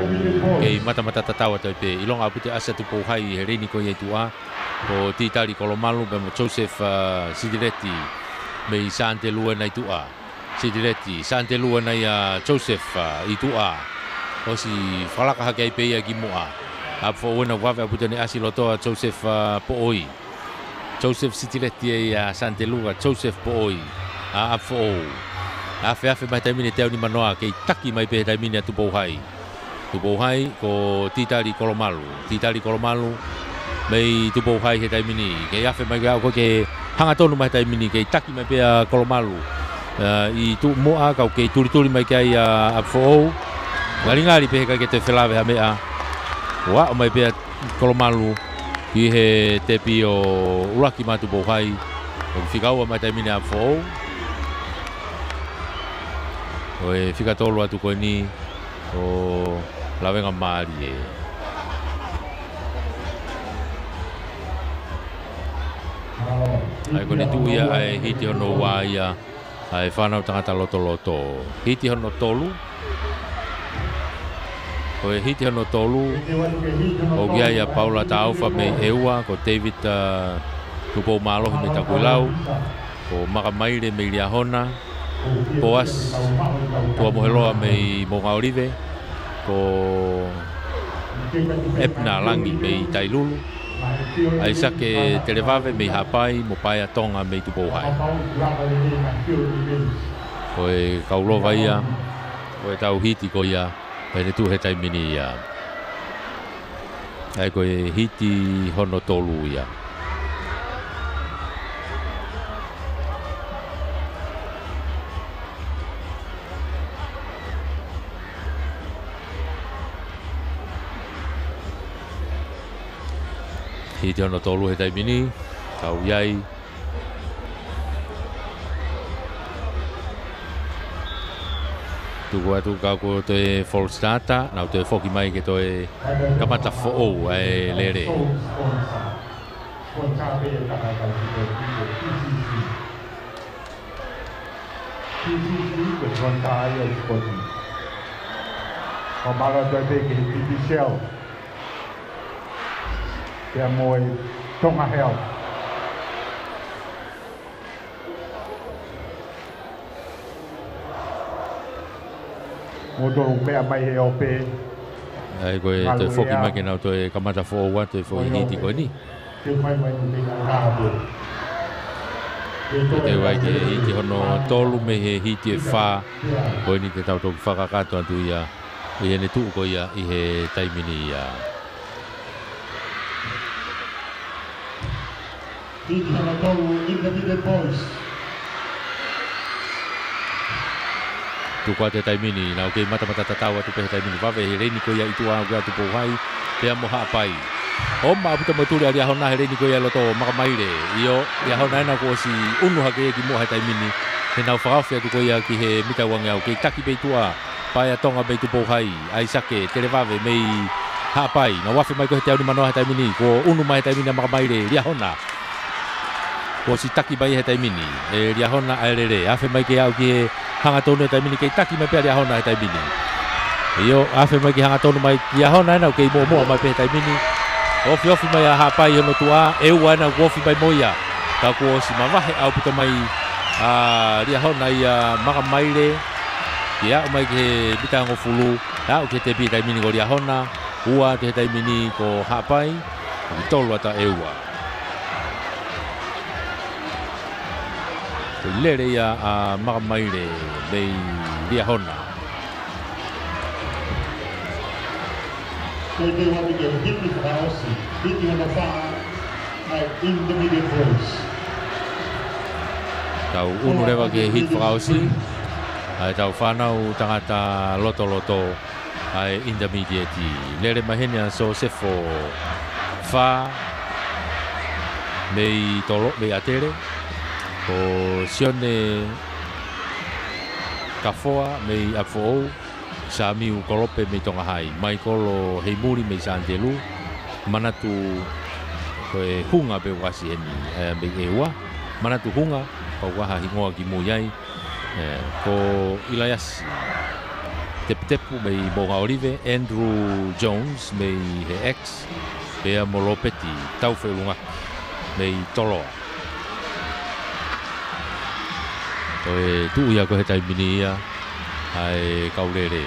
kei matamata tatau atu ai pē. ʻIlonga ʻaupito e ʻasi ʻa Tupou Hai he leini ko ia ʻa Tuʻa. Ko Titali Kolomalu pea mo Joseph, ʻa, Sitileti mei Saʻa Antelū ʻa Tuʻa. Sitileti, Saʻa Antelū ʻa Joseph, ʻa, ʻi Tuʻa. ʻOsi fakalaka hake ai pē ia ki muʻa. ʻApifoʻou ʻena, vave ʻaupito ʻene ʻasi loto ʻa Joseph, ʻa, Poʻoi. Joseph Sitileti ʻa Saʻa Antelū, Joseph Poʻoi ʻa ʻApifoʻou. Afeafe mai he taimi ni e teau nimanoa, kei taki mai pē he taimi ni ʻa Tupou Hai. Tupou Hai, ko Titali Kolomalu. Titali Kolomalu, mei Tupou Hai he taimi ni. Kei afe mai ke aʻu ko ē ke hangatonu mai he taimi ni, kei taki mai pē ʻa Kolomalu. ʻA, ʻi tuʻa muʻa, kau kei tulituli mai ki ai ʻa ʻApifoʻou. Ngalingali pē he ʻikai ke toe felāveʻi ha meʻa. ʻO aʻu mai pē ʻa Kolomalu ki he tepi ʻo ʻuluaki mai ʻa Tupou Hai. ʻO fika ua mai he taimi ni ʻa ʻApifoʻou. ʻO e fika tolu atu ko eni ʻo lavengamālie. ʻA ia ko ʻene tuʻu ia ʻa e hiti hono ua ia ʻa e fānau tangata lotoloto. Hiti hono tolu. Ko e hiti hono tolu, ʻoku ʻi ai ʻa Paula Taufa mei ʻEua, ko David, ʻa, Tupoumālohi mei Takuilau, ko Maka Maile mei Liahona, Poasi Tuamoheloa mei Moʻungaʻolive, ko ʻEpina Langi mei Tailulu, ʻAisake Televave mei Haʻapai, mo Paea Tonga mei Tupou Hai. Ko e kau lova ia ʻo e tau hiti ko ia, ʻene tuʻu he taimi ni ia. ʻA ia ko e hiti hono tolu ia. Hiti hono tolu he taimi ni, kau ʻi ai. Tuku atu ka ko e toe false start, nau toe foki mai ke toe kamata foʻou ʻa e lele. P C C, ko e sponsor ia ʻo e sipoti. Ko e mālō atu ai pē ki he T P Cell. Pea mo e Tonga Health. Mo tolu meʻa mai he ope. ʻA ia ko e toe foki mai ke nau toe kamata foʻou atu e foʻi hiti ko eni. Ke fai mai mo te ka ka atu. Ke teu ai ke hiti hono tolu mei he hiti ʻe fā. Ko eni te tau toki fakakakato atu ia ʻi heʻene tuʻu ko ia ʻi he taimi ni ia. Hiti hono tolu, Independent Boys. Tuku atu he taimi ni, nau kei matamata tatau atu pē he taimi ni, vave he leini ko ia ʻa Tuʻa ʻoku ʻi ai ʻa Tupou Hai pea mo Haʻapai. ʻOma ʻaupito mo e tuli ʻa Liahona he leini ko ia ʻi loto, Maka Maile. ʻIo, Liahona ʻena kuo ʻosi ʻunu hake ia ki muʻa he taimi ni. He nau fakaofi atu ko ia ki he mita ua ngeau, kei taki pē ʻa Tuʻa. Paea Tonga mei Tupou Hai, ʻAisake Televave mei Haʻapai. Nau afe mai ko ē he teau nimanoa he taimi ni, kuo ʻunu mai he taimi ni ʻa Maka Maile, Liahona. Kuo ʻosi taki mai he taimi ni ʻe Liahona ʻa e lele. Afe mai ke aʻu ki he hangatonu he taimi ni, kei taki mai pē ʻa Liahona he taimi ni. ʻIo, afe mai ke hangatonu mai, Liahona ʻena ʻoku kei muʻomuʻa mai pē he taimi ni. Ofiofi mai ʻa Haʻapai hono tuʻa, ʻEua ʻena kuo ofi mai mo ia. Ka kuo ʻosi mavahe ʻaupito mai ʻa Liahona ʻia Maka Maile. Ke aʻu mai ki he mita hongofulu, aʻu ki he tepi he taimi ni ko Liahona, ua atu he taimi ni ko Haʻapai, ʻoku tolu atu ʻa ʻEua. Lele ia ʻa Makamaile mei Liahona. Ko e ʻoatu ke hiki fakaʻosi, hiki hono fā ʻa e Intermediate Boys. Tau unu leva ki he hiki fakaʻosi ʻa ʻetau fānau tangata lotoloto ʻa e Intermediate. Lele mai heni ʻa Sosefo Fā mei Tolo, mei ʻAtele. Ko Sione Kafoa mei ʻApifoʻou. Samiu Kolope mei Tonga Hai. Maikolo Heimuli mei Santelu. Manatu, ko e Hunga pē ʻoku ʻasi heni, ē, mei ʻEua. Manatu Hunga, pau ʻoku ʻi ai ha hingoa kimui ai. Ē, ko ʻIlaiasi Teputepu mei Moʻungaʻolive, Andrew Jones mei he X, pea mo Lopeti Taufeʻulungaki mei Toloa. Ko e tuʻu ia ko ē he taimi ni ia ʻa e kau lele.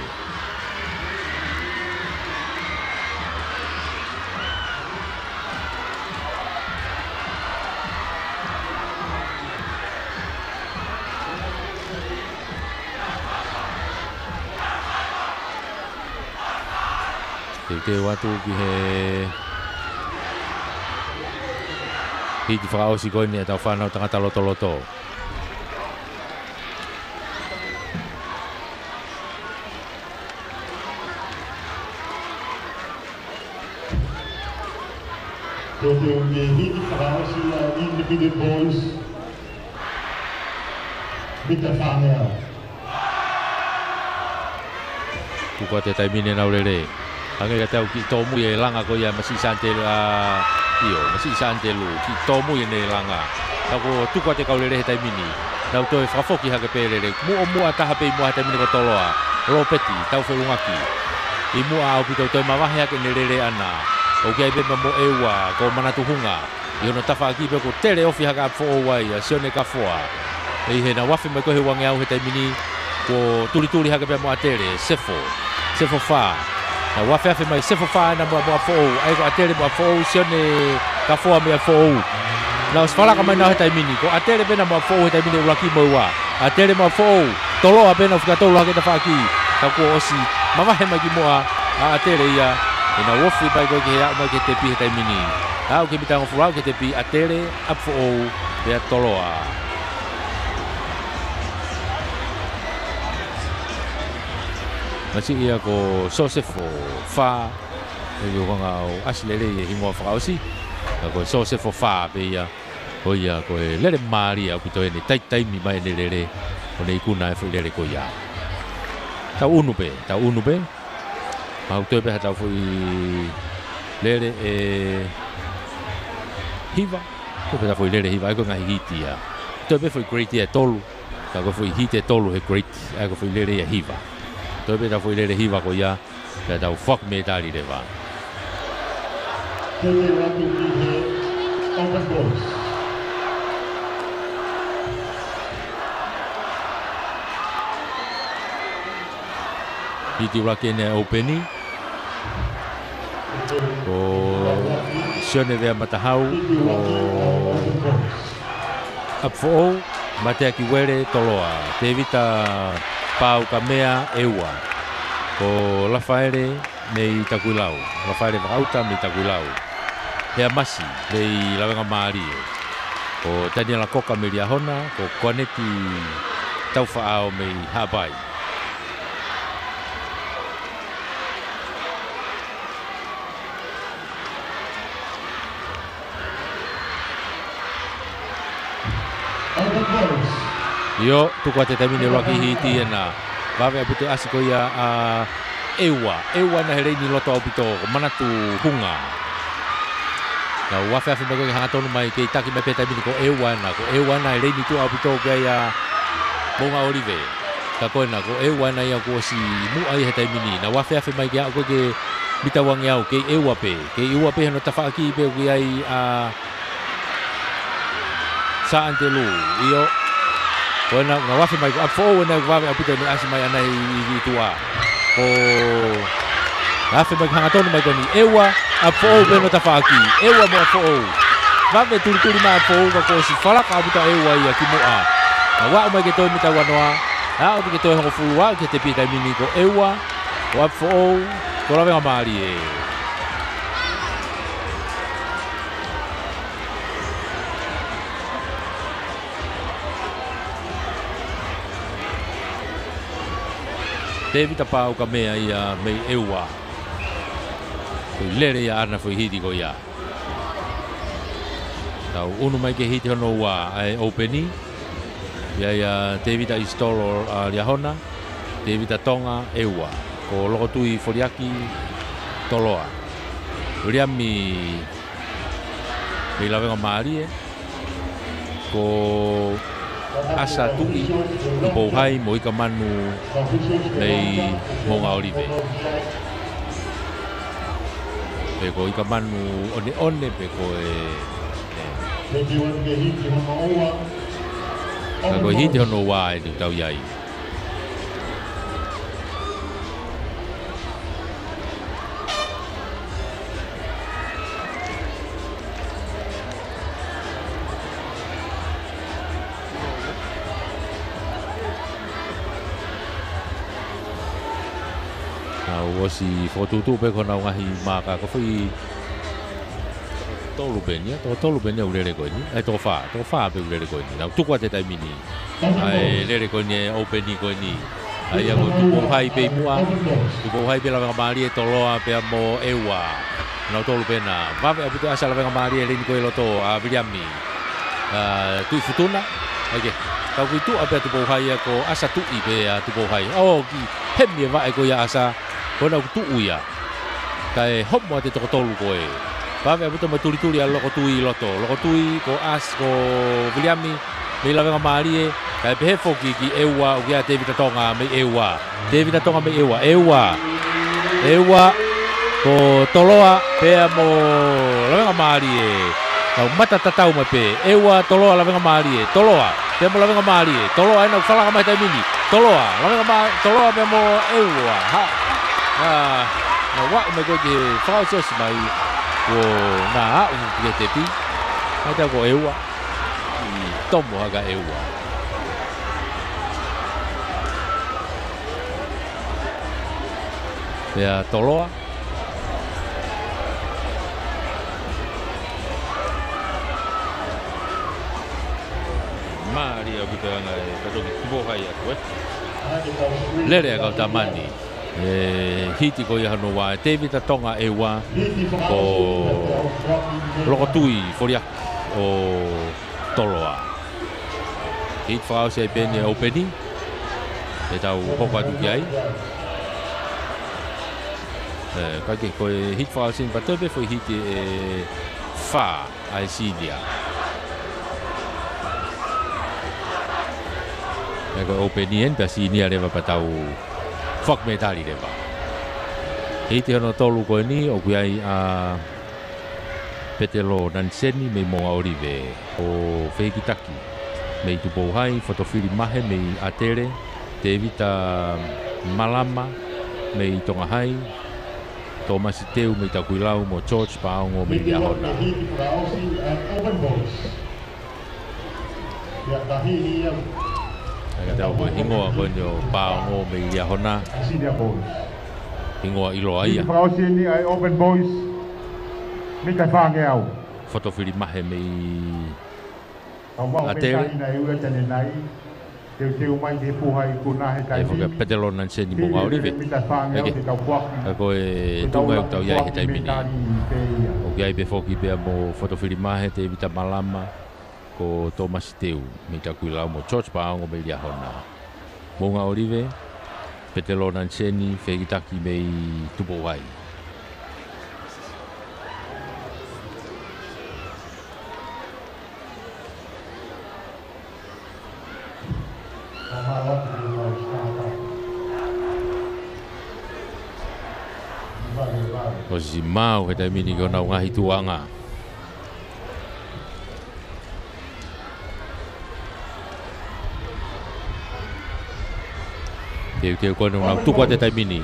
Teuteu atu ki he hiki fakaʻosi ko eni ʻetau fānau tangata lotoloto. Teuteu ki he hiki fakaʻosi ʻa e Intermediate Boys. Mita fāngeau. Tuku atu he taimi ni ʻenau lele. Hangē kiate au kiʻi tōmui e langa ko ia masiʻi Santelu ʻa, ʻio, masiʻi Santelu. Kiʻi tōmui ʻene langa. Ka kuo tuku atu e kau lele he taimi ni. Nau toe fakafoki hake pē lele. Muʻomuʻa taha pē ʻi muʻa he taimi ni ko Toloa. Lopeti Taufeʻulungaki. ʻI muʻa ʻaupito toe mavahe hake ʻene lele ʻana. ʻOku ʻi ai pē mo ʻEua, ko Manatu Hunga. ʻI hono tafaʻaki pē kuo tele ofi hake ʻa ʻApifoʻou ai ʻa Sione Kafoa. ʻI heʻenau afe mai ko ē he uangeau he taimi ni, kuo tulituli hake pē mo ʻAtele, Sefo, Sefo Fā. Nau afeafe mai Sefo Fā ʻena mo, mo ʻApifoʻou, ʻa ia ko ʻAtele mo ʻApifoʻou, Sione Kafoa mei ʻApifoʻou. Nau ʻosi falaka mai ʻenau he taimi ni, ko ʻAtele pē ʻena mo ʻApifoʻou he taimi ni ʻuluaki mo e ua. ʻAtele mo ʻApifoʻou, Toloa pē ʻenau fika tolu hake tafaʻaki. Ka kuo ʻosi mavahe mai ki muʻa ʻa ʻAtele ia, ʻenau ofi mai ko ē ki he aʻu mai ki he tepi he taimi ni. Aʻu ki he mita hongofulu, aʻu ki he tepi, ʻAtele, ʻApifoʻou, pea Toloa. Masiʻi ia ko Sosefo Fā, ʻe ʻikai ke u hanga ʻo ʻasi lelei e hingoa fakaʻosi, ka ko Sosefo Fā pē ia, ko ia ko e lele mālie ʻaupito ʻene taimi, taimi mai ʻene lele, ʻo ne ikuna e foʻi lele ko ia. Tau unu pē, tau unu pē. Mau toe pē ha tau foʻi lele ʻe hiva. Toe pē tau foʻi lele hiva, ʻa ia ko e ngaahi hiti ia. Toe pē foʻi grade ia ʻe tolu. Ka ko e foʻi hiti ʻe tolu he grade, ʻa ia ko e foʻi lele ia ʻe hiva. Toe pē tau foʻi lele hiva ko ia, pea tau foaki mei tali leva. Teuteu atu ki he August Boys. Hiti ʻuluaki ʻene ʻoupeni. Ko Sione Vea Matahau, ko ʻApifoʻou, Mateaki Uele, Toloa, Tevita Paukamea, ʻEua, ko Lafaele mei Takuilau, Lafaele Vakaʻuta mei Takuilau, Hea Masi mei Lavengamālie, ko Taniela Koka mei Liahona, ko Kuaneti Taufaʻao mei Haʻapai. ʻIo, tuku atu he taimi ni e ʻuluaki hiti ʻena. Vave ʻaupito e ʻasi ko ia ʻa ʻEua. ʻEua ʻena he leini loto ʻaupito, ko Manatu Hunga. Nau afeafe mai ko ē ke hangatonu mai, kei taki mai pē he taimi ni ko ʻEua ʻena, ko ʻEua ʻena he leini tuʻa ʻaupito ki ai ʻa Moʻungaʻolive. Ka ko ena, ko ʻEua ʻena ia kuo ʻosi muʻa ia he taimi ni. Nau afeafe mai ke aʻu ko ē ki he mita uangeau, kei ʻEua pē. Kei ʻEua pē hono tafaʻaki pē ʻoku ʻi ai ʻa Sā ʻAnitelū. ʻIo. Ko ena, nau afe mai ko ʻApifoʻou ʻena ʻoku vave ʻaupito ʻene ʻasi mai ʻana ʻi, ʻi, ʻi tuʻa. Ko, afe mai hangatonu mai ko eni. ʻEua, ʻApifoʻou pē hono tafaʻaki. ʻEua mo ʻApifoʻou. Vave tulituli mai ʻApifoʻou ka kuo ʻosi falaka ʻaupito ʻEua ia ki muʻa. Naʻe aʻu mai ki he toe mita uanoa, aʻu ki he toe hongofulu, aʻu ki he tepi he taimi ni ko ʻEua, ko ʻApifoʻou, ko Lavengamālie. Tēvita Paukamea ia mei ʻEua. Ko e lele ia ʻana foʻi hiti ko ia. Tau ʻunu mai ki he hiti hono ua ʻa e ʻoupeni. ʻI ai ʻa Tēvita ʻIsitolo ʻa Liahona, Tēvita Tonga ʻEua, ko Lokotui Foliaki Toloa, Viliami mei Lavengamālie, ko ʻAsa Tuʻi Tupouhai mo Ikamanu mei Moʻungaʻolive. Pe ko Ikamanu ʻOneʻone pe ko e, ka ko e hiti hono ua eni ʻoku tau ʻi ai. Naʻa ku ʻosi fokotuʻutuʻu pē ko honau ngaahi maaka ko e foʻi tolu pē eni, ʻa, toko tolu pē eni ʻoku lele ko eni. ʻAi, toko fā, toko fā pē ʻoku lele ko eni. Naʻa ku tuku atu he taimi ni ʻa e lele ko eni ʻa e ʻoupeni ko eni. ʻA ia ko Tupouhai pē ʻi muʻa, Tupouhai pē Lavengamālie, Toloa pea mo ʻEua. Naʻa tolu pē ena, vave ʻaupito ʻAsa Lavengamālie he lele ko ē ʻi loto ʻa Viliami. ʻA, Tuʻifutuna, ʻai ke. Ka ʻoku ʻi tuʻa pē ʻa Tupouhai ia ko ʻAsa Tuʻi pē ʻa Tupouhai. ʻO, ki hemi e vaʻe ko ia ʻAsa, ko ena ʻoku tuʻu ia. Kae homo atu e toko tolu ko ē. Vave ʻaupito mo e tulituli ʻa Lokotui ʻi loto. Lokotui ko ʻAsa, ko Viliami mei Lavengamālie. Kae pehē foki ki ʻEua, ʻoku ʻi ai ʻa Tēvita Tonga mei ʻEua. Tēvita Tonga mei ʻEua. ʻEua. ʻEua. Ko Toloa pea mo Lavengamālie. Tau mata tatau mai pē. ʻEua, Toloa, Lavengamālie. Toloa pea mo Lavengamālie. Toloa ena ʻoku falanga mai he taimi ni. Toloa, Lavengamā-, Toloa pea mo ʻEua. Ha. ʻA, naʻa ku aʻu mai ko ē ki he fakaʻosiʻosi mai, kuo na aʻu ki he tepi. ʻAi, tau ko ʻEua. ʻI tomo hake ʻEua. Pea Toloa. Mālie ʻaupito e anga e ka toki Tupouhai atu, ē. Lele ʻa e kau tama ni. ʻE, hiti ko ia hono ua ʻe Tēvita Tonga ʻEua, ko Lokotui Foliaki ʻo Toloa. Hiti fakaʻosi ai pē eni e ʻoupeni. ʻE tau hoko atu ki ai. ʻE, ka ke ko e hiti fakaʻosi eni pea toe pē foʻi hiti ʻe fā ʻa e senior. ʻE ko e ʻoupeni eni pea senior leva pea tau fakametali leva. Hiti hono tolu ko eni ʻoku ʻi ai ʻa Petelo Naniseni mei Moʻungaʻolive, ʻo Fehikitaki mei Tupouhai, Fotofili Mahe mei ʻAtele, Tēvita Malama mei Tonga Hai, Tōmasi Teu mei Takuilau mo George Paongo mei Liahona. ʻA ia tau ko e hingoa ko eni ʻo Paongo mei Liahona. Hingoa ʻiloa ia. Fakaʻosi eni ʻa e Open Boys, mita fāngeau. Fotofili Mahe mei ʻAtele. Teuteu mai ki he puha ikuna he taimi ni. Petelo Naniseni Moʻungaʻolive. Ka ko e tuʻunga ʻoku tau ʻi ai he taimi ni. ʻOku ʻi ai pē foki pea mo Fotofili Mahe, Tēvita Malama, ko Tōmasi Teu mei Takuilau mo George Paongo mei Liahona. Moʻungaʻolive, Petelo Naniseni, Fehikitaki mei Tupouhai. ʻOsi maau he taimi ni ki honau ngaahi tuʻunga. Teuteu ko eni ʻoku nau tuku atu he taimi ni.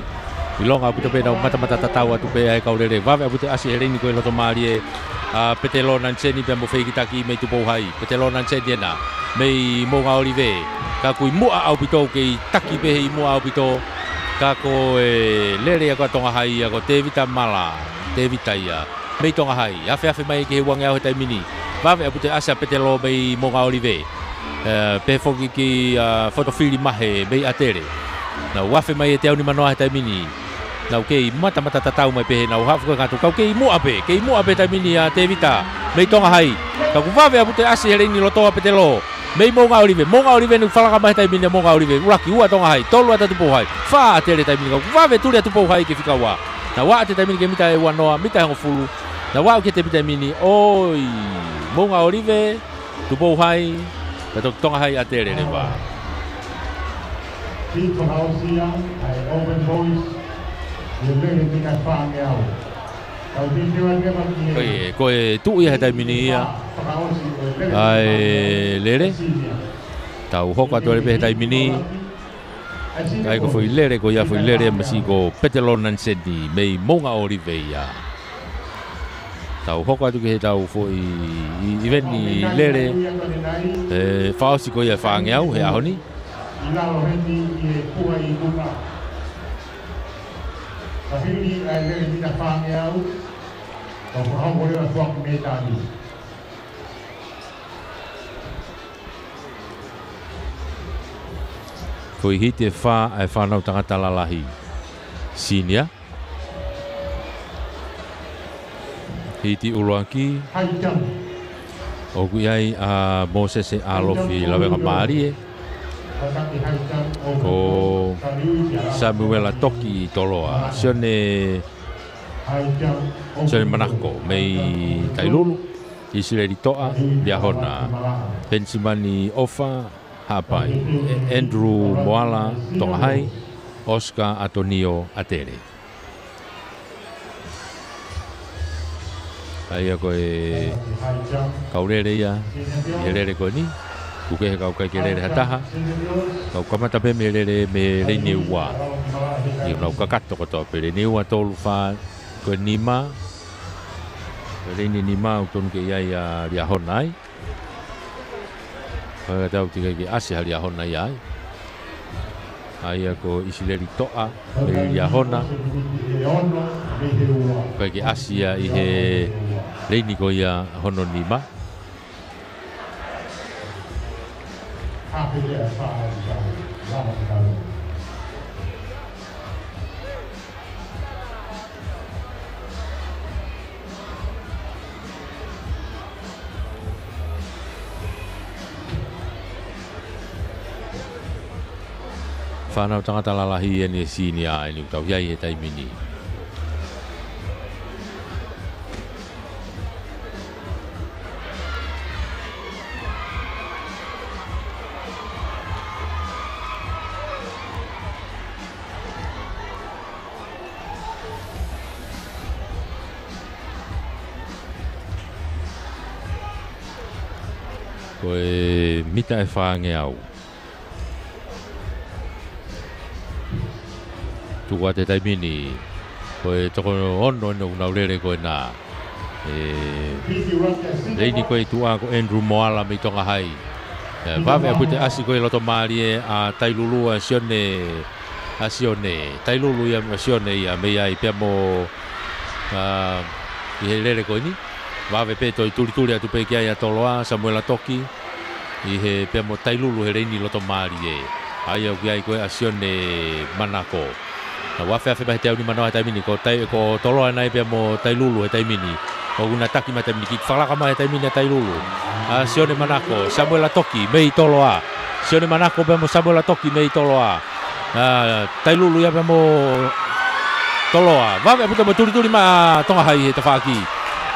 ʻIlonga ʻaupito pē ʻenau matamata tatau atu pē ʻa e kau lele. Vave ʻaupito e ʻasi he leni ko ē ʻi loto mālie. ʻa Petelo Naniseni pea mo Feikitaki mei Tupou Hai. Petelo Naniseni ena, mei Moʻunga ʻOlive. Ka ʻoku ʻi muʻa ʻaupito, kei taki pē he ʻi muʻa ʻaupito. Ka ko e lele ia ko Tonga Hai ia ko Tevita Mala. Tevita ia. Mei Tonga Hai. Afeafe mai ki he uangeau he taimi ni. Vave ʻaupito e ʻasi ʻa Petelo mei Moʻunga ʻOlive. Ē, pehē foki ki, ʻa, Fotofili Mahe mei ʻAtele. Nau afe mai e teau nimanoa he taimi ni. Nau kei matamata tatau mai pē he nau hafu ko e ngatu. Kau kei muʻa pē, kei muʻa pē taimi ni ʻa Tevita. Mei Tonga Hai. Ka ʻoku vave ʻaupito e ʻasi he leini loto ʻa Petelo. Mei Moʻunga ʻOlive, Moʻunga ʻOlive ʻoku falaka mai he taimi ni ʻa Moʻunga ʻOlive. ʻUluaki, ua Tonga Hai, tolu ʻa Tupou Hai. Fā ʻAtele taimi ni ka ʻoku vave tuli ʻa Tupou Hai ke fika ua. Nau aʻu atu he taimi ni ki he mita ʻe uanoa, mita ʻe hongofulu. Nau aʻu ki he taimi ni, ʻoi, Moʻunga ʻOlive, Tupou Hai, pea toki Tonga Hai ʻAtele leva. Pito hausia, ʻa e Open Boys, ʻi he lele mita fāngeau. Kau titila kema ki he Ko e, ko e tuʻu ia he taimi ni ia. Fakaosi ʻo e lele ʻA e lele. Senior. Tau hoko atu leva pē he taimi ni. Ka ko e foʻi lele ko ia, foʻi lele masiʻi ko Petelo Naniseni mei Moʻunga ʻOlive ia. Tau hoko atu ki he tau foʻi ʻi, ʻi veni lele. Ē, fakaʻosi ko ia fāngeau he ʻaho ni. ʻI lalo heni ʻi he puha ʻi Kuka. Ka hili ʻa e lele mita fāngeau, ka fakahoko leva foaki mei tani. Foʻi hiti ʻe fā ʻa e fānau tangata lalahi. Senior. Hiti ʻuluaki. ʻOku ʻi ai ʻa Mōsese ʻAlofi Lavenga Mālie. Ko Samuela Toki Toloa. Sione, Sione Manako mei Tailulu. ʻIsileli Toʻa, Liahona. Penisimani ʻOfa, Haʻapai. Andrew Moala, Tonga Hai. Oscar Atonio, ʻAtele. ʻA ia ko e kau lele ia ʻi he lele ko eni. ʻOku kehe kau ʻikai ke lele ha taha. Kau kamata pē mei he lele mei he leini ua. ʻIo, nau kakato kotoa pē leini ua, tolu, fā, ko e nima. Ko e leini nima ʻoku tonu ke ʻi ai ʻa Liahona ai. Ko e tau tika ke ʻasi ha Liahona ia ai. ʻA ia ko ʻIsileli Toʻa, mei Liahona. Ko e ke ʻasi ia ʻi he leini ko ia hono nima. Fānau tangata lalahi eni e senior eni ʻoku tau ʻi ai he taimi ni. Ko e mita ʻe fāngeau. Tuku atu he taimi ni, ko e toko ono eni ʻoku nau lele ko ena. ʻE, leini ko e tuʻa ko Andrew Moala mei Tonga Hai. ʻE, vave ʻaupito e ʻasi ko e loto mālie ʻa Tailulu ʻa Sione, ʻa Sione. Tailulu ia mo Sione ia mei ai pea mo, ʻa, ʻi he lele ko eni. Vave pē toe tulituli atu pē ki ai ʻa Toloa, Samuela Toki. ʻI he pea mo Tailulu he leini loto mālie. ʻA ia ʻoku ʻi ai ko e ʻa Sione Manako. Nau afeafe mai he teau nimanoa he taimi ni ko Tai, ko Toloa nai pea mo Tailulu he taimi ni. ʻOku na taki mai he taimi ni, kiʻi falaka mai he taimi ni ʻa Tailulu. ʻA Sione Manako, Samuela Toki, mei Toloa. Sione Manako pea mo Samuela Toki, mei Toloa. ʻA, Tailulu ia pea mo Toloa. Vave ʻaupito mo tulituli mai ʻa Tonga Hai he tafaʻaki.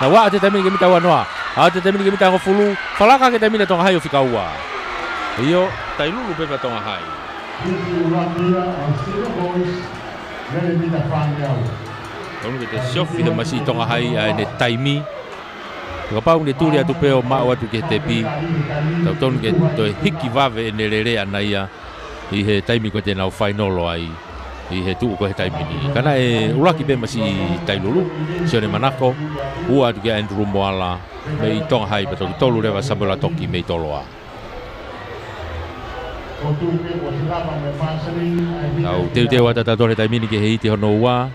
Nau aʻu atu he taimi ni ki he mita uanoa. Aʻu atu he taimi ni ki he mita hongofulu. Falaka ki he taimi ni ʻa Tonga Hai ʻo fika ua. ʻIo, Tailulu pē pea Tonga Hai. Tonu ke toe siofi he masiʻi Tonga Hai ʻa ʻene taimi. Kapau ʻoku ne tuli atu pē ʻo maʻu atu ki he tepi. Tau tonu ke toe hiki vave ʻene lele ʻana ia. ʻI he taimi ko ē te nau fainolo ai. ʻi he tuʻu ko ē he taimi ni. Ka naʻe ʻuluaki pē mei Tailulu, Sione Manako, ua atu kia Andrew Moala, mei Tonga Hai, pea toki tolu leva Samuela Toki mei Toloa. Tau teuteu atu ʻa tautolu he taimi ni ki he hiti hono ua,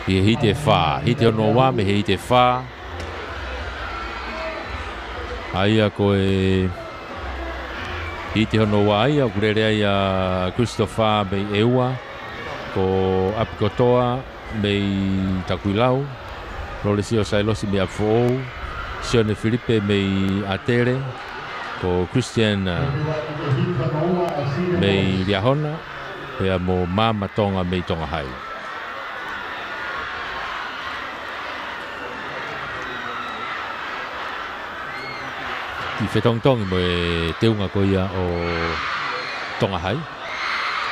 ki he hiti ʻe fā, hiti hono ua mei he hiti ʻe fā. ʻA ia ko e hiti hono ua ia, ʻoku lele ai ʻa Christopher mei ʻEua, ko ʻApikotoa mei Takuilau, Lolesio Sailosi mei ʻApifoʻou, Sione Filipe mei ʻAtele, ko Christian, uh, mei Liahona, pea mo Mama Tonga mei Tonga Hai. ʻI he fetongitongi mo e teunga ko ia ʻo Tonga Hai.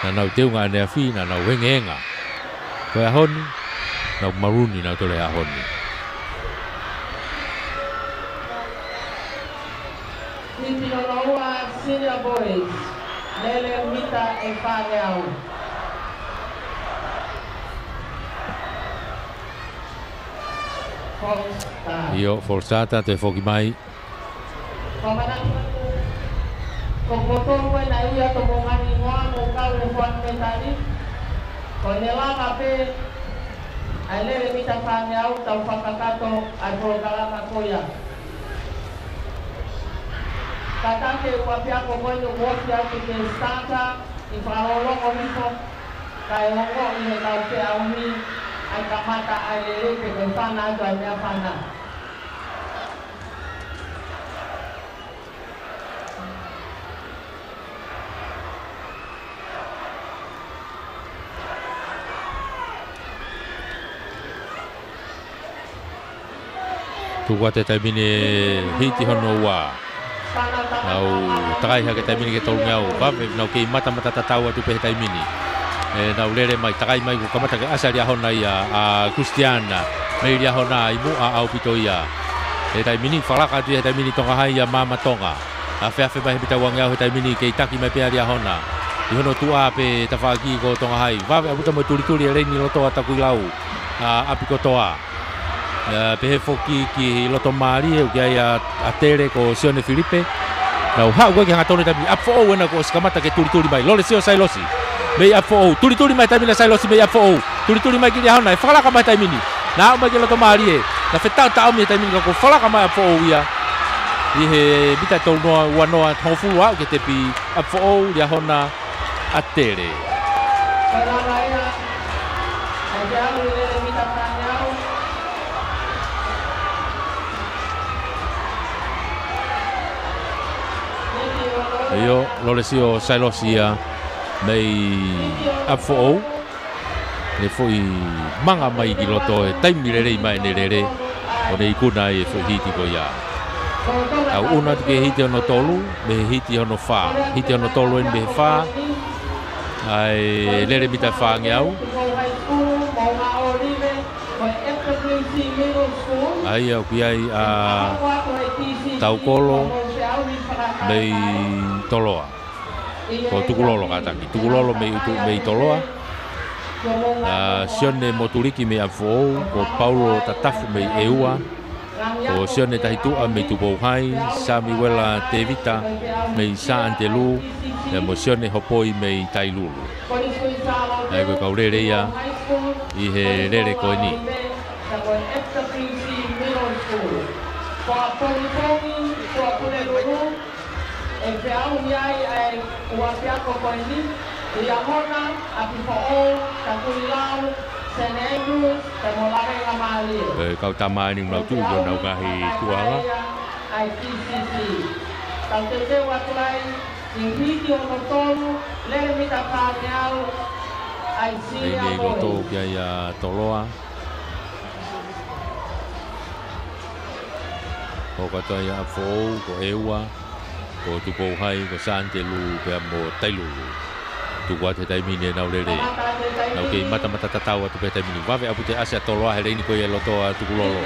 Naʻa nau teunga ʻaneafi, naʻa nau engeenga. Ko e ʻaho ni, nau maroon nautolu he ʻaho ni. Hiti hono ua Senior Boys, lele mita ʻe fāngeau. False start. ʻIo, false start, toe foki mai. Ko e manatu atu, ko e poto ko ē naʻe ui atu mo Ngani Ngoa mo kau he foʻi metali. Ko ʻene lava pē ʻa e lele mita fāngeau, tau fakakakato ʻa e polokalama ko ia. Kātaki e ʻū ʻapiako ko eni ʻoku ofi atu ki he starter, ʻi fakalolongo hifo, kae ongoʻi ʻe he kau feʻauhi ʻa e kamata ʻa e lele pe ko e fana atu ʻa e meʻafana. Tuku atu he taimi ni e hiti hono ua. Nau takai hake he taimi ni ki he tolungeau. Vave, nau kei matamata tatau atu pē he taimi ni. ʻE, nau lele mai, takai mai, kuo kamata ke ʻasi ʻa Liahona ia, ʻa Christian mei Liahona ʻi muʻa ʻaupito ia. He taimi ni, falaka atu ia he taimi ni Tonga Hai ʻa Mama Tonga. Afeafe mai he mita uangeau he taimi ni, kei taki mai pē ʻa Liahona. ʻI hono tuʻa pē tafaʻaki ko Tonga Hai. Vave ʻaupito mo e tulituli e leini loto ʻa Takuilau, ʻa ʻApikotoa. ʻA, pehē foki ki loto mālie, ʻoku ʻi ai ʻa, ʻAtele ko Sione Filipe. Nau haʻu ko ē ki he hangatonu he taimi ni, ʻApifoʻou ena kuo ʻosi kamata ke tulituli mai. Lolesio Sailosi mei ʻApifoʻou. Tulituli mai he taimi ni ʻa Sailosi mei ʻApifoʻou. Tulituli mai ki Liahona, ʻe fakalaka mai he taimi ni. Naʻa haʻu mai ki loto mālie. Naʻe fetaʻetaʻomi he taimi ni ka kuo falaka mai ʻApifoʻou ia. ʻI he mita tolu noa, ua noa, hongofulu aʻu ki he tepi, ʻApifoʻou, Liahona, ʻAtele. ʻIo, Lolesio Sailosi ia mei ʻApifoʻou. Ne foʻi manga mai ki loto he taimi lelei mai ʻene lele, ʻo ne ikuna ai e foʻi hiti ko ia. Tau ʻunu atu ki he hiti hono tolu, mei he hiti hono fā. Hiti hono tolu eni mei he fā, ʻa e lele mita fāngeau. ʻA ia ʻoku ʻi ai ʻa Taukolo mei Toloa. Ko Tukulolo kātaki. Tukulolo mei ʻUtu, mei Toloa. ʻA Sione Motuliki mei ʻApifoʻou, ko Paulo Tatafu mei ʻEua, ko Sione Tahituʻa mei Tupou Hai, Samiuela Tevita mei Sā ʻAnitelū, pea mo Sione Hopoi mei Tailulu. ʻA ia ko e kau lele ia ʻi he lele ko eni. ʻE feʻauhi ai ʻa e ʻū ʻapiako ko eni, Liahona, ʻApifoʻou, Takuilau, Saint Andrews, pea mo Lavengamālie. Ko e kau tama eni ʻoku nau tuʻu ʻi honau ngaahi tuʻuʻanga. ʻA e T C C. Tau teuteu atu ai ki he hiti hono tolu, lele mita fāngeau, ʻa e Senior Boys. Nei nei loto ki ai ʻa Toloa. Ko kātoa ia ʻApifoʻou, ko ʻEua, ko Tupou Hai, ko Sā ʻAnitelū, pea mo Tailulu. Tuku atu he taimi ni ʻenau lele. Nau kei matamata tatau atu pē he taimi ni. Vave ʻaupito e ʻasi ʻa Toloa he leini ko ia ʻi loto ʻa Tukulolo.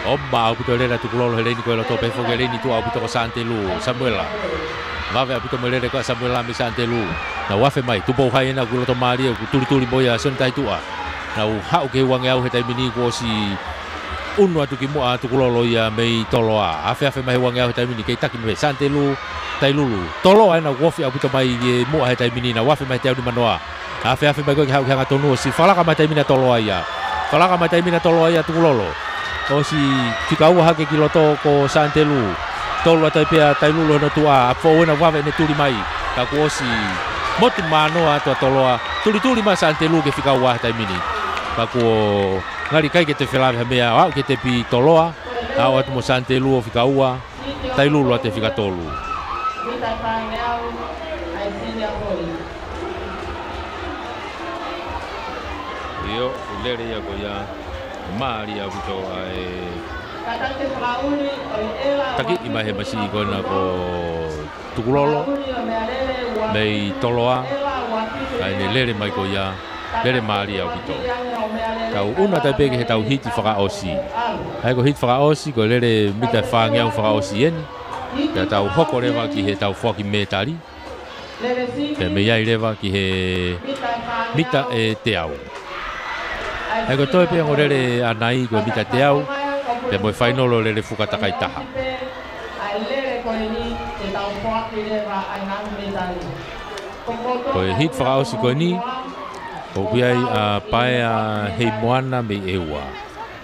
ʻOmai ʻaupito e lele ʻa Tukulolo he leini ko ia ʻi loto, pehē foki e leini tuʻa ʻaupito ko Sā ʻAnitelū, Samuela. Vave ʻaupito mo e lele ko ia ʻa Samuela mei Sā ʻAnitelū. Nau afe mai, Tupou Hai ena ʻoku loto mālie, ʻoku tulituli mo ia Sione Tahituʻa. Nau haʻu ki he uangeau he taimi ni kuo ʻosi ʻunu atu ki muʻa Tukulolo ia mei Toloa. Afeafe mai he uangeau he taimi ni, kei taki mei Sante Lū, Tailulu. Toloa ena ʻoku ofi ʻaupito mai ki muʻa he taimi ni, nau afe mai he teau nimanoa. Afeafe mai ko ē ke haʻu ki he hangatonu, ʻosi fakalaka mai he taimi ni ʻa Toloa ia. Fakalaka mai he taimi ni ʻa Toloa ia Tukulolo. ʻOsi fika ua hake ki loto ko Sante Lū. Tolu atu ai pē ʻa Tailulu hono tuʻa, ʻa Foʻou ena vave ʻene tuli mai. Ka kuo ʻosi motu manoa atu ʻa Toloa. Tulituli mai Sante Lū ki he fika ua he taimi ni. Ka kuo ngali ʻikai ke toe felāveʻi ha meʻa, aʻu ki he tepi Toloa. Aʻu atu mo Sante Lū ʻo fika ua. Tailulu atu he fika tolu. ʻIo, ʻoku lele ia ko ia. Mālie ʻaupito ʻa e taki ʻi mai he masiʻi ko ena ko Tukulolo mei Toloa. Ka ʻene lele mai ko ia, lele mālie ʻaupito. Tau ʻunu atu ai pē ki heʻetau hiti fakaʻosi. ʻA ia ko e hiti fakaʻosi, ko e lele mita fāngeau fakaʻosi eni. Pea tau hoko leva ki heʻetau foaki mētali. Pea mei ai leva ki he mita ʻe teau. ʻA ia ko e toe pē ongo lele ʻanai ko e mita teau. Pea mo e fainolo lele fuka takai taha. Ko e hiti fakaʻosi ko eni, ʻoku ʻi ai ʻa Paea Heimoana mei ʻEua.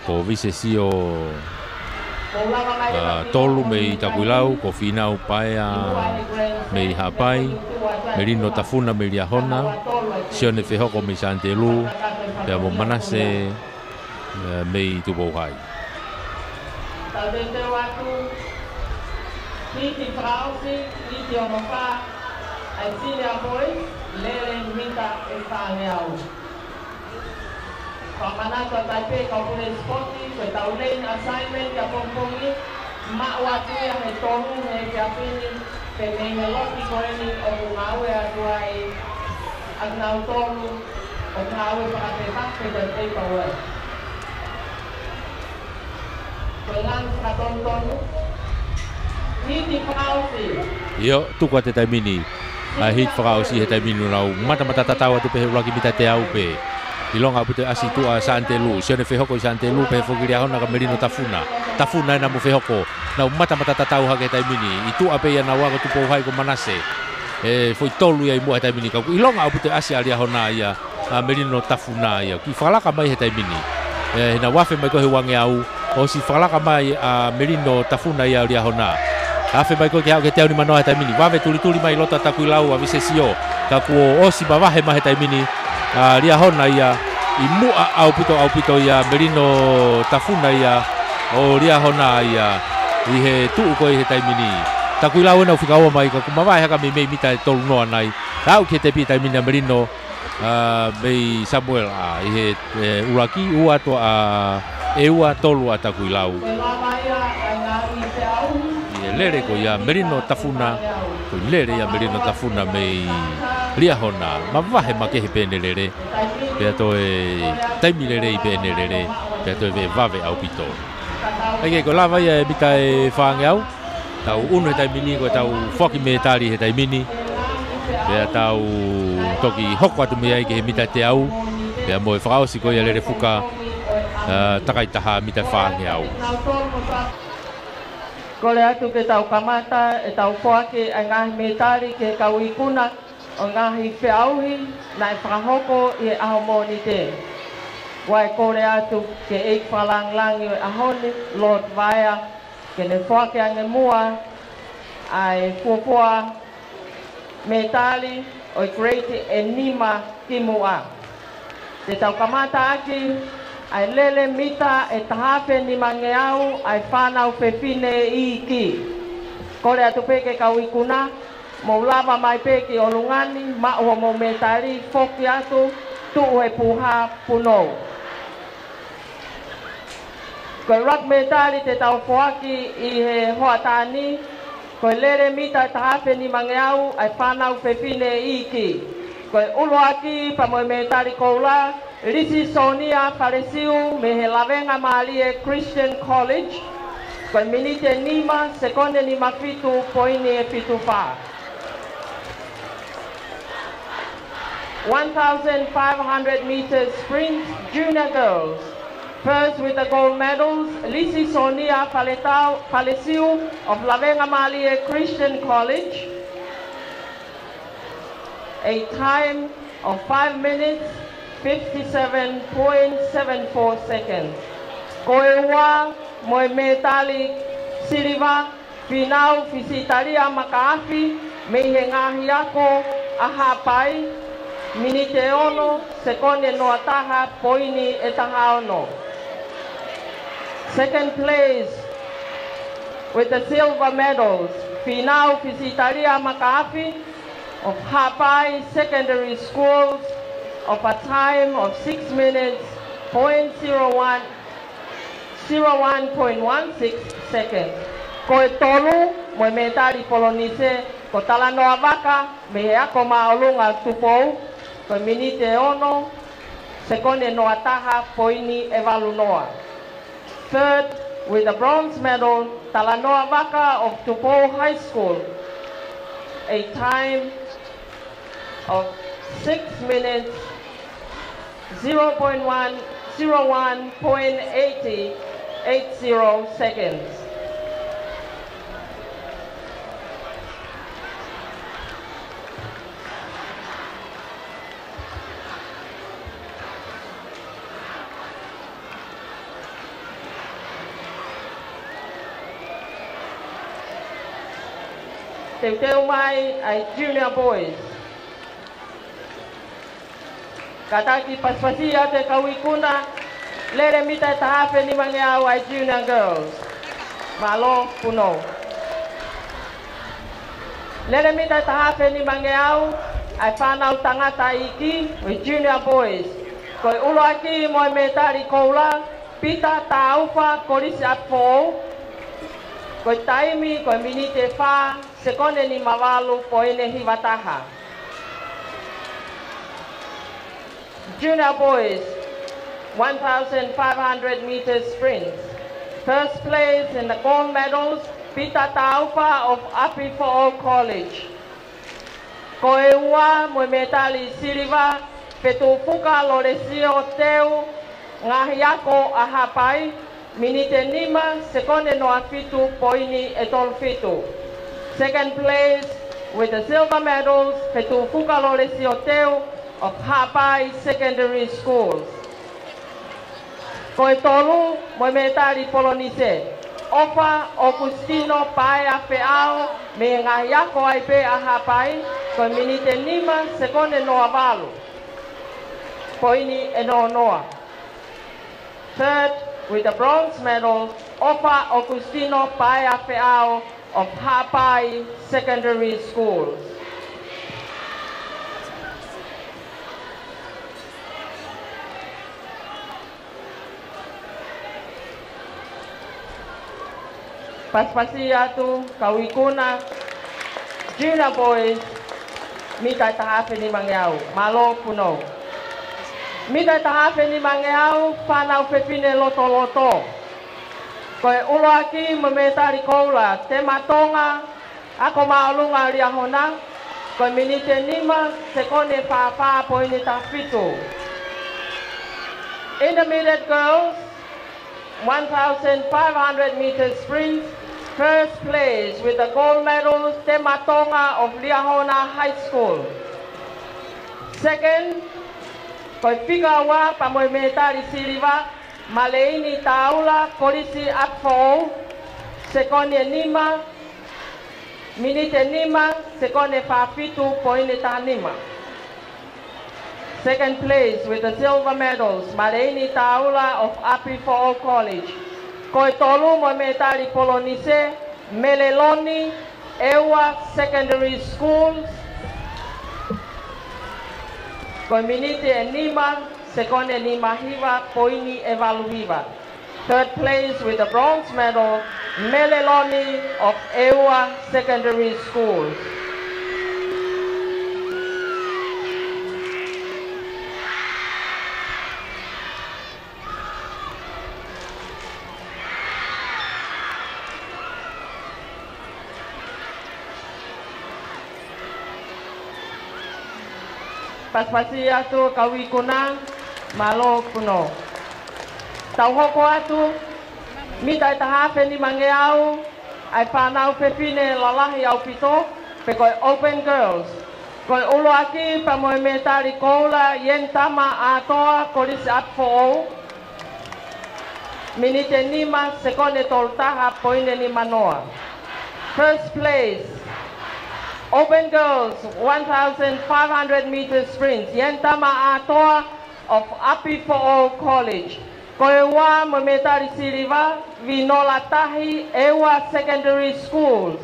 Ko Vise Sio, ʻa, Tolu mei Takuilau, ko Fīnau Paea mei Haʻapai, Melino Tafuna mei Liahona, Sione Fehoko mei Sante Lū, pea mo Manase, ʻa, mei Tupou Hai. Tau teuteu atu, hiti fakaʻosi, hiti hono fā, ʻa e Senior Boys, lele mita ʻe fāngeau. Fakamanatu atu ai pē kau pule sipoti, ko ʻetau lane assignment ʻapongipongi, maʻu atu ia he tolu he efiafi ni, pea mei he loki ko eni ʻoku ngāue atu ai ʻa kinautolu ʻoku ngāue fakapēpē ko e paperwork. Ko e lanu fakatonutonu. Hiti fakaʻosi. ʻIo, tuku atu he taimi ni ʻa e hiti fakaʻosi he taimi ni, nau matamata tatau atu pē he ʻuluaki mita teau pē. ʻIlonga ʻaupito e ʻasi tuʻa Sante Lū, Sione Fehoko ʻi Sante Lū, pea foki Liahona ka Melino Tafuna. Tafuna ena mo Fehoko. Nau matamata tatau hake he taimi ni. ʻI tuʻa pē ia naua ko Tupou Hai ko Manase. ʻE foʻi tolu ia ʻi muʻa he taimi ni. Ka ʻoku ʻilonga ʻaupito e ʻasi ʻa Liahona ia, ʻa Melino Tafuna ia. Kiʻi fakalaka mai he taimi ni. ʻE, he nau afe mai ko ē he uangeau, ʻosi fakalaka mai ʻa Melino Tafuna ia ʻo Liahona. Afe mai ko ē ke aʻu ki he teau nimanoa he taimi ni. Vave tulituli mai loto ʻa Takuilau ʻa Vise Sio. Ka kuo ʻosi mavahe mai he taimi ni ʻa Liahona ia. ʻI muʻa ʻaupito ʻaupito ia Melino Tafuna ia ʻo Liahona ia. ʻI he tuʻu ko ē he taimi ni. Takuilau ena ʻoku fika ua mai ka kuo mavahe hake mei mei mita ʻe tolu noa nai. Aʻu ki he tepi he taimi ni ʻa Melino ʻa, mei Samuela, ʻi he, ʻe, ʻuluaki, ua atu ʻa ʻEua, tolu ʻa Takuilau. ʻI he lele ko ia Melino Tafuna, ko e lele ia Melino Tafuna mei Liahona, mavahe makehe pē ʻene lele, pea toe taimi lelei pē ʻene lele, pea toe vave ʻaupito. ʻA ia ko e lava ia e mita ʻe fāngeau. Tau ʻunu he taimi ni, ko ʻetau foaki mētali he taimi ni. Pea tau toki hoko atu mei ai ki he mita teau. Pea mo e fakaʻosi ko ia lele fuka, ʻa, takai taha mita fāngeau. Kole atu ke tau kamata ʻetau foaki ʻa e ngaahi mētali ki he kau ikuna ʻo e ngaahi feʻauhi naʻe fakahoko ʻi he ʻaho Mōnite. ʻOku ou kole atu ki he ʻEiki Fakalāngilangi ʻo e ʻaho ni, Lord Vaea, ke ne foaki ange muʻa ʻa e fuofua mētali ʻo e grade ʻe nima ki muʻa. Te tau kamata ʻaki ʻa e lele mita ʻe taha afe nimangeau ʻa e fānau fefine iiki. Kole atu pē ki he kau ikuna, mou lava mai pē ki ʻolunga ni, maʻu hoʻomou mētali, foki atu, tuʻu he puha punou. Ko e ʻuluaki mētali te tau foaki ʻi he hoʻatā ni, ko e lele mita ʻe taha afe nimangeau ʻa e fānau fefine iiki. Ko e ʻuluaki pea mo e mētali koula, Lisi Sonia Falesiu mei he Lavengamālie Christian College, ko e miniti ʻe nima, sekone nima fitu, poini ʻe fitu fā. One thousand five hundred meters sprint, junior girls. First with the gold medals, Lisi Sonia Faletau, Falesiu of Lavengamālie Christian College. A time of five minutes, fifty-seven point seven four seconds. Ko e ua mo e mētali siliva, Fīnau Fisitalia Makaafi, mei he ngaahi ako ʻa Haʻapai, miniti ʻe ono, sekoni ʻe noa taha, poini ʻe taha ono. Second place with the silver medals, Fīnau Fisitalia Makaafi of Haʻapai Secondary Schools of a time of six minutes, point zero one, zero one point one six seconds. Ko e tolu mo e mētali polonise, ko Talanoa Vaka, mei he Ako Māʻolunga Tupou, ko e miniti ʻe ono, sekoni ʻe noa taha, poini ʻe valu noa. Third, with a bronze medal, Talanoa Vaka of Tupou High School, a time of six minutes, zero point one, zero one point eight eight zero seconds. Teuteu mai ʻa e junior boys. Kātaki pasipasi atu e kau ikuna, lele mita ʻe taha afe nimangeau ʻa e junior girls. Mālō, punou. Lele mita ʻe taha afe nimangeau ʻa e fānau tangata iiki ʻo e junior boys. Ko e ʻuluaki mo e mētali koula, Pita Taufa, Kolisi ʻApifoʻou. Ko e taimi, ko e miniti ʻe fā, sekoni ʻe nima valu, poini ʻe hiva taha. Junior boys, one thousand five hundred meter sprint. First place in the gold medals, Pita Taufa of ʻApifoʻou College. Ko e ua mo e mētali siliva, Fetufuka Lolesio Teu, ngaahi ako ʻa Haʻapai, miniti ʻe nima, sekoni ʻe noa fitu, poini ʻe tolu fitu. Second place with the silver medals, Fetufuka Lolesio Teu of Haʻapai Secondary Schools. Ko e tolu mo e mētali polonise, ʻOfa ʻOkusitino Paea Feʻao, mei he ngaahi ako ai pē ʻa Haʻapai, ko e miniti ʻe nima, sekoni ʻe noa valu, poini ʻe noa noa. Third, with the bronze medal, ʻOfa ʻOkusitino Paea Feʻao of Haʻapai Secondary Schools. Pasipasi atu, kau ikuna, junior boys, mita ʻe taha afe nimangeau. Mālō, punou. Mita ʻe taha afe nimangeau, fānau fefine lotoloto. Ko e ʻuluaki mo e mētali koula, Tema Tonga, Ako Māʻolunga Liahona, ko e miniti ʻe nima, sekoni ʻe fā fā, poini ʻe taha fitu. Intermediate girls, one thousand five hundred meter sprint, first place with the gold medal, Tema Tonga of Liahona High School. Second, ko e fika ua pea mo e mētali siliva, Maleini Taula, Kolisi ʻApifoʻou, sekoni ʻe nima, miniti ʻe nima, sekoni ʻe fā fitu, poini ʻe taha nima. Second place with the silver medals, Maleini Taula of ʻApifoʻou College. Ko e tolu mo e mētali polonise, Meleloni ʻEua Secondary Schools, ko e miniti ʻe nima, sekoni ʻe nima hiva, poini ʻe valu hiva. Third place with the bronze medal, Meleloni of ʻEua Secondary Schools. Pasipasi atu kau ikuna, mālō Puno. Tau hoko atu, mita ʻe taha afe nimangeau, ʻa e fānau fefine lalahi ʻaupito, pe ko e Open Girls. Ko e ʻuluaki pea mo e mētali koula, Yentama Atoa, Kolisi ʻApifoʻou. Miniti ʻe nima, sekoni ʻe tolu taha poini nima noa. First place, Open Girls, one thousand five hundred meter sprint, Yentama Atoa of ʻApifoʻou College. Ko e ua mo e mētali siliva, Vinola Tahi, ʻEua Secondary Schools.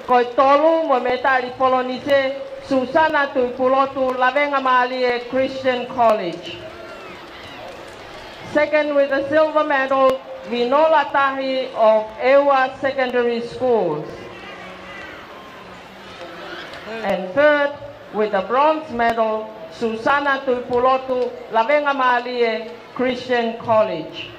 Ko e tolu mo e mētali polonise, Susana Tuipulotu, Lavengamālie Christian College. Second with a silver medal, Vinola Tahi of ʻEua Secondary Schools. And third with a bronze medal, Susana Tuipulotu, Lavengamālie Christian College.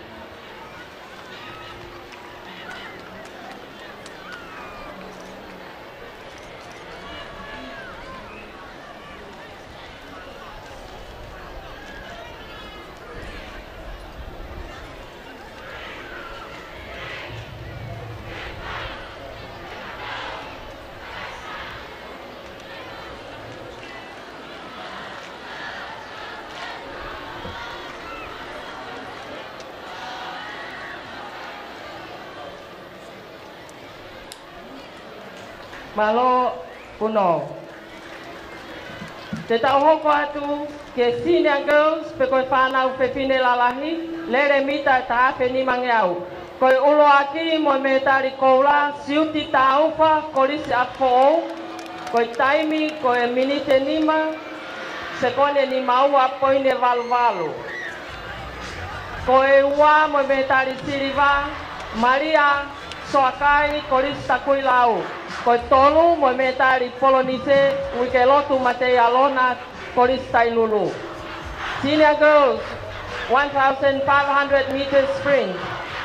Mālō Puno. Te tau hoko atu ki he Senior Girls, pe ko e fānau fefine lalahi, lele mita ʻe taha afe nimangeau. Ko e ʻuluaki mo e mētali koula, Siuti Taufa, Kolisi ʻApifoʻou. Ko e taimi, ko e miniti ʻe nima, sekoni ʻe nima ua poini valu valu. Ko e ua mo e mētali siliva, Malia Soakai, Kolisi Takuilau. Ko e tolu mo e mētali polonise, Uikelotu Mateialona, Kolisi Tailulu. Senior Girls, one thousand five hundred meter sprint.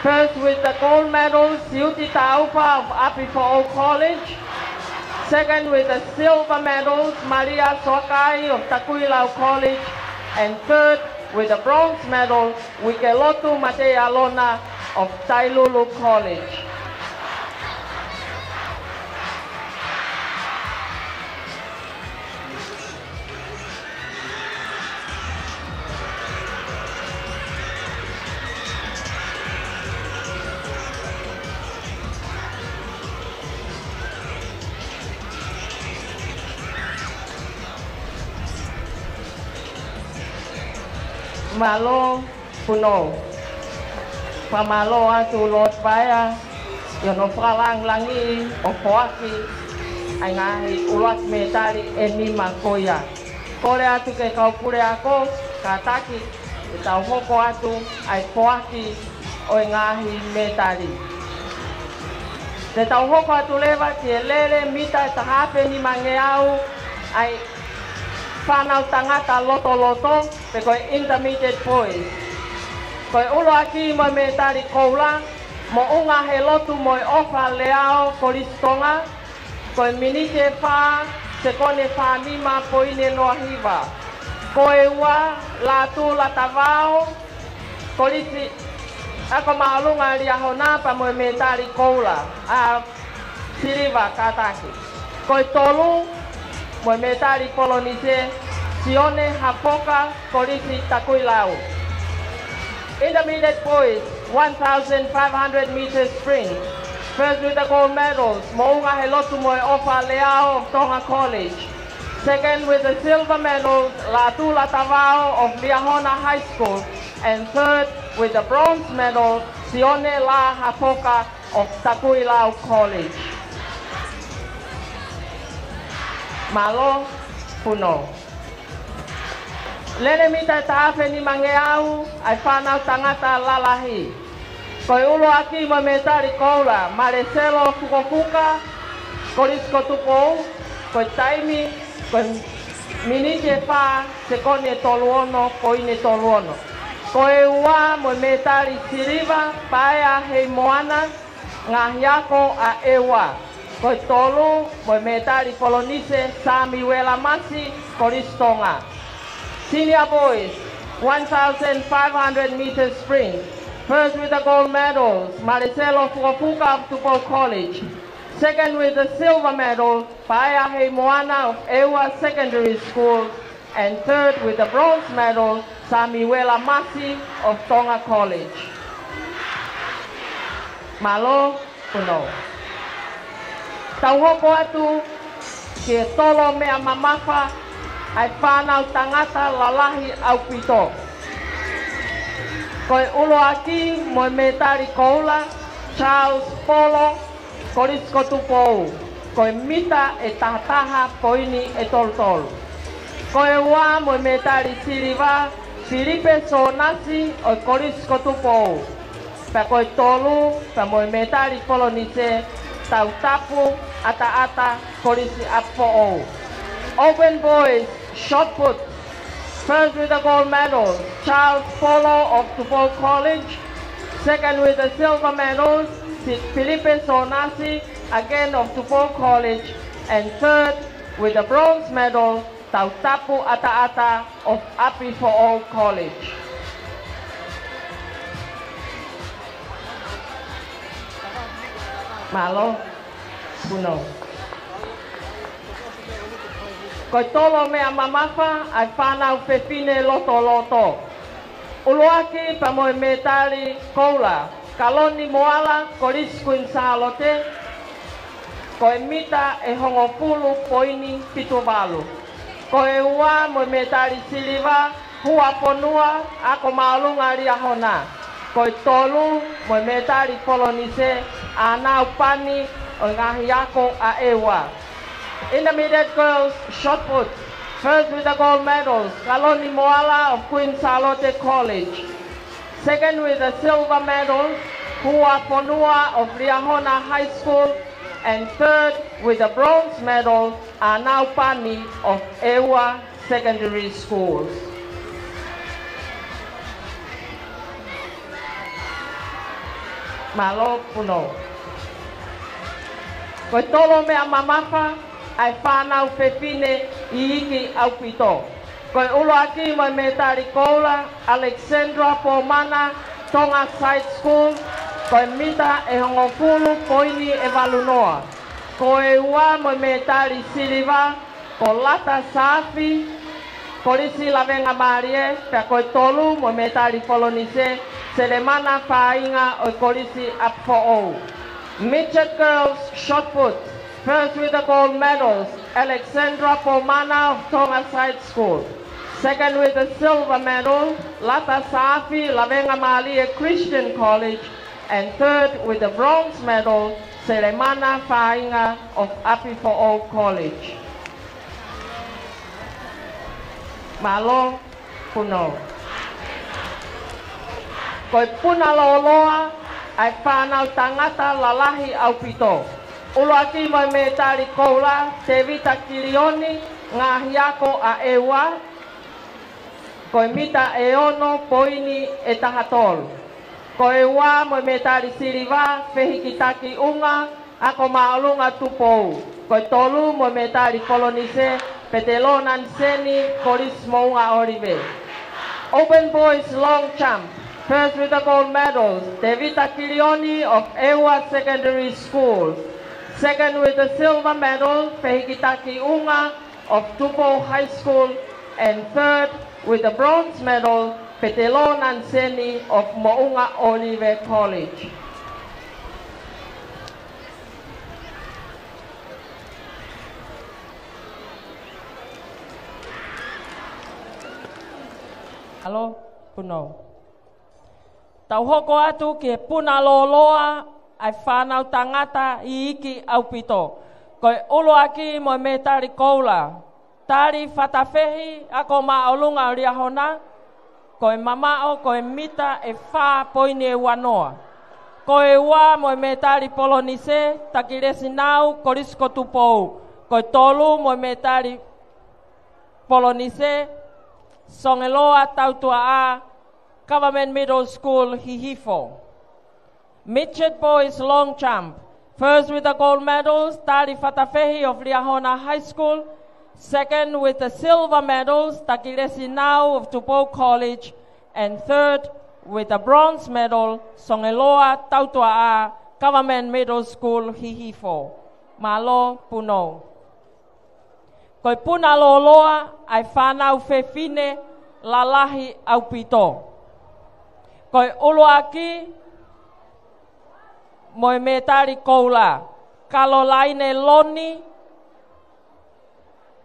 First with the gold medal, Siuti Taufa of ʻApifoʻou College. Second with the silver medals, Malia Soakai of Takuilau College. And third with the bronze medal, Uikelotu Mateialona of Tailulu College. Mālō Puno. Fakamālō atu Lord Paea, ʻi hono fakalāngilangiʻi ʻo foaki ʻa e ngaahi ʻuluaki mētali ʻe nima ko ia. Kole atu ki he kau puleako, kātaki, ke tau hoko atu ʻa e foaki ʻo e ngaahi mētali. Te tau hoko atu leva ki he lele mita ʻe taha afe nimangeau ʻa e fānau tangata lotoloto, pe ko e Intermediate Boys. Ko e ʻuluaki mo e mētali koula, Moʻunga Helotu mo e ʻOfa Leao, Kolisi Tonga. Ko e miniti ʻe fā, sekoni ʻe fā nima poini noa hiva. Ko e ua, Lātū Latavao, Kolisi Ako Māʻolunga Liahona pea mo e mētali koula, ʻa, siliva kātaki. Ko e tolu, mo e mētali polonise, Sione Hapoka, Kolisi Takuilau. Intermediate boys, one thousand five hundred meter sprint. First with the gold medals, Moʻunga Helotu mo e ʻOfa Leao of Tonga College. Second with the silver medal, Lātū Latavao of Liahona High School. And third with the bronze medal, Sione Lā Hapoka of Takuilau College. Mālō Puno. Lele mita ʻe taha afe nimangeau ʻa e fānau tangata lalahi. Ko e ʻuluaki mo e mētali koula, Maleselo Fukofuka, Kolisi ko Tupou. Ko e taimi, ko e miniti ʻe fā, sekoni ʻe tolu ono poini tolu ono. Ko e ua mo e mētali siliva, Paea Heimoana, Ngaahi Ako ʻa ʻEua. Ko e tolu mo e mētali polonise, Samiuela Masi, Kolisi Tonga. Senior boys, one thousand five hundred meter sprint. First with the gold medals, Maleselo Fukofuka of Tupou College. Second with the silver medal, Paea Heimoana of Eua Secondary School. And third with the bronze medal, Samiuela Masi of Tonga College. Mālō, punou. Tau hoko atu ki he tolo meʻa mamafa ʻa e fānau tangata lalahi ʻaupito. Ko e ʻuluaki mo e mētali koula, Charles Polo, Kolisi ko Tupou, ko e mita ʻe tahataha poini ʻe tolutolu. Ko e ua mo e mētali siliva, Filipe Sonasi ʻo e Kolisi ko Tupou. Pea ko e tolu, pea mo e mētali polonise, Tautapu ʻAtaʻata, Kolisi ʻApifoʻou. Open boys, shot put. First with the gold medal, Charles Polo of Tupou College. Second with the silver medal, Si-, Filipe Sonasi, again of Tupou College. And third with the bronze medal, Tautapu ʻAtaʻata of ʻApifoʻou College. Mālō, punou. Ko e tolo meʻa mamafa ʻa e fānau fefine lotoloto. ʻUluaki pea mo e mētali koula, Kaloni Moala, Kolisi Kuini Sālote, ko e mita ʻe hongofulu poini fitu valu. Ko e ua mo e mētali siliva, Huafonua Akomaaʻolunga Liahona. Ko e tolu mo e mētali polonise, ʻAnau Pani ʻo e Ngaahi Ako ʻa ʻEua. Intermediate girls, shot put. First with the gold medals, Kaloni Moala of Queen Charlotte College. Second with the silver medal, Huafonua of Liahona High School. And third with the bronze medal, ʻAnau Pani of ʻEua Secondary Schools. Mālō, punou. Ko e tolo meʻa mamafa ʻa e fānau fefine iiki ʻaupito. Ko e ʻuluaki mo e mētali koula, Alexandra Pomana, Tonga Side School, ko e mita ʻe hongofulu poini ʻe valu noa. Ko e ua mo e mētali siliva, ko Lata Saafi, Kolisi Lavengamālie, pea ko e tolu mo e mētali polonise, Selemana Fāinga ʻo e Kolisi ʻApifoʻou. Midget girls shot put, first with the gold medals, Alexandra Pomana of Tonga Side School. Second with the silver medal, Lata Saafi, Lavengamālie Christian College. And third with the bronze medal, Selemana Fāinga of ʻApifoʻou College. Mālō, punou. Ko e puna lōloa ʻa e fānau tangata lalahi ʻaupito. ʻUluaki mo e mētali koula, Tevita Kilioni, Ngaahi Ako ʻa ʻEua, ko e mita ʻe ono poini ʻe tahatolu. Ko e ua mo e mētali siliva, Fehikitaki ʻUnga, Ako Māʻolunga Tupou. Ko e tolu mo e mētali polonise, Petelō Naniseni, Kolisi Moʻunga ʻŌlive. Open boys long jump. First with the gold medals, Tevita Kilioni of ʻEua Secondary School. Second with the silver medal, Fehikitaki ʻUnga of Tupou High School. And third with the bronze medal, Petelō Naniseni of Moʻunga ʻŌlive College. Mālō, punou. Tau hoko atu ki he puna lōloa ʻa e fānau tangata iiki ʻaupito. Ko e ʻuluaki mo e mētali koula, Tali Fatafehi, Ako Māʻolunga ʻo Liahona, ko e mamaʻo ko e mita ʻe fā poini ʻe ua noa. Ko e ua mo e mētali polonise, Takilesi Nau, Kolisi ko Tupou. Ko e tolu mo e mētali polonise, Songeloa Tautuaʻā, Government Middle School, Hihifo. Midget boys long jump. First with the gold medals, Tali Fatafehi of Liahona High School. Second with the silver medals, Takilesi Nau of Tupou College. And third with the bronze medal, Songeloa Tautuaʻā, Government Middle School, Hihifo. Mālō Punou. Ko e puna lōloa ʻa e fānau fefine lalahi ʻaupito. Ko e ʻuluaki mo e mētali koula, Kalolaine Loni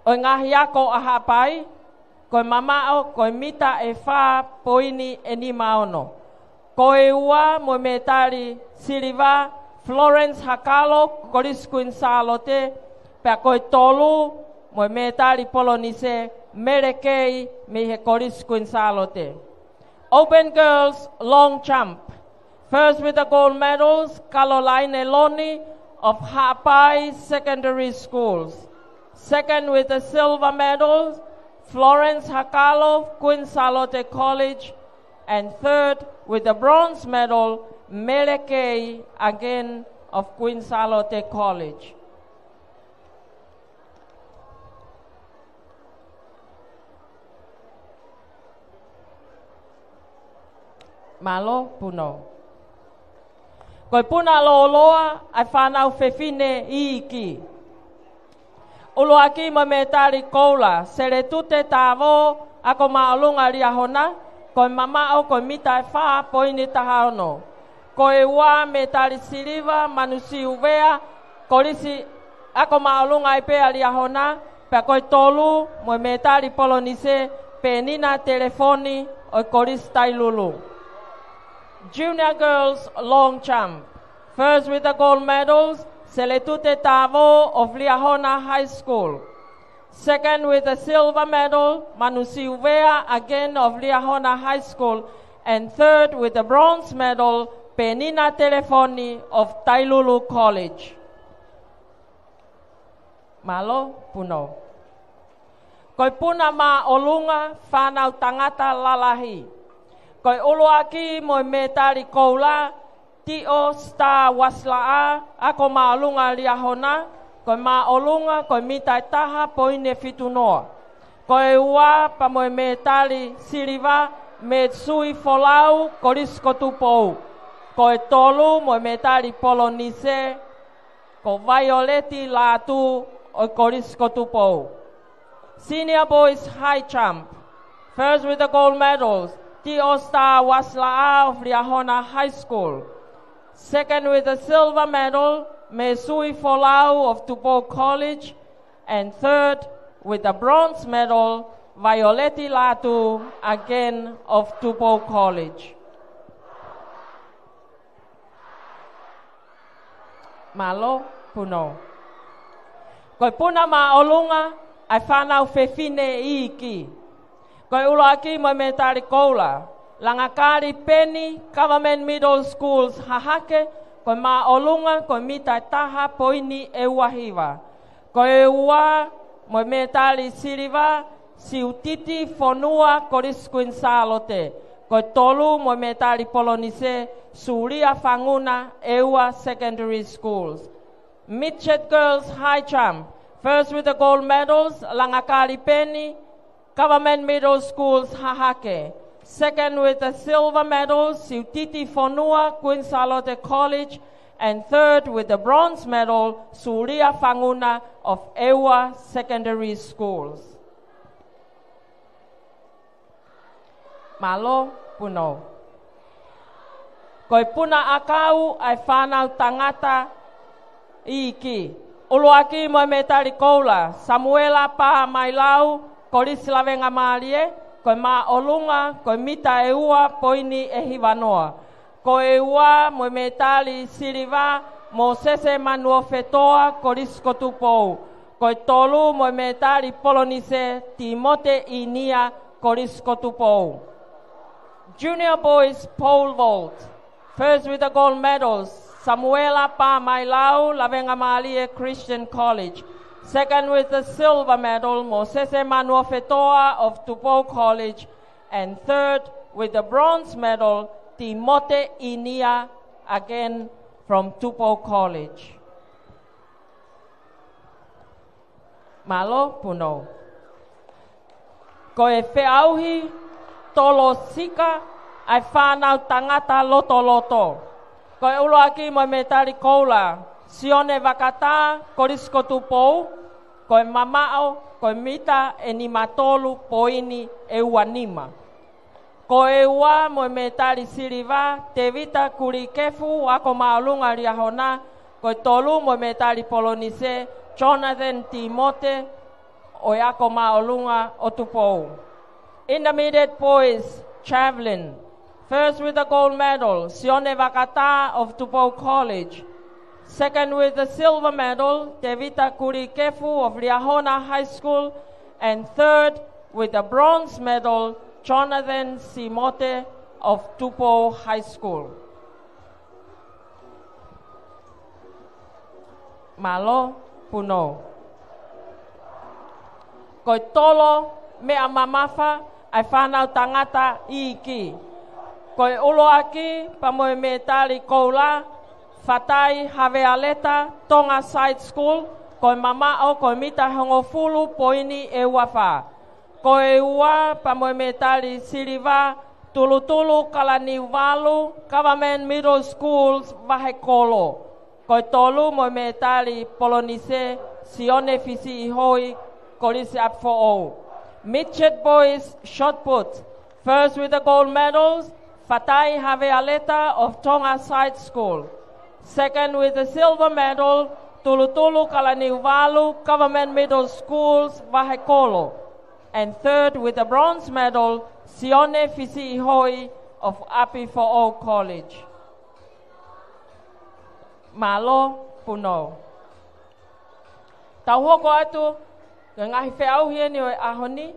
ʻo e ngaahi ako ʻa Haʻapai, ko e mamaʻo ko e mita ʻe fā poini ʻe nima ono. Ko e ua mo e mētali siliva, Florence Hakalo, Kolisi Kuini Sālote, pea ko e tolu mo e mētali polonise, Mele Kei mei he Kolisi Kuini Sālote. Open girls long jump. First with the gold medals, Kalolaine Loni of Haʻapai Secondary Schools. Second with the silver medals, Florence Hakalo, Kuini Sālote College. And third with the bronze medal, Mele Kei, again of Kuini Sālote College. Mālō Punou. Ko e puna lōloa ʻa e fānau fefine iiki. ʻUluaki mo e mētali koula, Seletute Tavo, Ako Māʻolunga Liahona, ko e mamaʻo ko e mita ʻe fā poini taha ono. Ko e ua mētali siliva, Manusi Uvea, Kolisi Ako Māʻolunga ʻAipea Liahona, pea ko e tolu mo e mētali polonise, Penina Telefoni ʻo e Kolisi Tailulu. Junior girls long jump. First with the gold medals, Seletute Tavo of Liahona High School. Second with the silver medal, Manusi Uvea, again of Liahona High School. And third with the bronze medal, Penina Telefoni of Tailulu College. Mālō Punou. Ko e puna māʻolunga fānau tangata lalahi. Ko e ʻuluaki mo e mētali koula, Tiʻo Star Uasilaʻā, Ako Māʻolunga Liahona, ko e māʻolunga ko e mita ʻe taha poini ʻe fitu noa. Ko e ua pea mo e mētali siliva, Metsui Folau, Kolisi ko Tupou. Ko e tolu mo e mētali polonise, ko Vaioleti Lātū ʻo e Kolisi ko Tupou. Senior boys high jump. First with the gold medals, Tiʻo Star Uasilaʻā of Liahona High School. Second with the silver medal, Metsui Folau of Tupou College. And third with the bronze medal, Vaioleti Lātū, again of Tupou College. Mālō Punou. Ko e puna māʻolunga ʻa e fānau fefine iiki. Ko e ʻuluaki mo e mētali koula, Langakali Peni, Government Middle Schools, Hahake, ko e māʻolunga ko e mita ʻe taha poini ʻe ua hiva. Ko e ua mo e mētali siliva, Siutiti Fonua, Kolisi Kuini Sālote. Ko e tolu mo e mētali polonise, Sulia Fanguna, ʻEua Secondary Schools. Midget girls high jump. First with the gold medals, Langakali Peni, Government Middle Schools, Hahake. Second with the silver medal, Siutiti Fonua, Kuini Sālote College. And third with the bronze medal, Sulia Fanguna of ʻEua Secondary Schools. Mālō Punou. Ko e puna ʻakau ʻa e fānau tangata iiki. ʻUluaki mo e mētali koula, Samuela Pā Mailau, Kolisi Lavengamālie, ko e māʻolunga ko e mita ʻe ua poini ʻe hiva noa. Ko e ua mo e mētali siliva, Mōsese Manuofetoa, Kolisi ko Tupou. Ko e tolu mo e mētali polonise, Timote ʻInia, Kolisi ko Tupou. Junior boys pole vault. First with the gold medals, Samuela Pā Mailau, Lavengamālie Christian College. Second with the silver medal, Mōsese Manuofetoa of Tupou College. And third with the bronze medal, Timote ʻInia, again from Tupou College. Mālō, Punou. Ko e feʻauhi tolo sika ʻa e fānau tangata lotoloto. Ko e ʻuluaki mo e mētali koula, Sione Vakatā, Kolisi ko Tupou, ko e mamaʻo, ko e mita ʻe nima tolu poini ʻe ua nima. Ko e ua mo e mētali siliva, Tevita Kulikefu, Ako Māʻolunga Liahona. Ko e tolu mo e mētali polonise, Jonathan Timote, ʻo e Ako Māʻolunga ʻo Tupou. Intermediate boys, javelin. First with the gold medal, Sione Vakatā of Tupou College. Second with the silver medal, Tevita Kulikefu of Liahona High School. And third with the bronze medal, Jonathan Simote of Tupou High School. Mālō, Punou. Ko e tolo meʻa mamafa ʻa e fānau tangata iiki. Ko e ʻuluaki pea mo e mētali koula, Fatai Havea Leta, Tonga Side School, ko e mamaʻo, ko e mita hongofulu poini ʻe ua fā. Ko e ua pea mo e mētali siliva, Tulutulu Kalaniuvalu, Government Middle Schools, Vahekolo. Ko e tolu mo e mētali polonise, Sione Fisiʻihoi, Kolisi ʻApifoʻou. Midget boys, shot put. First with the gold medals, Fatai Havea Leta of Tonga Side School. Second with the silver medal, Tulutulu Kalaniuvalu, Government Middle Schools, Vahekolo. And third with the bronze medal, Sione Fisiʻihoi of ʻApifoʻou College. Mālō, Punou. Tau hoko atu ki he ngaahi feʻauhi eni ʻo e ʻaho ni,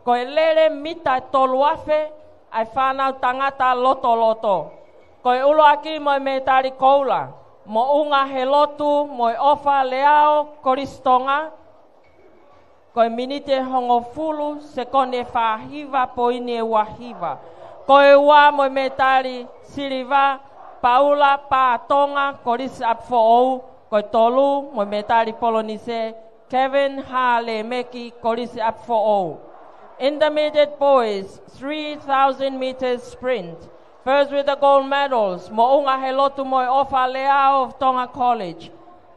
ko e lele mita ʻe tolu afe ʻa e fānau tangata lotoloto. Ko e ʻuluaki mo e mētali koula, Moʻunga Helotu mo e ʻOfa Leao, Kolisi Tonga. Ko e miniti ʻe hongofulu, sekoni ʻe fā hiva poini ʻe ua hiva. Ko e ua mo e mētali siliva, Paula Pātonga, Kolisi ʻApifoʻou. Ko e tolu mo e mētali polonise, Kevin Halemeki, Kolisi ʻApifoʻou. Intermediate boys, three thousand meters sprint. First with the gold medals, Moʻunga Helotu mo e ʻOfa Leao of Tonga College.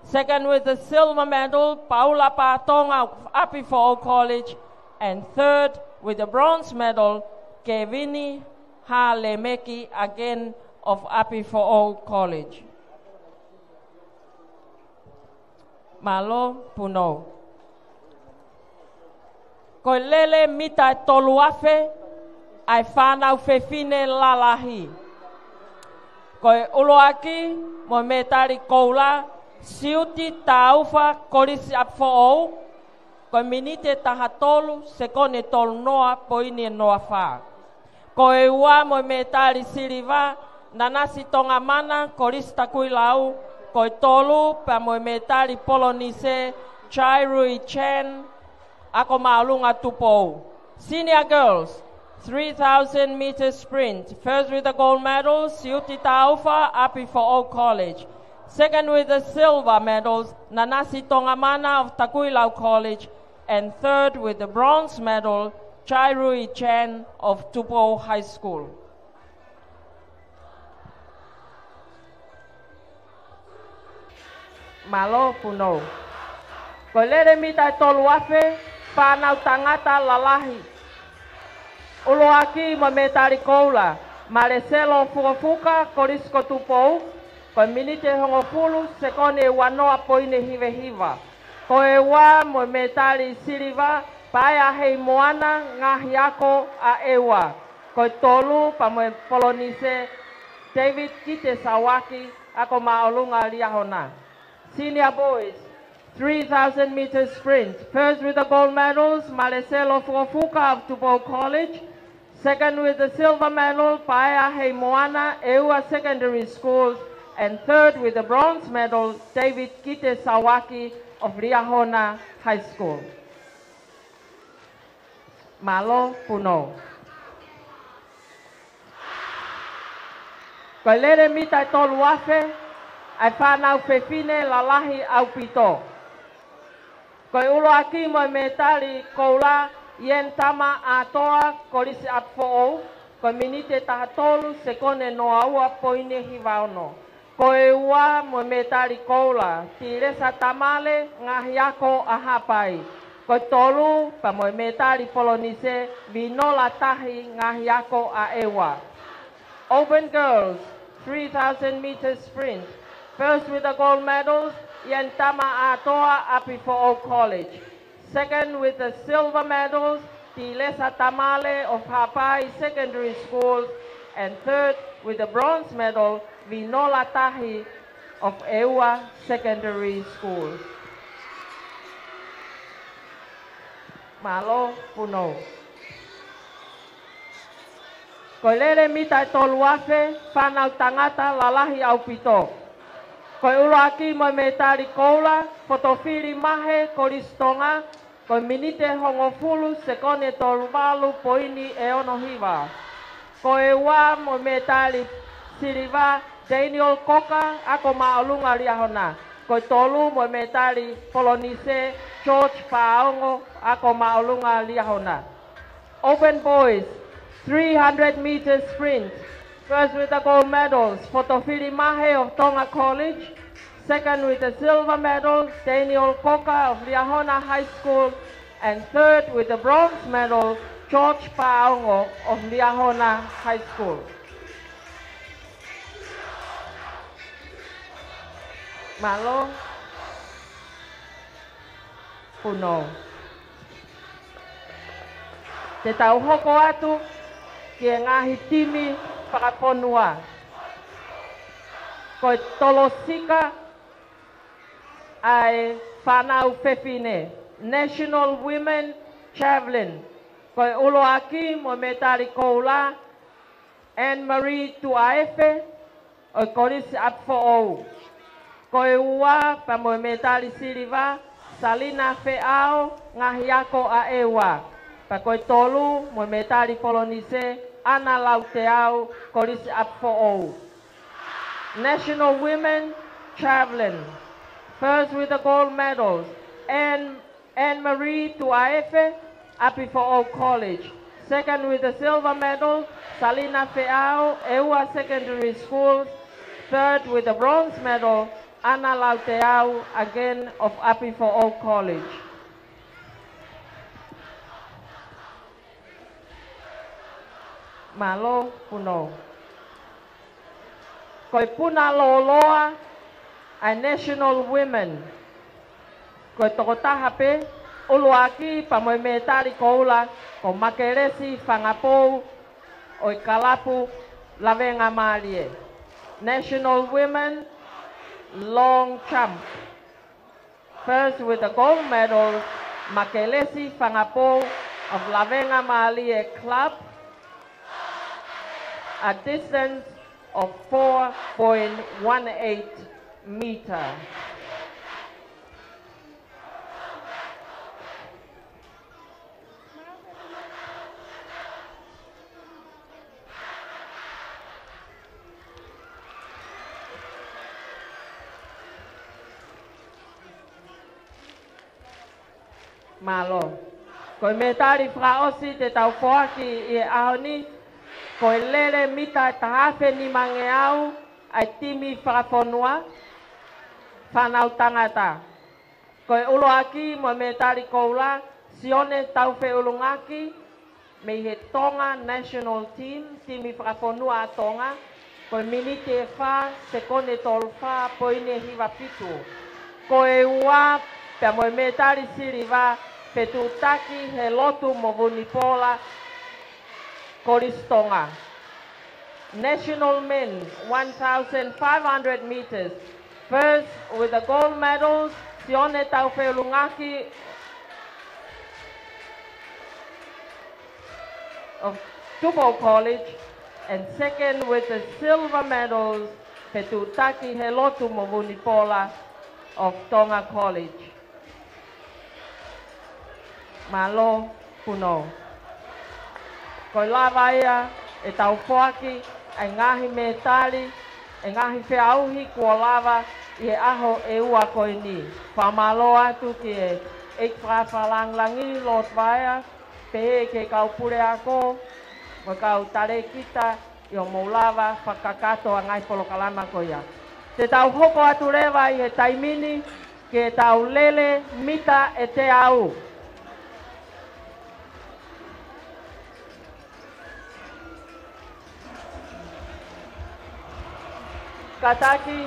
Second with the silver medal, Paula Pātonga of ʻApifoʻou College. And third with the bronze medal, Kevini Halemeki, again of ʻApifoʻou College. Mālō, Punou. Ko e lele mita ʻe tolu afe ʻa e fānau fefine lalahi. Ko e ʻuluaki mo e mētali koula, Siuti Taufa, Kolisi ʻApifoʻou. Ko e miniti ʻe taha tolu, sekoni ʻe tolu noa poini ʻe noa fā. Ko e ua mo e mētali siliva, Nanasi Tongamana, Kolisi Takuilau. Ko e tolu pea mo e mētali polonise, Jairui Chen, Ako Māʻolunga Tupou. Senior girls, three thousand meter sprint. First with the gold medal, Siuti Taufa, ʻApifoʻou College. Second with the silver medals, Nanasi Tongamana of Takuilau College. And third with the bronze medal, Jairui Chen of Tupou High School. Mālō, Punou. Ko e lele mita ʻe tolu afe, fānau tangata lalahi. ʻUluaki mo e mētali koula, Maleselo Fukofuka, Kolisi ko Tupou. Ko e miniti ʻe hongofulu, sekoni ʻe ua noa poini ʻe hiva hiva. Ko e ua mo e mētali siliva, Paea Heimoana, Ngaahi Ako ʻa ʻEua. Ko e tolu pea mo e polonise, David Kite Sauaki, Ako Māʻolunga Liahona. Senior boys, three thousand meter sprint. First with the gold medals, Maleselo Fukofuka of Tupou College. Second with the silver medal, Paea Heimoana, ʻEua Secondary Schools. And third with the bronze medal, David Kite Sauaki of Liahona High School. Mālō, Punou. Ko e lele mita ʻe tolu afe ʻa e fānau fefine lalahi ʻaupito. Ko e ʻuluaki mo e mētali koula, Ian Tama Atoa, Kolisi ʻApifoʻou, ko e miniti ʻe taha tolu, sekone noa ua, poini hiva ono. Ko e ua mo e mētali koula, Tilesa Tamale, Ngaahi Ako ʻa Haʻapai. Ko e tolu, pea mo e mētali polonise, Vinola Tahi, Ngaahi Ako ʻa ʻEua. Open girls, three thousand meter sprint. First with the gold medals, Ian Tama Atoa, ʻApifoʻou College. Second with the silver medals, Tilesa Tamale of Haʻapai Secondary School. And third with the bronze medal, Vinola Tahi of ʻEua Secondary School. Mālō, Punou. Ko e lele mita ʻe tolu afe, fānau tangata lalahi ʻaupito. Ko e ʻuluaki mo e mētali koula, Fotofili Mahe, Kolisi Tonga, ko e miniti ʻe hongofulu, sekone tolu valu, poini ʻe ono hiva. Ko e ua mo e mētali siliva, Daniel Koka, Ako Māʻolunga Liahona. Ko e tolu mo e mētali polonise, George Paongo, Ako Māʻolunga Liahona. Open boys, three hundred meter sprint. First with the gold medals, Fotofili Mahe of Tonga College. Second with the silver medal, Daniel Koka of Liahona High School. And third with the bronze medal, George Paongo of Liahona High School. Mālō. Punou. Te tau hoko atu ki he ngaahi timi fakafonua. Ko e tolosika ʻa e fānau fefine, National Women Javelin. Ko e ʻuluaki mo e mētali koula, Anne Marie Tuʻaefe, ʻo e Kolisi ʻApifoʻou. Ko e ua pea mo e mētali siliva, Salina Feʻao, Ngaahi Ako ʻa ʻEua. Pea ko e tolu mo e mētali polonise, ʻAna Lauteau, Kolisi ʻApifoʻou. National Women Javelin. First with the gold medals, Anne Anne Marie Tuʻaefe, ʻApifoʻou College. Second with the silver medal, Salina Feʻao, ʻEua Secondary School. Third with the bronze medal, ʻAna Lauteau, again of ʻApifoʻou College. Mālō, Punou. Ko e puna lōloa ʻa e National Women. Ko e tokotaha pē, ʻuluaki pea mo e mētali koula, ko Makelesi Fangapou ʻo e kalapu Lavengamālie. National Women Long Jump. First with the gold medal, Makelesi Fangapou of Lavengamālie Club, a distance of four point one eight meter. Mālō. Ko e mētali fakaʻosi te tau foaki ʻi he ʻaho ni, ko e lele mita ʻe taha afe nimangeau ʻa e timi fakafonua, fānau tangata. Ko e ʻuluaki mo e mētali koula, Sione Taufeʻulungaki, mei he Tonga National Team, timi fakafonua ʻa Tonga, ko e miniti ʻe fā, sekone tolu fā, poini ʻe hiva fitu. Ko e ua pea mo e mētali siliva, Fetuʻutaki Helotu mo Vunipola, Kolisi Tonga. National Men, one thousand five hundred meters. First with the gold medals, Sione Taufeʻulungaki of Tupou College, and second with the silver medals, Fetuʻutaki Helotu mo Vunipola of Tonga College. Mālō, Punou. Ko e lava ia ʻetau foaki ʻa e ngaahi mētali, ʻa e ngaahi feʻauhi kuo lava ʻi he ʻaho ʻe ua ko eni. Fakamālō atu ki he ʻEiki Fakalangilangi, Lord Vaea, pehē ki he kau puleako, mo e kau talēkita, ʻi hoʻomou lava fakakakato ʻa e ngaahi polokalama ko ia. Te tau hoko atu leva ʻi he taimi ni ki heʻetau lele mita ʻe teau. Kātaki,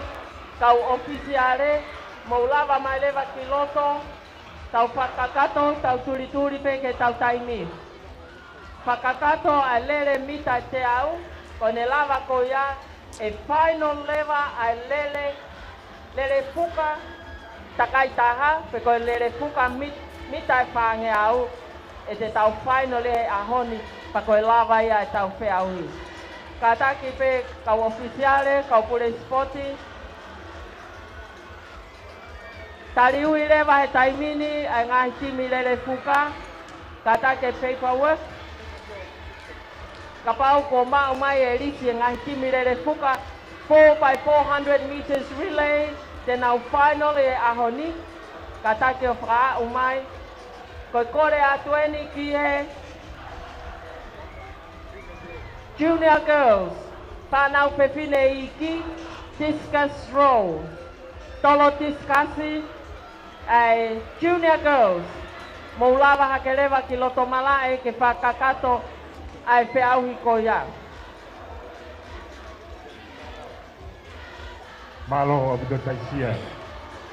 kau ʻofisiale, mou lava mai leva ki loto, tau fakakakato, tau tulituli pē ki heʻetau taimi. Fakakakato ʻa e lele mita ʻe teau, ko ʻene lava ko ia ʻe final leva ʻa e lele, lele fuka takai taha, pe ko e lele fuka mit-, mita ʻe fāngeau, ʻe te tau final he ʻaho ni, pea ko e lava ia ʻetau feʻauhi. Kātaki pē kau ʻofisiale, kau pule sipoti, taliui leva he taimi ni ʻa e ngaahi timi lele fuka, kātaki e paperwork. Kapau kuo maʻu mai e lisi e ngaahi timi lele fuka, four by four hundred meters relay, te nau final he ʻaho ni, kātaki ʻo fakaaʻu mai. Ko e kole atu eni ki he Junior Girls, fānau fefine iiki, discus throw. Tolo discus ʻa e Junior Girls, mou lava hake leva ki loto malaʻe ke fakakakato ʻa e feʻauhi ko ia. Mālō ʻaupito Taisia.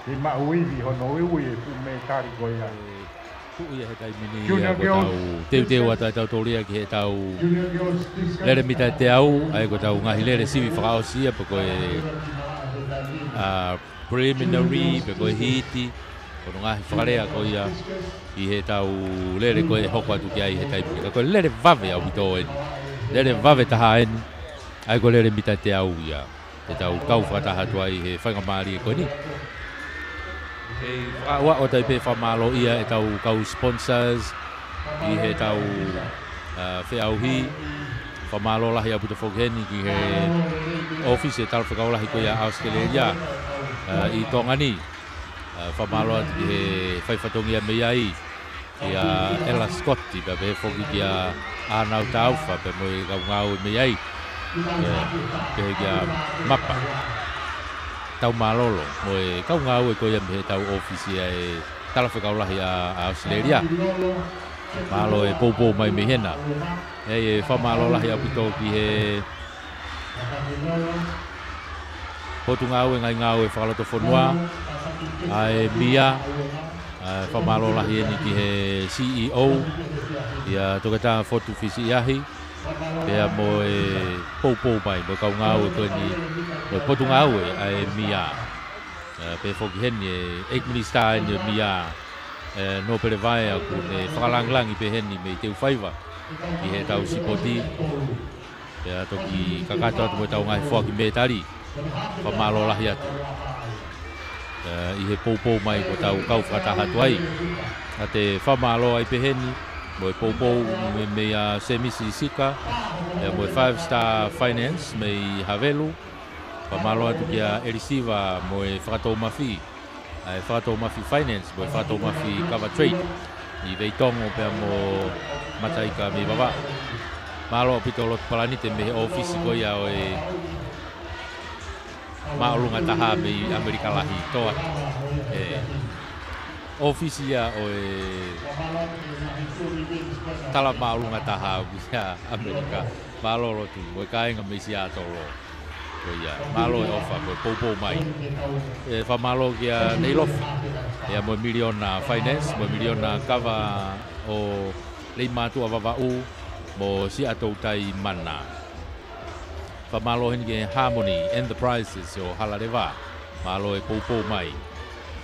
Ke maʻu ivi hono uiui e fuʻu mētali ko ia. Tuʻu ia he taimi ni ia ko ʻetau teuteu atu ʻetau tōlia ki heʻetau lele mita ʻe teau, ʻa ia ko ʻetau ngaahi lele sivi fakaʻosi ia pe ko e, ā, preliminary, pe ko e hiti, ko hono ngaahi fakalea ko ia ʻi heʻetau lele ko ē ʻe hoko atu ki ai he taimi ni. Ka ko e lele vave ʻaupito eni. Lele vave taha eni, ʻa ia ko e lele mita ʻe teau ia. Te tau kau fakataha atu ai he faingamālie ko eni. Kei fakaaʻu atu ai pē fakamālō ia ʻetau kau sponsors ʻi heʻetau, ā, feʻauhi. Fakamālō lahi ʻaupito foki heni ki he ʻōfisi e talafekau lahi ko ia ʻAositelēlia, ā, ʻi Tonga ni. Ā, fakamālō atu ki he fai fatongia mei ai, kia ʻEla Scott, pea pehē foki kia ʻAnau Taufa, pea mo e kau ngāue mei ai. Ē, pehē kia Mapa Taumālolo, mo e kau ngāue ko ia mei heʻetau ʻōfisi ʻa e talafekau lahi ʻa, ʻa ʻAositelēlia. Mālō e poupou mai mei hena. ʻE, ʻe fakamālō lahi ʻaupito ki he Potungāue Ngaahi Ngāue Fakalotofonua, ʻa e mia, ā, fakamālō lahi eni ki he C E O, ʻia Toketā Fotu Fisiʻiahi, pea mo e poupou mai, mo e kau ngāue ko eni, mo e Potungāue ʻa e mia. Ā, pehē foki heni e ʻEiki Minisitā eni ʻo e mia, ē, Nōpele Vaea, ʻoku ne fakalangilangi pē heni mei Teufaiva ʻi heʻetau sipoti. Pea toki kakato atu mo ʻetau ngaahi foaki mētali. Fakamālō lahi atu. Ē, ʻi he poupou mai kuo tau kau fakataha atu ai. ʻA ia te fakamālō ai pē heni mo e poupou mei, mei a Semisi Sika, ē, mo e Five Star Finance mei Havelu. Fakamālō atu kia ʻElisiva mo e Fakatoumafi, ʻa e Fakatoumafi Finance mo e Fakatoumafi Cover Trade ʻi Veitongo pea mo Mataika mei Vavaʻu. Mālō ʻaupito Lotu Palanite mei he ʻōfisi ko ia ʻo e māʻolunga taha mei ʻAmelika lahi, tō atu. Ē, ʻōfisi ia ʻo e tala māʻolunga taha ʻoku ʻi ʻAmelika. Mālō Lotu, mo e kāinga mei Siatolo. Ko ia, mālō e ʻofa, ko e poupou mai. ʻE fakamālō kia Neilofi, ʻa ia mo e Miliona Finance, mo e Miliona Cover ʻo Leimātuʻa Vavaʻu, mo Siaʻatoutai Mana. Fakamālō heni ki he Harmony Enterprises ʻo Halaleva. Mālō e poupou mai.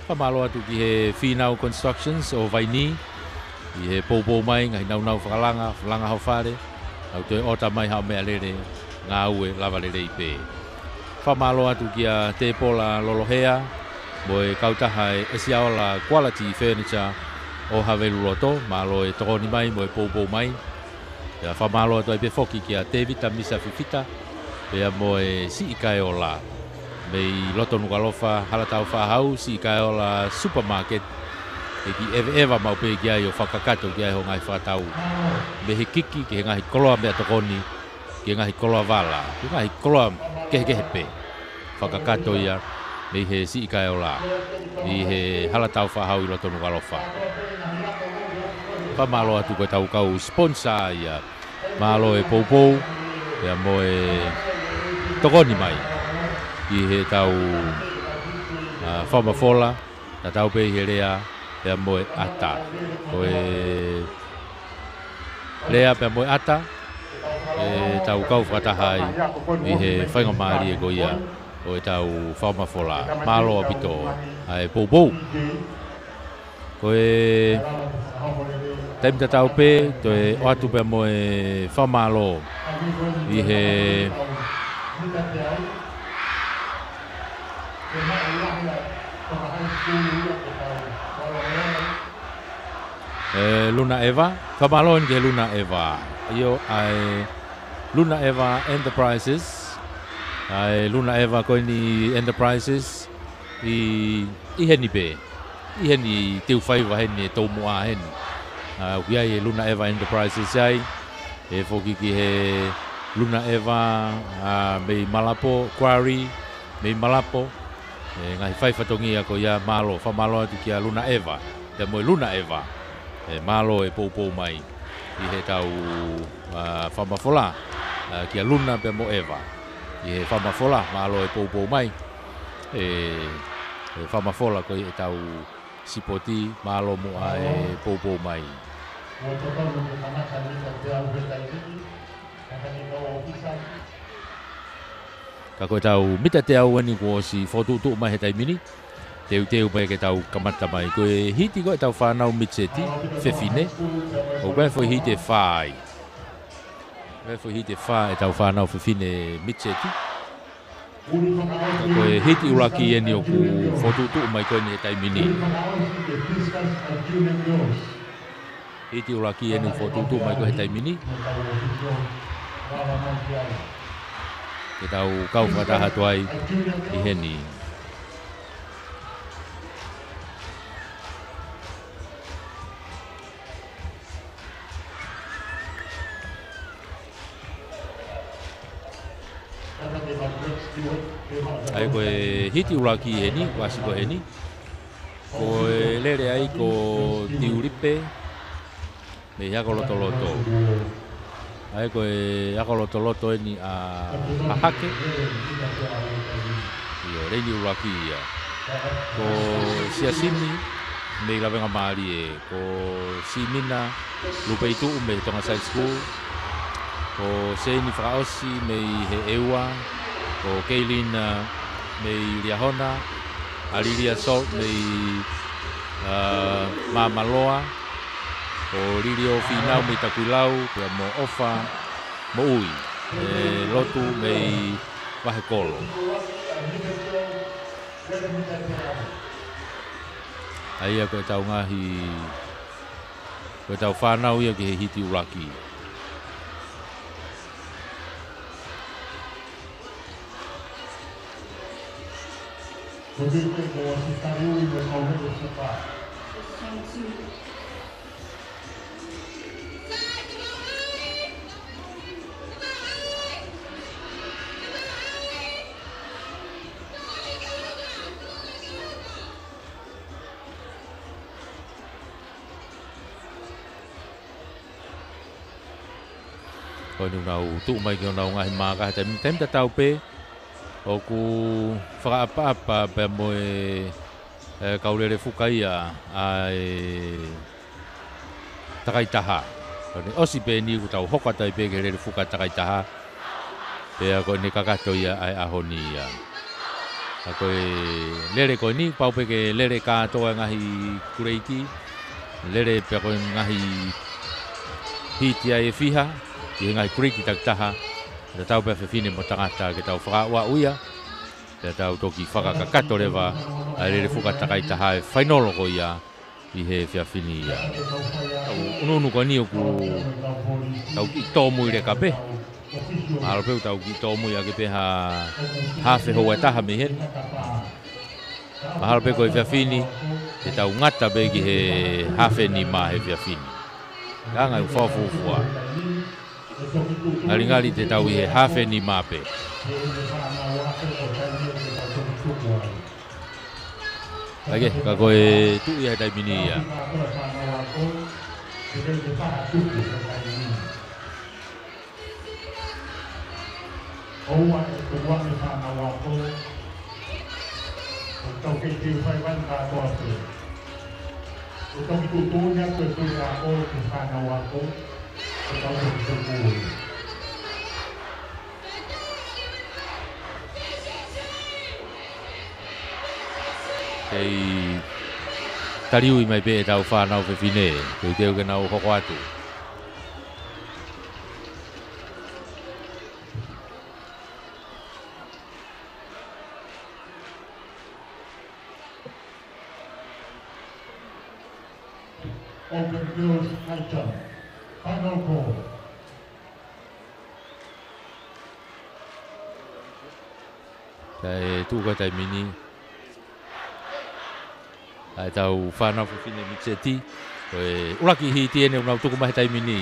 Fakamālō atu ki he Fīnau Constructions ʻo Vainī, ʻi he poupou mai ngaahi nāunau fakalanga, langa ho fale, nau toe ʻota mai haʻo meʻalele, ngāue lava lelei pē. Fakamālō atu kia Tēpola Lolohea, mo e kautaha e ʻEsiaola Quality Furniture ʻo Haveluloto, mālō e tokoni mai, mo e poupou mai. Pea fakamālō atu ai pē foki kia Tēvita Misa Fifita, pea mo e Siʻi Kaeola. Mei loto Nukuʻalofa, Halatau Fāhau, Siʻi Kaeola Supermarket. Ke kiʻi ʻeveʻeva maʻu pē ki ai ʻo fakakakato ki ai hoʻo ngaahi fakatau. Mei he kiki ki he ngaahi koloa meʻatokoni, ki he ngaahi koloa vala, ki he ngaahi koloa kehekehe pē. Fakakakato ia mei he Siʻi Kaeola ʻi he Hala Taufaʻāhau ʻi loto Nukuʻalofa. Fakamālō atu ko ʻetau kau sponsor ia, mālō e poupou pea mo e tokoni mai ki heʻetau, ā, fakamafola, tatau pē ʻi he lea pea mo e ʻata. Ko e lea pea mo e ʻata ʻetau kau fakataha ai ʻi he faingamālie ko ia ʻo ʻetau fakamafola. Mālō ʻaupito ʻa e poupou. Ko e taimi tatau pē, toe ʻoatu pea mo e fakamālō ʻi he ʻe Luna ʻEva, fakamālō eni ki he Luna ʻEva. ʻIo, ʻa e Luna ʻEva Enterprises. ʻA e Luna ʻEva ko eni Enterprises ʻi, ʻi heni pē. ʻI heni ʻi Teufaiva heni ʻi Toumuʻa heni. ʻA, ʻoku ʻi ai e Luna ʻEva Enterprises ai. ʻE foki ki he Luna ʻEva, ʻa, mei Malapo, Quarry, mei Malapo. ʻE ngaahi fai fatongia ko ia, mālō, fakamālō atu kia Luna ʻEva, pea mo e Luna ʻEva. ʻE mālō e poupou mai ʻi heʻetau, ʻa, fakamafola, ʻa, kia Luna pea mo ʻEva. ʻI he fakamafola, mālō e poupou mai. ʻE, ʻe fakamafola ko ia ʻetau sipoti, mālō muʻa e poupou mai. Ka ko ʻetau mita teau eni kuo ʻosi fokotuʻutuʻu mai he taimi ni. Teuteu mai ke tau kamata mai. Ko e hiti ko ē ʻetau fānau mitiseti fefine, ʻoku ʻi ai e foʻi hiti ʻe fā ai. ʻI ai e foʻi hiti ʻe fā ʻetau fānau fefine mitiseti. Ko e hiti ʻuluaki eni ʻoku fokotuʻutuʻu mai ko eni he taimi ni. Hiti ʻuluaki eni ʻoku fokotuʻutuʻu mai ko ē he taimi ni. Ke tau kau fakataha atu ai ʻi heni. ʻA ia ko e hiti ʻuluaki eni, ʻoku ʻasi ko eni. Ko e lele ai ko Tiulipe mei he ako lotoloto. ʻA ia ko e ako lotoloto eni ʻa Hahake. ʻIo, lele ʻuluaki ia. Ko Siasini mei Lavengamālie, ko Simina Lupeituʻu mei Tonga Side School, ko Seini Fakaʻosi mei he ʻEua, ko Keilina mei Liahona, ʻa Lilia Salt mei, ā, Māmaloa, ko Lilio Fīnau mei Takuilau, pea mo ʻOfa Moʻui, ʻe Lotu mei Vahekolo. ʻA ia ko ʻetau ngaahi, ko ʻetau fānau ia ki he hiti ʻuluaki. Ko eni ʻoku nau tuʻu mai ki honau ngaahi maaka he taimi, taimi tatau pē, ʻoku fakaʻapaʻapa pea mo e, e kau lele fuka ia ʻa e Takaitaha. Ko eni ʻosi pē eni ʻoku tau hoko atu ai pē ki he lele fuka Takaitaha. Pea ko eni kakato ia ʻa e ʻaho ni ia. Ka ko e lele ko eni, pau pē ke lele kātoa e ngaahi kuleiti. Lele pea ko e ngaahi hiti ʻe fiha, ki he ngaahi kuleiti takitaha. Tatau pē fefine mo tangata ke tau fakaaʻuaʻu ia. Pea tau toki fakakakato leva ʻa e lele fuka Takaitaha ʻe fainolo ko ia ʻi he efiafi ni ia. Tau ʻunuʻunu ko eni ʻoku tau kiʻi tōmui leka pē. Mahalo pē ʻoku tau kiʻi tōmui ʻaki pē ha, ha fehoua ʻe taha mei heni. Mahalo pē ko e efiafi ni, te tau ngata pē ki he hafe nima he efiafi ni. Ka ngai ufa fuafua. Ngalingali te tau ʻi he hafe nima pē. Ka ke, ka ko e tuʻi ia he taimi ni ia. ʻOua ʻe tukuange fānau ako. ʻOku tau kei fai vani kātoa pē. ʻOku tau kei tuʻutuʻuni atu e tuʻi ako ki he fānau ako. ʻOku tau kei tuʻutuʻuni. Kei taliui mai pē ʻetau fānau fefine, teuteu ke nau hoko atu. Open girls high jump. Final call. Kae tuʻu ko e taimi ni ʻa ʻetau fānau fefine mixed. Ko e ʻuluaki hiti eni ʻoku nau tuku mai he taimi ni.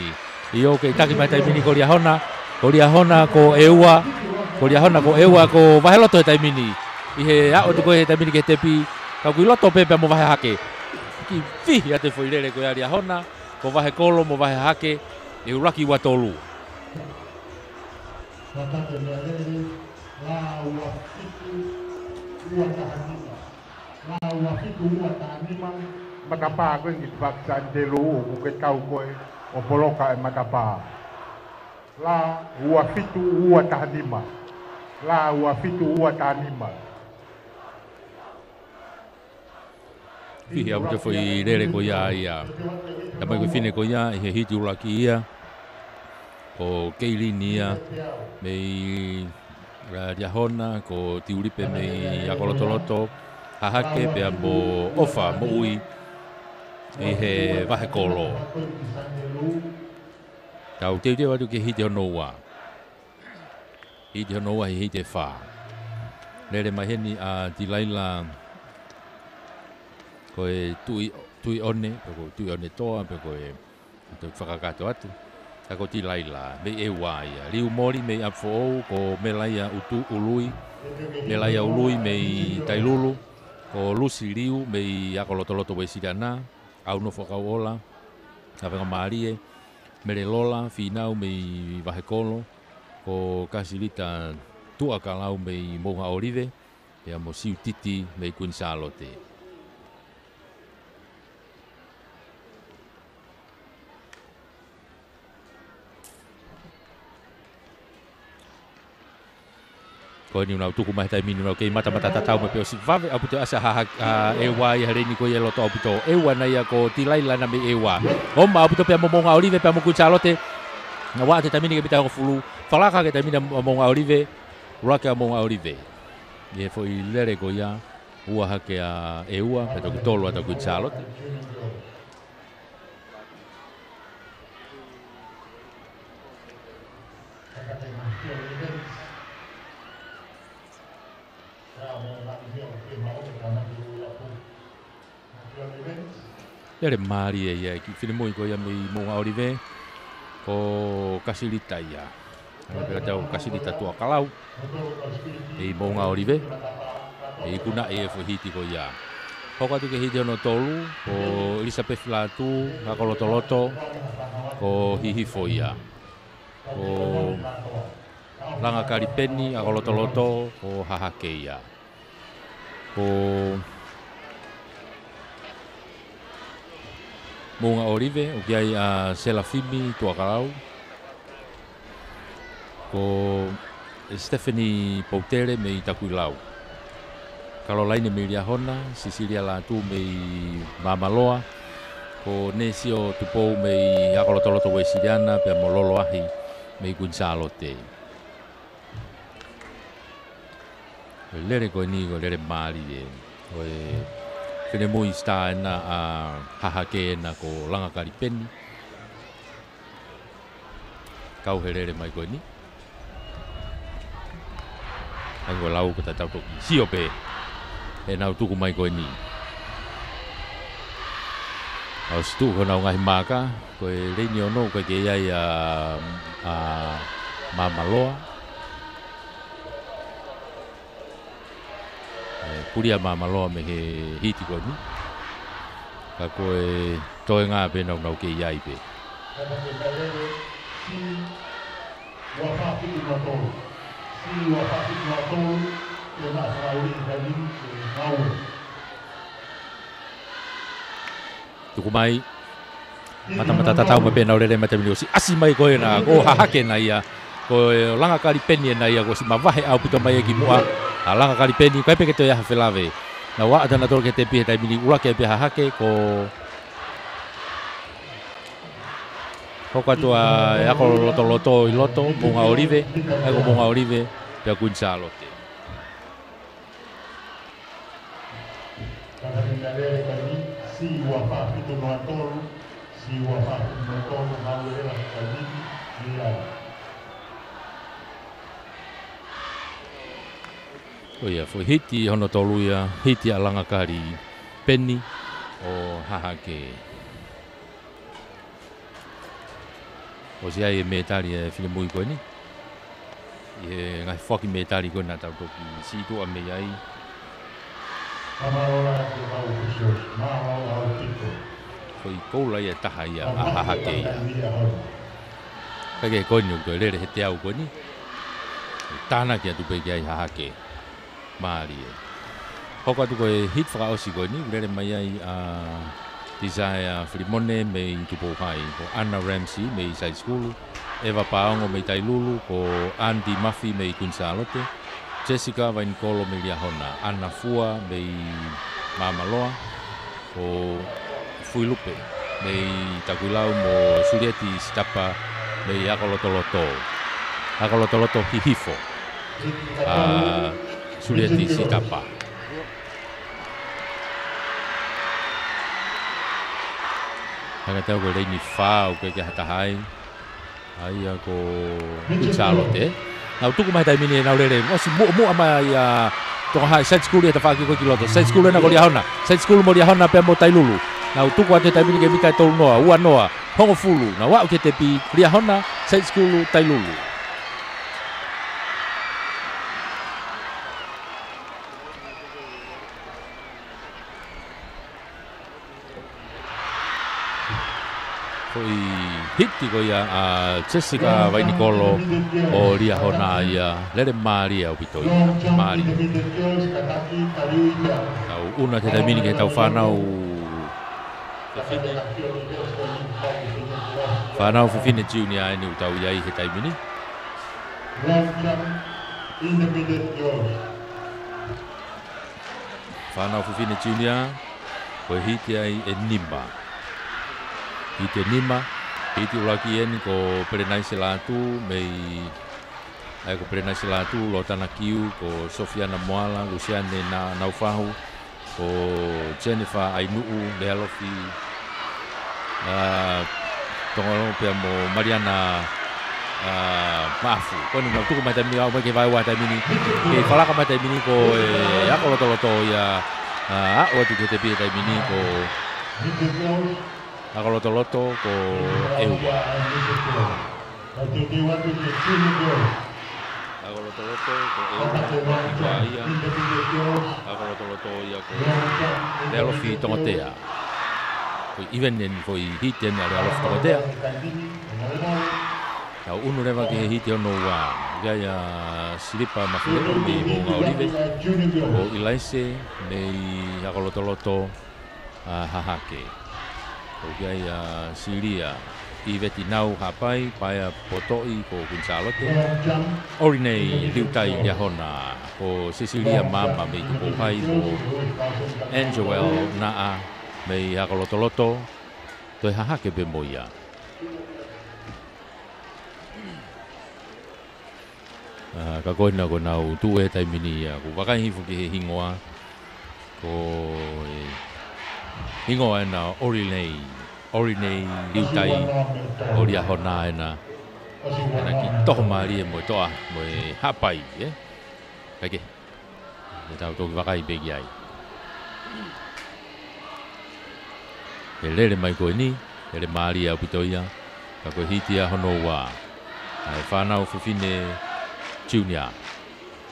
ʻIo, kei taki mai he taimi ni ko Liahona. Ko Liahona ko ʻEua. Ko Liahona ko ʻEua ko Vaheloto he taimi ni. ʻI he aʻu atu ko ē he taimi ni ki he tepi. Ka ʻoku ʻi loto pē pea mo Vahehake. Kiʻi fihi atu e foʻi lele ko ia ʻa Liahona. Ko Vahekolo mo Vahehake. ʻI he ʻuluaki ua tolu. Fakate mea lele, lā ua fitu ua taha nima. Lā ua fitu ua taha nima. Matapā ko eni ki Tupac Sandelu, ʻoku ke tau ko ē ʻo poloka e matapā. Lā ua fitu ua taha nima. Lā ua fitu ua taha nima. Fihi ʻaupito e foʻi lele ko ia ia. Tamai ko e fefine ko ia, ʻi he hiti ʻuluaki ia. Ko Keilini ia, mei, ā, Liahona, ko Tiulipe mei Akolotoloto, Hahake, pea mo ʻOfa Moʻui, ʻi he Vahekolo. Tau teuteu atu ki he hiti hono ua. Hiti hono ua he hiti ʻe fā. Lele mai heni ʻa Tilaila ko e Tui, Tuiʻone, pe ko Tuiʻone Toa, pe ko e, ʻoku ou fakakakato atu. Ka ko Tilaila, mei ʻEua ia. Liu Moli, mei ʻApifoʻou, ko Melaia Utu, Ului. Melaia Ului, mei Tailulu. Ko Lusi Liu, mei Akolotoloto Uēsiliana. ʻAunofo Kauʻola, Kavengamālie, Melelola Fīnau mei Vahekolo, ko Kasilita Tuʻakalau mei Moʻungaʻolive, pea mo Siutiti mei Kuini Sālote. Ko eni ʻoku nau tuku mai he taimi ni ʻoku nau kei matamata tatau mai pē ʻosi vave ʻaupito ʻa e ʻasa ʻa Hahake, ʻa ʻEua ia he lēni ko ia ʻi loto ʻaupito. ʻEua ena ia ko Tilaila ena mei ʻEua. ʻOma ʻaupito pea mo Moʻungaʻolive pea mo Kuini Sālote. Naʻa ʻoatu e taimi ni ke mita hongofulu. Falaka hake taimi ni ʻa Moʻungaʻolive. ʻUluaki ʻa Moʻungaʻolive. ʻI he foʻi lele ko ia. Ua hake ʻa ʻEua. Pea toki tolu atu ʻa Kuini Sālote. Lele mālie ia e kiʻi finemui ko ia mei Moʻungaʻolive, ko Kasilita ia. ʻAlu pē ka tau Kasilita Tuʻakalau. ʻI Moʻungaʻolive. ʻE ikunaʻi e foʻi hiti ko ia. Hoko atu ki he hiti hono tolu, ko Elizabeth Lātū, Akolotoloto, ko Hihifo ia. Ko Langa Kalipeni, Akolotoloto, ko Hahake ia. Ko Moʻungaʻolive, ʻoku ʻi ai ʻa Selafimi Tuʻakalau. Ko Stephanie Poutele mei Takuilau. Kalolaine mei Liahona, Sisilia Lātū mei Māmaloa. Ko Nesio Tupou mei Akolotoloto Uēsiliana, pea mo Loloahi mei Kuini Sālote. Lele ko eni ko e lele mālie. Ko e finemui sitā ena ʻa Hahake ena ko Langa Kalipeni. Kau he lele mai ko eni. Hangē ko e lau ko e tatau toki. Sio pē. Heʻenau tuku mai ko eni. ʻOsi tuʻu honau ngaahi maaka, ko e leini ono ʻoku ʻikai ke ʻi ai ʻa, ʻa Māmaloa. ʻE, pulia Māmaloa mei he hiti ko eni. Ka ko e toenga pē naʻa nau kei ʻi ai pē. Ua fā fitu noa tolu. Ua fā fitu noa tolu. Ke maʻa fakauli i kaini ke maue. Tuku mai. Matamata tatau mai pē ʻenau lele mai taimi ni ʻosi. ʻAsi mai ko ena, ko Hahake ena ia. Ko Langakali Peni ena ia, kuo ʻosi mavahe ʻaupito mai ia ki muʻa. ʻA Langakali Peni, ʻikai pē ke toe ʻi ai ha felave. Nau aʻu atu ʻa nautolu ki he tepi he taimi ni, ʻuluaki ai pē ʻa Hahake, ko Hoko atu ʻa e Ako Lotoloto ʻi loto, Moʻunga ʻŌlive, ʻa ia ko Moʻunga ʻŌlive, pea Kuini Sālote. Kata ni na lele kaini, ua fā fitu noa tolu, ua fā fitu noa tolu, mau lele kaini, ni ai. Ko ia, foʻi hiti hono tolu ia, hiti ʻa Langakali Peni ʻo Hahake. ʻOsi ʻi ai e mētali e finemui ko eni. ʻI he ngaahi foaki mētali ko ena tau toki sītuʻa mei ai. Foʻi koula ia ʻe taha ia ʻa Hahake ia. Kae kehe ko eni ʻoku toe lele he teau ko eni. Tānaki atu pē ki ai Hahake. Mālie. Hoko atu ko e hiti fakaʻosi ko eni, lele mai ai ʻa Desire Filimone mei Tupou Hai, ko Anna Ramsey mei Side School, Eva Paongo mei Tailulu, ko Andy Mafi mei Kuini Sālote, Jessica Vainikolo mei Liahona, Anna Fua mei Māmaloa, ko Fuilupe mei Takuilau mo Sulieti Sitapa mei Ako Lotoloto. Ako Lotoloto Hihifo. ʻA Sulieti Sitapa. Hanga tau ko e leini fā ʻoku ʻikai ke ʻi ai ha taha ai. ʻA ia ko Kuini Sālote. Nau tuku mai he taimi ni ʻenau lele. ʻOsi muʻomuʻa mai ʻa Tonga High, Side School ia he tafaʻaki ko ē ki loto. Side School ena ko Liahona. Side School mo Liahona pea mo Tailulu. Nau tuku atu he taimi ni ke mita ʻe tolu noa, ua noa, hongofulu. Nau aʻu ki he tepi, Liahona, Side School, Tailulu. Foʻi hiti ko ia ʻa Jessica Vainikolo ʻo Liahona ia, lele mālie ʻaupito ia, mālie. Tau ʻunu atu he taimi ni ki heʻetau fānau fefine. Fānau fefine junior eni ʻoku tau ʻi ai he taimi ni. Fānau fefine junior, ko e hiti ai ʻe nima. Hiti ʻe nima, hiti ʻuluaki eni ko Pelenaise Lātū mei, ʻa ia ko Pelenaise Lātū, Lotana Kiu, ko Sofiana Moala, Lusiane Na-, Naufahu, ko Jennifer ʻAinuʻu, Lealofi ʻa Tongalo pea mo Mariana, ʻa, Maʻafu. Ko eni nau tuku mai he taimi ni, aʻu mai ki he vaeua he taimi ni. Kei falaka mai he taimi ni ko e Ako Lotoloto ia, ʻa, aʻu atu ki he tepi he taimi ni ko Ako Lotoloto ko ʻEua. Ako Lotoloto ko ʻEua ia. Ako Lotoloto ia ko Lealofi Tongatea. Ko e ʻiveni eni foʻi hiti eni ʻa Lealofi Tongatea. Tau ʻunu leva ki he hiti hono ua. ʻOku ʻi ai ʻa Silipa Mafileʻo mei Moʻunga ʻŌlive. Ko ʻIlaise mei Ako Lotoloto ʻa Hahake. ʻOku ʻi ai ʻa Silia ʻIveti Nau Haʻapai, Paea Potoʻi ko Kuini Sālote. ʻOlinei Liutai Liahona, ko Sesilia Maama mei Tupou Hai, mo Angel Naʻa mei Ako Lotoloto, toe Hahake pē mo ia. ʻA, ka ko ena ko ʻenau tuʻu he taimi ni ia, ʻoku vakai hifo ki he hingoa, ko e hingoa ena ʻOlinei, ʻOlinei Liutai, ʻo Liahona ena, ena kiʻi toho mālie mo e toʻa, mo e haʻapai, ē? Kae kehe, ʻe tau toki vakai pē ki ai. He lele mai ko eni, lele mālie ʻaupito ia, ka ko e hiti ia hono ua ʻa e Fānau Fefine Junior.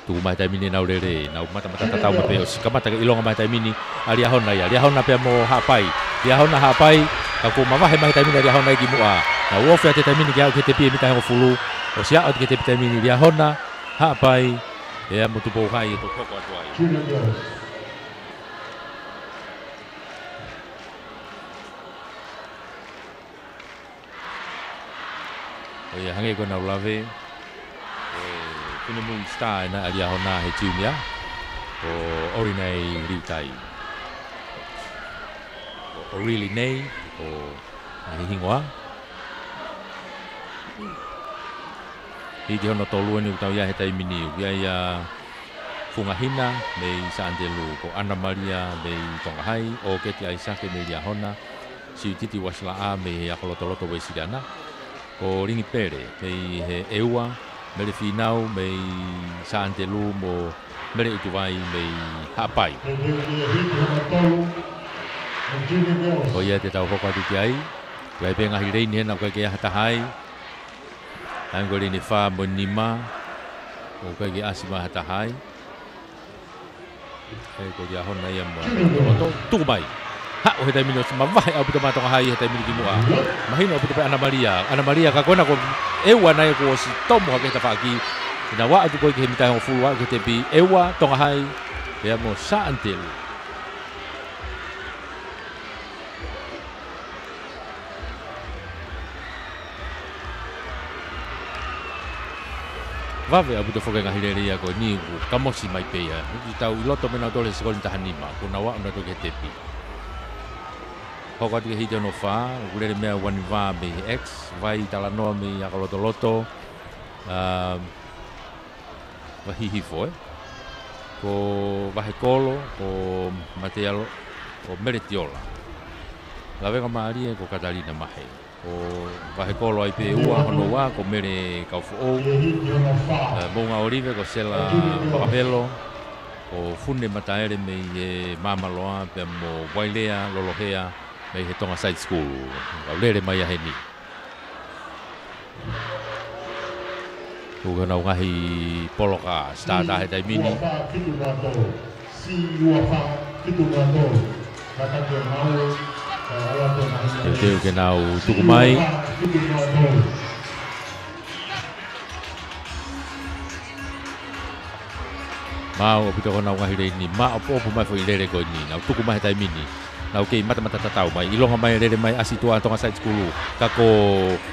Tuku mai he taimi ni ʻenau lele, nau matamata tatau mai pē, ʻosi kamata ke ʻilonga mai he taimi ni ʻa Liahona ia. Liahona pea mo Haʻapai. Liahona, Haʻapai, ka kuo mavahe mai he taimi ni ʻa Liahona ia ki muʻa. Nau ofi atu he taimi ni ke aʻu ki he tepi ʻe mita hongofulu. ʻOsi aʻu atu ki he tepi taimi ni Liahona, Haʻapai, pea mo Tupou Hai ʻe toki hoko atu ai. ʻO ia hangē ko ʻenau lave, ʻa e finemui star ʻena ʻa Liahona he junior, ko ʻOrinei Liutai. Ko ʻOrili Nei, ko e hingoa. Hiki hono tolu eni ʻoku tau ʻi ai he taimi ni, ʻoku ʻi ai ʻa Fungahina mei Saʻanitelū, ko ʻAna Malia mei Tonga Hai, ʻOketi ʻAisake mei Liahona, Siutiti Uasilaʻā mei he Akolotoloto Uēsiliana, ko Lingi Pele mei he ʻEua, Mele Fīnau mei Saʻanitelū mo Mele ʻUtuvai mei Haʻapai. Ko ia te tau hoko atu ki ai, ʻoku ʻi ai pē ngaahi leini hena ʻoku ʻikai ke ʻasi ha taha ai. Hangē ko e leini fā mo e nima, ʻoku ʻikai ke ʻasi mai ha taha ai. ʻE, ko Liahona ia mo Akolotoloto. Tuku mai. Haʻu he taimi ni ʻosi mavahe ʻaupito mai Tonga Hai he taimi ni ki muʻa. Mahino ʻaupito pē ʻAna Malia. ʻAna Malia ka ko ena ko ʻEua ʻena ia kuo ʻosi tomo hake he tafaʻaki. Nau aʻu atu ko ē ki he mita hongofulu aʻu ki he tepi. ʻEua, Tonga Hai, pea mo Saʻanitelū. Vave ʻaupito foki e ngaahi lele ia ko eni, ʻoku kamosi mai pē ia. Hiki tau ʻi loto mei nautolu he sekoni taha nima, kuo nau aʻu nautolu ki he tepi. Hoko atu ki he hiti hono fā, ʻoku lele mai ʻa Uanivā mei he X, Vai Talanoa mei Akolotoloto, ʻa, Vahihifo, ē? Ko Vahekolo, ko Matealo, ko Meletiola. Lavengamālie, ko Katalina Mahe. Ko Vahekolo ai pē ua, hono ua, ko Mele Kaufoʻou. ʻE, Moʻunga ʻŌlive, ko Sela Makapelo. Ko Fune Mataele mei he Māmaloa, pea mo Vailea Lolohea mei he Tonga Side School. Kau lele mai ia heni. Ko honau ngaahi poloka, starter he taimi ni. Teuteu ke nau tuku mai. Maau ʻaupito ko honau ngaahi leini, maʻopoʻopo mai foʻi lele ko eni, nau tuku mai he taimi ni. Nau kei matamata tatau mai, ʻilonga mai lele mai ʻasi tuʻa Tonga Side School, ka ko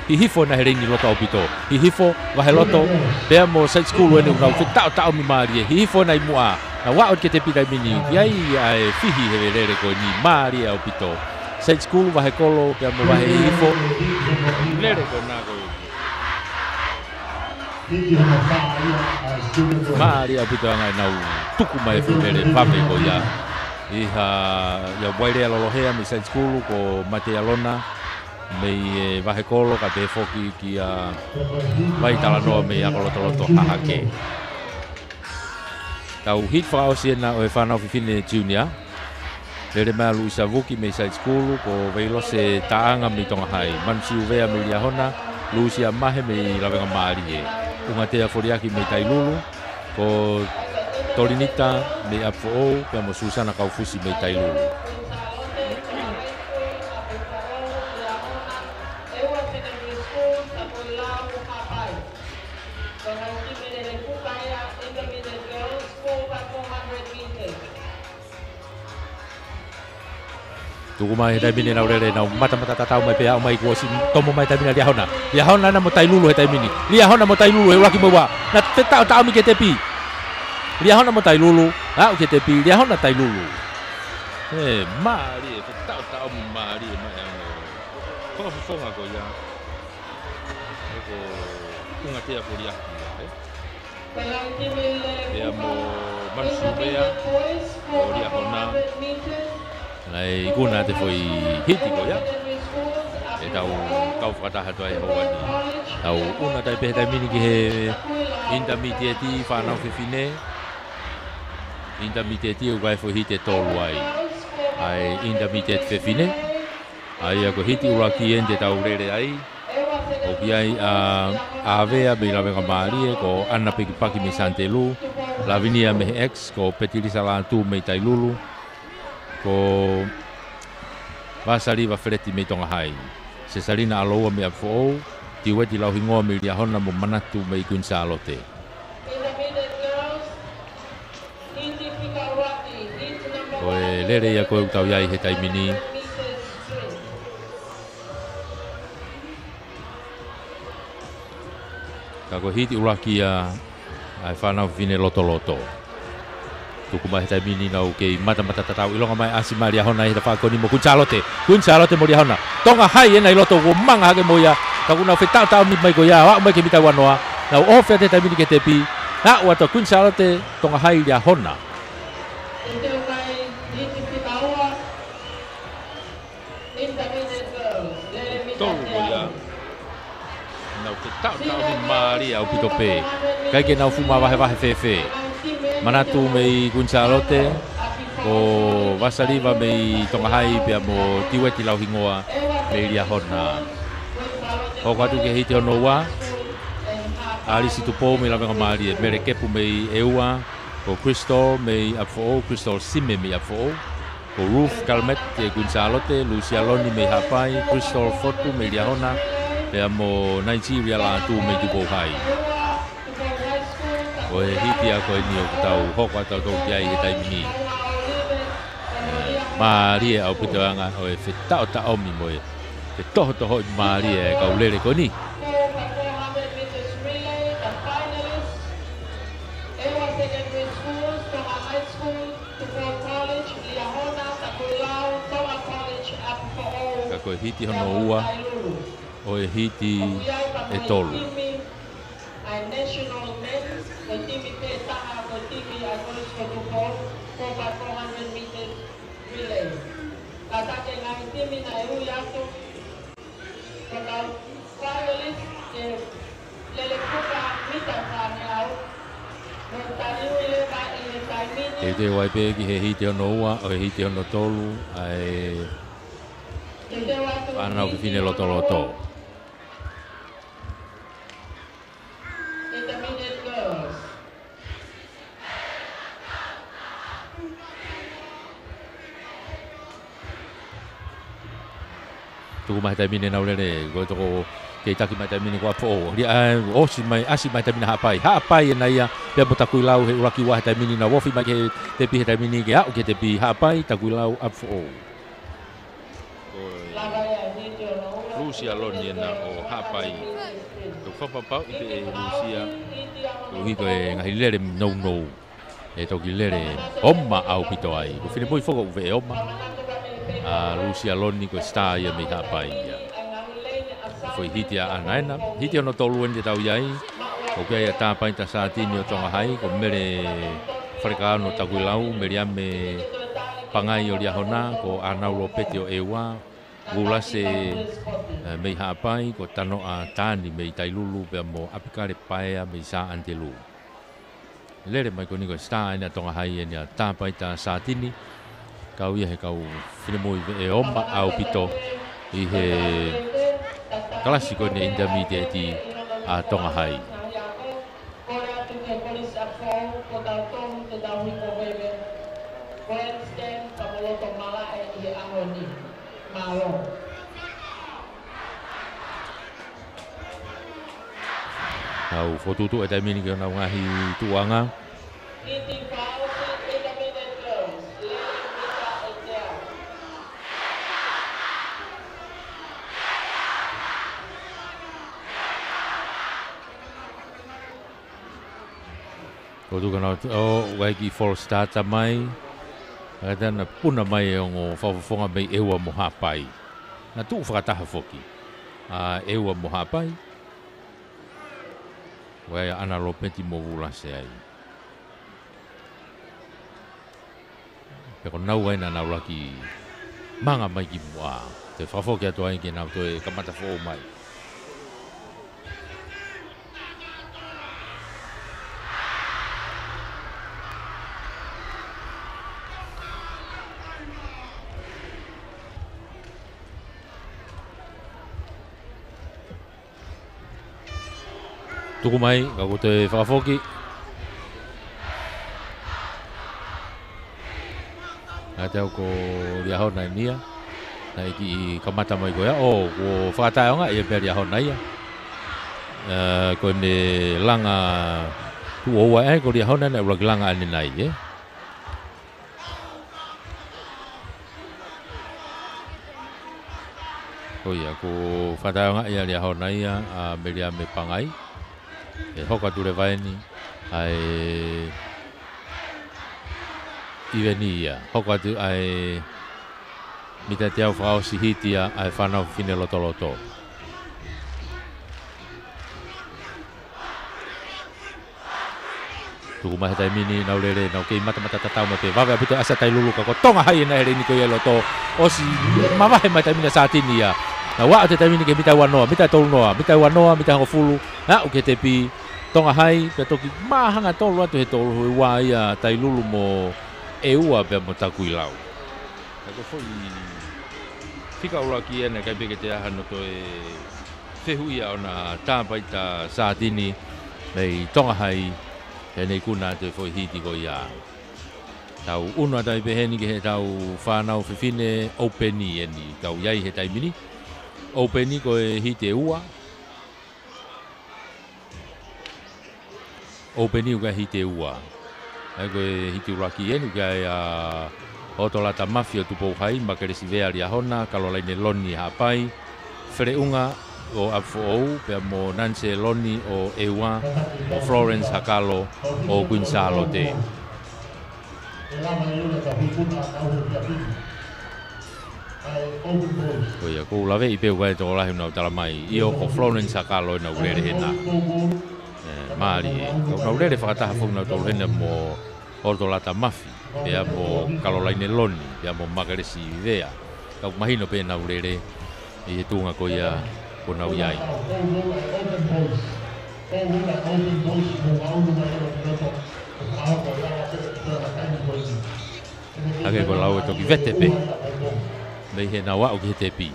Hihifo ʻena he leini loto ʻaupito. Hihifo, vahe loto, pea mo Side School eni ʻoku nau fetaʻotaʻomi mālie. Hihifo ʻena ʻi muʻa, nau aʻu ki he tepi taimi ni, ʻoku ʻi ai ʻa e fihi he lele ko eni, mālie ʻaupito. Side School, Vahekolo, pea mo Vahe Hihifo. Lele ko ena ko ē. Mālie ʻaupito ʻa e ngaahi nau tuku mai e foʻi lele vave ko ia. ʻI ha, ʻia Vailea Lolohea mei Side School, ko Matealona mei, ʻe, Vahekolo, kae pehē foki kia Vai Talanoa mei Akolotoloto Hahake. Tau hiti fakaʻosi ʻena ʻo e Fānau Fefine Junior. Lele mai ʻa Luisa Vuki mei Side School, ko Veilose Taʻanga mei Tonga Hai, Manu Siuvea mei Liahona, Lusia Mahe mei Lavengamālie, ʻUngatea Foliaki mei Tailulu, ko Tolinita mei ʻApifoʻou, pea mo Susana Kaufusi mei Tailulu. Tuku mai he taimi ni nau lele, nau matamata tatau mai pē, aʻu mai kuo ʻosi tomo mai taimi ni ʻa Liahona. Liahona ʻena mo Tailulu he taimi ni. Liahona mo Tailulu he ʻuluaki mo e ua. Nau fetaʻotaʻomi ki he tepi. Liahona mo Tailulu. Aʻu ki he tepi. Liahona, Tailulu. ʻE, mālie, fetaʻotaʻomi mālie mai ʻa e ongo fakafofonga ko ia. Ko ʻUngatea Foliaki ia, ē? Pea mo Manu Siuvea ʻo Liahona. Naʻe ikuna ʻa e foʻi hiti ko ia. ʻE tau kau fakataha atu ai he houa ni. Tau ʻuna atu ai pē he taimi ni ki he intermediate fānau fefine. Intermediate ʻoku ʻi ai e foʻi hiti ʻe tolu ai. ʻa e intermediate fefine. ʻA ia ko e hiti ʻuluaki eni te tau lele ai. ʻOku ʻi ai ʻa ʻAvea mei Lavengamālie, ko ʻAna Pekipaki mei Sanitelū, Lavinia mei Ex, ko Petilisa Lātū mei Tailulu, ko Vasaliva Feleti mei Tonga Hai, Sesalina ʻAloua mei ʻApifoʻou, Tiueti Lauhingoa mei Liahona mo Manatu mei Kuini Sālote. Ko e lele ia ko ē ʻoku tau ʻi ai he taimi ni. Ka ko e hiti ʻuluaki ia ʻa e fānau fefine lotoloto. Tuku mai he taimi ni nau kei matamata tatau. ʻIlonga mai ʻasi mai Liahona ʻi he tafaʻaki ko eni mo Kuini Sālote. Kuini Sālote mo Liahona. Tonga Hai ena ʻi loto, kuo manga hake mo ia. Ka kuo nau fetaʻotaʻomi mai ko ia, ʻo aʻu mai ki he mita ua noa. Nau ofi atu he taimi ni ki he tepi. Aʻu atu ʻa Kuini Sālote, Tonga Hai Liahona. Tolu ko ia. Nau fetaʻotaʻomi mālie ʻaupito pē. ʻIkai ke nau fuʻu mavahevahe fēfē. Manatu mei Kuini Sālote, ko Vasaliva mei Tonga Hai pea mo Tiueti Lauhingoa mei Liahona. Hoko atu ki he hiti hono ua, ʻAlisi Tupou mei Lavengamālie, Mele Kepu mei ʻEua, ko Crystal mei ʻApifoʻou, Crystal Sime mei ʻApifoʻou, ko Ruth Calmet mei Kuini Sālote, Lusia Loni mei Haʻapai, Crystal Fotu mei Liahona, pea mo Nigeria Lātū mei Tupou Hai. Ko e hiti ia ko eni ʻoku tau hoko atu ʻo tau ki ai he taimi ni. ʻE, mālie ʻaupito ʻa e anga ʻo e fetaʻotaʻomi mo e fetohotohoʻi mālie ʻa e kau lele ko eni. Ka ko e hiti hono ua ʻo e hiti ʻe tolu. ʻA e National Men's, ko e timi pē taha, ko e timi ʻa e Kolisi ko Tupou, four by four hundred meters relay. Kātaki e ngaahi timi naʻe ui atu, ko e kau finalist ke lele kuka mita fāngeau, mo taliui leva ʻi he taimi ni. Teuteu ai pē ki he hiti hono ua ʻo e hiti hono tolu ʻa e fānau fefine lotoloto. Intermediate girls. Tuku mai he taimi ni ʻenau lele, ko e toko kei taki mai he taimi ni ko ʻApifoʻou. Lia, ʻa, ʻosi mai, ʻasi mai he taimi ni Haʻapai. Haʻapai ena ia, pea mo Takuilau he ʻuluaki ua he taimi ni, nau ofi mai ki he tepi he taimi ni ke aʻu ki he tepi. Haʻapai, Takuilau, ʻApifoʻou. Ko Lusia Loni ena ʻo Haʻapai. Ko e fakapapauʻi pē ʻe Lusia, koeʻuhi ko e ngaahi lele nounou ʻe toki lele oma ʻaupito ai. Ko e finemui foki ʻoku veʻe oma. ʻA Lusia Loni ko e star ia mei Haʻapai ia. Foʻi hiti ʻaʻana ena. Hiti hono tolu eni te tau ʻi ai. ʻOku ʻi ai ʻa Tāpaita Sātini ʻo Tonga Hai, ko Mele Falekaono Takuilau, Meliame Pangai ʻo Liahona, ko ʻAnau Lopeti ʻo ʻEua, Vulase, ʻe, mei Haʻapai, ko Tanoa Tani mei Tailulu, pea mo ʻApikale Paea mei Sānitelū. Lele mai ko eni ko e star ena ʻa Tonga Hai eni ʻa Tāpaita Sātini. Kau ia he kau finemui veʻe oma ʻaupito ʻi he kalasi ko eni intermediate ʻa Tonga Hai. Kole atu ki he Kolisi ʻApifoʻou, ko tautolu te tau hiko veve. Ko e stand, ka mo loto malaʻe ʻi he ʻaho ni. Mālō. Nau fokotuʻutuʻu he taimi ni ki honau ngaahi tuʻuʻanga. Ko tuka na o, ʻo, ʻai ki false start mai. ʻA ia naʻe puna mai e ongo fakafofonga mei ʻEua mo Haʻapai. Naʻe tuʻu fakataha foki ʻa ʻEua mo Haʻapai. ʻA ia ʻAna Lopeti mo Vulase ai. Pea ko naua ena naʻa nau laki manga mai ki muʻa. Te fakafoki atu ai ke nau toe kamata foʻou mai. Tuku mai, ka ko e toe fakafoki. Naʻa te au ko Liahona eni ia. Naʻe kiʻi kamata mai ko ia. ʻO, ko fakataʻeʻaongaʻi ʻe pea Liahona ia. Ē, ko ʻene langa tuʻo ua ē, ko Liahona naʻe ʻuluaki langa ʻanenai, ē. Ko ia, ko fakataʻeʻaongaʻi ʻa Liahona ia, ʻa Meliame Pangai. ʻE hoko atu leva eni, ʻa e iveni ia. Hoko atu ʻa e mita teau fakaʻosi hiti ia, ʻa e fānau fefine lotoloto. Tuku mai he taimi ni ʻenau lele, nau kei matamata tatau mai pē, vave ʻaupito ʻa Tailulu ka ko Tonga Hai ena he laine ko ia ʻi loto. ʻOsi mavahe mai taimi ni ʻa Sātini ia. Nau aʻu he taimi ni ki he mita uanoa, mita tolunoa, mita uanoa, mita hongofulu. Naʻe aʻu ki he tepi, Tonga Hai, pea toki māhanga tolu atu he tolu ua ia Tailulu mo ʻEua pea mo Takuilau. Ka ko e foʻi fika ʻuluaki ena, ʻikai pē ke toe ʻi ai hano toe fehuʻia ʻona tāpaita Sātini mei Tonga Hai, he naʻe ikuna atu e foʻi hiti ko ia. Tau ʻunu atu ai pē heni ki heʻetau fānau fefine ʻōpeni eni, tau ʻi ai he taimi ni. ʻŌpeni ko e hiti ʻe ua. ʻŌpeni ʻoku ʻi ai e hiti ʻe ua. ʻA ia ko e hiti ʻuluaki eni ʻoku ʻi ai ʻa Otolata Mafi ʻo Tupou Hai, Makelesi Vea Liahona, Kalolaine Loni Haʻapai, Feleʻunga ʻo ʻApifoʻou, pea mo Nanse Loni ʻo ʻEua, mo Florence Hakalo ʻo Kuini Sālote. Ko ia, ʻoku ou laveʻi pē ʻoku ʻi ai e tokolahi ʻoku nau tala mai. ʻIo, ko Florence Hakalo ena ʻoku lele hena. Ē, mālie. Ka ʻoku nau lele fakataha foki nautolu hena mo Otolata Mafi, pea mo Kalolaine Loni, pea mo Makelesi Vea. Ka ʻoku mahino pē ʻenau lele ʻi he tuʻunga ko ia ʻoku nau ʻi ai. Hangē ko e lau ʻe toki vete pē mei heʻenau aʻu ki he tepi.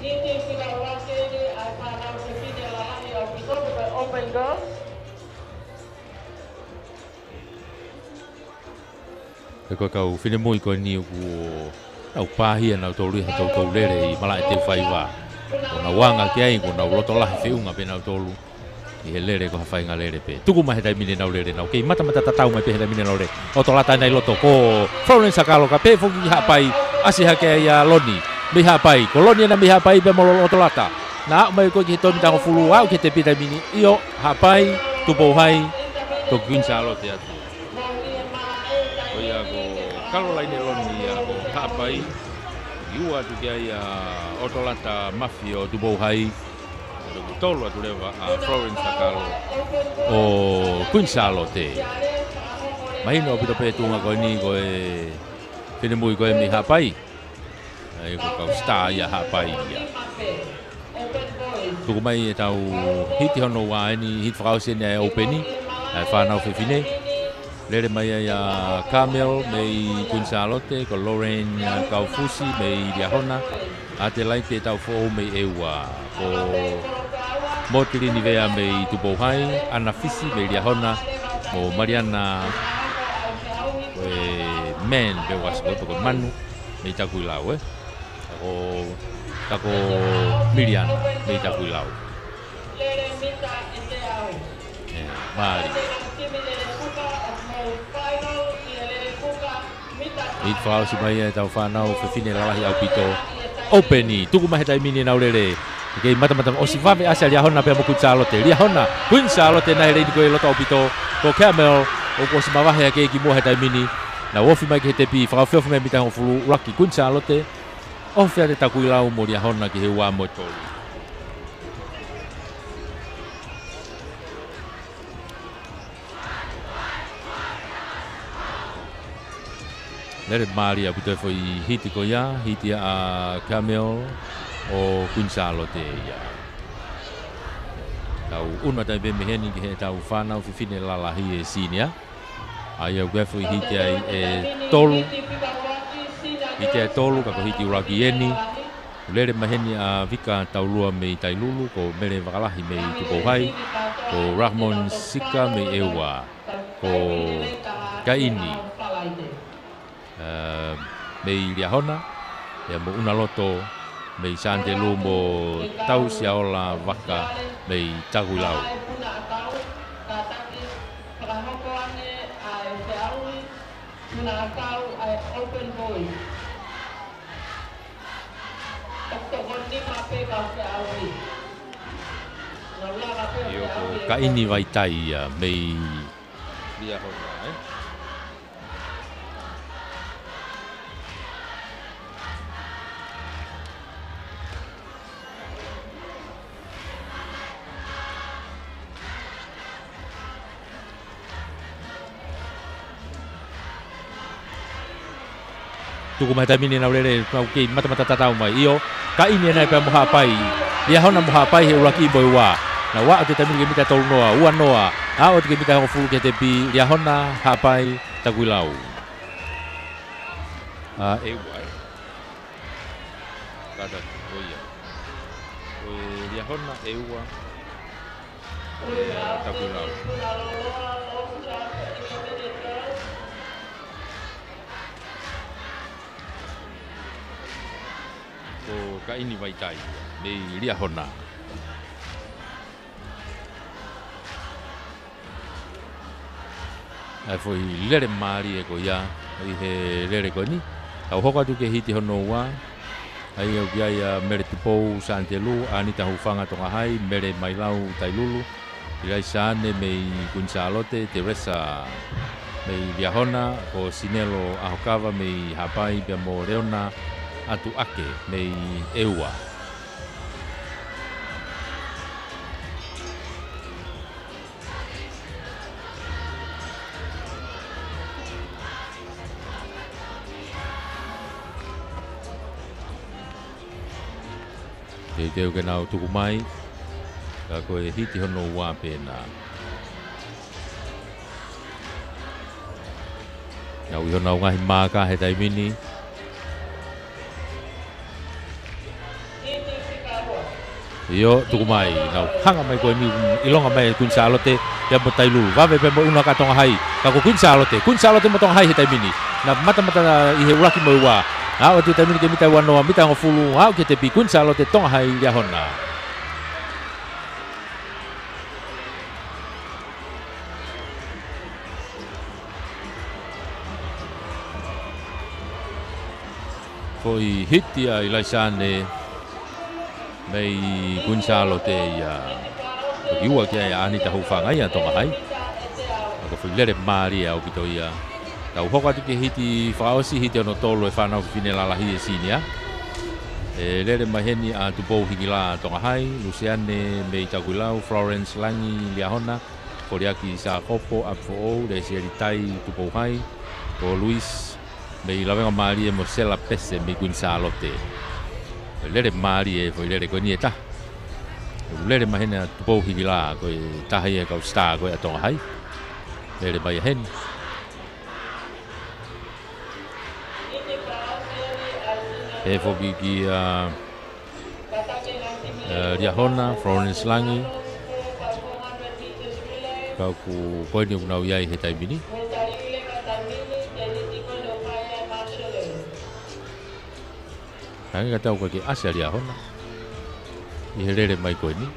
Hiti fika ʻuluaki eni ʻa e fānau fefine lalahi ʻaupito, ko e Open Girls. He ko e kau finemui ko eni ʻoku nau pāhia nautolu ʻi he toutou lele ʻi malaʻe teufaiva. ʻOku nau anga ki ai, ʻoku nau loto lahi feʻunga pē nautolu ʻi he lele ko ha faʻahinga lele pē. Tuku mai he taimi ni ʻenau lele, nau kei matamata tatau mai pē he taimi ni ʻenau lele. Otolata ena ʻi loto ko Florence Hakalo, ka pehē foki ki Haʻapai, ʻasi hake ai ʻa Loni mei Haʻapai. Ko Loni ena mei Haʻapai pea mo Lolo Otolata. Naʻa aʻu mai ko ē ki he toe mita hongofulu, aʻu ki he tepi he taimi ni. ʻIo, Haʻapai, Tupou Hai, toki Kuini Sālote atu. Ko ia ko Kalolaine Loni ia ʻo Haʻapai. ʻI ua atu ki ai ʻa Otolata Mafi ʻo Tupou Hai. Toki tolu atu leva ʻa Florence Hakalo ʻo Kuini Sālote. Mahino ʻaupito pē tuʻunga ko eni ko e finemui ko ē mei Haʻapai. ʻA ia ko e kau star ia Haʻapai ia. Tuku mai ʻetau hiti hono ua eni, hiti fakaʻosi eni ʻa e ʻōpeni, ʻa e fānau fefine. Lele mai ai ʻa Carmel mei Kuini Sālote, ko Lorraine, ʻa, Kaufusi mei Liahona, Adelaide Taufoʻou mei ʻEua, ko Motilini Vea mei Tupou Hai, ʻAna Fisi mei Liahona, mo Maliana, ko e Man, pe ʻoku ʻasi ko e, pe ko e Manu, mei Takuilau, ē? Ka ko, ka ko Miliana mei Takuilau. Ē, mālie. Hiti fakaʻosi mai ʻetau fānau fefine lalahi ʻaupito. ʻŌpeni, tuku mai he taimi ni ʻenau lele. Kei matamata, ʻosi vave ʻasi ʻa Liahona pea mo Kuini Sālote. Liahona, Kuini Sālote ena he laine ko ē ʻi loto ʻaupito. Ko Carmel, ʻoku ʻosi mavahe hake ki muʻa he taimi ni. Nau ofi mai ki he tepi, fakaofiofi mai mita hongofulu, ʻuluaki Kuini Sālote. Ofi atu ʻa Takuilau mo Liahona ki he ua mo e tolu. Lele mālie ʻaupito e foʻi hiti ko ia, hiti ʻa Carmel ʻo Kuini Sālote ia. Tau ʻunu atu ai pē mei heni ki heʻetau fānau fefine lalahi ʻe senior. ʻA ia ʻoku ʻi ai e foʻi hiti ai ʻe tolu. Hiti ʻe tolu, ka ko e hiti ʻuluaki eni. Lele mai heni ʻa Vika Taulua mei Tailulu, ko Mele Vakalahi mei Tupou Hai, ko Rahmon Sika mei ʻEua, ko Kaini, ā, mei Liahona, pea mo ʻUnaloto mei Santelu, mo Tausiaola Vaka mei Takuilau. Puna ʻakau, kātaki, fakahoko ange ʻa e feʻauhi, puna ʻakau ʻa e Open Boys. ʻOku tokoni nima pē ka feʻauhi. Nau lava pē ʻo ʻIo, ko feʻauhi e Kaini Vaitai ia mei Liahona, ē? Tuku mai he taimi ni ʻenau lele, nau kei matamata tatau mai. ʻIo, Kaini ʻena ia pea mo Haʻapai. Liahona mo Haʻapai he ʻuluaki mo e ua. Nau aʻu atu he taimi ni ki he mita tolu noa, ua noa. Aʻu atu ki he mita hongofulu ki he tepi, Liahona, Haʻapai, Takuilau. Ā, ʻEua, ē. Kātaki, ko ia. Ko Liahona, ʻEua, ē, Takuilau. Ko Kaini Vaitai mei Liahona. ʻA e foʻi lele mālie ko ia, ʻi he lele ko eni. Tau hoko atu ki he hiti hono ua. ʻA ia ʻoku ʻi ai ʻa Mele Tupou Santelu, ʻAnita Hufanga Tonga Hai, Mele Mailau Tailulu, ʻIlaisa Ane mei Kuini Sālote, Teresa mei Liahona, ko Sinelo ʻAhokava mei Haʻapai, pea mo Leona Atuake mei ʻEua. Teuteu ke nau tuku mai. Ka ko e hiti hono ua pē ena. Nau ʻi honau ngaahi maaka he taimi ni. ʻIo, tuku mai, nau hanga mai ko eni, ʻilonga mai Kuini Sālote, pea mo Tailulu, vave pea mo ʻUna ka Tonga Hai, ka ko Kuini Sālote, Kuini Sālote mo Tonga Hai he taimi ni. Nau matamata ʻi he ʻuluaki mo e ua, aʻu atu he taimi ni ki he mita ua noa, mita hongofulu, aʻu ki he tepi, Kuini Sālote, Tonga Hai, Liahona. Foʻi hiti ʻa ʻIlaisa Ane mei Kuini Sālote ia. Ko e ua ki ai ʻa ʻAnita Hufanga ia Tonga Hai. Ka ko e foʻi lele mālie ʻaupito ia. Tau hoko atu ki he hiti fakaʻosi, hiti hono tolu ʻa e fānau fefine lalahi ʻa e senior. ʻE lele mai heni ʻa Tupou Hikila Tonga Hai, Luseane mei Takuilau, Florence Langi Liahona, Koliaki Sākopo ʻApifoʻou, Lesieli Tai Tupou Hai, ko Luis mei Lavengamālie mo Sela Pese mei Kuini Sālote. Lele mālie foʻi lele ko eni ʻe taha. Lele mai heni ʻa Tupou Hikila, ko e taha ia e kau star ko ia ʻa Tonga Hai. Lele mai heni. Pehē foki kia, ē, Liahona, Florence Langi. Ka ʻoku ko eni ʻoku nau ʻi ai he taimi ni. Hangē ka tau ka ke ʻasi ʻa Liahona ʻi he lele mai ko eni.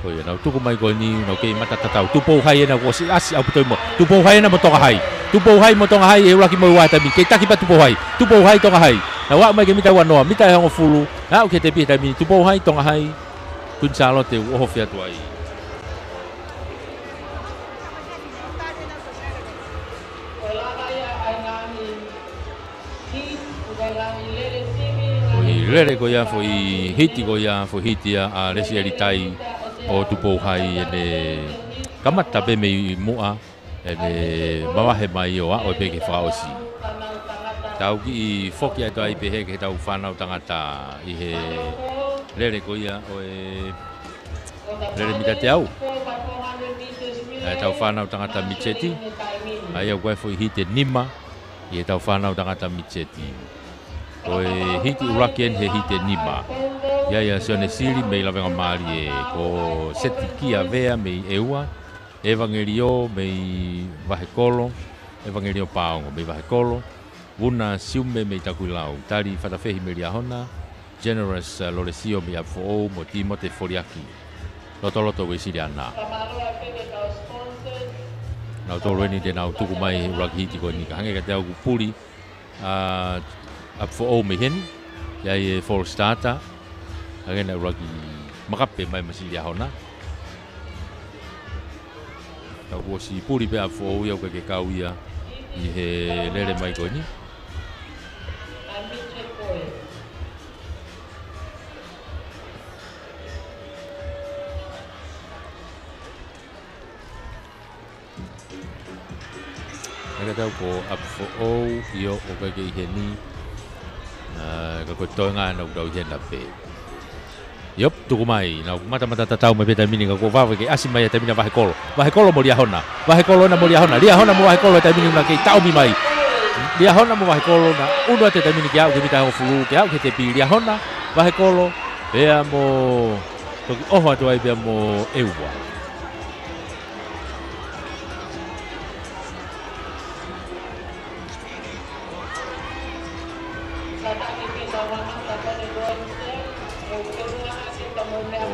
Ko ia, nau tuku mai ko eni, nau kei mata tatau. Tupou Hai ena kuo ʻosi ʻasi ʻaupito mo. Tupou Hai ena mo Tonga Hai. Tupou Hai mo Tonga Hai, ʻe ʻuluaki mo e ua he taimi. Kei taki pē Tupou Hai. Tupou Hai Tonga Hai. Nau aʻu mai ki he mita ua noa, mita ʻe hongofulu. Aʻu ki he tepi he taimi ni, Tupou Hai, Tonga Hai. Kuini Sālote ʻoku ʻohofi atu ai. Foʻi lele ko ia, foʻi hiti ko ia, foʻi hiti ia ʻa Lesieli Tai ʻo Tupou Hai ʻene kamata pē mei muʻa, ʻene mavahe mai ʻo aʻu pē ki he fakaʻosi. Tau kiʻi foki atu ai pē he ki heʻetau fānau tangata ʻi he lele ko ia ʻo e lele mita teau. ʻA ʻetau fānau tangata mitseti. ʻA ia ʻoku ʻi ai foʻi hiti ʻe nima. ʻi heʻetau fānau tangata miti seti. Ko e hiti ʻuluaki eni he hiti ʻe nima. ʻI ai ʻa Sione Sili mei Lavengamālie, ko Seti Kia Vea mei ʻEua, ʻEvangelio mei Vahekolo, ʻEvangelio Paongo mei Vahekolo, Vuna Siume mei Takuilau, Tali Fatafehi mei Liahona, Generous, uh, Lolesio mei ʻApifoʻou mo Timote Foliaki, Lotoloto Uēsiliana. Nautolu eni te nau tuku mai he ʻuluaki hiti ko eni, ka hangē kiate au ʻoku puli, uh, ʻApifoʻou mei heni, ʻi ai e false starter, hangē naʻe ʻuluaki makape mai masiʻi Liahona. Ka kuo ʻosi puli pē ʻApifoʻou ia, ʻoku ʻikai ke kau ia ʻi he lele mai ko eni. Hangē kiate au ko ʻApifoʻou ia ʻoku ʻikai ke ʻi heni. Ah, ka ko e toenga ena ʻoku tau ʻi hena pē. Iop, tuku mai, nau matamata tatau mai pē he taimi ni, ka kuo vave ke ʻasi mai he taimi ni ʻa Vahekolo. Vahekolo mo Liahona. Vahekolo ena mo Liahona. Liahona mo Vahekolo he taimi ni ʻoku na kei taʻomi mai. Liahona mo Vahekolo, na ʻunu atu he taimi ni ke aʻu ki he mita hongofulu, ke aʻu ki he tepi. Liahona, Vahekolo, pea mo toki ʻoho atu ai pea mo ʻEua.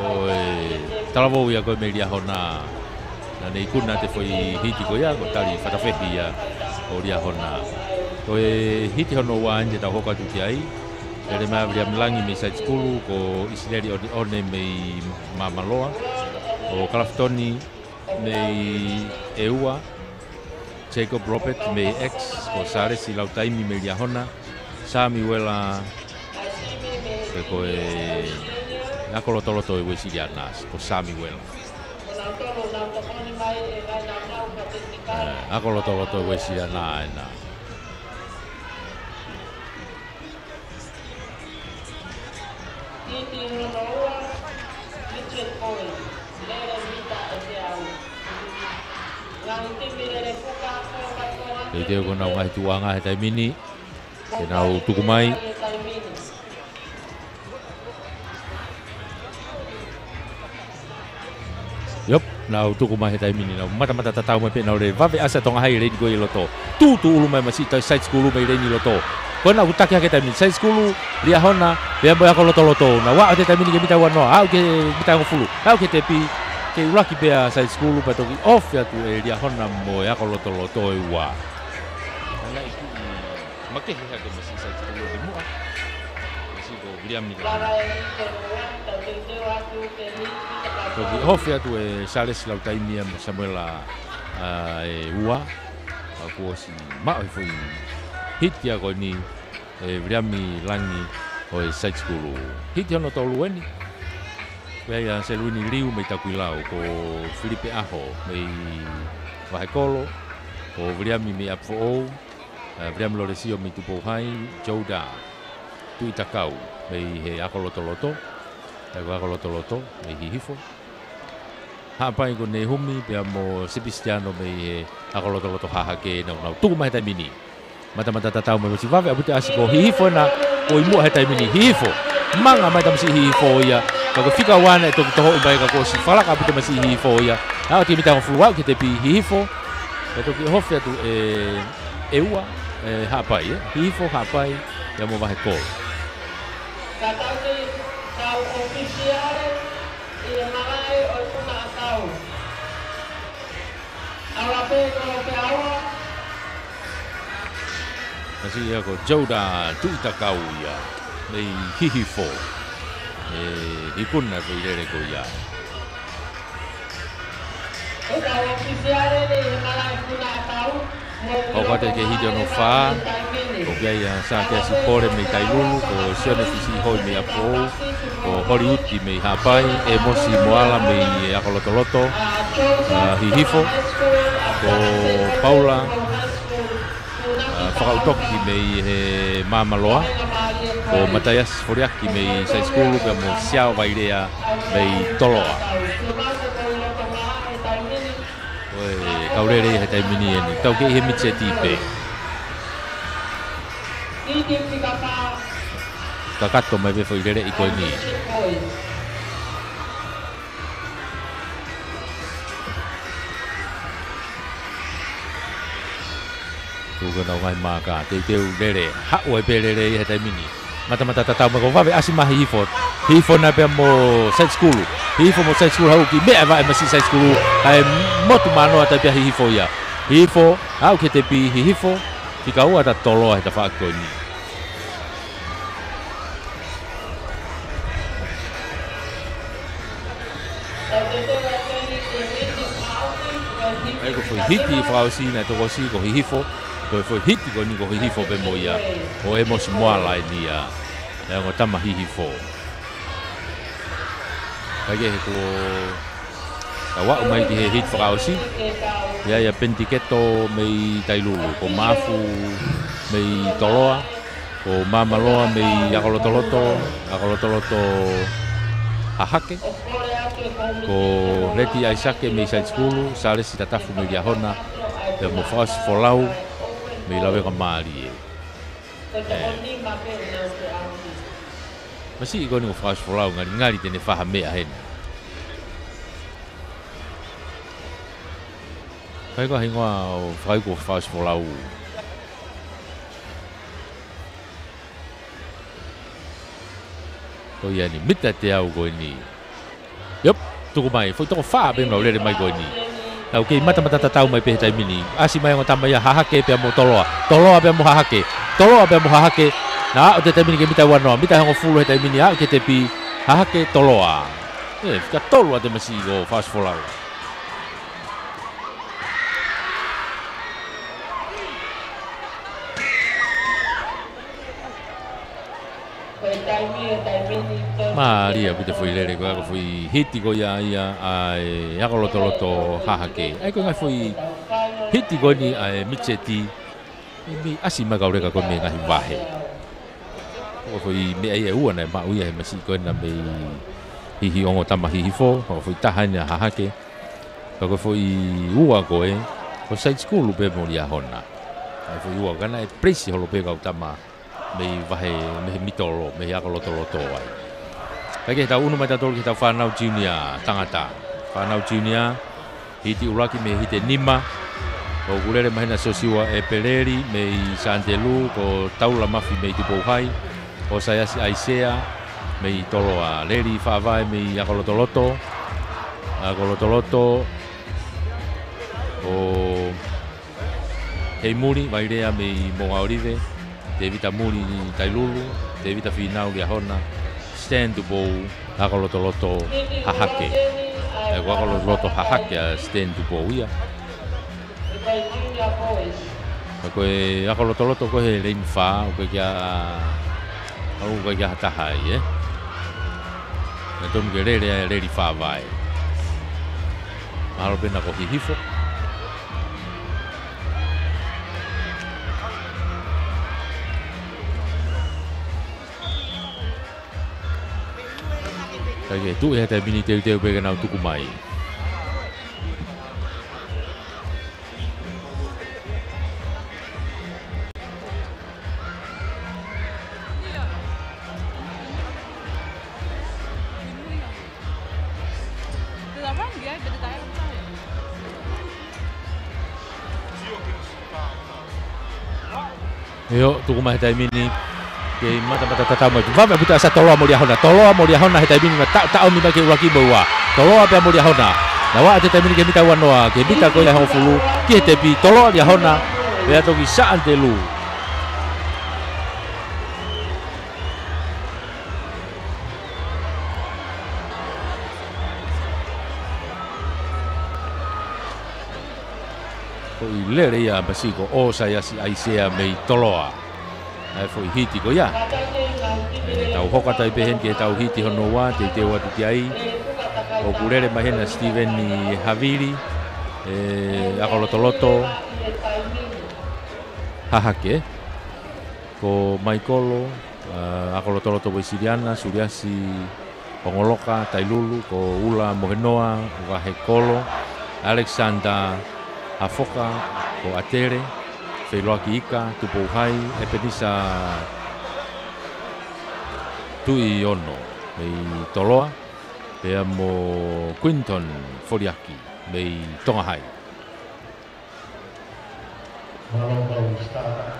Ko e talavou ia ko ē mei Liahona, naʻa ne ikuna atu e foʻi hiti ko ia, ko Tali Fatafehi ia ʻo Liahona. Ko e hiti hono ua eni te tau hoko atu ki ai. Lele mai ʻa Viliami Langi mei Side School, ko ʻIsileli ʻOneʻone mei Māmaloa, ko Kalafitoni mei ʻEua, Jacob Robert mei X, ko Sālesi Lautaimi mei Liahona, Samiuela, pe ko e ako lotoloto ʻa e Uēsiliana, ko Samiuela. Eh, ako lotoloto ʻa e Uēsiliana ena. Hiti hono ua, Richard Boyd, lele mita ʻe teau. Ngaahi timi lele puka, ko e Teuteu ko ʻenau ngaahi tuʻuʻanga he taimi ni. Te nau tuku mai. Iop, nau tuku mai he taimi ni, nau matamata tatau mai pē, nau lele vave ʻasi ʻa Tonga Hai he leini ko ē ʻi loto. Tūtū ʻulu mai masiʻi Side School mei leini ʻi loto. Ko ena ʻoku taki hake he taimi ni, Side School, Liahona, pea mo e ako lotoloto. Nau aʻu atu he taimi ni ki he mita ua noa, aʻu ki he mita hongofulu, aʻu ki he tepi, kei ʻuluaki pē ʻa Side School, pea toki ofi atu ʻe Liahona mo e ako lotoloto ʻe ua. Makehe hake masiʻi Side School ʻi muʻa. Masiʻi ko Viliami Langi. Toki ofi atu ʻe Sālesi Lautaimi ia mo Samuela, ah, ʻe ua. Ka kuo ʻosi maʻu e foʻi hiti ia ko eni ʻe Viliami Langi ʻo e Side School. Hiti hono tolu eni. Pea ʻia Seluini Liu mei Takuilau, ko Filipe ʻAho mei Vahekolo, ko Viliami mei ʻApifoʻou, eh, Viliami Lolesio mei Tupou Hai, Jouda Tuʻitakau mei he ako lotoloto, eh, ako lotoloto mei Hihifo. Haʻapai ko Nehumi pea mo Sipisiano mei he ako lotoloto Hahake, nau, nau tuku mai he taimi ni. Matamata tatau mai masiʻi vave ʻaupito ʻasi ko Hihifo ena, ko ʻi muʻa he taimi ni, Hihifo. Manga mai ʻa masiʻi Hihifo ia. Ka ko e fika ua ena ʻe toki tohoʻi mai ka kuo ʻosi falaka ʻaupito masiʻi Hihifo ia. Aʻu ki he mita hongofulu, aʻu ki he tepi, Hihifo. Pea toki ofi atu ʻe ʻEua, ʻe Haʻapai, ē. Hihifo, Haʻapai, pea mo Vahekolo. Ka tau ki, tau ʻofisiale ʻi he malaʻe ʻo e Funa ʻAkau. Aua pē ko e aua. Masiʻi ia ko Jouda Tuʻitakau ia mei Hihifo. ʻE ikuna e foʻi lele ko ia. Hoko atu ki he hiti hono fā. ʻOku ʻi ai ʻa Sākeasi Pole mei Tailulu, ko Sione Fisiʻihoi mei ʻApifoʻou, ko Holiuti mei Haʻapai, ʻEmosi Moala mei he ako lotoloto, ah, Hihifo, ko Paula, ah, Fakaʻutoki mei he Māmaloa, ko Mataiasi Foliaki mei Side School, pea mo Siao Vailea mei Toloa. Ko e kau lele he taimi ni eni, tau kei ʻi he miti seti pē. Kakato mai pē foʻi lele ʻi ko eni. Tuku ʻenau ngaahi māka, teuteu lele, haʻu ai pē lele ia he taimi ni. Matamata tatau mai ko Vave, ʻasi mai Hihifo. Hihifo naʻe pea mo Saitikulu. Hihifo mo Saitikulu haʻu ki meʻa vaʻe masi Saitikulu. Kae motu manoa tai pea Hihifo ia. Hihifo, aʻu ki he tepi, Hihifo. Fika ua ʻa Toloa he tafaʻaki ko eni. ʻA ia ko e foʻi hiti fakaʻosi naʻe tokosi ko Hihifo, ko e foʻi hiti ko eni ko Hihifo pē mo ia, ko ʻEmosi Moala eni ia, ʻa e ongo tama Hihifo. Kae kehe kuo tau aʻu mai ki he hiti fakaʻosi, ʻa ia ʻa Penitiketo mei Tailulu, ko Mafu mei Toloa, ko Mamaloa mei Akolotoloto, Akolotoloto Hahake. Ko Leti ʻAisake mei Saitikulu, Salesi Tatafu mei Liahona, pea mo Fakaʻosi Folau mei Lavekamālie. Ē. Masiʻi ko eni ko Fakaʻosi Folau, ngalingali te ne fai ha meʻa heni. Kae ko e hingoa ʻo e fakaʻuhi ko Fakaʻosi Folau. Ko ia eni, mita teau ko eni. Iop, tuku mai, foʻi toko fā pē ʻenau lele mai ko eni. Tau kei matamata tatau mai pē he taimi ni. ʻAsi mai ongo tama ia Hahake pea mo Toloa. Toloa pea mo Hahake. Toloa pea mo Hahake. Naʻa aʻu he taimi ni ki he mita ua noa. Mita hongofulu he taimi ni aʻu ki he tepi. Hahake Toloa. Ē, fika tolu ʻa e masiʻi ko Fakaʻosi Folau. Mālie ʻaupito e foʻi lele ko ia, ko e foʻi hiti ko ia ia ʻa e Akolotoloto Hahake. ʻA ia ko e ngaahi foʻi hiti ko eni ʻa e Mitseti, ʻi mei ʻasi mai kau leka ko e mei he ngaahi vahe. Ko e foʻi meʻa ia ʻe ua naʻe maʻu ia he masiʻi ko ena mei Hihi ongo tama Hihifo, ko e foʻi taha eni ʻa Hahake. Ka ko e foʻi ua ko ē, ko Saitikulu pē mo Liahona. Ko e foʻi ua ko ē naʻe place holo pē kau tama mei vahe, mei he mitolo, mei he Akolotoloto ai. Kae kehe tau ʻunu mai tautolu ki heʻetau fānau junior tangata. Fānau junior, hiti ʻuluaki mei he hiti ʻe nima. ʻOku lele mai hena Sosiua ʻEpeleli mei Santelu, ko Taula Mafi mei Tupou Hai, ko Saiasi ʻAisea mei Toloa, Leli Faʻavae mei Akolotoloto, Akolotoloto, ko Hei Muli Vailea mei Moʻunga ʻŌlive, Tevita Muli Tailulu, Tevita Fīnau Liahona, Stan Tupou, Akolotoloto Hahake. ʻA ia ko Akolotoloto Hahake ʻa Stan Tupou ia. Ka ko e Akolotoloto ko ē he leini fā, ʻoku ʻikai ke ʻi ai, ʻoku ʻikai ke ʻi ai ha taha ai, ē? Naʻe tonu ke lele ai ʻa Leli Faʻavae. Mahalo pē naʻa ko Hihifo. Kae kehe tuʻu he taimi ni teuteu pē ke nau tuku mai. ʻIo, tuku mai he taimi ni. Kei matamata tatau mai. Vave ʻaupito ʻa Toloa mo Liahona. Toloa mo Liahona he taimi ni, ma taʻotaʻomi mai ki he ʻuluaki mo e ua. Toloa pea mo Liahona. Naʻa aʻu he taimi ni ki he mita ua noa, ki he mita ko ia ʻe hongofulu, ki he tepi, Toloa Liahona, pea toki Santelu. Foʻi lele ia ʻa e masiʻi ko ʻOsaiasi ʻAisea mei Toloa. ʻA e foʻi hiti ko ia. ʻE, tau hoko atu ai pē heni ki heʻetau hiti hono ua, teuteu atu ki ai. ʻOku lele mai hena Steven Havili, ē, Akolotoloto Hahake. Ko Maikolo, ā, Akolotoloto Uesiliana, Suliasi Ongoloka Tailulu, ko Ula Mohenoa Vahekolo, Alexander Hafoka, ko ʻAtele Peiloaki Ika, Tupou Hai, ʻEpenisa Tuʻiono mei Toloa, pea mo Quinton Foliaki mei Tonga Hai. Mālō kau start,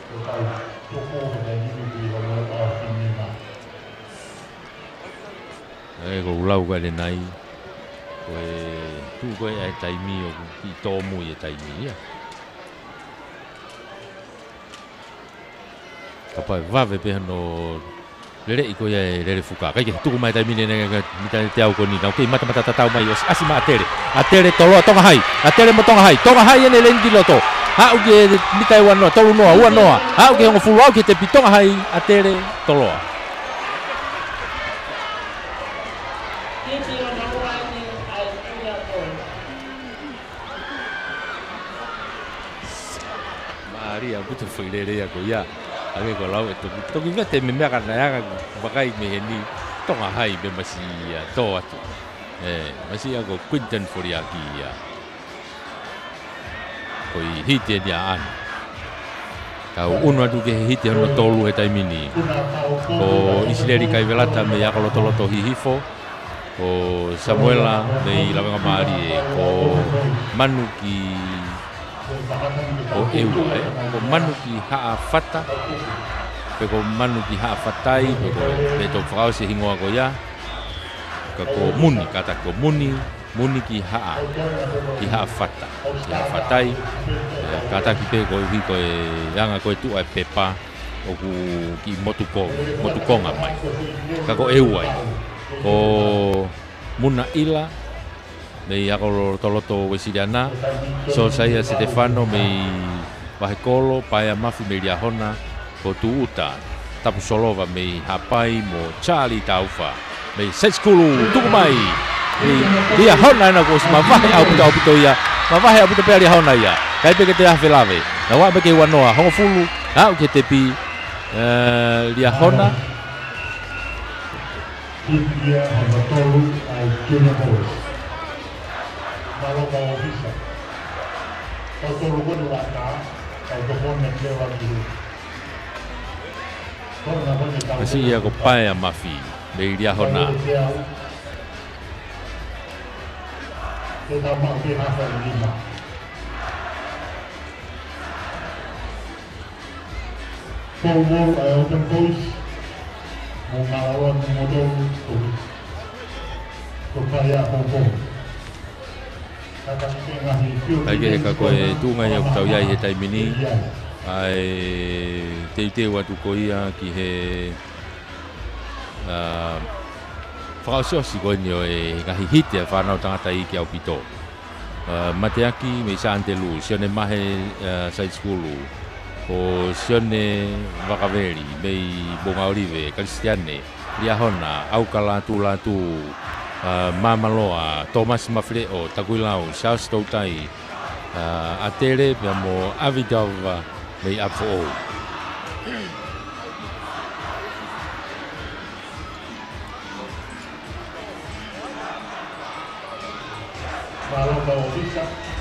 ko kau tuku he taimi ni ki hono ʻaho ni mā. ʻE, ko u lau ka le nai, ko e tuʻu ko ē ʻa e taimi ʻoku kiʻi tōmui e taimi ia. Kapau ʻe vave pē hano leleʻi ko ia e lele fuka. Kae kehe, tuku mai taimi ni ʻe he mita teau ko eni. Nau kei matamata tatau mai, ʻosi ʻasi mai ʻa Tele. ʻA Tele, Toloa, Tonga Hai. ʻA Tele mo Tonga Hai. Tonga Hai ʻene leni ki loto. Aʻu ki he mita ʻe ua noa, tolu noa, ua noa. Aʻu ki he hongofulu, aʻu ki he tepi. Tonga Hai, ʻa Tele, Toloa. Mālie ʻaupito e foʻi lele ia ko ia. Hangē ko e lau ʻe toki, toki vete mei he meʻa ka naʻe anga vakai mei heni. Tonga Hai pē masiʻi ia tō atu. ʻE, masiʻi ia ko Quinton Foliaki ia. Ko e hiti eni ʻaʻana. Tau ʻunu atu ki he hiti hono tolu he taimi ni. Ko ʻIsileli Kaivelata mei Akalotoloto Hihifo. Ko Samuela mei Lavengamālie, ko Manuki, ko ʻEua, ē? Ko Manuki Haʻafata, pe ko Manuki Haʻafatai, pe ko, pe tou fakaʻosi e hingoa ko ia. Ka ko Muni, kātaki ko Muni, Muni ki Haʻa, ki Haʻafata, ki Haʻafatai, ē, kātaki pē koeʻuhi ko e anga ko e tuʻu ʻa e pepa, ʻoku kiʻi motu ko-, motu konga mai. Ka ko ʻEua ia. Ko Muna ʻIla, mei Akalotoloto Uēsiliana, Sosaia Setefano, mei Vahekolo, Paea Mafi, mei Liahona, ko Tuʻuta Tapusolova, mei Haʻapai, mo Charlie Taufa, mei Saisikulu, tuku mai. Mei Liahona ena kuo ʻosi mavahe ʻaupito ʻaupito ia. Mavahe ʻaupito pē ʻa Liahona ia. Kae pē ke te afe lave. Naʻa ua mei ke ua noa, hongofulu, aʻu ki he tepi, ē, Liahona. Hiti ia hono tolu ʻa e Junior Boys. Mālō kau ʻōfisa. Kau tolu ko eni ʻoku ʻatā, kau toko ʻeni ʻoku leva ki he. Ko ena ko eni kau. Masiʻi ia ko Paea Mafi, mei Liahona. Ke tau maʻu pē hafa ʻe nima. Poupou, ʻa e Open Boys. Mo Malaloa ni mo tolu, ko, ko Paea Poupou. Ka ka ki te ngahi fiu. Kae kehe ka ko e tuʻunga ia ʻoku tau ʻi ai he taimi ni. ʻA e teuteu atu ko ia ki he, ā, fakaʻosiʻosi ko eni ʻo e ngaahi hiti ʻa e fānau tangataʻeiki ʻaupito. Ā, mateaki mei Sānitelū, Sione Mahe, ā, Saisikulu, ko Sione Vakaveli mei Moʻungaʻolive, Kalisitiane, Liahona, ʻAukala Tulatu, ā, Māmaloa, Tōmasi Mafileʻo, Takuilau, Siaosi Toutai, ā, ʻAtele, pea mo ʻAvitava mei ʻApifoʻou.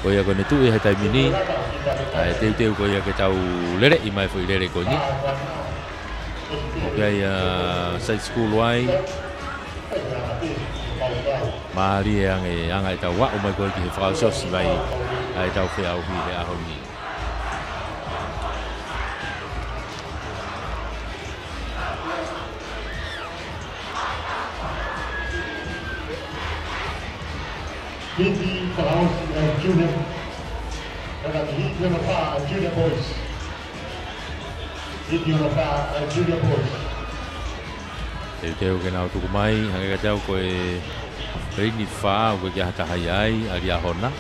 Ko ia ko ʻene tuʻu ia he taimi ni, ʻa e teuteu ko ia ke tau leleʻi mai e foʻi lele ko eni. ʻOku ʻi ai ʻa Saisikulu ai. Mālie ange, anga ʻetau aʻu mai ko ē ki he fakaʻosiʻosi mai ʻa ʻetau feʻauhi he ʻaho ni. Hiti fakaʻosi ʻa e Junior. Ka ko e hiti hono fā ʻa e Junior Boys. Hiti hono fā ʻa e Junior Boys. Teuteu ke nau tuku mai, hangē kiate au ko e laine fā, ʻoku ʻikai ha taha ia ai, ʻa Liahona.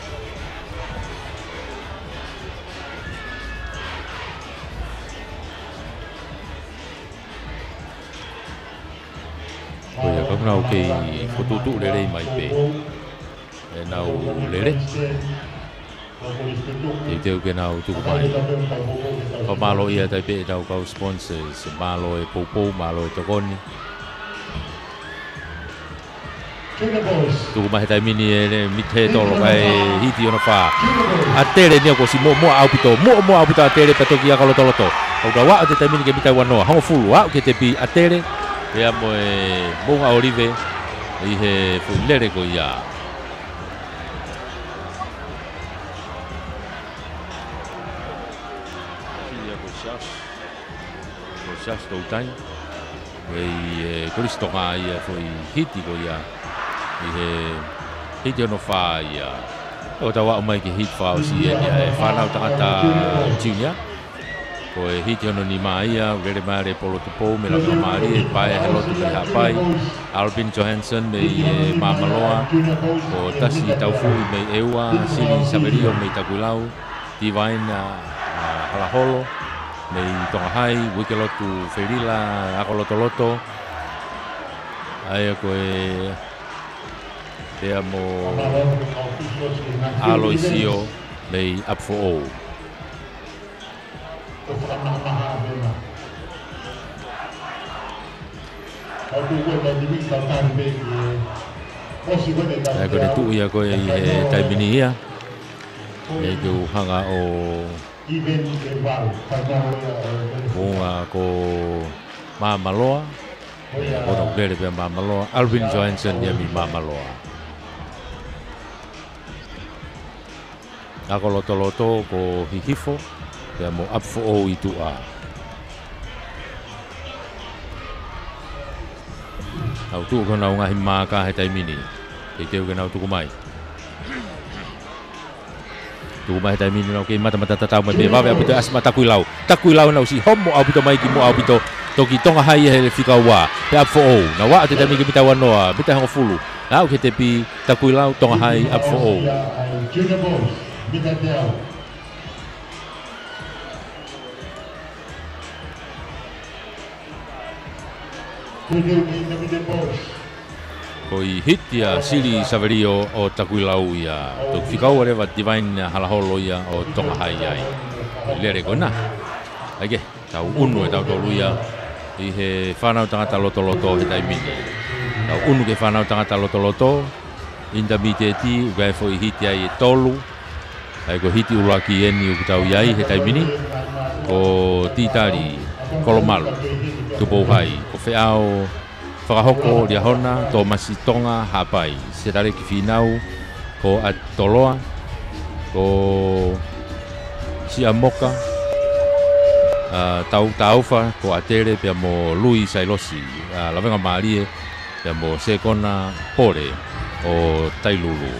Ko ia, ka ʻoku nau kei fokotuʻutuʻu lelei mai pē ʻenau lele. Teuteu ke nau tuku mai. Fakamālō ia atu pē ʻetau kau sponsors, mālō e poupou, mālō e tokoni. Tuku mai he taimi ni e le mita he tolo kae hiti hono fā. ʻAtele ni ia kuo ʻosi muʻomuʻa ʻaupito, muʻomuʻa ʻaupito ʻAtele pea toki ako lotoloto. ʻOku tau aʻu atu he taimi ni ki he mita ua noa, hongofulu, aʻu ki he tepi ʻAtele. Pea mo e Moʻunga ʻŌlive ʻi he foʻi lele ko ia. Ia ko Siaosi. Ko Siaosi Toutai. Mei he Kolisi Tonga ia foʻi hiti ko ia. ʻI he hiti hono fā ia. ʻOku tau aʻu mai ki he hiti fakaʻosi eni ia ʻa e fānau tangata junior. Ko e hiti hono nima ia, lele mai ʻa Polo Tupou mei Laveʻingamālie, paea he lotu mei Haʻapai. Alvin Johansson mei he Māmaloa. Ko Tasi Taufuʻi mei ʻEua, Sili Savelio mei Takuilau. Divine, ʻa, ʻa Halaholo mei Tonga Hai, Uikelotu Felila, ako lotoloto. ʻA ia ko e pea mo ʻAloisio mei ʻApifoʻou. ʻA ia ko ʻene tuʻu ia ko ē ʻi he taimi ni ia. ʻE ke u hanga ʻo Moʻunga ko Māmaloa. ʻOku lele pē ʻa Māmaloa. Alvin Johansson ia mei Māmaloa. Ako lotoloto ko Hihifo pea mo ʻApifoʻou ʻi tuʻa. Nau tuʻu ko ʻenau ngaahi maaka he taimi ni. Teuteu ke nau tuku mai. Tuku mai he taimi ni nau kei matamata tatau mai pē, vave ʻaupito ʻa ʻAsi mo Takuilau. Takuilau naʻe ʻosi homo ʻaupito mai ki muʻa ʻaupito. Toki Tonga Hai ia he fika ua. Pea ʻApifoʻou. Nau aʻu atu he taimi ki he mita ua noa, mita hongofulu. Aʻu ki he tepi, Takuilau, Tonga Hai, ʻApifoʻou. Ko e hiti ʻa Sili Savelio ʻo Takuilau ia. Toki fika ua leva Divine Halaholo ia ʻo Tonga Hai ai. Lele ko ena. ʻAi ke, tau ʻunu ʻe tautolu ia ʻi he fānau tangata lotoloto he taimi ni. Tau ʻunu ki he fānau tangata lotoloto. Intermediate, ʻoku ʻi ai e foʻi hiti ai ʻe tolu. ʻA ia ko e hiti ʻuluaki eni ʻoku tau ʻi ai he taimi ni. Ko Titali Kolomalu, Tupou Hai. Ko Feʻao Fakahoko Liahona, Tōmasi Tonga, Haʻapai. Setaleki Fīnau, ko ʻAtoloa. Ko Siamoka, ʻa, Tau-, Taufa, ko ʻAtele, pea mo Lui Sailosi, ʻa, Lavengamālie, pea mo Sekona Pole ʻo Tailulu.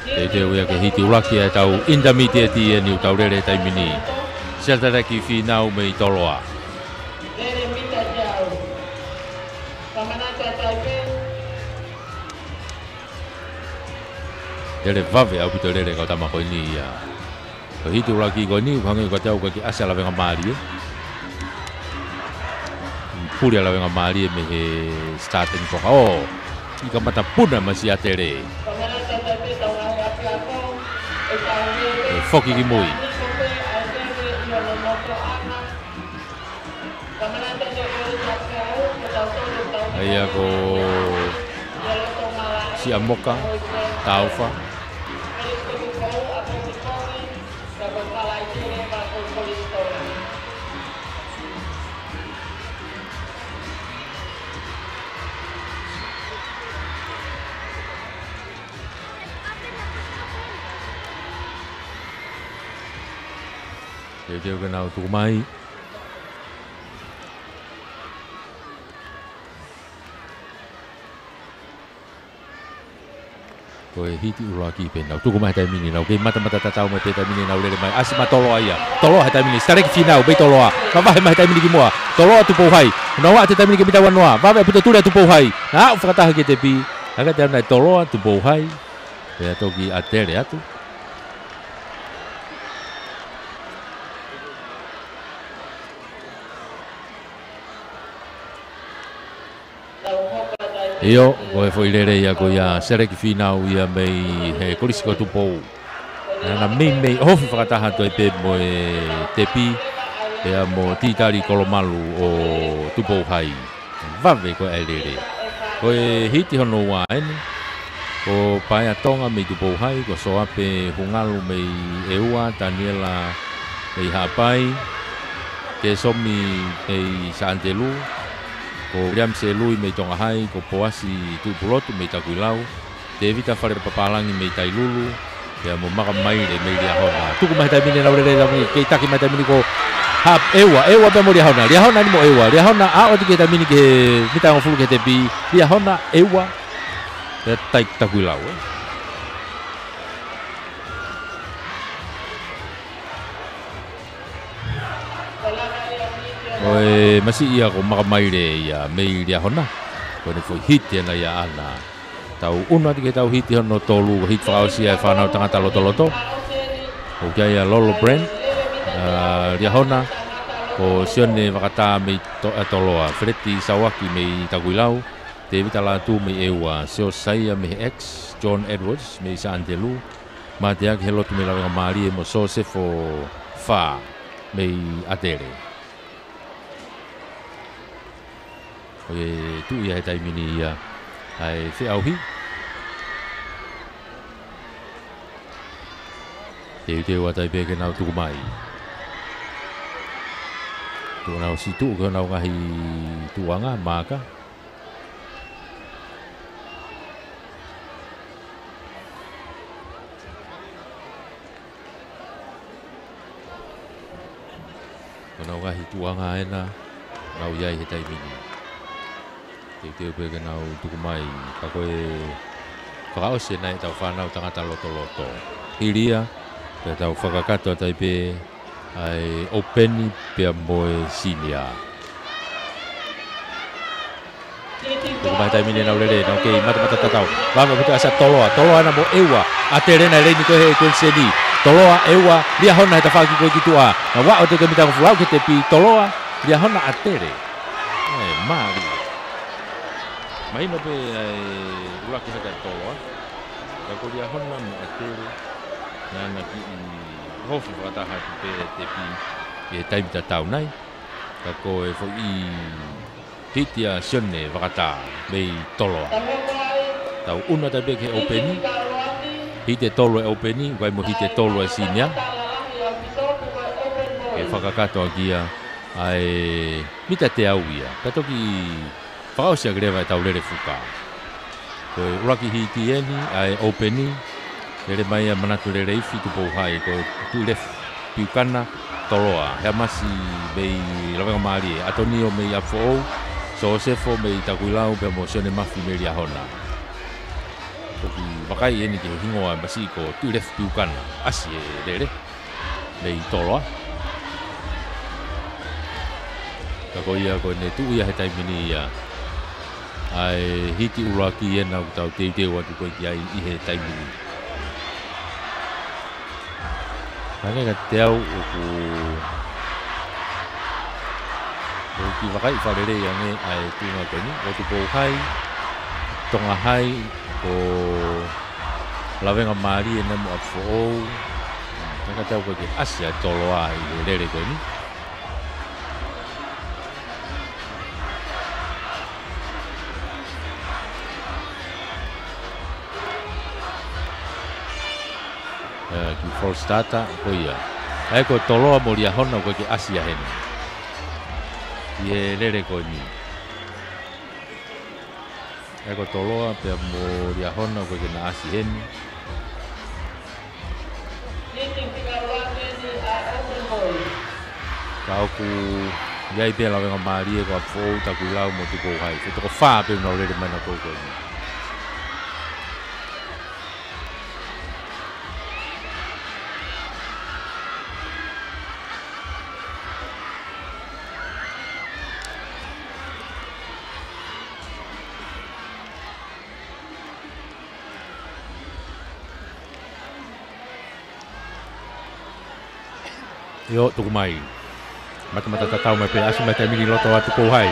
Teuteu ia ke hiti ʻuluaki ʻa e tau intermediate eni ʻoku tau lele he taimi ni. Setaleki Fīnau mei Toloa. Lele vave ʻaupito e lele ʻa e kau tama ko eni ia. Ko e hiti ʻuluaki ko eni, ʻoku hangē ko e tau ka ke ʻasi ʻa Lavengamālie. Puli ʻa Lavengamālie mei he starting block. ʻŌ, ʻi kamata puna mai ʻa ʻAtele. ʻE foki ki mui. ʻA ia ko Siamoka, Taufa. Teuteu ke nau tuku mai. Ko e hiti ʻuluaki pē naʻa nau tuku mai he taimi ni, nau kei matamata tatau mai pē he taimi ni, nau lele mai. ʻAsi mo Toloa ia. Toloa he taimi ni, Sitaleki Fīnau, mei Toloa. Mavahe mai he taimi ni ki muʻa. Toloa Tupou Hai. Nau aʻu atu he taimi ni ki he mita ua noa. Vave ʻaupito, tuli ʻa Tupou Hai. Naʻa nau fakataha ki he tepi. Hangē ko e tau naʻe Toloa Tupou Hai. Pea toki ʻAtele atu. ʻIo, ko e foʻi lele ia ko ia Sitaleki Fīnau ia mei he Kolisi ko Tupou. Naʻa na meimei ofi fakataha atu ai pē mo e tepi, pea mo Titali Kolomalu ʻo Tupou Hai. Vave ko ē ʻa e lele. Ko e hiti hono ua eni. Ko Paea Tonga mei Tupou Hai, ko Soape Hungalu mei ʻEua, Taniela mei Haʻapai, Kesomi mei Saʻanitelū, ko William Selui mei Tonga Hai, ko Poasi Tuʻipulotu mei Takuilau, Tevita Fale Papālangi mei Tailulu, pea mo Maka Maile mei Liahona. Tuku mai he taimi ni ʻenau lele, taimi ni, kei taki mai he taimi ni ko Haʻa-, ʻEua, ʻEua pea mo Liahona. Liahona eni mo ʻEua. Liahona aʻu atu ki he taimi ni ki he mita hongofulu ki he tepi. Liahona, ʻEua, pea tai Takuilau, ē. Ko e masiʻi ia ko Maka Maile ia mei Liahona. Ko ʻene foʻi hiti ena ia ʻaʻana. Tau ʻunu atu ki heʻetau hiti hono tolu, ko e hiti fakaʻosi ia ʻa e fānau tangata lotoloto. ʻOku ʻi ai ʻa Lolo Brand, ʻa Liahona, ko Sione Vakatā mei To-, ʻa Toloa, Feleti Sauaki mei Takuilau, Tevita Lātū mei ʻEua, Siosaia mei X, John Edwards mei Saʻanitelū, Mateaki Helotu mei Lavengamālie mo Sosefo Fā mei ʻAtele. Ko e tuʻu ia he taimi ni ia ʻa e feʻauhi. Teuteu atu ai pē ke nau tuku mai. Tuku nau ʻosi tuʻu ki honau ngaahi tuʻuʻanga, maaka. Ko honau ngaahi tuʻuʻanga ena, nau ʻi ai he taimi ni. Teuteu pē ke nau tuku mai, ka ko e fakaʻosi ena ʻetau fānau tangata lotoloto. Hili ia, pea tau fakakakato atu ai pē ʻa e ʻōpeni pea mo e senior. Tuku mai he taimi ni ʻenau lele, nau kei matamata tatau. Vave ʻo puta ʻasa Toloa, Toloa ena mo ʻEua. ʻAtele ena he leini ko ē he kuenseni. Toloa, ʻEua, Liahona he tafaʻaki ko ē ki tuʻa. Naʻa nau aʻu atu ki he mita hongofulu aʻu ki he tepi, Toloa, Liahona, ʻAtele. ʻE, mālie. Mahino pē ʻa e ʻuluaki hake ʻa Toloa. Ka ko Liahona mo ʻAtele. Naʻa na kiʻi ofi fakataha atu pē he tepi he taimi tatau nai. Ka ko e foʻi hiti ʻa Sione Vakatā mei Toloa. Tau ʻunu atu ai pē ki he ʻōpeni. Hiti ʻe tolu ʻa e ʻōpeni, ʻoku ʻi ai mo e hiti ʻe tolu ʻa e senior. Ke fakakakato ʻaki ia ʻa e mita teau ia. Ka toki fakaʻosi ʻaki leva ʻetau lele fuka. Ko e ʻuluaki hiti eni, ʻa e ʻōpeni, lele mai ʻa Manatu Leleifi, Tupou Hai, ko Tuʻilefu Piukana, Toloa, Heamasi mei Lavengamālie, ʻAtonio mei ʻApifoʻou, Sosefo mei Takuilau, pea mo Sione Mafi mei Liahona. Toki vakai eni ki he hingoa masiʻi ko Tuʻilefu Piukana, ʻasi e lele mei Toloa. Ka ko ia ko ʻene tuʻu ia he taimi ni ia ʻa e hiti ʻuluaki ena ʻoku tau teuteu atu ko ē ki ai ʻi he taimi ni. Hangē kiate au ʻoku, ʻoku kiʻi vakai fakalelei ange ʻa e tuʻunga ko eni, ʻo Tupou Hai, Tonga Hai, ko Lavengamālie ena mo ʻApifoʻou. Hangē kiate au ʻoku ʻikai ke ʻasi ʻa Toloa ʻi he lele ko eni. ʻE, kiʻi false starter, ko ia. ʻA ia ko Toloa mo Liahona ʻoku ʻikai ke ʻasi ia heni. ʻI he lele ko eni. ʻA ia ko Toloa pea mo Liahona ʻoku ʻikai ke na ʻasi heni. Ka ʻoku ʻi ai pē Lavengamālie, ko ʻApifoʻou, Takuilau mo Tupou Hai. Ko e toko fā pē ʻoku nau lele mai ʻa e kau ko eni. ʻIo, tuku mai. Matamata tatau mai pē, ʻasi mai taimi ni loto ʻa Tupou Hai.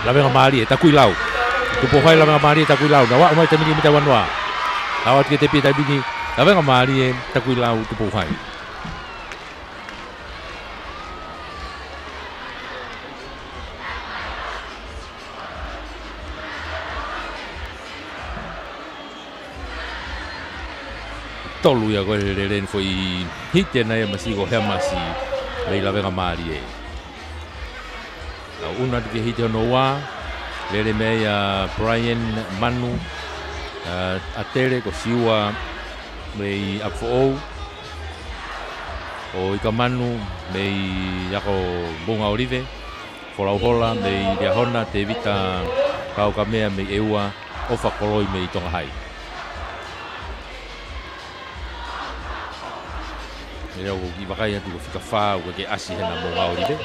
Lavengamālie, Takuilau. Tupou Hai, Lavengamālie, Takuilau. Nau aʻu mai taimi ni mita uanoa. Aʻu atu ki he tepi taimi ni. Lavengamālie, Takuilau, Tupou Hai. Tolu ia ko e lele ni, foʻi hiti ʻena ia masiʻi ko Hemasi mei Lavengamālie. Tau ʻunu atu ki he hiti hono ua, lele mei ai ʻa Brian Manu, ʻa, ʻAtele ko Siua mei ʻApifoʻou, ʻo Ikamanu mei Ako Moʻungaʻolive, Folauhola mei Liahona, Tevita Paukamea mei ʻEua, ʻOfa Koloi mei Tonga Hai. Meʻa ʻoku kiʻi vakai atu ko e fika fā, ʻoku ke ʻasi hena Moʻungaʻolive.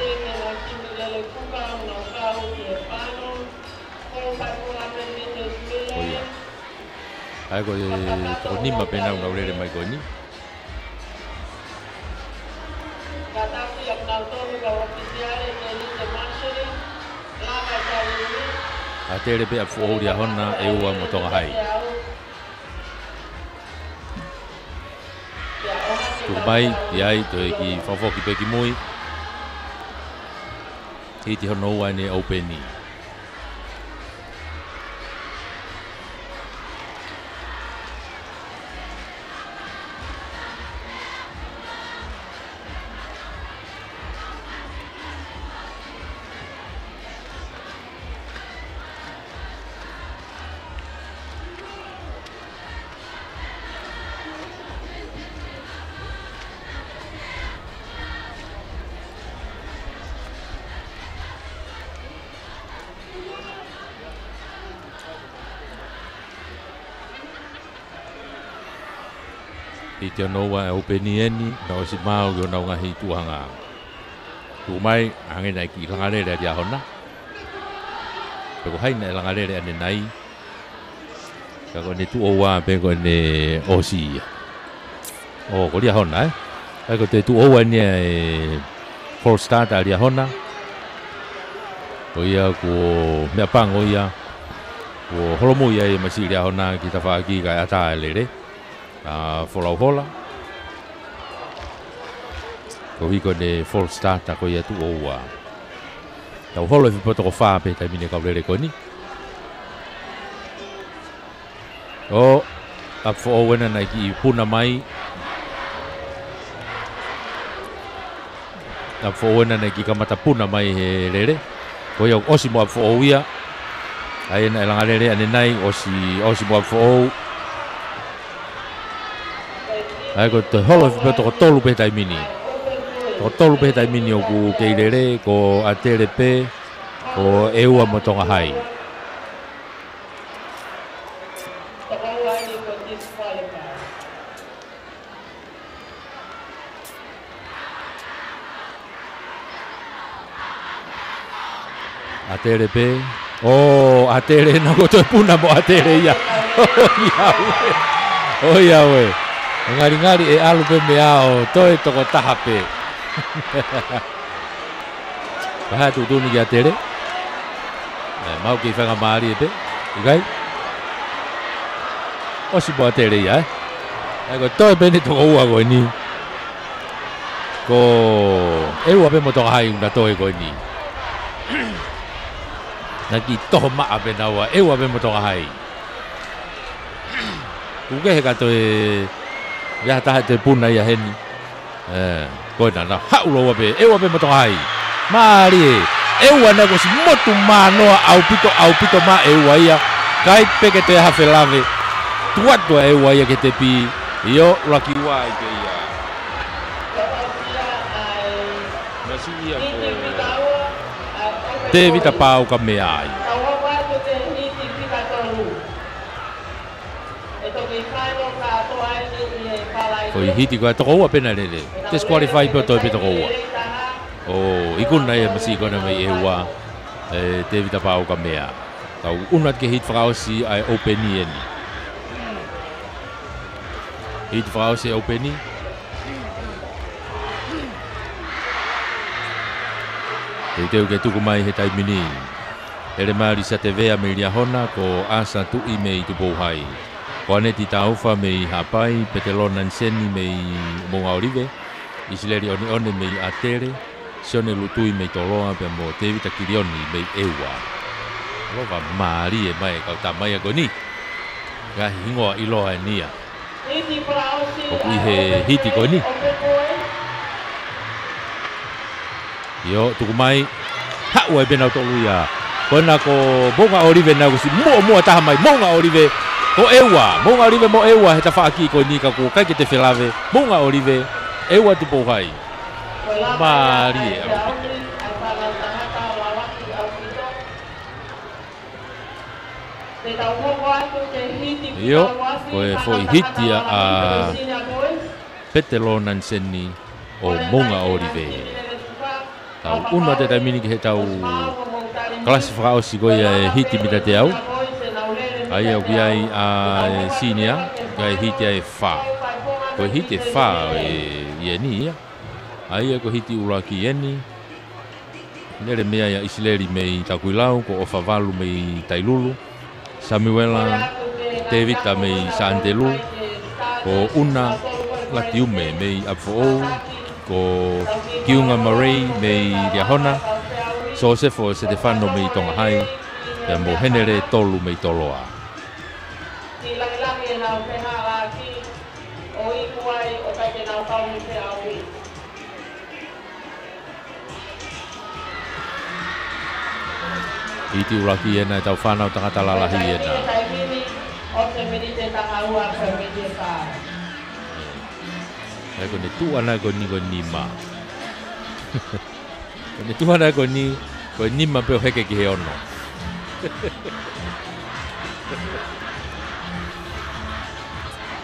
ʻO ia. ʻA ia ko e toko nima pē naʻa nau lele mai ko eni. ʻAtele pē ʻApifoʻou, Liahona, ʻEua mo Tonga Hai. Tuku mai, ʻi ai, toe kiʻi fakafoki pē ki mui. Hiti hono ua ʻene ʻoupeni. Hiti hono ua ʻa e ʻoupeni eni, naʻe ʻosi maau ki honau ngaahi tuʻuhanga. Tuku mai, hangē naʻe kiʻi langa lele ʻa Liahona. Pe ko hai naʻe langa lele ʻanenai. Ka ko ʻene tuʻo ua pē ko ʻene ʻosi ia. ʻO, ko Liahona, ē? ʻA ia ko e tuʻo ua eni ʻa e false start ʻa Liahona. Ko ia ko e meʻapango ia. Kuo holomui ai ʻa e masiʻi Liahona ki tafaʻaki kae ʻatā e lele ʻa Folauhola. Koeʻuhi ko ʻene false start ko ia tuʻo ua. Tau holo he poto ko fā pē taimi ni e kau lele ko eni. ʻO, ʻApifoʻou ena naʻe kiʻi puna mai. ʻApifoʻou ena naʻe kiʻi kamata puna mai he lele. Ko ia ʻosi mo ʻApifoʻou ia. ʻA ia naʻe langa lele ʻanenai, ʻosi, ʻosi mo ʻApifoʻou. ʻA ia ko e toe holo he poto ko tolu pē taimi ni. Ko tolu pē taimi ni ʻoku kei lele, ko ʻAtele pē, ko ʻEua mo Tonga Hai. ʻAtele pē. ʻO, ʻAtele ena kuo toe puna mo ʻAtele ia. ʻOiauē. ʻOiauē. ʻE ngalingali ʻe ʻalu pē mei ai ʻo toe toko taha pē. Pea tuʻutuʻuni kia ʻAtele. ʻE, mau kiʻi faingamālie pē. ʻIkai? ʻOsi mo ʻAtele ia, ē? ʻA ia ko e toe pē eni toko ua ko eni. Ko ʻEua pē mo Tonga Hai ʻoku na toe ko eni. Naʻe kiʻi toho maʻa pē naua, ʻEua pē mo Tonga Hai. Kuo kehe ka toe ʻi ai ha taha ʻe toe puna ia heni. ʻE, ko ena, na haʻu lōua pē, ʻEua pē mo Tonga Hai. Mālie, ʻEua naʻe kuo ʻosi motu manoa ʻaupito, ʻaupito mā ʻEua ia. ʻIkai pē ke toe ʻi ai ha felave. Tuʻu atu ʻa ʻEua ia ki he tepi. ʻIo, ʻuluaki ua ia ke ia. Masiʻi ia ko Tevita Paukamea ai. Ko e hiti ko ē toko ua pē naʻe lele. Disqualify pē ʻo toe pē toko ua. ʻO ikuna ia masiʻi ko ena mei ʻEua, ʻe Tevita Paukamea. Tau ʻunu atu ki he hiti fakaʻosi ʻa e ʻoupeni eni. Hiti fakaʻosi ʻa e ʻoupeni. Teuteu ke tuku mai he taimi ni. Elemali Satevea mei Liahona, ko ʻAsa Tuʻi mei Tupou Hai. Koaneti Taufa mei Haʻapai, Petelō Naniseni mei Moʻunga ʻŌlive, ʻIsileli ʻOneʻone mei ʻAtele, Sione Lutui mei Toloa, pea mo Tēvita Kilioni mei ʻEua. Lova mālie mai e kau tama ia ko eni. Ngaahi hingoa ʻiloa eni ia. ʻOku ʻi he hiti ko eni. ʻIo, tuku mai. Haʻu ai pē nautolu ia. Ko ena ko Moʻunga ʻŌlive naʻe ʻosi muʻomuʻa taha mai. Moʻunga ʻŌlive. Ko ʻEua. Moʻunga ʻŌlive mo ʻEua he tafaʻaki ko eni ka kuo ʻikai ke toe felave. Moʻunga ʻŌlive. ʻEua Tupou Hai. Mālie ʻaupito. ʻIo, ko e foʻi hiti ia ʻa Petelō Naniseni ʻo Moʻunga ʻŌlive. Tau ʻunu atu he taimi ni ki heʻetau kalasi fakaʻosi ko ia e hiti mita teau. ʻA ia ʻoku ʻi ai ʻa e senior, ʻoku ʻi ai e hiti ʻe fā. Ko e hiti ʻe fā ʻi heni ia. ʻA ia ko e hiti ʻuluaki eni. Lele mei ai ʻa ʻIsileli mei Takuilau, ko ʻOfavalu mei Tailulu, Samuela Tēvita mei Saʻanitelū, ko ʻUna Latiume mei ʻApifoʻou, ko Kiunga Marei mei Liahona, Sosefo Setefano mei Tonga Hai, pea mo Henele Tolu mei Toloa. Hiti ʻuluaki ena ʻetau fānau tangata lalahi ena. ʻE, ko ʻene tuʻu ʻana ko eni ko e nima. Ko ʻene tuʻu ʻana ko eni, ko e nima pē ʻo heke ki he ono.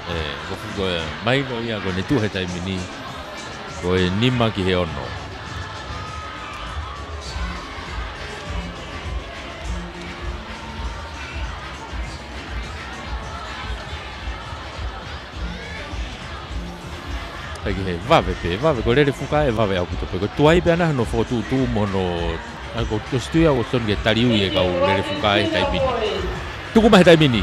ʻE, ko fuko e, mai ko ia ko ʻene tuʻu he taimi ni. Ko e nima ki he ono. Hei ki he vave pē, vave ko e lele fuka ʻe vave ʻaupito pē. Ko e tuai pē ʻana hono fokotuʻutuʻu mo hono, ʻa ko, ko e situʻa ʻoku tonu ke taliui e kau lele fuka he taimi ni. Tuku mai he taimi ni.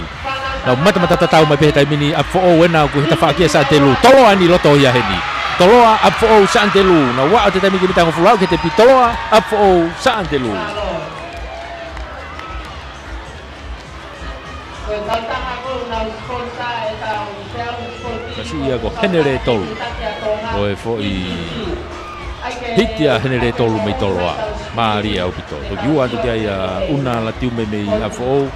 Nau matamata tatau mai pē he taimi ni, ʻApifoʻou ena ʻoku he tafaʻaki ʻa Saʻanitelū. Toloa eni loto ia heni. Toloa, ʻApifoʻou, Saʻanitelū. Nau aʻu he taimi ni ki he mita hongofulu aʻu ki he tepi. Toloa, ʻApifoʻou, Saʻanitelū. Ka siʻi ia ko Henele Tolu. Ko e foʻi hiti ʻa Henele Tolu mei Toloa. Mālie ʻaupito. Toki ua atu ki ai ʻa ʻUna Latiume mei ʻApifoʻou.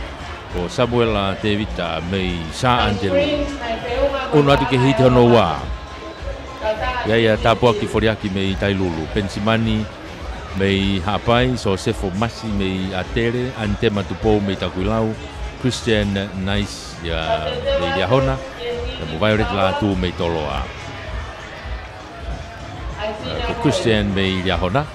Ko Samuela Tēvita mei Saʻanitelū. ʻUnu atu ki he hiti hono ua. ʻI ai ʻa Tāpuaki Foliaki mei Tailulu. Penisimani mei Haʻapai, Sosefo Masi mei ʻAtele, ʻAnitema Tupou mei Takuilau, Christian Nice ia mei Liahona, pea mo Violet Lātū mei Toloa. Ko Christian mei Liahona.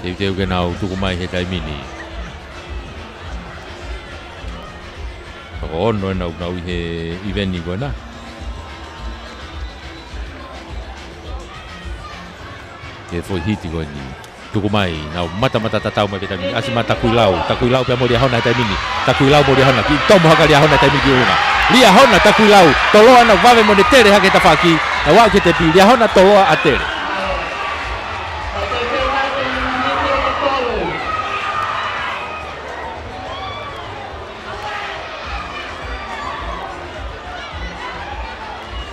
Teuteu ke nau tuku mai he taimi ni. Toko ono ena ʻoku nau ʻi he ʻiveni ko ena. Ke foʻi hiti ko eni. Tuku mai, nau matamata tatau mai pē taimi ni. ʻAsi mai Takuilau, Takuilau pea mo Liahona he taimi ni. Takuilau mo Liahona, kiʻi tomo hake ʻa Liahona he taimi ni ki ʻolunga. Liahona, Takuilau, Toloa nau vave mo ʻene tele hake tafaʻaki. Nau aʻu ki he tepi, Liahona, Toloa, ʻAtele.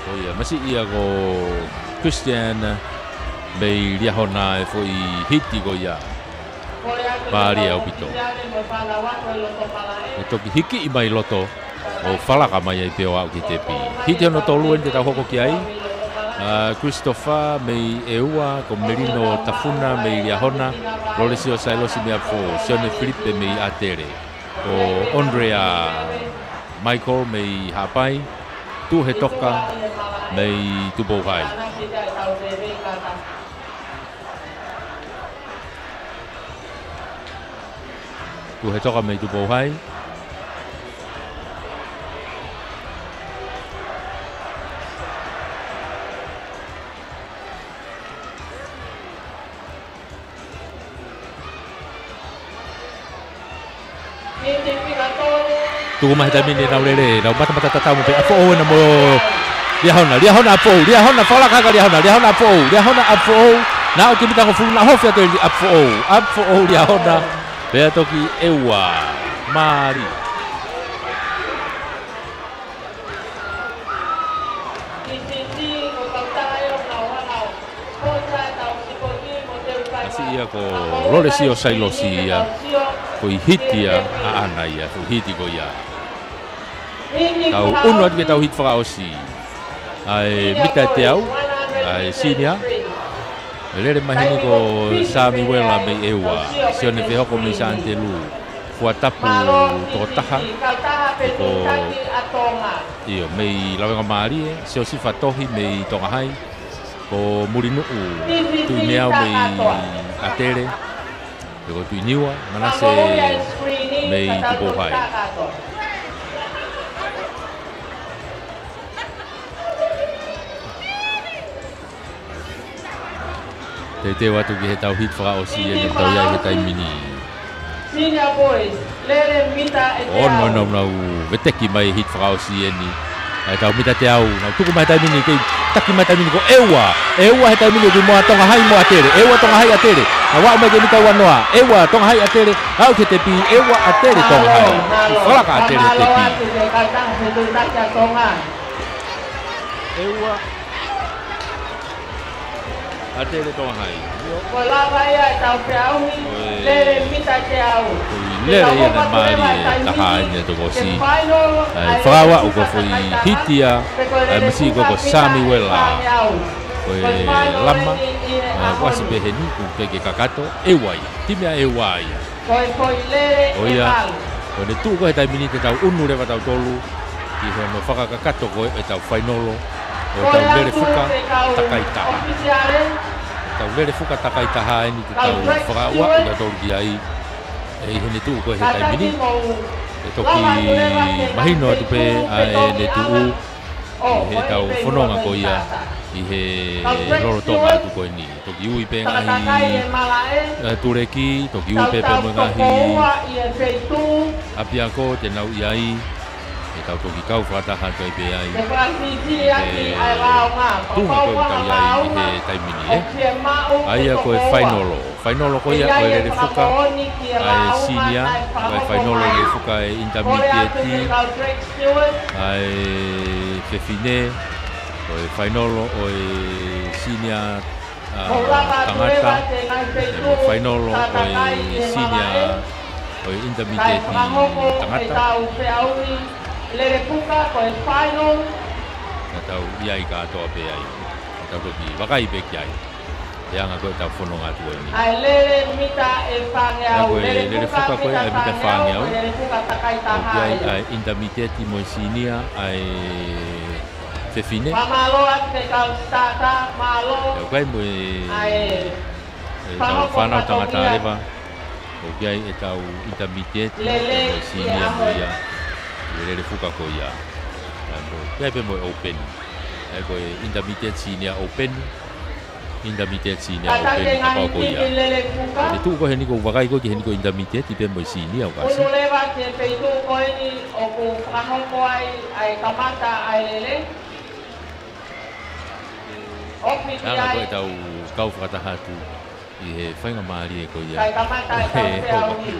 Ko ia, masiʻi ia ko Christian mei Liahona e foʻi hiti ko ia. Mālie ʻaupito. ʻE toki hikiʻi mai loto ʻo falaka mai ai pē ʻo aʻu ki he tepi. Hiti hono tolu eni te tau hoko ki ai. ʻA Christopher mei ʻEua, ko Melino Tafuna mei Liahona, Lolesio Sailosi mei ʻApifoʻou, Sione Filipe mei ʻAtele. Ko Andrea Michael mei Haʻapai, Tuʻu he Toka mei Tupou Hai. Tuʻu he Toka mei Tupou Hai. Tuku mai he taimi ni ʻenau lele, ʻenau matamata tatau mo pē ʻApifoʻou ena mo Liahona, Liahona ʻApifoʻou, Liahona fakalaka ʻa Liahona, Liahona ʻApifoʻou, Liahona ʻApifoʻou, naʻe ʻosi ki he mita hongofulu, naʻe hofi atu ʻe ʻApifoʻou, ʻApifoʻou Liahona, pea toki ʻeua, mālie. Kasi ia ko Lolesio Sailosi ia, foʻi hiti ia ʻaʻana ia, foʻi hiti ko ia. Tau ʻunu atu ki heʻetau hiti fakaʻosi. ʻA e mita ʻe teau, ʻa e senior. ʻE lele mai heni ko Samiuela mei ʻEua, Sione Fehoko mei Santelu, Fuatapu Tokotaha, ko, ʻio, mei Lavengamālie, Siosifa Tohi mei Tonga Hai, ko Mulinuʻu Tuʻineau mei ʻAtele, pea ko Tuʻiniua Manase mei Tupou Hai. Teuteu atu ki heʻetau hiti fakaʻosi eni ʻoku tau ʻi ai he taimi ni. Senior boys, lele mita ʻe teau. Ono ena ʻoku nau veteki mai hiti fakaʻosi eni. ʻA ʻetau mita teau, nau tuku mai he taimi ni, kei taki mai he taimi ni ko ʻEua. ʻEua he taimi ni ʻoku ʻi muʻa Tonga Hai mo ʻAtele. ʻEua Tonga Hai ʻAtele. Nau aʻu mai ki he mita uanoa. ʻEua Tonga Hai ʻAtele. Aʻu ki he tepi, ʻEua ʻAtele Tonga Hai. Fakalaka ʻAtele he tepi. ʻEua ʻAtele Tonga Hai. Ko e lava ia ʻetau feʻauhi, lele mita teau. Ko e lele ia naʻe mālie taha eni ʻa e tokosiʻi. ʻA e fakaʻauha ko e foʻi hiti ia ʻa e masiʻi ko, ko Samiuela. Ko e lama, ʻa, ʻoku ʻasi pē heni, ʻoku ʻikai ke kakato, ʻEua ia. Timi ʻa ʻEua ia. Ko e foʻi lele ʻe valu. ʻO ia, ko ʻene tuʻu ko ē he taimi ni te tau ʻunu leva tautolu ki hono fakakakato ko ē ʻetau fainolo ʻo ʻetau lele fuka takai taha. ʻOfisiale. ʻEtau lele fuka takai taha eni te tau fakaʻauha ʻo tautolu ki ai. ʻE ʻi heʻene tuʻu ko ē he taimi ni. ʻE toki mahino atu pē ʻa ʻene tuʻu ʻi heʻetau fononga ko ia ʻi he lolotonga atu ko eni. Toki ui pē ngaahi, eh, tuleki, toki ui pē pea mo e ngaahi ʻapiako te nau ʻi ai. ʻE tau toki kau fakataha atu ai pē ai. He tuʻunga ko ē ʻoku tau ʻi ai ʻi he taimi ni, ē. ʻA ia ko e fainolo. Fainolo ko ia ʻo e lele fuka ʻa e senior, ko e fainolo lele fuka ʻa e intermediate, ʻa e fefine, ko e fainolo ʻo e senior ʻa, tangata, pea mo e fainolo ʻo e senior ʻo e intermediate tangata. Naʻa tau ʻi ai kātoa pē ai. Naʻa tau toki vakai pē ki ai. He anga ko ē ʻetau fononga atu ko eni. ʻA e lele mita ʻe fāngeau, ko e lele fuka ko ē ʻa e mita fāngeau. ʻOku ʻi ai ʻa e intermediate mo e senior ʻa e fefine. Fakamālō atu ki he kau starter, mālō. ʻOku ʻi ai mo e, ʻetau fānau tangata leva. ʻOku ʻi ai ʻetau intermediate, mo e senior mo ia. ʻI he lele fuka ko ia. ʻOku ʻi ai pē mo e open. ʻA ia ko e intermediate senior open. Intermediate senior open, kapau ko ia. Ko e tuʻu ko ē heni ʻoku ou vakai ko ē ki heni ko e intermediate pē mo e senior ʻoku ʻasi. ʻUnu leva ki he feituʻu ko eni ʻoku fakahoko ai ʻa e kamata ʻa e lele. Ofi ki ai. Hanga ko ē ʻetau kau fakataha atu ʻi he faingamālie ko ia. Kae kamata ʻetau feʻauhi.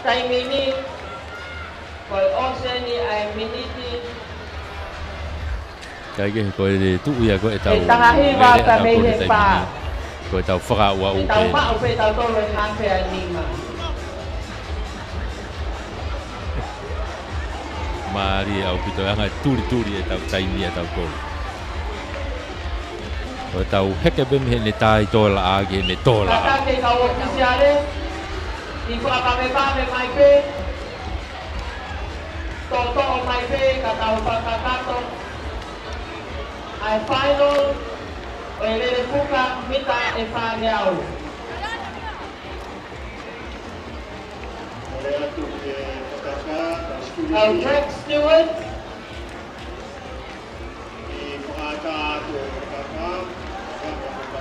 Taimi ni, ko e ʻosi eni ʻa e miniti. Kae kehe ko e tuʻu ia ko ē ʻetau lele ʻa tautolu he taimi ni. Ko ʻetau fakaʻauha pē. Tau maʻu pē tautolu ʻe hafe ʻa e nima. Mālie ʻaupito e anga e tulituli ʻetau taimi ʻa tautolu. ʻOku tau heke pē mei heʻene tā ʻi tō laʻā ki heʻene tō laʻā. Kātaki kau ʻōfisiale, ʻi fakapapapapa mai pē, toʻotoʻo mai pē ka tau fakakakato ʻa e final ʻo e lele fuka mita ʻe fāngeau. Kau track steward.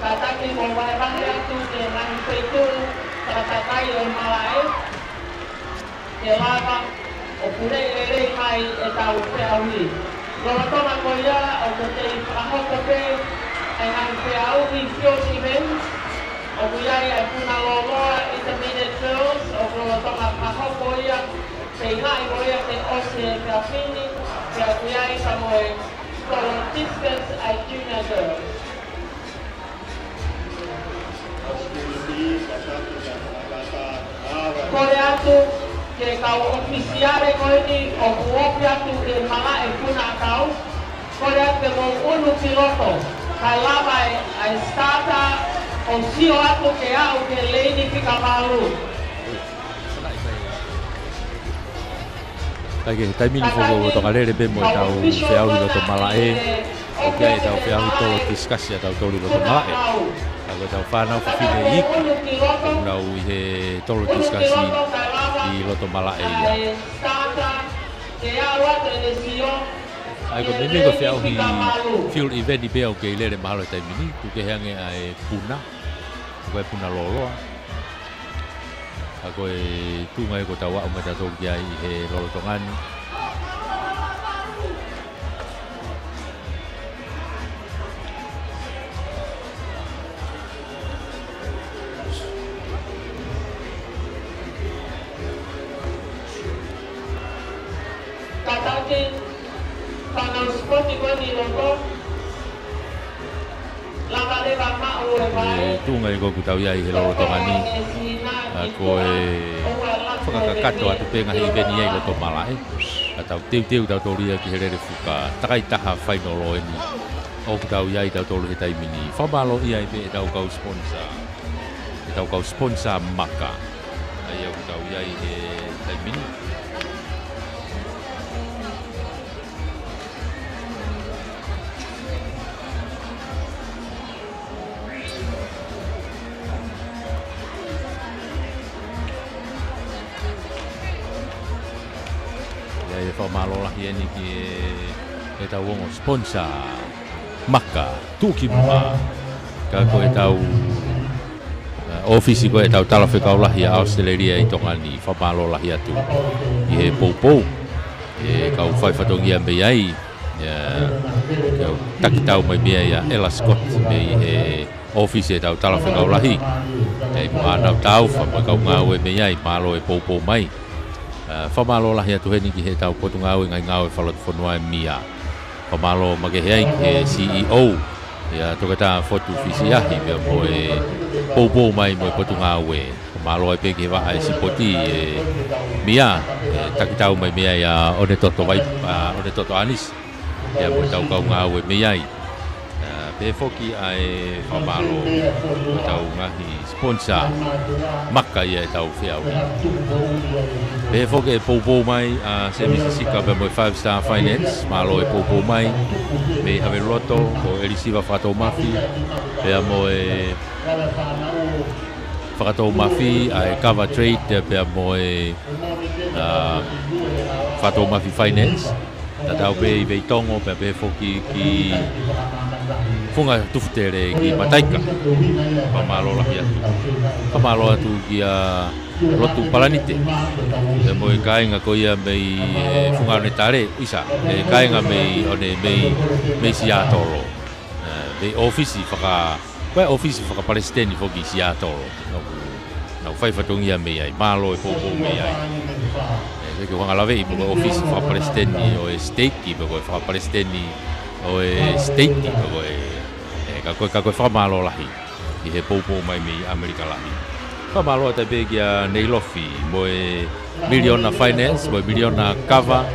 Kātaki mo vahevahe atu ki he ngaahi feituʻu ke lava ʻo puleʻi lelei mai ʻetau feʻauhi. Lolotonga ko ia ʻoku kei fakahoko pē ʻa e ngaahi feʻauhi field events, ʻoku ʻi ai ʻa e puna lōloa, intermediate girls, ʻoku lolotonga fakahoko ia, pea ʻi ai mo ia ke ʻosi e feʻauhi ni, pea ʻoku ʻi ai pea mo e tolo discus ʻa e junior girls. Kole atu ki he kau ʻofisiale ko eni ʻoku ofi atu ki he malaʻe puna ʻakau. Kole atu ke mou ʻunu ki loto, kae lava e, ʻa e starter ʻo sio atu ke aʻu ki he leini fika valu. Kae kehe, taimi ni foki ʻoku toka lele pē mo ʻetau feʻauhi loto malaʻe. ʻOku ʻi ai ʻetau feʻauhi tolo discus ʻa tautolu ʻi loto malaʻe. Ka ko ʻetau fānau fefine iiki ʻoku nau ʻi he tolo discus ʻi loto malaʻe ia. ʻA ia ko e meimei ko e feʻauhi field event pē ʻoku kei lele mahalo he taimi ni, tuku kehe ange ʻa e puna. Ko e puna lōloa. Ka ko e tuʻunga ia ʻoku tau aʻu mai tautolu ki ai ʻi he lolotonga ni. Kātaki, fānau sipoti ko eni ʻi loto. Lava leva maʻu e vai. Tuʻunga ia ʻoku tau ʻi ai he lolotonga ni. ʻA ko e fakakakato atu pē ngaahi event ia ʻi loto malaʻe. Ka tau teuteu tautolu ia ki he lele fuka takaitaha fainolo eni. ʻOku tau ʻi ai tautolu he taimi ni. Fakamālō ia ai pē ʻetau kau sponsor. ʻEtau kau sponsor maka. ʻA ia ʻoku tau ʻi ai he taimi ni. ʻA ia ʻe fakamālō lahi eni ki he, ʻetau ongo sponsor maka, tuʻukimuʻa. Ka ko ʻetau ʻa, ʻōfisi ko ʻetau talafekau lahi ʻa ʻAositelēlia ʻi Tonga ni, fakamālō lahi atu ʻi he poupou. ʻE kau fai fatongia mei ai, ʻa, kau takitau mai mei ai ʻa Ella Scott mei he ʻōfisi ʻetau talafekau lahi. ʻE mo ʻenau taufa mo e kau ngāue mei ai, mālō e poupou mai. ʻA, fakamālō lahi atu heni ki heʻetau potungāue ngaahi ngāue fakalotofonua ʻa e mia. Fakamālō makehe ai ki he C E O, ʻa Toketā Fotu Fisiʻiahi, pea mo e poupou mai mo e potungāue. Fakamālō ai pē ki he vaʻa ʻa e sipoti ʻa e mia, ʻe takitau mai mei ai ʻa ʻOnetoto Vai, ʻa ʻOnetoto ʻAnisi. Pea mo ʻetau kau ngāue mei ai. ʻA, pehē foki ʻa e fakamālō ʻetau ngaahi sponsor maka ʻi heʻetau feʻauhi. Pehē foki e poupou mai ʻa Semisi Sika pea mo e Five Star Finance, mālō e poupou mai. Mei Haveluloto, ko ʻElisiva Fakatoumafi, pea mo e Fakatoumafi, ʻa e Kava Trade, pea mo e, ʻa, Fakatoumafi Finance. Tatau pē ʻi Veitongo, pea pehē foki ki Funga Tufutele ki Mataika. Fakamālō lahi atu. Fakamālō atu kia Lotu Palanite. Pea mo e kāinga ko ia mei, ʻe, Funga ʻOnetale, ʻisa, ʻe, kāinga mei ʻOne mei, mei Siatolo. ʻE, mei ʻōfisi faka-, ko e ʻōfisi fakapalesiteni foki ʻi Siatolo. Nau, nau fai fatongia mei ai, mālō e poupou mei ai. ʻE, ke ke hanga laveʻi pe ko e ʻōfisi fakapalesiteni ʻo e siteiki, pe ko e fakapalesiteni ʻo e siteiti, pe ko e, ʻe, ka ko e, ka ko e fakamālō lahi ʻi he poupou mai mei ʻAmelika lahi. Fakamālō atu pē kia Neilofi, mo e Miliona Finance, mo e Miliona Kava,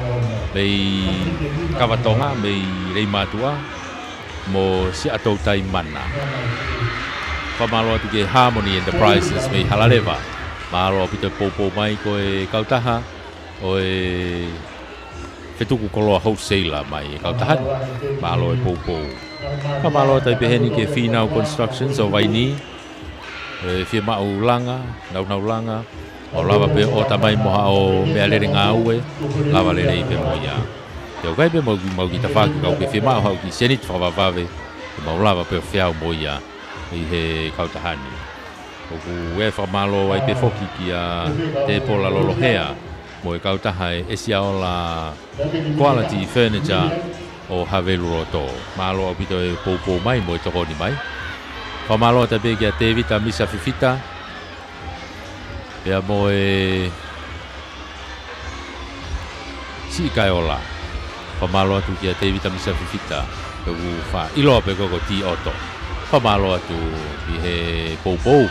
mei Kava Tonga, mei Leimātuʻa, mo Siaʻatoutai Mana. Fakamālō atu ki he Harmony Enterprises mei Halaleva. Mālō ʻaupito e poupou mai ko e kautaha ʻo e Fetuku Koloa Wholesaler mai e kautaha ni. Mālō e poupou. Fakamālō atu pē heni ki he Fīnau Constructions ʻo Vainī. ʻE fiemaʻu langa, naunau langa, ʻo lava pē ʻo ʻomai mo haʻo meʻalele ngāue, lava lelei pē mo ia. Te u kai pē mo, mo ki tafaʻaki kau ke fiemaʻu haʻo kiʻi seniti fakavavevave, te mau lava pē ʻo feau mo ia ʻi he kautaha ni. ʻOku ou fakamālō ai pē foki kia Tēpola Lolohea, mo e kautaha ʻe Siaola Quality Furniture ʻo Haveluloto. Mālō ʻaupito e poupou mai mo e tokoni mai. Fakamālō atu pē kia Tevita Misa Fifita, pea mo e Siʻi Kaeola. Fakamālō atu kia Tevita Misa Fifita, ʻoku faʻa ʻiloa pē ko e ko T Auto. Fakamālō atu ki he poupou,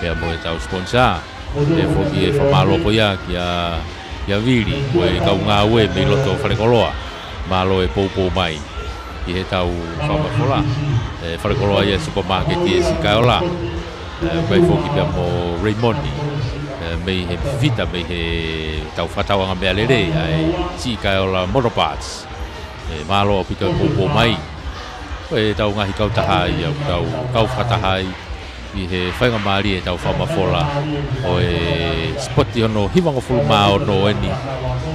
pea mo e tau sponsor. Pea foki e fakamālō ko ia kia, kia Vili, mo e kau ngāue mei loto Falekoloa. Mālō e poupou mai ki he tau fakamafola. E Falekoloa ia supermarket ʻe Siʻi Kaeola. E, ʻoku ʻi ai foki pea mo Raymond, e, mei he Fifita, mei he tau fakatauʻanga meʻalele, ʻa e Siʻi Kaeola Motor Parts. E, mālō ʻaupito e poupou mai. Ko e tau ngaahi kautaha ia ʻoku tau kau fakataha ai ʻi he faingamālie e tau fakamafola ʻo e sipoti hono hivangofulu mā ono eni,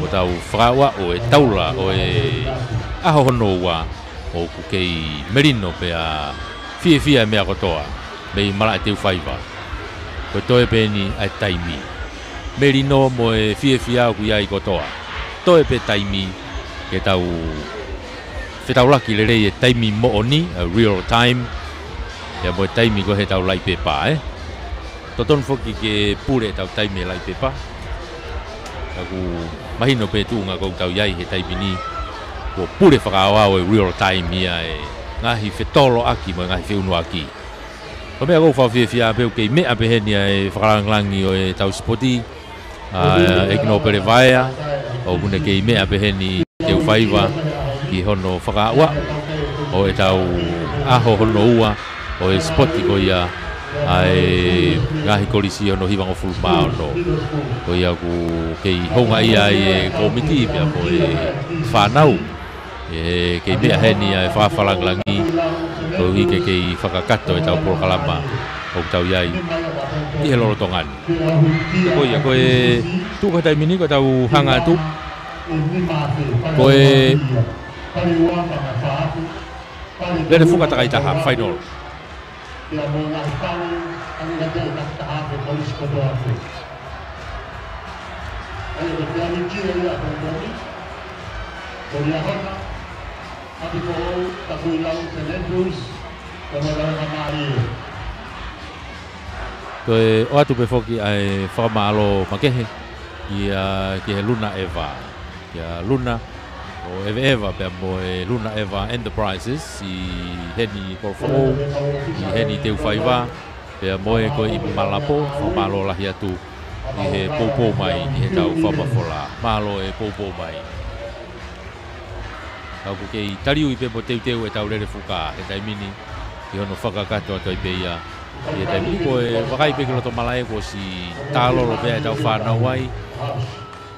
ʻo tau fakaaʻu e taula ʻo e ʻaho hono ua, ʻoku kei melino pea fiefia e meʻa kotoa mei malaʻe teufaiva. Ko e toe pē eni ʻa e taimi. Melino mo e fiefia ʻoku ʻi ai kotoa. Toe pē taimi ke tau fetaulaki lelei e taimi moʻoni, ʻa e real time, pea mo e taimi ko ē he tau laʻi pepa, ē. Totonu foki ke pule e tau taimi he laʻi pepa. Ka ʻoku mahino pē tuʻunga ʻoku tau ʻi ai he taimi ni, kuo pule fakaaoao e real time ia e ngaahi fetoloaki mo e ngaahi feʻunuaki. Ko e meʻa ʻoku ou fakafiefia pē ʻoku kei meʻa pē heni ʻa e fakalāngilangi ʻo e tau sipoti, ʻa e ʻEiki Nōpele Vaea, ʻoku ne kei meʻa pē heni teufaiva ki hono fakaaʻu ʻo e tau ʻaho hono ua ʻo e sipoti ko ia ʻa e ngaahi kolisi hono hivangofulu mā ono. Ko ia ʻoku kei houngaʻia ai e kōmiti pea mo e fānau. ʻE kei meʻa heni ʻa e fakafakalāngilangi, koeʻuhi ke kei fakakakato e tau polokalama ʻoku tau ʻi ai ʻi he lolotonga ni. Ko ia, ko e tuʻu ko e taimi ni, ko e tau hanga atu. Ko e Lelefuka Takaitaha, final. Pea mo e ngaahi pale, ʻa ia ko e takitaha ʻa e kolisi kotoa pē. ʻA ia ko e pea ni kia ia ko e moni. Ko ia hona, ʻapi ko au, Takuilau Saint Andrews, ko e mata o ka mālie. Ko e ʻoatu pē foki ʻa e fakamālō makehe ia ki he Luna Eva. Kia Luna ʻo ʻEveʻeva pea mo e Luna Eva Enterprises ʻi heni Kolofoʻou, ʻi heni Teufaiva, pea mo e ko ē ʻi Malapo, fakamālō lahi atu ʻi he poupou mai ki he tau fakamafola. Mālō e poupou mai. Ka ʻoku kei taliui pē mo teuteu e tau Lelefuka he taimi ni ʻi hono fakakakato atu ai pē ia. ʻI he taimi ni ko e vakai pē ki loto malaʻe kuo ʻosi tālolo pē ʻa e tau fānau ai.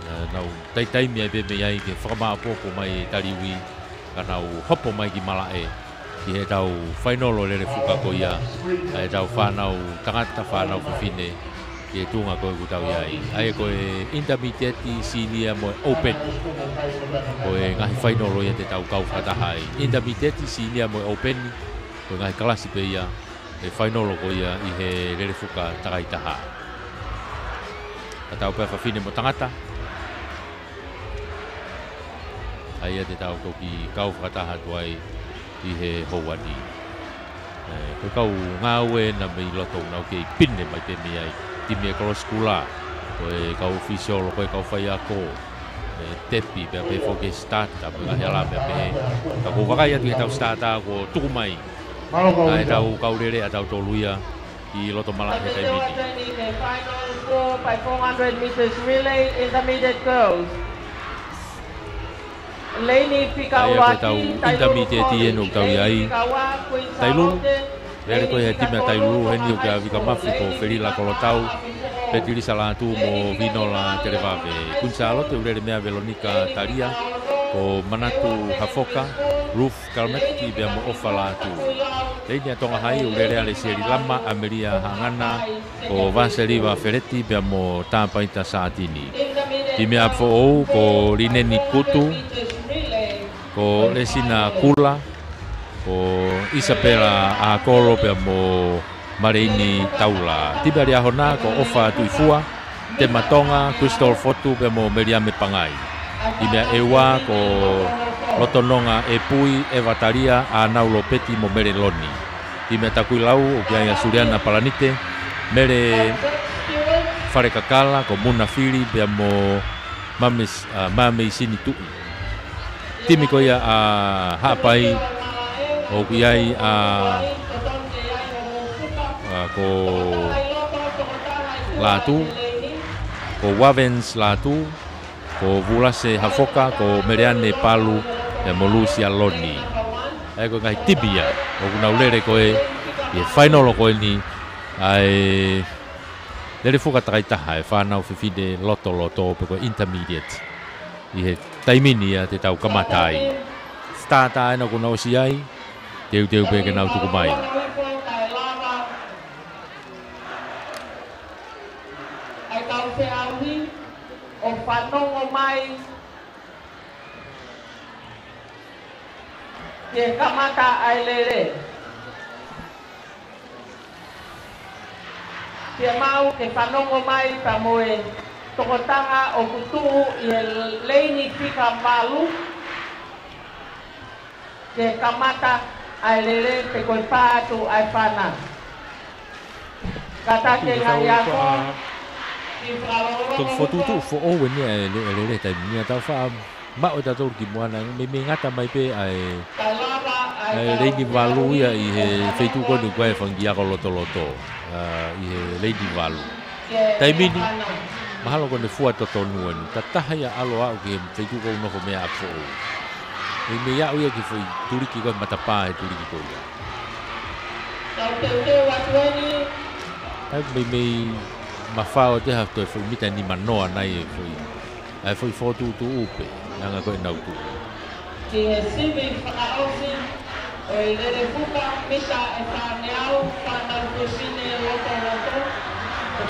Naʻa nau taitaimi ai pē mei ai ke fakamāopoopo mai e taliui, ka nau hopo mai ki malaʻe ki he tau fainolo Lelefuka ko ia, ʻa e tau fānau tangata, fānau fefine, ki he tuʻunga ko ē ʻoku tau ʻi ai. ʻA ia ko e Intermediate, Senior mo e Open. Ko e ngaahi fainolo ia te tau kau fakataha ai. Intermediate, Senior mo e Open, ko e ngaahi kalasi pē ia e fainolo ko ia ʻi he Lelefuka Takaitaha. Ka tau pē fafine mo tangata, ʻa ia te tau toki kau fakataha atu ai ʻi he houa ni. ʻE, ko e kau ngāue naʻe mei loto ʻoku nau kei pine mai pē mei ai. Timi e kolosi kula, ko e kau ʻōfisiolo, ko e kau faiako, ʻe, tepi, pea pehē foki e starter, mo e ngaahi ala pea pehē. Ka ʻoku ou vakai atu ki he tau starter kuo tuku mai. Mālō kau ʻa e tau kau lele ʻa tautolu ia ʻi loto malaʻe he taimi ni. Training, the final four by four hundred meters relay, intermediate girls. Leini Fika ʻA ia ko e tau Uluaki, Tailulu intermediate Komi, eni ʻoku tau ʻi ai. Leini Fika Ua, Kuini Tailulu. Sālote, lele ko ē he timi ʻa Tailulu, heni ʻoku ʻi ai Vika Mafi ko Felila Kolotau, Petilisa Lātū mo Vinola Televave. Kuini Sālote ʻoku lele mei ai Velonika Talia, ko Manatu Hafoka, Ruth Kalameki pea mo ʻOfa Lātū. Leini ʻa Tonga Hai ʻoku lele ai Lesieli Lama, ʻAmelia Hangana, ko Vaseliva Feleti pea mo Tāpaita Sātini. Timi ʻa ʻApifoʻou ko Lineni Kutu, ko Lesina Kula, ko Isapela ʻAkolo pea mo Maleini Taula. Timi ʻa Liahona ko ʻOfa Tuʻifua, Tema Tonga, Crystal Fotu pea mo Meliame Pangai. Timi ʻa ʻEua ko Lotononga ʻEpui, ʻEva Talia, ʻAnau Lopeti mo Mele Loni. Timi ʻa Takuilau ʻoku ʻi ai ʻa Suliana Palanite, Mele Falekakala, ko Muna Fili pea mo Mames-, ʻa, Mameisini Tuʻi. Timi ko ia ʻa Haʻapai ʻoku ʻi ai ʻa, ʻa, ko Lātū, ko Wavens Lātū, ko Vulase Hafoka, ko Meleane Palu, pea mo Lusia Loni. ʻA ia ko e ngaahi timi ia ʻoku nau lele ko ē ʻi he fainolo ko eni ʻa e Lele Fuka Takaitaha ʻa e fānau fefine lotoloto pe ko e intermediate. ʻI he taimi ni ia te tau kamata ai. Starter ena kuo nau ʻosi ʻi ai, teuteu pē ke nau tuku mai. ʻA e kau feʻauhi ʻo fanongo mai ke kamata ʻa e lele. Fiemaʻu ke fanongo mai pea mo e tokotaha ʻoku tuʻu ʻi he leini fika valu ke kamata ʻa e lele pe ko e pā atu ʻa e fānau. Kātaki e ngaahi ako, ki fakalongolongo. Tau fokotuʻutuʻu foʻou eni ʻa e le-, lele taimi ni ʻa tau fa- maʻu ʻe tautolu kimuʻa naʻe meimei ngata mai pē ʻa e, ʻa e leini valu ia ʻi he feituʻu ko eni ʻoku ʻi ai e fanga kiʻi ako lotoloto, ʻa, ʻi he leini valu. Taimi ni, mahalo ko ʻene fua totonu eni. Tataha ia ʻalu ʻo aʻu ki he feituʻu ʻoku nofo mei ai ʻa Foʻou. Meimei aʻu ia ki he foʻi tuliki ko e matapā he tuliki ko ia. Tau teuteu atu eni. ʻA ia meimei mafao te ha toe foʻi mita nimanoa nai e foʻi ʻa e foʻi fokotuʻutuʻu pē, anga ko ʻenau tuʻu. Ki he sivi fakaʻosi ʻo e lele fuka mita ʻe fāngeau, fānau fefine lotoloto.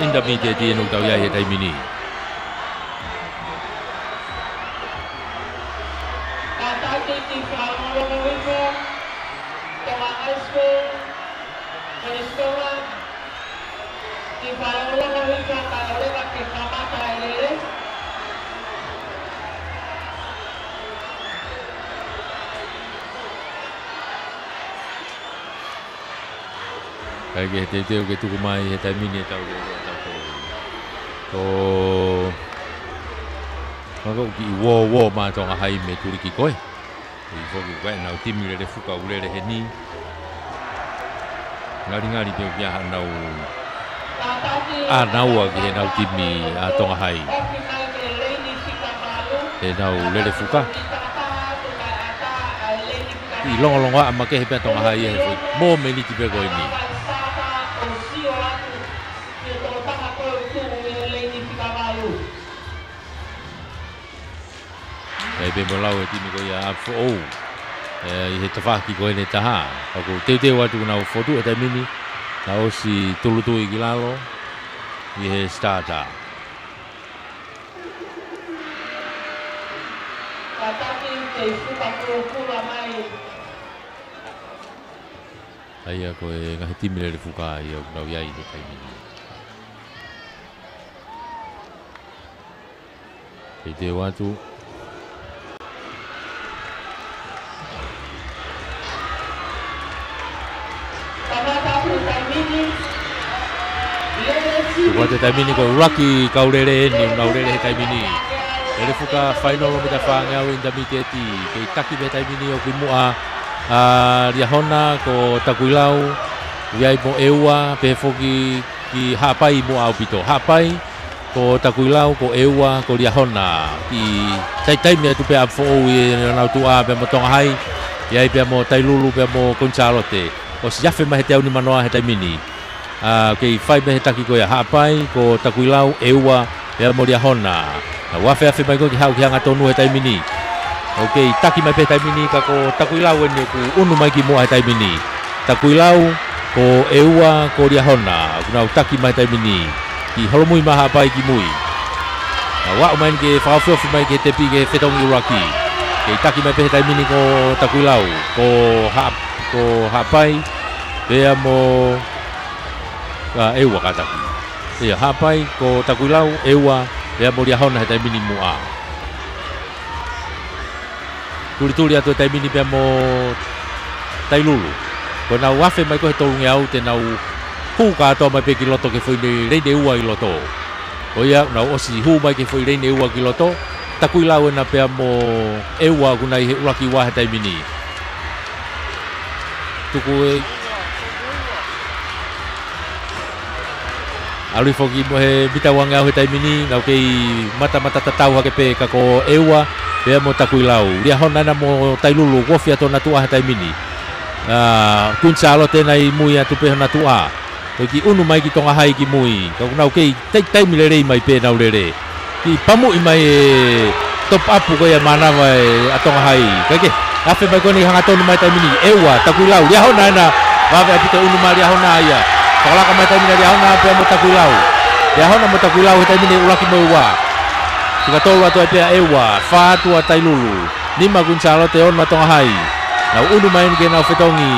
Intermediate eni ʻoku tau ʻi ai he taimi ni. Kātaki ki fakalongolongo hifo, Tonga High School, Felisitoa, ki fakalongolongo hifo kae ʻoleva ke kamata e lele. Kae kehe, teuteu ke tuku mai he taimi ni e tau lele ʻa tautolu. Ko, ko e kiʻi uōuō mai ʻa Tonga High mei he tuliki ko ē. ʻI foki ko ē ʻenau timi lele fuka ʻoku lele heni. Ngalingali pē ʻoku ʻi ai haʻanau ʻānaua ki heʻenau timi ʻa Tonga High. ʻEnau lele fuka. ʻI longolongoaʻa makehe pē ʻa Tonga High he foʻi momeniti pē ko eni. ʻE pē mo lau e timi ko ia ʻa Foʻou. ʻE, ʻi he tafaʻaki ko eni ʻe taha. Ka ʻoku teuteu atu ʻenau fokotuʻu he taimi ni. Naʻe ʻosi tūʻulutui ki lalo ʻi he starter. Kātaki ke fuka kulokula mai. ʻA ia ko e ngaahi timi lele fuka ia ʻoku nau ʻi ai he taimi ni. Teuteu atu. Tuku atu he taimi ni ko e ʻuluaki kau lele eni ʻoku nau lele he taimi ni. Lele fuka fainolo mita fāngeau intermediate. Kei taki mei he taimi ni ʻoku ʻi muʻa ʻa Liahona ko Takuilau. ʻI ai mo ʻEua, pehē foki ki Haʻapai muʻa ʻaupito. Haʻapai, ko Takuilau, ko ʻEua, ko Liahona. Kiʻi taimi atu pē ʻa Foʻou ʻi heʻenau tuʻa pea mo Tonga High. ʻI ai pea mo Tailulu pea mo Konisālote. ʻOsi afe mai he teau nimanoa he taimi ni. ʻA, kei fai mei he taki ko ia Haʻapai, ko Takuilau, ʻEua, pea mo Liahona. Nau afeafe mai ko ē ke haʻu ki he hangatonu he taimi ni. ʻOku kei taki mai pē he taimi ni ka ko Takuilau eni ʻoku ʻunu mai ki muʻa he taimi ni. Takuilau, ko ʻEua, ko Liahona. ʻOku nau taki mai he taimi ni. Kiʻi holomui mai Haʻapai ki mui. Nau aʻu mai eni ke fakaofiofi mai ki he tepi ki he fetongi ʻuluaki. Kei taki mai pē he taimi ni ko Takuilau. Ko Haʻa-, ko Haʻapai. Pea mo, ʻa, ʻEua kātaki. Ia, Haʻapai, ko Takuilau, ʻEua, pea mo Liahona he taimi ni muʻa. Tulituli atu he taimi ni pea mo Tailulu. Ko ʻenau afe mai ko ē he tolungeau te nau hū kātoa mai pē ki loto ki he foʻi leini ua ʻi loto. Ko ia, nau ʻosi hū mai ki he foʻi leini ua ki loto. Takuilau ena pea mo ʻEua ʻoku na ʻi he ʻuluaki ua he taimi ni. Tuku e ʻalu hifo ki muʻa he mita uangeau he taimi ni, nau kei matamata tatau hake pē ka ko ʻEua, pea mo Takuilau. Liahona ena mo Tailulu, ʻoku ofi atu hona tuʻa he taimi ni. ʻA, Kuini Sālote ena ʻi mui atu pē hona tuʻa. Ko e kiʻi ʻunu mai ki Tonga Hai ki mui. Ka ʻoku nau kei taimi lelei mai pē ʻenau lele. Kiʻi pamuʻi mai e top up ko ia mānava ʻa Tonga Hai. Kae kehe, afe mai ko eni hangatonu mai taimi ni. ʻEua, Takuilau, Liahona ena. Vave ʻaupito ʻunu mai Liahona ia. Fakalaka mai taimi ni Liahona pea mo Takuilau. Liahona mo Takuilau he taimi ni ʻuluaki mo e ua. Fika tolu atu ai pē ʻa ʻEua, fā atu ʻa Tailulu. Nima Kuini Sālote, ono ʻa Tonga Hai. Nau ʻunu mai eni ke nau fetongi.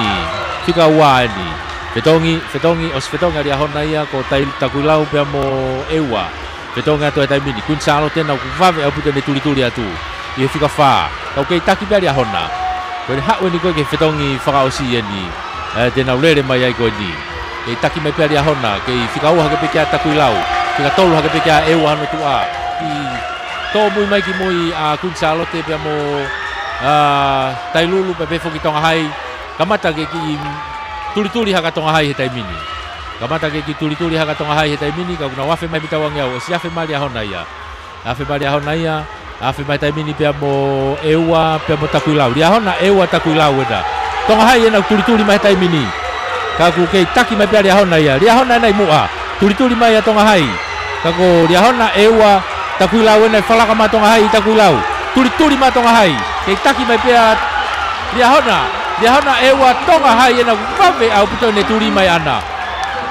Fika ua eni. Fetongi, fetongi, ʻosi fetongi ʻa Liahona ia ko Tai-, Takuilau pea mo ʻEua. Fetongi atu he taimi ni, Kuini Sālote ena ʻoku vave ʻaupito ʻene tulituli atu. ʻI he fika fā, ka ʻoku kei taki pē ʻa Liahona. Ko ʻene haʻu eni ko ē ki he fetongi fakaʻosi eni, ē, te nau lele mai ai ko eni. Kei taki mai pē ʻa Liahona, kei fika ua hake pē kia Takuilau. Fika tolu hake pē kia ʻEua hano tuʻa. Kiʻi tōmui mai ki mui ʻa Kuini Sālote pea mo, ʻa, Tailulu pea pehē foki Tonga Hai. Kamata ke kiʻi tulituli hake ʻa Tonga Hai he taimi ni. Kamata ke kiʻi tulituli hake ʻa Tonga Hai he taimi ni, ka ʻoku nau afe mai mita uangeau, ʻosi afe mai Liahona ia. Afe mai Liahona ia, afe mai taimi ni pea mo ʻEua, pea mo Takuilau. Liahona, ʻEua, Takuilau ena. Tonga Hai ena ʻoku tulituli mai he taimi ni. Ka ʻoku kei taki mai pē ʻa Liahona ia. Liahona ena ʻi muʻa. Tulituli mai ʻa Tonga Hai. Ka ko Liahona, ʻEua, Takuilau ena ʻe fakalaka mai Tonga Hai ʻi Takuilau. Tulituli mai Tonga Hai. Kei taki mai pē ʻa Liahona. Liahona, ʻEua, Tonga Hai ena ʻoku vave ʻaupito ʻene tuli mai ʻana.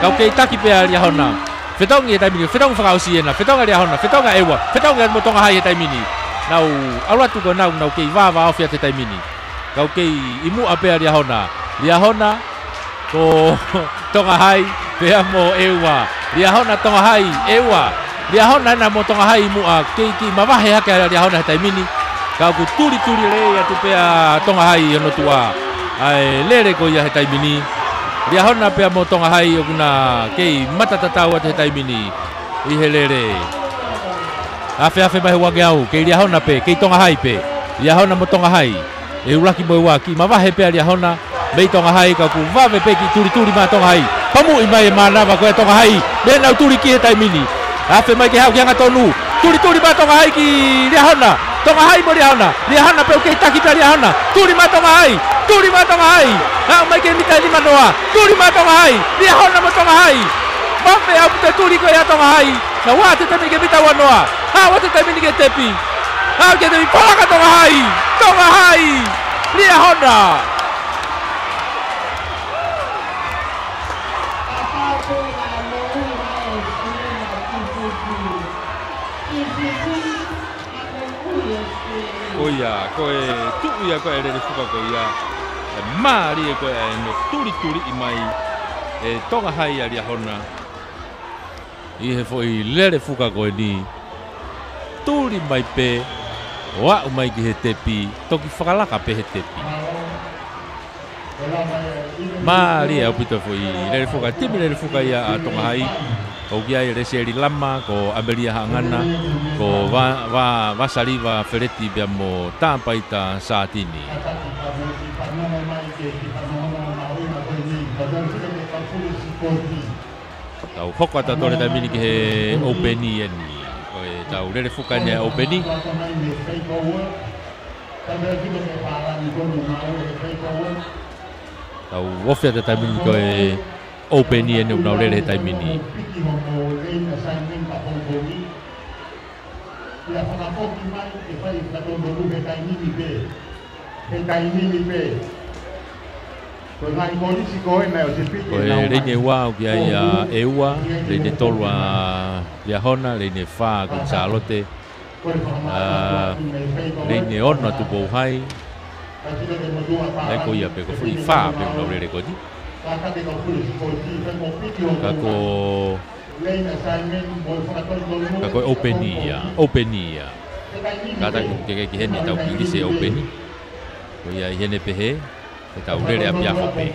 Ka ʻoku kei taki pē ʻa Liahona. Fetongi he taimi ni, fetongi fakaʻosi ena, fetongi ʻa Liahona, fetongi ʻa ʻEua, fetongi ʻa mo Tonga Hai he taimi ni. Nau ʻalu atu ko ʻenau, nau kei vāvāofi atu he taimi ni. Ka ʻoku kei ʻi muʻa pē ʻa Liahona. Liahona, ko Tonga Hai, pea mo ʻEua. Liahona, Tonga Hai, ʻEua. Liahona ena mo Tonga Hai ʻi muʻa, kei kiʻi mavahe hake ʻa Liahona he taimi ni. Ka ʻoku tulituli lelei atu pē ʻa Tonga Hai ʻi hono tuʻa. ʻA e lele ko ia he taimi ni. Liahona pea mo Tonga Hai ʻoku na kei mata tatau atu he taimi ni. ʻI he lele. Afe afe mai he uangeau, kei Liahona pē, kei Tonga Hai pē. Liahona mo Tonga Hai. ʻE ʻuluaki mo e ua, kiʻi mavahe pē ʻa Liahona, mei Tonga Hai ka ʻoku vave pē kiʻi tulituli mai ʻa Tonga Hai. Pamuʻi mai e mānava ko ē ʻa Tonga Hai, mei heʻenau tuliki he taimi ni. Afe mai ke haʻu ki hangatonu, tulituli mai ʻa Tonga Hai ki Liahona. Tonga Hai mo Liahona, Liahona pea ʻoku kei taki pē ʻa Liahona. Tuli mai ʻa Tonga Hai, tuli mai ʻa Tonga Hai. Haʻu mai ki he mita ʻe nima noa, tuli mai ʻa Tonga Hai. Liahona mo Tonga Hai. Vave ʻaupito e tuli ko ia ʻa Tonga Hai. Nau ō atu he taimi ni ki he mita ua noa. Haʻu atu he taimi ni ki he tepi. Haʻu ki he tepi, fakalaka ʻa Tonga Hai. Tonga Hai. Liahona. Ko ia, ko e tuʻu ia ko ē ʻa e lele fuka ko ia. ʻE mālie ko ē ʻa ʻene tulituliʻi mai ʻe Tonga Hai ʻa Liahona. ʻI he foʻi lele fuka ko eni. Tuli mai pē, ʻo aʻu mai ki he tepi, toki fakalaka pē he tepi. Mālie ʻaupito e foʻi lele fuka, timi lele fuka ia ʻa Tonga Hai. ʻOku ʻi ai Lesieli Lama, ko ʻAmelia Haʻangana, ko Va-, Va-, Vasaliva Feleti pea mo Tāpaita Sātini. Tau hoko atu ʻa e taimi ni ki he ʻōpeni eni. Ko e tau lele fuka eni ʻa e ʻōpeni. Tau ofi atu ʻa e taimi ni ko e ʻōpeni eni ʻoku nau lele he taimi ni. Ia fakafoki mai ke fai fakatotonu he taimi ni pē. He taimi ni pē. Ko e ngaahi kolisi ko ena ʻoku ʻi ai pē. Ko e leini ua ʻoku ʻi ai ʻa ʻEua, leini tolu ʻa Liahona, leini fā ko Sālote. ʻA, leini ono ʻa Tupou Hai. ʻA ia ko ia pē ko e foʻi fā pē ʻoku nau lele ko eni. Ka ko Ka ko e ʻoupeni ia, ʻoupeni ia. Kātaki ke ke ki heni ʻetau kiʻi lisi ʻoupeni. Ko ia ʻi heni pehē, ʻetau lele ʻapiako pē.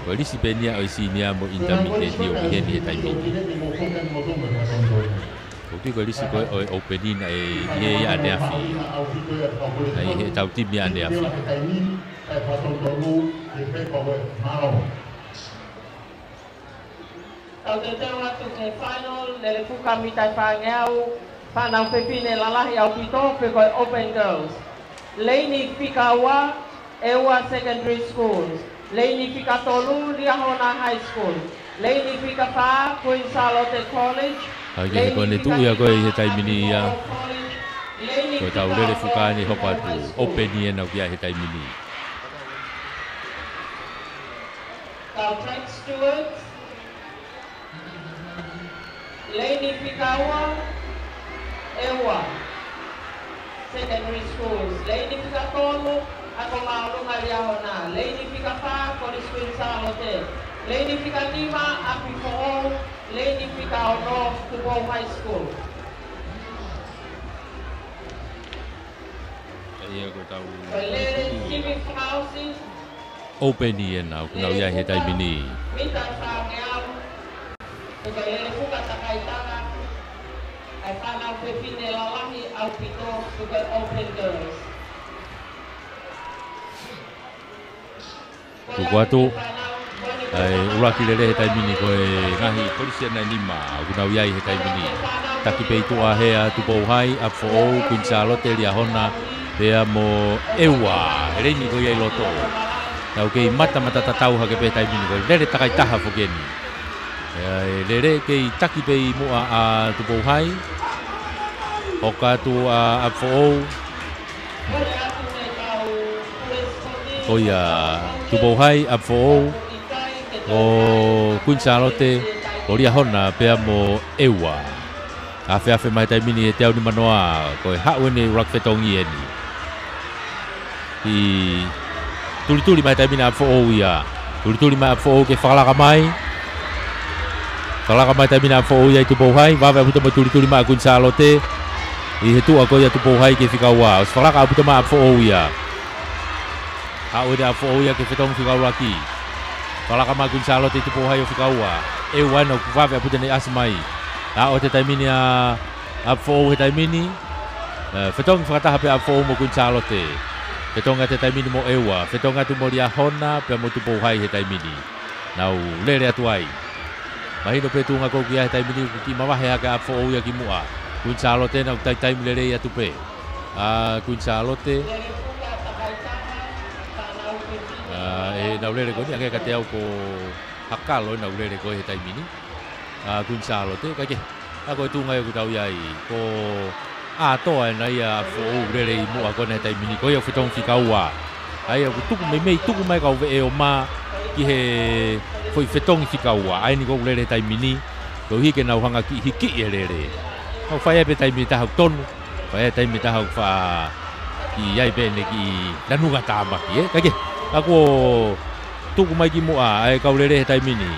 Ko e lisi pē eni ia ʻo e senior mo e intermediate ʻoku ʻi heni he taimi ni. ʻOku ui ko e lisi ko ē ʻo e ʻoupeni naʻe ʻi he ia ʻaneafi. Naʻe ʻi heʻetau timi ia ʻaneafi. Tau teuteu atu ki he final, lele fuka mita ʻe fāngeau, fānau fefine lalahi ʻaupito, pe ko e Open Girls. Leini fika ua, ʻEua Secondary Schools. Leini fika tolu, Liahona High School. Leini fika fā, Queen Sālote College. Ai, ke he ko ʻene tuʻu ia ko ē ʻi he taimi ni ia. Ko ʻetau lele fuka eni hoko atu. ʻOupeni ena ʻoku ʻi ai he taimi ni. Tau track stewards. Leini fika ua, ʻEua Secondary Schools. Leini fika tolu, Ako Māʻolunga Liahona. Leini fika fā, College Queen Sālote. Leini fika nima, ʻApifoʻou. Leini fika ono, Tupou High School. Ia ko ʻetau Ko e lele sivi fakaʻosi. ʻOupeni ena ʻoku nau ʻi ai he taimi ni. Mita ʻe fāngeau. Ko e lele fuka takaitanga ʻa e fānau fefine lalahi ʻaupito, ko e Open Girls. Tuku atu ʻa e ʻuluaki lele he taimi ni ko e ngaahi kolisi ʻe nima ʻoku nau ʻi ai he taimi ni. Taki pē ʻi tuʻa hē ʻa Tupou Hai, ʻApifoʻou, Kuini Sālote, Liahona, pea mo ʻEua, he leini ko ia ʻi loto. Tau kei matamata tatau hake pē he taimi ni, ko e lele takaitaha foki eni. ʻA e lele kei taki pē ʻi muʻa ʻa Tupou Hai. Hoko atu ʻa ʻApifoʻou. Ko ia Tupou Hai, ʻApifoʻou, ʻo Kuini Sālote, ʻo Liahona, pea mo ʻEua. Afeafe mai he taimi ni he teau nimanoa, ko e haʻu eni ʻuluaki fetongi eni. ʻI tulituli mai he taimi ni ʻa ʻApifoʻou ia. Tulituli mai ʻApifoʻou ke fakalaka mai. Fakalaka mai he taimi ni ʻa ʻApifoʻou ia ʻi Tupou Hai. Vave ʻaupito mo e tulituli mai ʻa Kuini Sālote. ʻI he tuʻa ko ia Tupou Hai ki he fika ua. ʻOsi fakalaka ʻaupito mai ʻa ʻApifoʻou ia. Haʻu eni ʻa ʻApifoʻou ia ki he fetongi fika ʻuluaki. Fakalaka mai ʻa Kuini Sālote ʻi Tupou Hai ʻo fika ua. ʻEua ena ʻoku vave ʻaupito ʻene ʻasi mai. Haʻu he taimi ni ʻa ʻApifoʻou he taimi ni. ʻE, fetongi fakataha pē ʻa ʻApifoʻou mo Kuini Sālote. Fetongi atu he taimi ni mo ʻEua. Fetongi atu mo Liahona, pea mo Tupou Hai he taimi ni. Nau lele atu ai. Mahino pē tuʻunga ko ia he taimi ni, ʻoku kiʻi mavahe hake ʻa ʻApifoʻou ia ki muʻa. Kuini Sālote ena ʻoku taimi lelei atu pē. ʻA Kuini Sālote. ʻA, ʻenau lele ko eni, ʻa e ka te au ko Hakalo ʻenau lele ko ē he taimi ni. ʻA Kuini Sālote, ka ke. ʻA ko e tuʻunga ia ʻoku tau ʻi ai, ko ʻAtoa ena ia ʻa ʻApifoʻou lele ʻi muʻa ko ena he taimi ni, ko ia ʻoku fetongi fika ua. ʻA ia ʻoku tuku meimei, tuku mai kau veʻe ʻo mā ki he foʻi fetongi fika ua. ʻA eni ʻoku lele he taimi ni, koeʻuhi ke nau hanga kiʻi hikiʻi e lele. Nau fai ai pē taimi ʻe taha ʻoku tonu, fai ai taimi ʻe taha ʻoku faʻa kiʻi ʻi ai pē ʻene kiʻi lanu ngata maki, ē? Ka ke, ʻa kuo tuku mai ki muʻa ʻa e kau lele he taimi ni.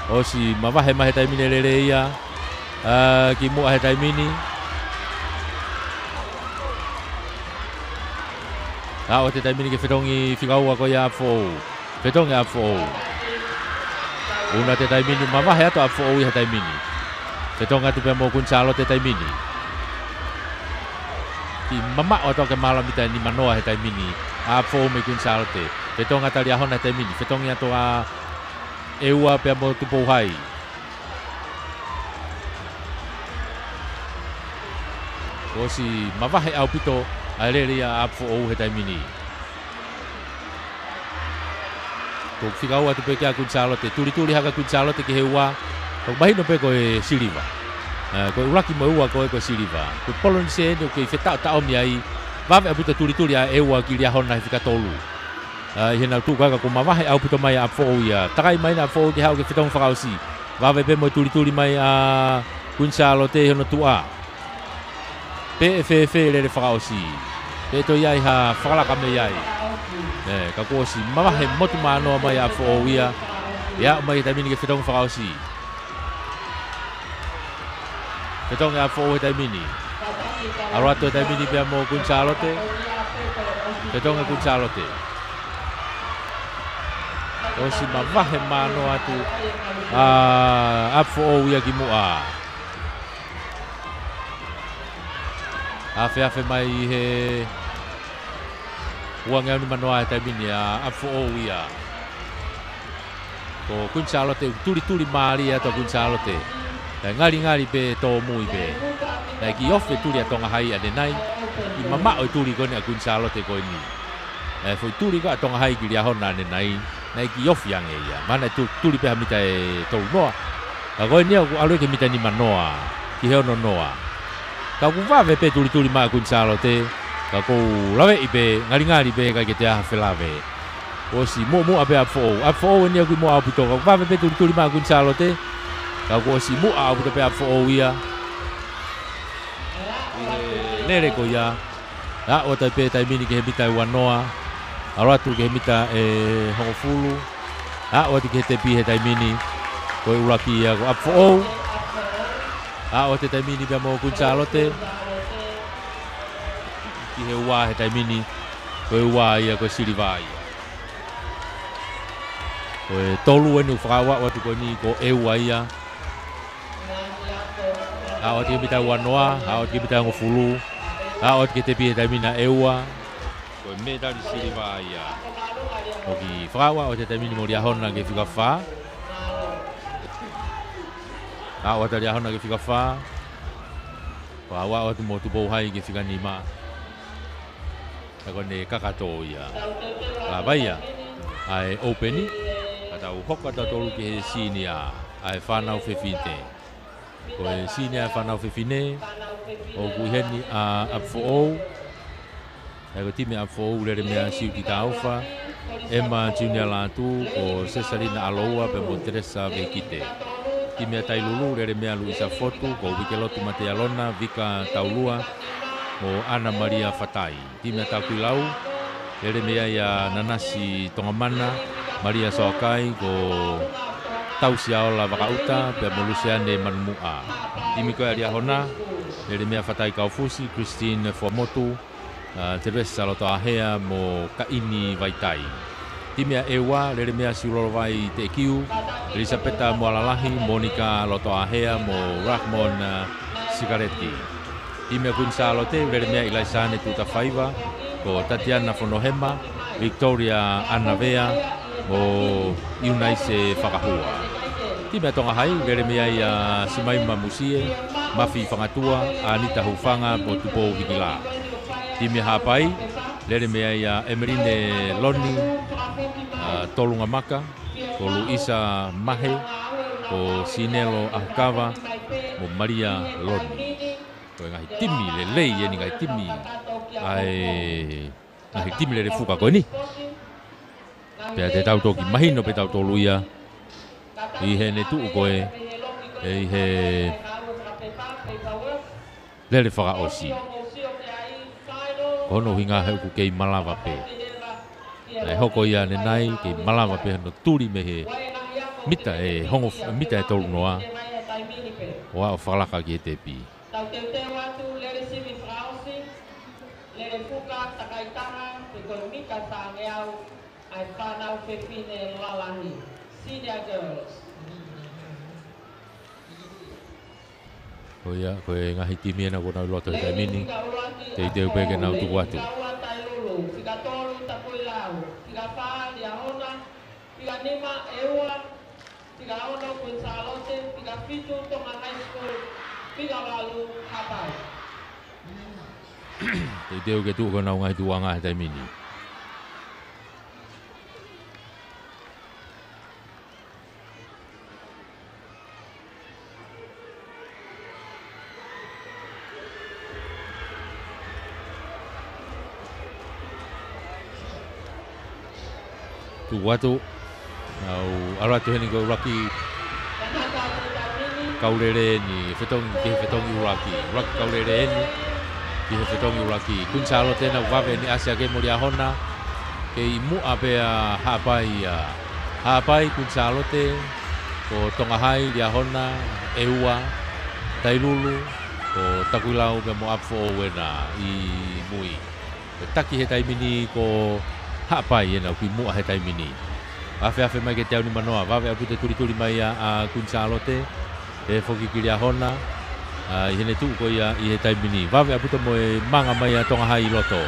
ʻOsi mavahe mai he taimi ni e lele ia. ʻA, ki muʻa he taimi ni. ʻA, ʻo he taimi ni ki he fetongi fika ua ko ia ʻa ʻApifoʻou. Fetongi ʻa ʻApifoʻou. ʻUna he taimi ni mavahe atu ʻa ʻApifoʻou ia he taimi ni. Fetongi atu pea mo Kuini Sālote he taimi ni. Kiʻi mamaʻo atu ʻa e mālō mita ʻe nimanoa he taimi ni. ʻA ʻApifoʻou mo Kuini Sālote. Fetongi atu ʻa Liahona he taimi ni. Fetongi atu ʻa ʻEua pea mo Tupou Hai. ʻOsi mavahe ʻaupito ʻa e lele ia ʻa ʻApifoʻou he taimi ni. Ko e fika ua atu pē ki ai ʻa Kuini Sālote. Tulituli hake ʻa Kuini Sālote ki he ua. Ko e mahino pē ko e siliva. ʻE, ko e ʻuluaki mo e ua ko ē ko e siliva. Ko e Polinisia eni ʻoku kei fetaʻotaʻomi ai. Vave ʻaupito tulituli ʻa ʻEua ki Liahona he fika tolu. ʻA, ʻi heʻenau tuʻu ko ē ka kuo mavahe ʻaupito mai ʻa ʻApifoʻou ia. Takai mai ʻa ʻApifoʻou ke haʻu ki he fetongi fakaʻosi. Vave pē mo e tulituli mai ʻa Kuini Sālote ʻi hono tuʻa. Pe ʻe fēfē e lele fakaʻosi. Pe ʻe toe ʻi ai ha fakalaka mei ai. ʻE, ka kuo ʻosi mavahe motu mānoa mai ʻa ʻApifoʻou ia. ʻE aʻu mai he taimi ni ki he fetongi fakaʻosi. Fetongi ʻa ʻApifoʻou he taimi ni. ʻAlu atu he taimi ni pea mo Kuini Sālote. Fetongi ʻa Kuini Sālote. ʻOsi mavahe mano atu ʻa ʻApifoʻou ia ki muʻa. Afeafe mai he ua ngeau nima noa he taimi ni ʻa ʻApifoʻou ia. Ko Kuini Sālote, tulituli mālie atu ʻa Kuini Sālote. Kae ngalingali pē tōmui pē. Naʻe kiʻi ofi e tuli ʻa Tonga Hai ʻanenai. ʻI mamaʻo e tuli ko eni ʻa Kuini Sālote ko eni. ʻE, foʻi tuli ko ē ʻa Tonga Hai ki Liahona ʻanenai. Naʻe kiʻi ofi ange ia. Mahalo naʻe tu-, tuli pē ha mita ʻe tolu noa. Ka ko eni ia ʻoku ʻalu ia ki he mita nima noa. Ki he ono noa. Ka ʻoku vave pē tulituli mai ʻa Kuini Sālote. Ka ʻoku ou laveʻi pē, ngalingali pē, ʻikai ke toe ʻi ai ha felave. ʻOsi muʻomuʻa pē ʻa ʻApifoʻou. ʻApifoʻou eni ia ʻoku ʻi muʻa ʻaupito, ka vave pē tulituli mai ʻa Kuini Sālote. Ka kuo ʻosi muʻa ʻaupito pē ʻa ʻApifoʻou ia. ʻI he lele ko ia. Aʻu atu ai pē he taimi ni ki he mita ʻe ua noa. ʻAlu atu ki he mita ʻe hongofulu. Aʻu atu ki he tepi he taimi ni. Ko e ʻuluaki ia ko ʻApifoʻou. Aʻu atu he taimi ni pea mo Kuini Sālote. Ki he ua he taimi ni. Ko e ua ia ko Siliva ia. Ko e tolu eni ʻoku fakaaʻu atu ko eni ko ʻEua ia. Aʻu atu ki he mita ʻe ua noa, aʻu atu ki he mita ʻe hongofulu. Aʻu atu ki he tepi he taimi ni ʻa ʻEua. Ko e mētali siliva ia. ʻOku fakaaʻu atu he taimi ni mo Liahona ki he fika fā. Aʻu atu ʻa Liahona ki he fika fā. Fakaaʻu atu mo Tupou Hai ki he fika nima. Ka ko ʻene kakato ia. Lava ia ʻa e ʻoupeni, ka tau hoko atu tautolu ki he senior ʻa e fānau fefine. Ko e senior ʻa e fānau fefine, ʻoku ʻi heni ʻa ʻApifoʻou, ʻa ia ko e timi ʻa ʻApifoʻou, lele mei ai ʻa Siuki Taufa, Emma Junior Lātū, ko Sesalina ʻAloua, pea mo Teresa Vehikite. Timi ʻa Tailulu, lele mei ai ʻa Luisa Fotu, ko Uikelotu Matealona, Vika Taulua, mo ʻAna Malia Fatai. Timi ʻa Takuilau, lele mei ai ʻa Nanasi Tongamana, Malia Soakai, ko Tausiaola Vakaʻuta, pea mo Luseane Manumuʻa. Timi ko ia ʻa Liahona, lele mei ai ʻa Fatai Kaufusi, Christine Fuamotu, ʻa Teresa Lotoʻāhea mo Kaʻini Vaitai. Timi ʻa ʻEua, lele mei ai ʻa Siulolovai Teʻekiu, Elisapeta Moalalahi, Monica Lotoʻāhea mo Rahmon, ʻa, Sikaleti. Timi ʻa Kuini Sālote, lele mei ai ʻa ʻIlaisane Tutafaiva, ko Tatiana Fonohema, Victoria ʻAnavea, mo ʻIunaise Fakahua. Timi ʻa Tonga Hai, lele mei ai ʻa Simaima Musie, Mafi Fangatua, ʻAnita Hufanga, mo Tupou Hikila. Timi ʻa Haʻapai, lele mei ai ʻa ʻEmeline Loni, ʻa Tolungamaka, ko Luisa Mahe, ko Sinelo ʻAhokava, mo Malia Loni. Ko e ngaahi timi lelei eni, ngaahi timi ʻa e, ngaahi timi lele fuka ko eni. Pea te tau toki mahino pē tautolu ia ʻi heʻene tuʻu ko ē, ʻi he lele fakaʻosi. Ko hono ʻuhinga he ʻoku kei malava pē. Naʻe hoko ia ʻanenai, kei malava pē hono tuli mei he mita ʻe hongo, mita ʻe tolu noa. ʻO aʻu fakalaka ki he tepi. Tau teuteu atu lele sivi fakaʻosi, lele fuka takaitanga, pe ko e mita fāngeau, ʻa e fānau fefine lalahi, senior girls. Ko ia, ko e ngaahi timi ena kuo nau ʻi loto he taimi ni. Teuteu pē ke nau tuku atu. Fika ua Tailulu, fika tolu Takuilau, fika fā Liahona, fika nima ʻEua, fika ono Kuini Sālote, fika fitu Tonga High School, fika valu Haʻapai. Teuteu ke tuʻu ko ʻenau ngaahi tuʻuʻanga he taimi ni. Tuku atu. Nau ʻalu atu heni ko e ʻuluaki kaulele eni, fetongi, ki he fetongi ʻuluaki. ʻUluaki kaulele eni, ki he fetongi ʻuluaki. Kuini Sālote ena ʻoku vave eni ʻasi hake mo Liahona. Kei ʻi muʻa pē ʻa Haʻapai ia. Haʻapai, Kuini Sālote, ko Tonga Hai, Liahona, ʻEua, Tailulu, ko Takuilau pea mo ʻApifoʻou ena ʻi mui. Ko e taki he taimi ni ko Haʻapai ena ʻoku ʻi muʻa he taimi ni. Afeafe mai ki he teau nimanoa, vave ʻaupito e tulituli mai ia ʻa Kuini Sālote, pehē foki ki Liahona, ʻa, ʻi heʻene tuʻu ko ia ʻi he taimi ni. Vave ʻaupito mo e manga mai ʻa Tonga Hai ʻi loto,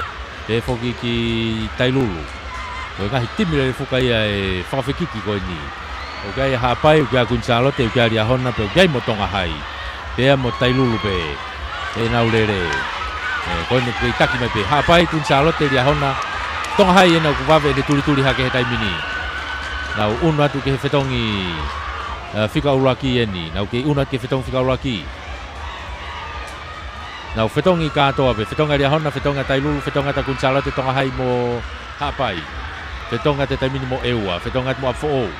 pehē foki ki Tailulu. Ko e ngaahi timi lele fuka ia ʻe fakafekiki ko eni. ʻOku ʻi ai ʻa Haʻapai, ʻoku ʻi ai ʻa Kuini Sālote, ʻoku ʻi ai ʻa Liahona, pea ʻoku ʻi ai mo Tonga Hai. Pea mo Tailulu pē ʻenau lele. ʻE, ko eni kei taki mai pē. Haʻapai, Kuini Sālote, Liahona, Tonga Hai ena ʻoku vave ʻene tulituli hake he taimi ni. Nau ʻunu atu ki he fetongi, ʻa, fika ʻuluaki eni. Nau kei ʻunu atu ki he fetongi fika ʻuluaki. Nau fetongi kātoa pē, fetongi ʻa Liahona, fetongi ʻa Tailulu, fetongi ʻa Kuini Sālote, Tonga Hai mo Haʻapai. Fetongi atu he taimi ni mo ʻEua, fetongi atu mo ʻApifoʻou.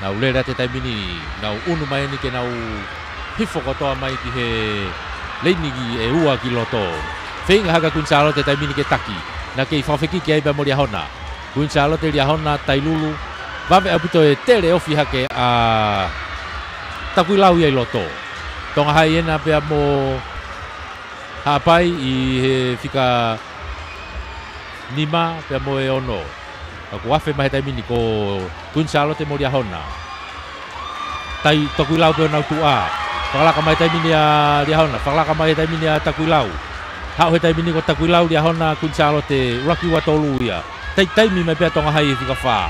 Nau lele atu he taimi ni, nau ʻunu mai eni ke nau hifo kotoa mai ki he leini ʻe ua ki loto. Feinga hake ʻa Kuini Sālote he taimi ni ke taki. Naʻe kei fakafekiki ai pea mo Liahona. Kuini Sālote, Liahona, Tailulu. Vave ʻaupito e tele ofi hake ʻa Takuilau ia ʻi loto. Tonga Hai ena pea mo Haʻapai ʻi he fika nima pea mo e ono. Ka kuo afe mai he taimi ni ko Kuini Sālote mo Liahona. Tai Takuilau pē ʻo nau tuʻa. Fakalaka mai he taimi ni ʻa Liahona. Fakalaka mai he taimi ni ʻa Takuilau. Haʻu he taimi ni ko Takuilau, Liahona, Kuini Sālote, ʻuluaki ua tolu ia. Tai taimi mai pē ʻa Tonga Hai he fika fā.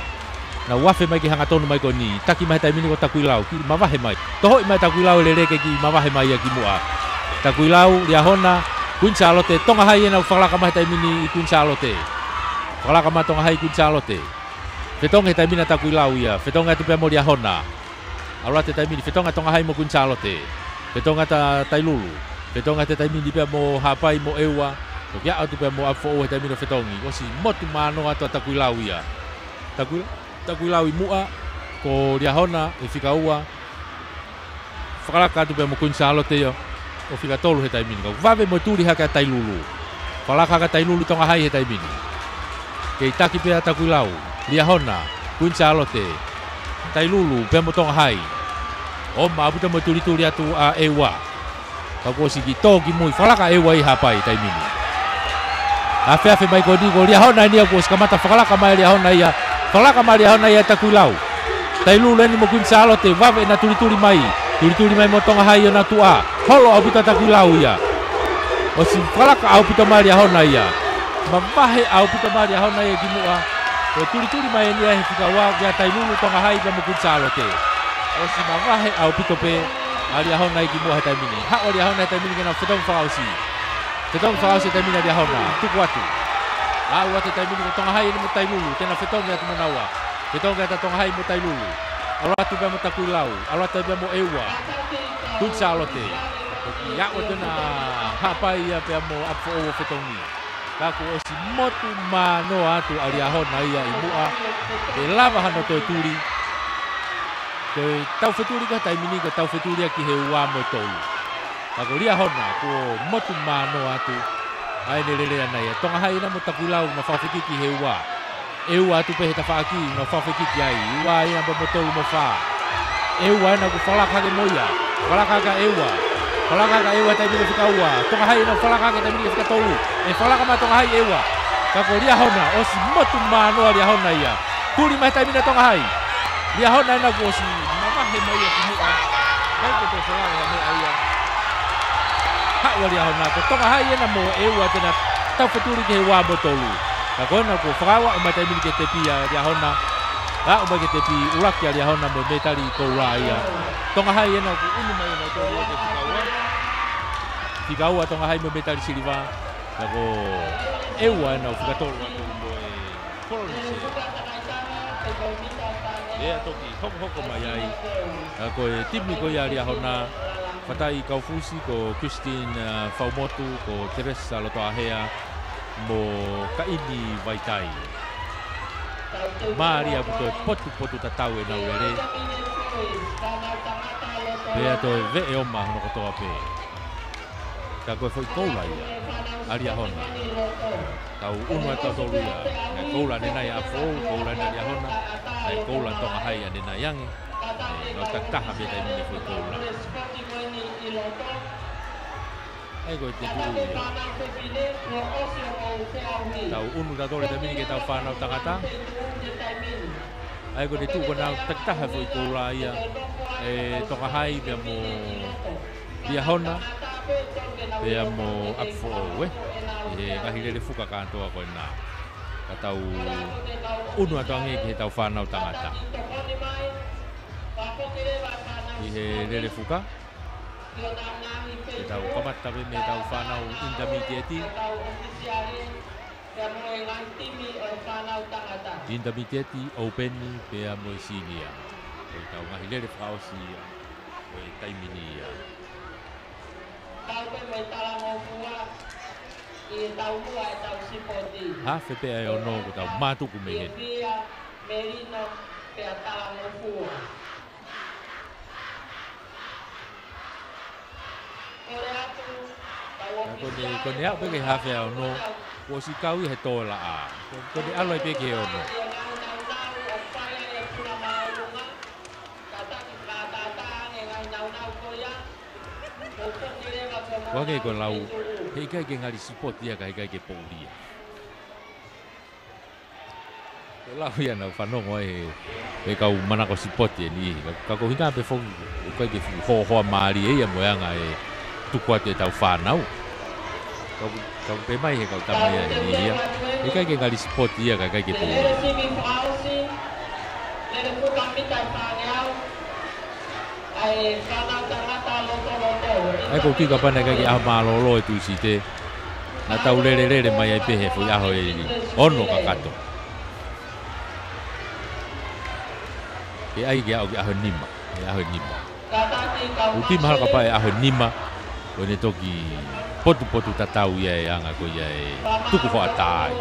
Nau afe mai ki he hangatonu mai ko eni. Taki mai he taimi ni ko Takuilau, kiʻi mavahe mai. Tohoʻi mai Takuilau e lele ke kiʻi mavahe mai ia ki muʻa. Takuilau, Liahona, Kuini Sālote, Tonga Hai ena ʻoku fakalaka mai he taimi ni ʻi Kuini Sālote. Fakalaka mai Tonga Hai, Kuini Sālote. Fetongi he taimi ni ʻa Takuilau ia. Fetongi atu pea mo Liahona. ʻAlu atu he taimi ni, fetongi ʻa Tonga Hai mo Kuini Sālote. Fetongi atu ʻa Tailulu. Fetongi atu he taimi ni pea mo Haʻapai mo ʻEua. Toki aʻu atu pea mo ʻApifoʻou he taimi ni ʻo fetongi. ʻOsi motu manoa atu ʻa Takuilau ia. Takui-, Takuilau ʻi muʻa, ko Liahona he fika ua. Fakalaka atu pea mo Kuini Sālote ia ʻo fika tolu he taimi ni. Ka vave mo e tuli hake ʻa Tailulu. Fakalaka hake ʻa Tailulu, Tonga Hai he taimi ni. Kei taki pē ʻa Takuilau, Liahona, Kuini Sālote, Tailulu pea mo Tonga Hai. ʻOma ʻaupito mo e tulituli atu ʻa ʻEua. Ka kuo ʻosi kiʻi tō ki mui, fakalaka ʻa ʻEua ʻi Haʻapai he taimi ni. Afeafe mai ko eni ko Liahona eni ia kuo ʻosi kamata fakalaka mai ʻa Liahona ia. Fakalaka mai ʻa Liahona ia ʻa Takuilau. Tailulu eni mo Kuini Sālote, vave ʻena tulituli mai. Tulituli mai mo Tonga Hai ʻo nau tuʻa. Holo ʻaupito ʻa Takuilau ia. ʻOsi fakalaka ʻaupito mai ʻa Liahona ia. Mavahe ʻaupito mai ʻa Liahona ia ki muʻa. Ko e tulituli mai eni ia he fika ua, ʻa Tailulu, Tonga Hai pea mo Kuini Sālote. ʻOsi mavahe ʻaupito pē ʻa Liahona ia ki muʻa he taimi ni. Haʻu ʻa Liahona he taimi ni ke nau fetongi fakaʻosi. Fetongi fakaʻosi he taimi ni ʻa Liahona. Tuku atu. Aʻu atu he taimi ni ko Tonga Hai eni mo Tailulu. Te nau fetongi atu mo naua. Fetongi atu ʻa Tonga Hai mo Tailulu. ʻAlu atu pea mo Takuilau. ʻAlu atu pea mo ʻEua. Kuini Sālote. Toki aʻu atu ena Haʻapai ia pea mo ʻApifoʻou ʻo fetongi. Ka kuo ʻosi motu manoa atu ʻa Liahona ia ʻi muʻa. ʻE lava hano toe tuli. Ko e taufetuli ko e taimi ni, ko e taufetuli ia ki he ua mo e tolu. Ka ko Liahona, kuo motu manoa atu ʻa ʻene lele ʻana ia. Tonga Hai ena mo Takuilau, nau fakafekiki he ua. ʻEua atu pē he tafaʻaki, nau fakafekiki ai. Ua ena pea mo tolu mo fā. ʻEua ena kuo fakalaka hake mo ia. Fakalaka hake ʻEua. Fakalaka hake ʻEua he taimi ni fika ua. Tonga Hai ena fakalaka hake he taimi ni fika tolu. ʻE fakalaka mai Tonga Hai ʻEua. Ka ko Liahona, ʻosi motu manoa Liahona ia. Tuli mai he taimi ni ʻa Tonga Hai. Liahona ena kuo ʻosi mavahe mai ia ki muʻa. Kai ko e toe fakalaka mai ia. Haʻu ʻa Liahona, ko Tonga Hai ena mo ʻEua te na taufetuli ki he ua mo tolu. Ka ko ena kuo fakaʻau mai he taimi ni ki he tepi ʻa Liahona. Aʻu mai ki he tepi, ʻuluaki ʻa Liahona mo e mētali koula ia. Tonga Hai ena kuo ʻunu mai ʻe nautolu ia ki he fika ua. Fika ua Tonga Hai mo e mētali siliva. Ka ko ʻEua ena ʻoku fika tolu atu mo e Kolonise. Pea toki hokohoko mai ai. Ka ko e timi ko ia ʻa Liahona, Fatai Kaufusi, ko Christine, ā, Faumotu, ko Teresa Lotoʻahea, mo Kaini Vaitai. Mālie ʻaupito e potupotu tatau ʻenau lele. Pea toe veʻe ʻoma hono kotoa pē. Ka ko e foʻi koula ia ʻa Liahona. Tau ʻunu atu tautolu ia. Naʻe koula ʻanenai ʻa ʻApifoʻou, koula ʻanenai ʻa Liahona. Naʻe koula Tonga Hai ʻanenai ange. ʻE, nau takitaha pē taimi ni foʻi koula. ʻA ia ko e te tuʻu ia. Tau ʻunu tautolu he taimi ni ki heʻetau fānau tangata. ʻA ia ko e te tuʻu ko ʻenau takitaha foʻi koula ia ʻe Tongahai pea mo Liahona pea mo ʻApifoʻou, ē. ʻI he ngaahi lele fuka kātoa ko ena. Ka tau ʻunu atu ange ki heʻetau fānau tangata. ʻI he lele fuka. Ke tau kamata pē mei heʻetau fānau intermediate. Intermediate, open, pea mo e senior. Ko ʻetau ngaahi lele fakaʻosi ia ʻo e taimi ni ia. Hafe pē ʻa e ono kuo tau mātuku mei heni. Ko ʻene, ko ʻene aʻu pē ki he hafe ʻa ono, kuo ʻosi kau ia he tō laʻā. Ko, ko ʻene ʻalu ai pē ki he ono. Ko e hangē ko e lau, heʻikai ke ngali sipoti ia ka heʻikai ke poʻuli ia. Ko e lau ia naʻa ku fanongo ai he, he kau manako sipoti ʻe niʻihi. Ka, ka ko e ʻuhinga pē foki, ʻoku ʻikai ke fuʻu hoahoa mālie ia mo e anga e tuku atu ʻetau fānau. Ka, ka pehē mai he kau tama ia ʻe niʻihi ia, heʻikai ke ngali sipoti ia ka heʻikai ke poʻuli. ʻA ia ko e kiʻi kapana ʻikai ke ʻaho mālōlō ʻi Tuʻisite. Naʻa tau lele lele mai ai pē he foʻi ʻaho ʻe ono kakato. Ke ʻai ke aʻu ki he ʻaho ʻe nima, he ʻaho ʻe nima. ʻOku kiʻi mahalo kapau ʻe ʻaho ʻe nima, ko ʻene toki potupotu tatau ia e anga ko ia e tuku hoʻatā ai.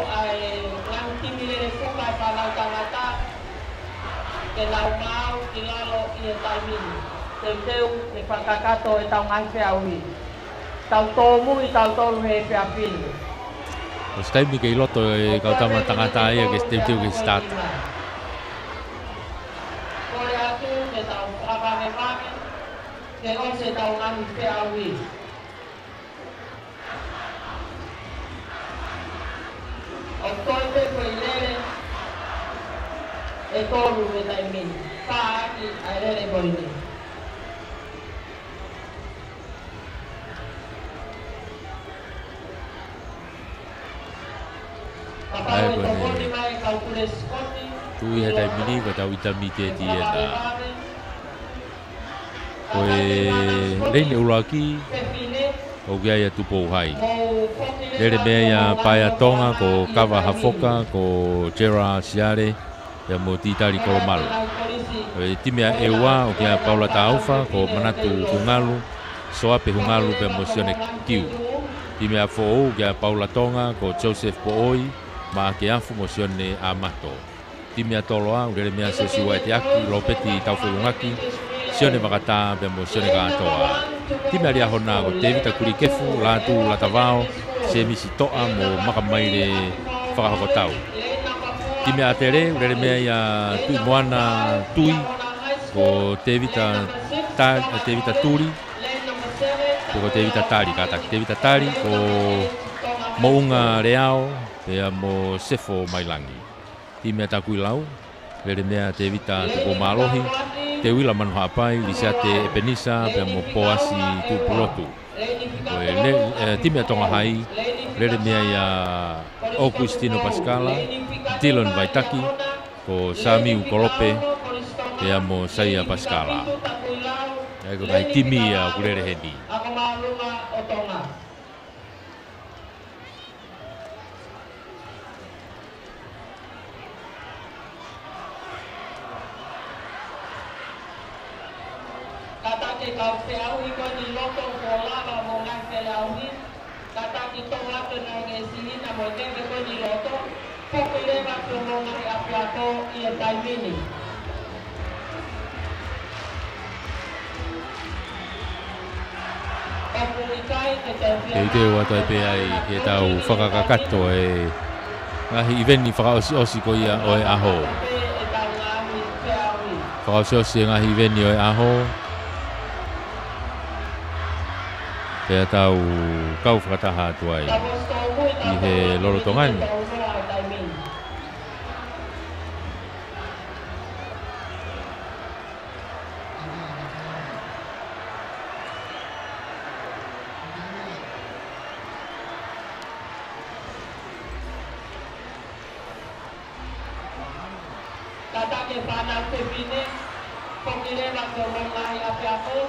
Ke nau maau ki lalo ʻi he taimi ni. Teuteu ke fakakakato ʻetau ngaahi feʻauhi. Tau tōmui tautolu he efiafi ni. ʻOsi taimi ke ʻi loto e kau tama tangata ia ke teuteu ke start. Kole atu ke tau fakavangevange ke ʻosi ʻetau ngaahi feʻauhi. ʻOku toe pē ko e lele ʻe tolu he taimi ni. Fā ʻaki ʻa e lele ko eni. ʻA ia ko ʻene tuʻu ia he taimi ni ko ʻetau intermediate ia ena. Ko e leini ʻuluaki, ʻoku ʻi ai ʻa Tupou Hai. Lele mei ai ʻa Paea Tonga, ko Kava Hafoka, ko Jera Siale, pea mo Titali Kolomalu. Ko e timi ʻa ʻEua, ʻoku ʻi ai ʻa Paula Taufa, ko Manatu Hungalu, Soape Hungalu, pea mo Sione Kiu. Timi ʻa Foʻou, ʻoku ʻi ai ʻa Paula Tonga, ko Joseph Poʻoi, Maʻake Afu mo Sione Amato. Timi ʻa Toloa, ʻoku lele mei ai ʻa Siosiua ʻEteaki, Lopeti Taufelungaki, Sione Vakatā, pea mo Sione Kātoa. Timi ʻa Liahona ko Tevita Kulikefu, Lātū Latavao, Semisi Toʻa mo Makamaile Fakahokotau. Timi ʻa ʻAtele, ʻoku lele mei ai ʻa Tuʻimoana Tui, ko Tevita Ta-, Tevita Tuli, pe ko Tevita Tali, kātaki Tevita Tali, ko Moʻunga Leao, pea mo Sefo Mailangi. Timi ʻa Takuilau, lele mei ai ʻa Tevita Tupoumālohi, Teuila Manuhaʻapai, Lisiate ʻEpenisa, pea mo Poasi Tuʻipulotu. Ko e le-, e, timi ʻa Tonga Hai, lele mei ai ʻa ʻOkusitino Pasikala, Tilon Vaitaki, ko Samiu Kolope, pea mo Saia Pasikala. ʻA ia ko e ngaahi timi ia ʻoku lele heni. Kātaki kau feʻauhi ko eni loto kuo lava mo ngaahi feʻauhi. Kātaki tō atu e ngaahi ngeʻesi hina mo e keke ko eni loto. Foki leva ki hono ngaahi ʻapiako ʻi he taimi ni. Teuteu atu ai pē ai ke tau fakakakato e ngaahi ʻiveni fakaʻosiʻosi ko ia ʻo e ʻaho. Fakaʻosiʻosi e ngaahi ʻiveni ʻo e ʻaho. Pea tau kau fakataha atu ai ʻi he lolotonga ni. Tataki e fānau fefine, foki leva ki homou ngaahi ʻapiako.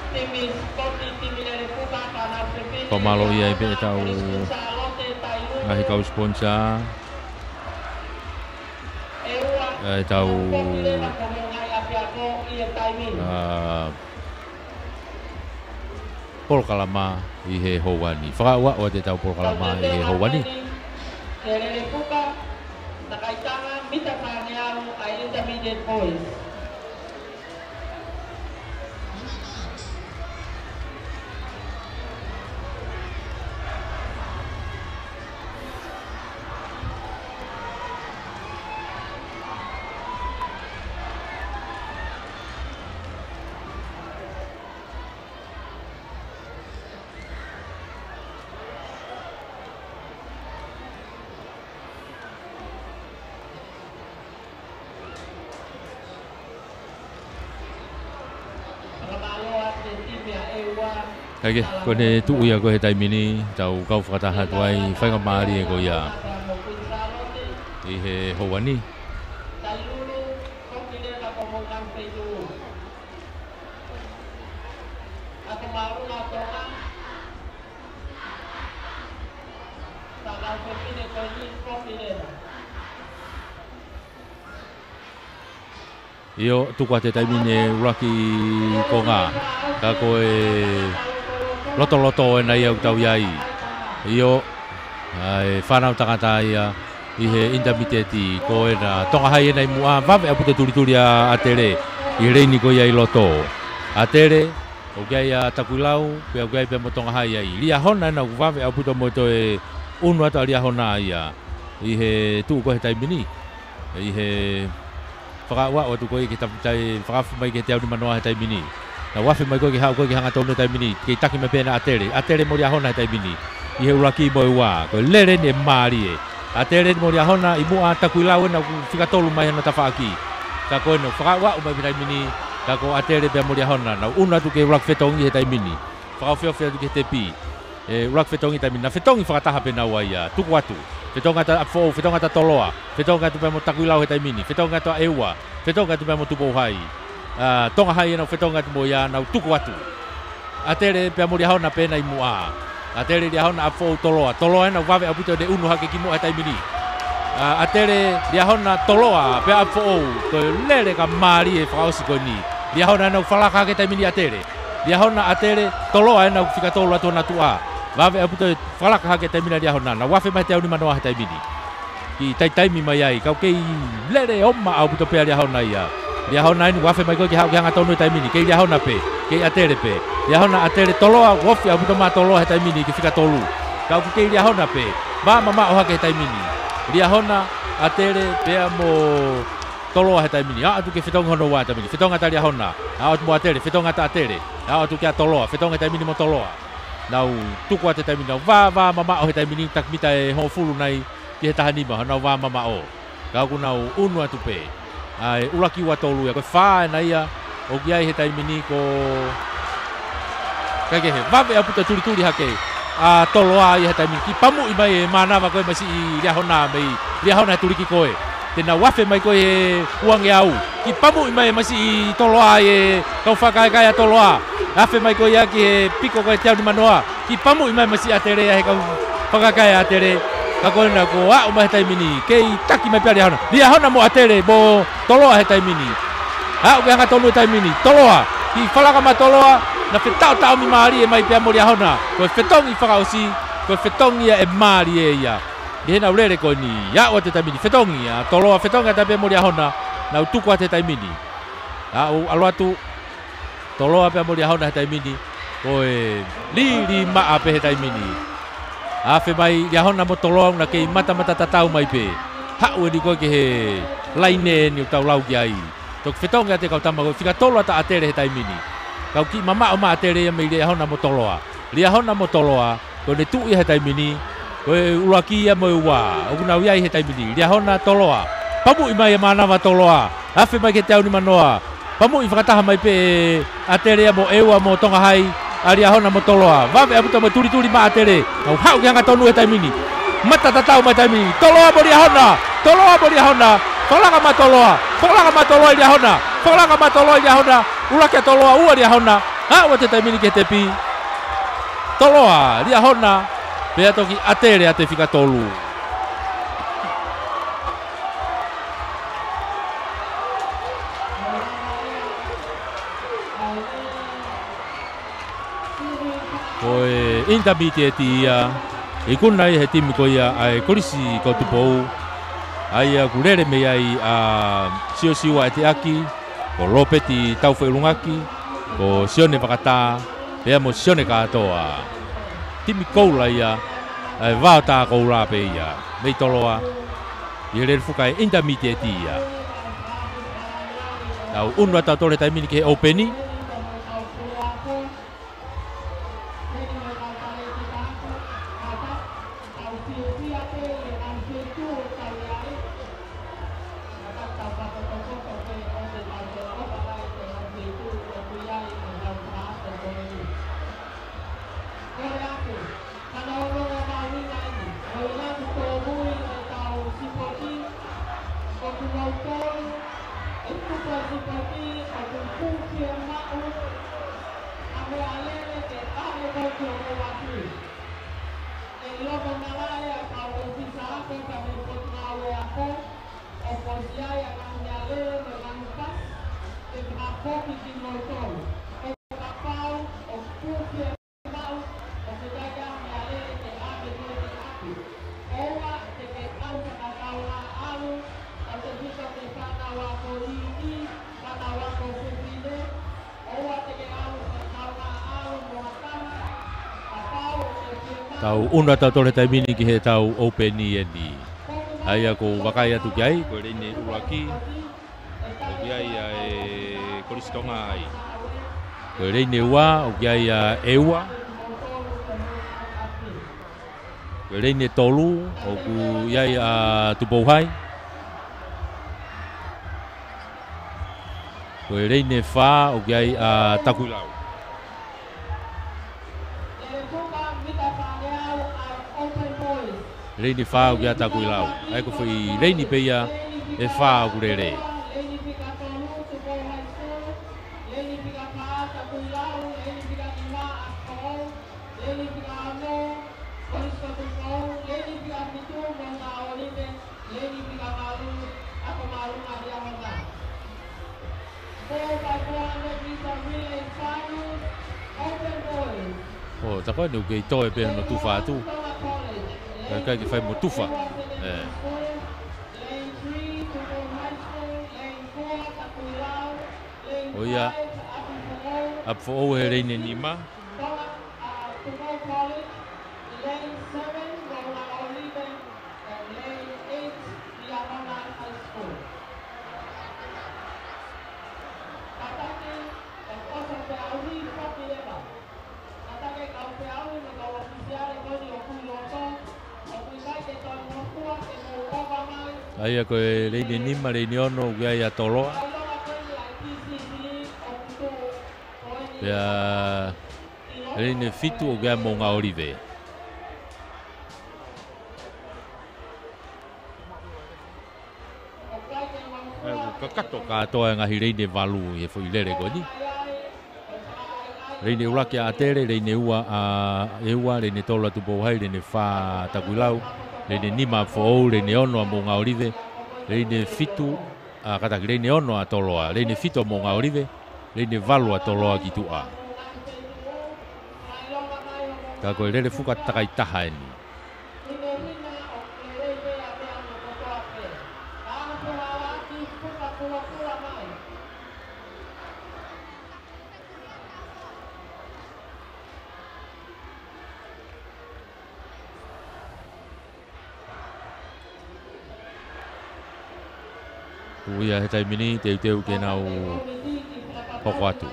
Timi sipoti, timi lele puka, fānau fefine. Fakamālō ia ʻi he pē ʻetau ngaahi kau sponsor. ʻE ua, ʻetau foki leva ki homou ngaahi ʻapiako ʻi he taimi ni. ʻA, polokalama ʻi he houa ni. Fakaʻuaʻu atu ʻetau polokalama ʻi he houa ni. Ke lele puka, takaitanga, mita fāngeau, ʻa e Intermediate Boys. Kae kehe, ko ʻene tuʻu ia ko ē he taimi ni, tau kau fakataha atu ai, faingamālie ko ia ʻi he houa ni. ʻIo, tuku atu he taimi ni e ʻuluaki konga. Ka ko e lotoloto ena ia ʻoku tau ʻi ai. ʻIo, ʻa e fānau tangata ia ʻi he Intermediate, ko ena Tonga Hai ena ʻi muʻa, vave ʻaupito e tulituli ʻa ʻAtele ʻi he leini ko ia ʻi loto. ʻAtele, ʻoku ʻi ai ʻa Takuilau, pea ʻoku ʻi ai pea mo Tonga Hai ai. Liahona ena ʻoku vave ʻaupito mo e toe ʻunu atu ʻa Liahona ia ʻi he tuʻu ko ē he taimi ni. ʻI he fakaʻuaʻu atu ko ē ki he tapu tai, fakaafe mai ki he teau nimanoa he taimi ni. Nau afe mai ko ē ke haʻu ko ē ki he hangatonu he taimi ni, kei taki mai pē ena ʻa ʻAtele. ʻAtele mo Liahona he taimi ni ʻi he ʻuluaki mo e ua. Ko e lele eni ʻe mālie. ʻAtele mo Liahona ʻi muʻa, Takuilau ena ʻoku fika tolu mai hono tafaʻaki. Ka ko ena ʻoku fakaʻuaʻu mai he taimi ni, ka ko ʻAtele pea mo Liahona. Nau ʻunu atu ki he ʻuluaki fetongi he taimi ni. Fakaofiofi atu ki he tepi. ʻE, ʻuluaki fetongi taimi ni, naʻa fetongi fakataha pē naua ia, tuku atu. Fetongi atu ʻa ʻApifoʻou, fetongi atu ʻa Toloa, fetongi atu pea mo Takuilau he taimi ni, fetongi atu ʻa ʻEua, fetongi atu pea mo Tupou Hai. ʻA, Tonga Hai ena ʻoku fetongi atu mo ia, nau tuku atu. ʻAtele pea mo Liahona pē ena ʻi muʻa. ʻAtele, Liahona, ʻApifoʻou, Toloa. Toloa ena ʻoku vave ʻaupito ʻene ʻunu hake ki muʻa he taimi ni. ʻA, ʻAtele, Liahona, Toloa pea ʻApifoʻou. Ko e lele ka mālie fakaʻosi ko eni. Liahona ena ʻoku falaka hake he taimi ni ʻa ʻAtele. Liahona, ʻAtele, Toloa ena ʻoku fika tolu atu hona tuʻa. Vave ʻaupito e falaka hake he taimi ni ʻa Liahona. Nau afe mai he teau nimanoa he taimi ni. Kiʻi taimi mai ai, ka ʻoku kei lele ʻoma ʻaupito pē ʻa Liahona ia. Liahona eni ʻoku afe mai ko ē ke haʻu ki he hangatonu he taimi ni. Kei Liahona pē, kei ʻAtele pē. Liahona, ʻAtele, Toloa, ʻoku ofi ʻaupito mai ʻa Toloa he taimi ni ke fika tolu. Ka ʻoku kei Liahona pē, vā mamaʻo hake he taimi ni. Liahona, ʻAtele, pea mo Toloa he taimi ni. Aʻu atu ki he fetongi hono ua he taimi ni. Fetongi atu ʻa Liahona. Aʻu atu mo ʻAtele, fetongi atu ʻa ʻAtele. Aʻu atu kia Toloa, fetongi he taimi ni mo Toloa. Nau tuku atu he taimi ni, nau vā, vā mamaʻo he taimi ni, taki mita ʻe hongofulu nai ki he taha nima, honau vā mamaʻo. Ka ʻoku nau ʻunu atu pē. ʻA e ʻuluaki ua tolu ia, ko e fā ena ia ʻoku ʻi ai he taimi ni ko Kae kehe, vave ʻaupito e tulituli hake ʻa Toloa ia he taimi ni. Kiʻi pamuʻi mai e mānava ko ē masiʻi Liahona mei Liahona he tuliki ko ē. Te nau afe mai ko ē he uangeau. Kiʻi pamuʻi mai e masiʻi Toloa e kau fakakaikaia ʻa Toloa. Afe mai ko ia ki he piko ko ē teau nimanoa. Kiʻi pamuʻi mai e masiʻi ʻAtele he kau fakakaikaia ʻa ʻAtele. Ka ko ena kuo aʻu mai he taimi ni. Kei taki mai pē ʻa Liahona. Liahona mo ʻAtele mo Toloa he taimi ni. Aʻu ki he hangatonu he taimi ni. Toloa. Kiʻi falaka mai Toloa. Naʻe fetaʻotaʻomi mālie mai pea mo Liahona. Ko e fetongi fakaʻosi. Ko e fetongi ia ʻe mālie ia. Ki heʻenau lele ko eni. Aʻu atu he taimi ni. Fetongi ʻa Toloa. Fetongi atu pea mo Liahona. Nau tuku atu he taimi ni. Aʻu ʻalu atu Toloa pea mo Liahona he taimi ni, ko e lilimaʻa pē he taimi ni. Afe mai Liahona mo Toloa ʻoku na kei matamata tatau mai pē. Haʻu eni ko ē ki he laine eni ʻoku tau lau ki ai. Toki fetongi atu e kau tama ko ē, fika tolu atu ʻa ʻAtele he taimi ni. Kau kiʻi mamaʻo mai ʻa ʻAtele ia mei Liahona mo Toloa. Liahona mo Toloa, ko ʻene tuʻu ia he taimi ni, ko e ʻuluaki ia mo e ua ʻoku nau ʻi ai he taimi ni. Liahona, Toloa. Pamuʻi mai ʻe Mānava Toloa. Afe mai ki he teau nimanoa. Pamuʻi fakataha mai pē ʻe ʻAtele ia mo ʻEua mo Tonga Hai, ʻa Liahona mo Toloa. Vave ʻaupito mo e tulituli mai ʻa ʻAtele. Nau haʻu ki he anga tonu he taimi ni. Mata tatau mai taimi ni. Toloa mo Liahona. Toloa mo Liahona. Fakalaka mai Toloa. Fakalaka mai Toloa ʻi Liahona. Fakalaka mai Toloa ʻi Liahona. ʻUluaki ʻa Toloa, ua Liahona. Aʻu atu he taimi ni ki he tepi. Toloa, Liahona. Pea toki ʻAtele ʻa e fika tolu. Ko e intermediate ia, ikuna ia he timi ko ia ʻa e Kolisi ko Tupou, ʻa ia ʻoku lele mei ai ʻa Siosiua ʻEteʻaki, ko Lopeti Taufoʻilungaki, ko Sione Vakatā, pea mo Sione Kātoa. Timi koula ia, ʻa e vao tā koula pē ia, mei Toloa, ʻi he lele fuka e intermediate ia. Tau ʻunu atu ʻa tautolu he taimi ni ki he ʻoupeni. Tau ʻunu atu tautolu he taimi ni ki he tau ʻoupeni eni. ʻA ia ʻoku ou vakai atu ki ai, ko e leini ʻuluaki, ʻoku ʻi ai ʻa e Kolisi Tonga ai. Ko e leini ua, ʻoku ʻi ai ʻa ʻEua. Ko e leini tolu, ʻoku ʻi ai ʻa Tupou Hai. Ko e leini fā, ʻoku ʻi ai ʻa Takuilau. Leini fā ʻoku ʻi ai ʻa Takuilau. ʻA ia ko e foʻi leini pē ia ʻe fā ʻoku lele. ʻO, tā ko eni ʻoku kei toe pē hono tufa atu. Ka ʻikai ke fai mo tufa. ʻE. ʻO ia, ʻapi foʻou he leini nima. ʻA ia ko e leini nima, leini ono, ʻoku ʻi ai ʻa Toloa. Pea leini fitu ʻoku ʻi ai ʻa Moʻunga ʻŌlive. ʻE, ʻoku kakato kātoa e ngaahi leini valu ʻi he foʻi lele ko eni. Leini ʻuluaki ʻa ʻAtele, leini ua ʻa ʻEua, leini tolu ʻa Tupou Hai, leini fā ʻa Takuilau, leini nima ʻa ʻApifoʻou, leini ono ʻa Moʻunga ʻŌlive, leini fitu, ʻa, kātaki, leini ono ʻa Toloa, leini fitu ʻa Moʻunga ʻŌlive, leini valu ʻa Toloa ki tuʻa. Ka ko e lele fuka takaitaha eni. Ko ia he taimi ni, teuteu ke nau hoko atu.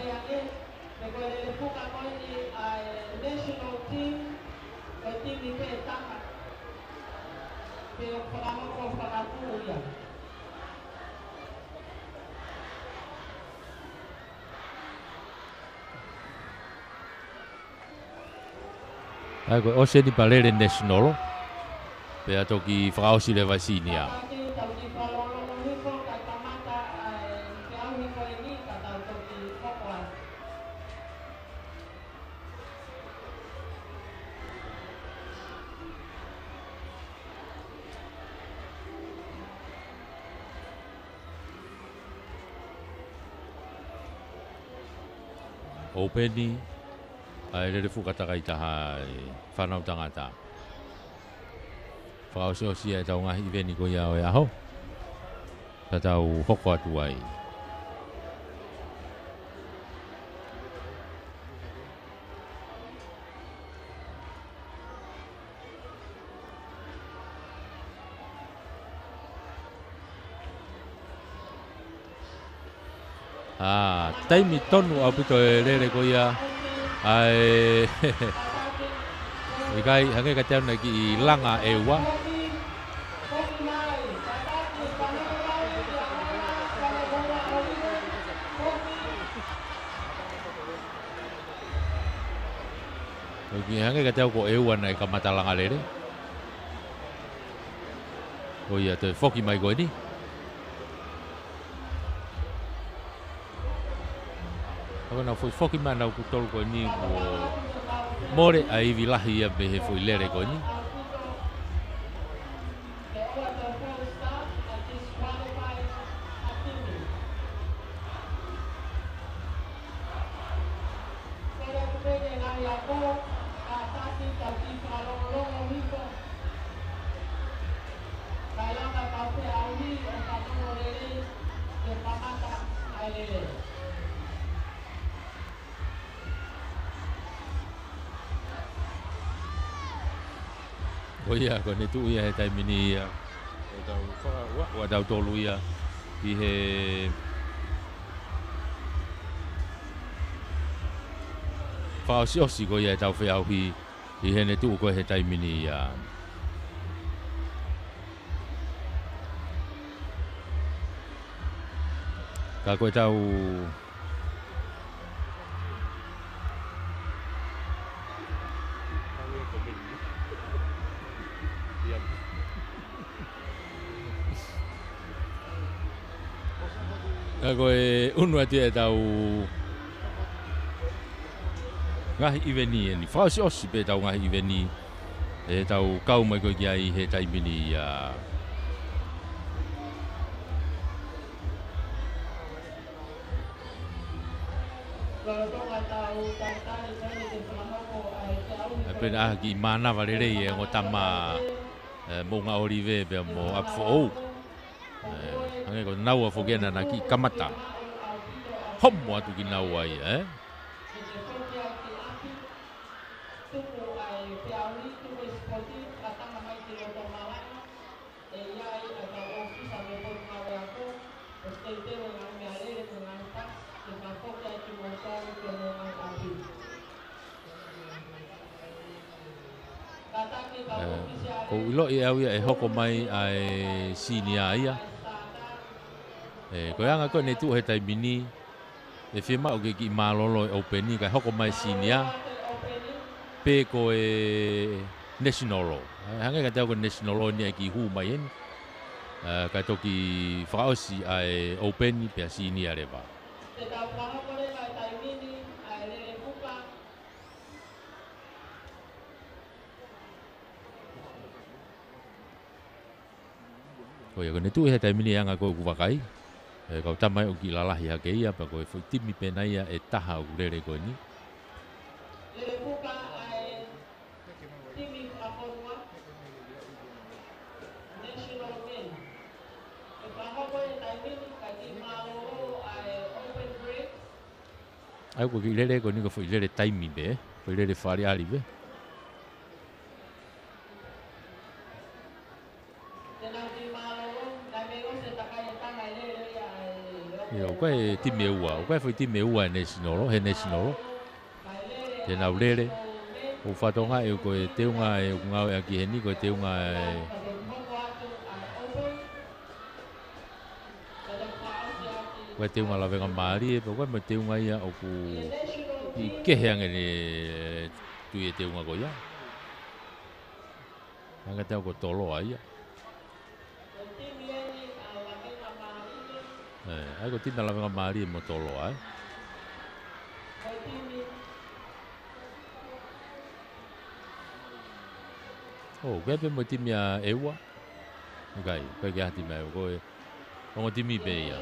Ke fakahoko fakatuʻu ia. ʻA ia ko e ʻosi eni pea lele National, pea toki fakaʻosi leva e senior. Open ʻa e lele fuka takai taha ʻa e fānau tangata. Fakaʻosiʻosi ʻa ʻetau ngaahi ʻiveni ko ia ʻo e ʻaho. Ka tau hoko atu ai. ʻA, taimi tonu ʻaupito e lele ko ia. ʻA e, ʻikai, hangē ka te au na ki langa e ua. Ko e kiʻi hangē ka te au ko e ua naʻe kamata langa lele. Ko ia toe foki mai ko eni. Ko ʻenau foʻi foki mai ʻenau kū tolu ko eni kuo mole ʻa e ivi lahi ia mei he foʻi lele ko eni. Ko ia, ko ʻene tuʻu ia he taimi ni ia. ʻO tau faka-, ua, ua tau tolu ia. ʻI he fakaʻosiʻosi ko ia ʻetau feʻauhi. ʻI heʻene tuʻu ko ē he taimi ni ia. Ka ko ʻetau Ka ko e ʻunu atu ia ʻetau ngaahi ʻiveni eni. Fakaʻosiʻosi pē ʻetau ngaahi ʻiveni ʻetau kau mai ko ē ki ai he taimi ni ia. ʻA, pea naʻe kiʻi mānava lelei e ongo tama, ē, Moʻunga ʻŌlive pea mo ʻApifoʻou. Ē, hangē ko naua foki ena naʻa nau kiʻi kamata homo atu kinaua ia, ē? Ē, ʻoku ou ʻiloʻi ʻe au ia ʻe hoko mai ʻa e senior ia. Ē, ko e anga ko ē ʻene tuʻu he taimi ni, ʻe fiemaʻu ke kiʻi mālōlō e open kae hoko mai e senior, pe ko e national. Ē, hangē ka te au ko e national ni ʻe kiʻi hū mai eni. Ē, kae toki fakaʻosi ʻa e open pea senior leva. Ko ia, ko ʻene tuʻu he taimi ni anga ko ē ʻoku vakai. Ē, kau tama ē ʻoku kiʻi lalahi hake ia, pea ko e foʻi timi pē ena ia ʻe taha ʻoku lele ko eni. ʻA ia ko e kiʻi lele ko eni ko e foʻi lele taimi pē, foʻi lele fakaʻaliʻali pē. ʻIo, ko e timi ʻe ua, ko e foʻi timi ʻe ua e national, he national. Te nau lele, ʻoku fakatokangaʻi ko e teunga ʻoku ngāueʻaki heni, ko e teunga ʻe Ko e teunga Lavengamālie, pea ko e mo e teunga ia ʻoku ʻi kehe ange ʻene tui e teunga ko ia. Ange te au ko Toloa ia. ʻE, ʻa ia ko e timi ʻa Lavengamālie mo Toloa, ē. ʻO, ko e pē mo e timi ʻa ʻEua. ʻIkai, ko e ke hati mai, ko e ongo timi pē ia.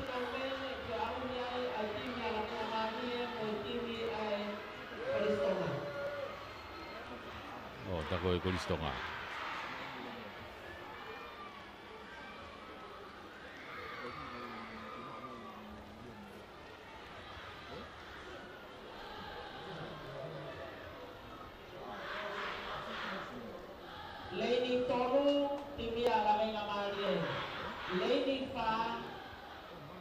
ʻO, tā ko e Kolisi Tonga. Leini tolu, timi ʻa Lavengamālie. Leini fā,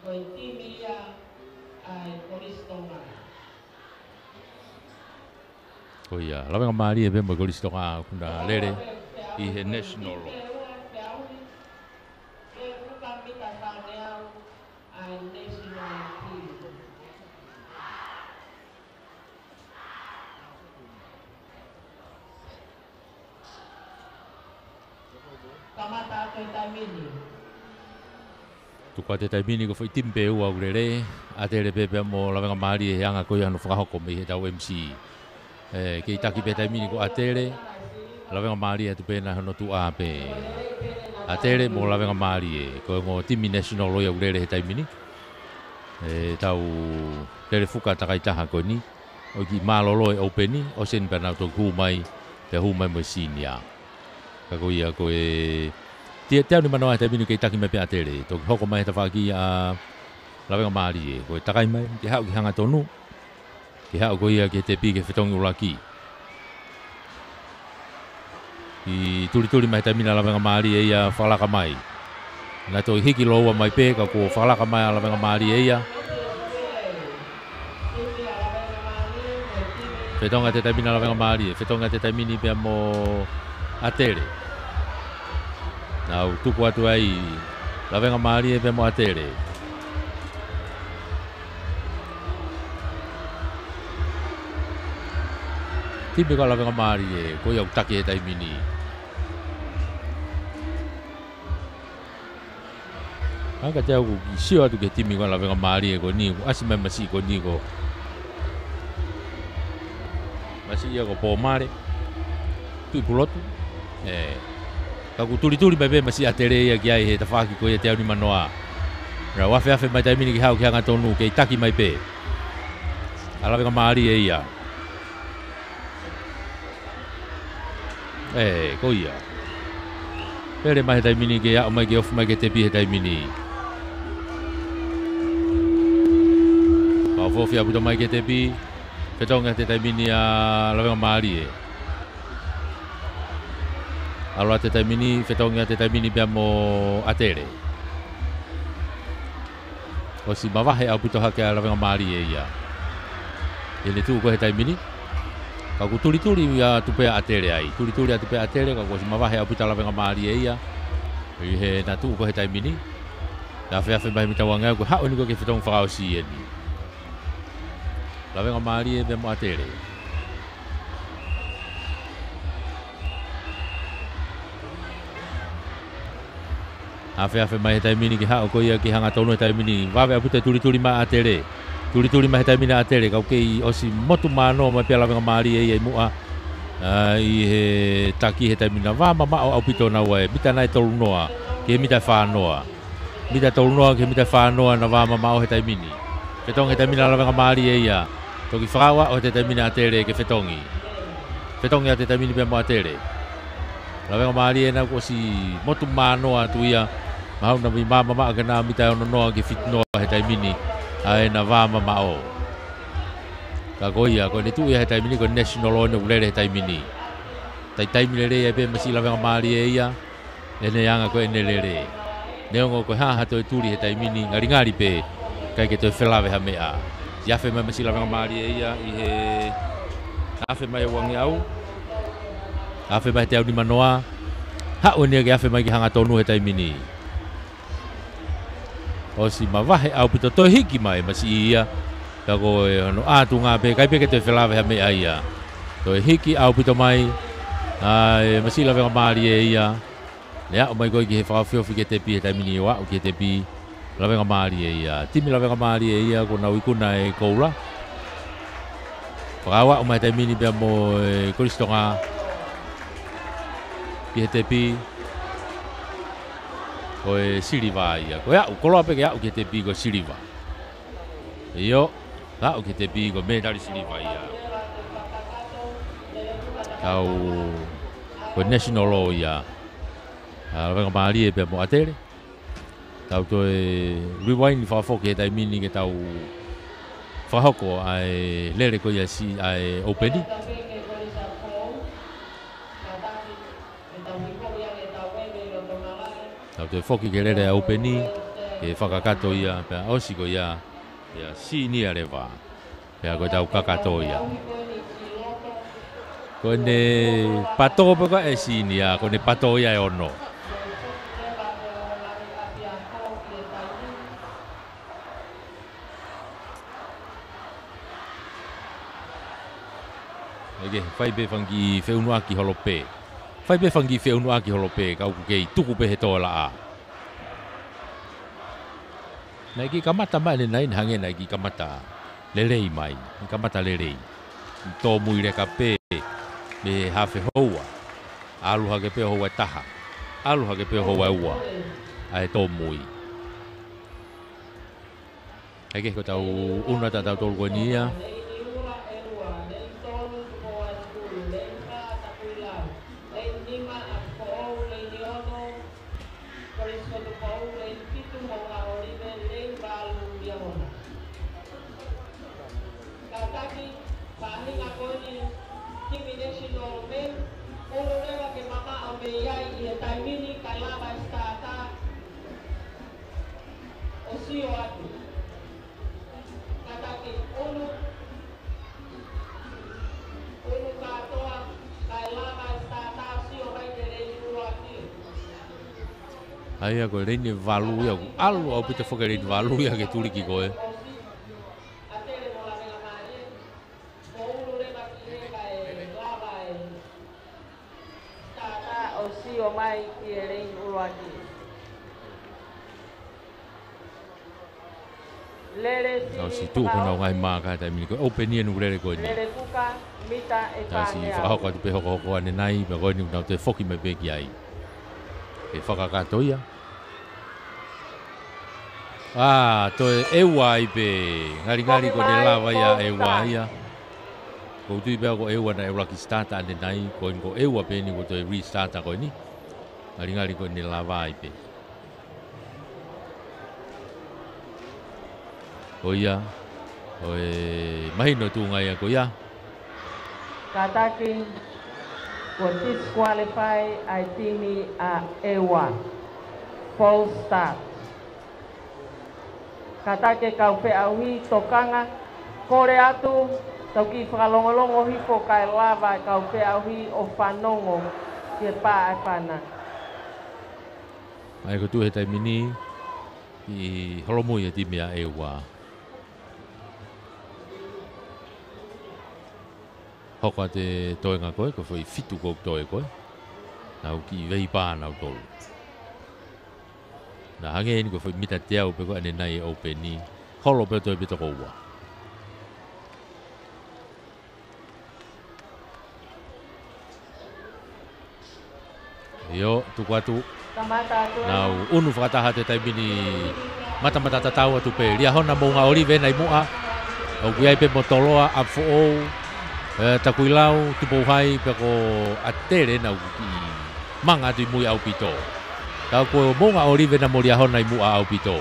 ko e timi ia ʻa e Kolisi Tonga. Ko ia, Lavengamālie pē mo e Kolisi Tonga ʻoku na lele ʻi he national. Kamata atu e taimi ni. Tuku atu e taimi ni ko e foʻi timi pē ʻoku lele, ʻAtele pē pea mo Lavengamālie he anga ko ia hono fakahoko mei he tau M C. ʻE, kei taki pē taimi ni ko ʻAtele, Lavengamālie atu pē na hono tuʻa pē. ʻAtele mo Lavengamālie, ko e ongo timi national ʻoku lele he taimi ni. ʻE, tau lele fuka takai taha ko eni. ʻOku mālōlō e ʻoupeni, ʻosi eni pea nau toki hū mai, pea hū mai mo e senior. Ka ko ia ko e, te, teau nimanoa he taimi ni kei taki mai pē ʻAtele. Toki hoko mai he tafaʻaki ʻa Lavengamālie. Ko e takai mai, ke haʻu ki hangatonu. Ke haʻu ko ia ki he tepi ke fetongi ʻuluaki. ʻI tulituli mai he taimi ni ʻa Lavengamālie ia fakalaka mai. Na toki hiki lōua mai pē ka kuo fakalaka mai ʻa Lavengamālie ia. Fetongi atu e taimi ni ʻa Lavengamālie, fetongi atu e taimi ni pea mo ʻAtele. Nau tuku atu ai Lavengamālie pea mo ʻAtele. Timi ko ē ʻa Lavengamālie, ko ia ʻoku taki he taimi ni. Ka ka te au ʻoku sio atu ki he timi ko ē ʻa Lavengamālie ko eni, ʻoku ʻasi mai masiʻi ko eni ko. Masiʻi ia ko Pōmale. Tuʻipulotu. ʻE. Ka ʻoku tulituli mai pē masiʻi ʻAtele ia ki ai he tafaʻaki ko ia teau nimanoa. Nau afeafe mai taimi ni ke haʻu ki hangatonu kei taki mai pē. ʻA Lavengamālie ia. ʻE, ko ia. Pele mai he taimi ni ke aʻu mai ke ofi mai ki he tepi he taimi ni. Ka ofi ʻaupito mai ki he tepi. Fetongi atu e taimi ni ʻa Lavengamālie. ʻAlu atu e taimi ni, fetongi atu e taimi ni pea mo ʻAtele. ʻOsi mavahe ʻaupito hake ʻa Lavengamālie ia. ʻI heʻene tuʻu ko ē he taimi ni. Ka ʻoku tulituli atu pē ʻa ʻAtele ai. Tulituli atu pē ʻa ʻAtele, ka kuo ʻosi mavahe ʻaupito ʻa Lavengamālie ia. ʻI heʻena tuʻu ko ē he taimi ni. Naʻe afeafe mai mei tauange au, ko e haʻu eni ko ē ke fetongi fakaʻosi eni. Lavengamālie pea mo ʻAtele. Afeafe mai he taimi ni ke haʻu ko ia ki hangatonu he taimi ni. Vave ʻaupito e tulituli mai ʻa ʻAtele. Tulituli mai he taimi ni ʻa ʻAtele, ka ʻoku kei ʻosi motu mano mai pē ʻa Lavengamālie ia ʻi muʻa. ʻA, ʻi he taki he taimi ni, vā mamaʻo ʻaupito naua ē. Mita nai tolunoa, ki he mita fānoa. Mita tolunoa ki he mita fānoa naʻa vā mamaʻo he taimi ni. Fetongi he taimi ni ʻa Lavengamālie ia. Toki fakaʻauʻau he taimi ni ʻa ʻAtele ke fetongi. Fetongi atu e taimi ni pea mo ʻAtele. Lavengamālie naʻa kuo ʻosi motu mano atu ia. Mahalo naʻa vā mamaʻo ke na mita ono noa ki he fitu noa he taimi ni. ʻA ʻena vā mamaʻo. Ka ko ia, ko ʻene tuʻu ia he taimi ni, ko e national ʻoku lele he taimi ni. Tai taimi lelei ai pē masiʻi Lavengamālie ia. ʻEne anga ko ʻene lele. Neongo ko e hā ha toe tuli he taimi ni, ngalingali pē, ʻikai ke toe felave ha meʻa. Afe mai masiʻi Lavengamālie ia ʻi he, afe mai ʻa e uangeau. Afe mai he teau nimanoa. Haʻu eni ia ke afe mai ki hangatonu he taimi ni. ʻOsi mavahe ʻaupito, toe hiki mai masiʻi ia. Pea ko e hono ʻā tuʻunga pē, ʻikai pē ke toe felāveʻi ha meʻa ia. Toe hiki ʻaupito mai ʻa e masiʻi lavengamālie ia. Ne aʻu mai ko ē ki he fakaofiofi ki he tepi he taimi ni, ʻo aʻu ki he tepi. Lavengamālie ia. Timi lavengamālie ia kuo nau ikuna e koula. Fakaaʻu mai he taimi ni pea mo e Kolisi Tonga ki he tepi. Ko e siliva ia. Ko e aʻu, koloa pē ke aʻu ki he tepi ko e siliva. ʻIo, aʻu ki he tepi ko e mētali siliva ia. Tau, ko e national law ia. ʻA, lavengamālie pea mo ʻAtele. Tau toe rewind fakafoki he taimi ni ke tau fakahoko ʻa e lele ko ia si ʻa e ʻōpeni. Tau toe foki ki he lele ʻa e ʻōpeni, ke fakakakato ia, pea ʻosi ko ia, ia sīnia leva. Pea ko ʻetau kakato ia. Ko ʻene pato pē ko ē sīnia, ko ʻene pato ia ʻe ono. ʻIkai, fai pē fanga kiʻi feʻunuʻaki holo pē. Fai pē fanga kiʻi feʻunuʻaki holo pē, ka ʻoku kei tuku pē he tō e laʻā. Naʻe kiʻi kamata mai ʻanenai, naʻe hangē naʻe kiʻi kamata lelei mai, kiʻi kamata lelei. Tōmui leka pē mei he hafe houa. ʻAlu hake pē houa ʻe taha. ʻAlu hake pē houa ʻe ua. ʻA e tōmui. ʻIkai, ko ʻetau ʻunu ʻataʻatā ʻe tolu ko eni ia. Kolisi Tupou, lane fitu, Moʻungaʻolive, lane valu, Liahona. Kātaki, faʻahinga ko eni, timi national men, ʻunu leva ke mamaʻo mei ai ʻi he taimi ni, kae lava e starter ʻo sio atu. Kātaki, ʻunu, ʻunu kātoa, kae lava e starter ʻo sio mai ki he lane ʻuluaki. ʻA ia ko e lane valu ia, ʻalu ʻaupito foki e lane valu ia ke tuliki ko ē. Starter ʻo sio mai ki he lane ʻuluaki. Lele sili. Tau si tuʻu ko ʻenau ngaahi maaka he taimi ni, ko e ʻōpeni ʻa e lele ko eni. Lele kuka, mita ʻe fā ngeau. Tau si fakahoko atu pē hokohoko ʻanenai, pea ko eni kuo nau toe foki mai pē ki ai. ʻE fakakakato ia. ʻA, toe ʻEua ai pē. Ngalingali ko ʻene lava ia ʻEua ia. Ko u tui pē au ko ʻEua naʻe ʻuluaki starter ʻanenai, ko eni ko ʻEua pē eni kuo toe re-starter ko eni. Ngalingali ko ʻene lava ai pē. Ko ia, ʻo e mahino tuʻunga ia ko ia. Kātaki, kuo disqualify ʻa e timi ʻa ʻEua. False start. Kātaki e kau feʻauhi tokanga, kole atu, tau kiʻi fakalongolongo hifo kae lava e kau feʻauhi ʻo fanongo ki he pā ʻa e pana. ʻA ia ko e tuʻu he taimi ni, ʻi holomui e timi ʻa ʻEua. Hoko atu e toenga ko ē, ko e foʻi fitu ko ē toe ko ē. Nau kiʻi veipā nautolu. Naʻa hangē eni ko e foʻi mita teau pē ko ē ʻanenai e ʻōpeni. Holo pē toe pē toko ua. ʻIo, tuku atu. Kamata atu. Nau ʻunu fakataha atu he taimi ni, matamata tatau atu pē. Liahona, Moʻungaʻolive ʻi muʻa. ʻOku ʻi ai pē mo Toloa, ʻApifoʻou, ē, Takuilau, Tupouhai, pea ko ʻAtele naʻa ku kiʻi manga atu ʻi mui ʻaupito. Ka ko Moʻungaʻolive mo Liahona ʻi muʻa ʻaupito.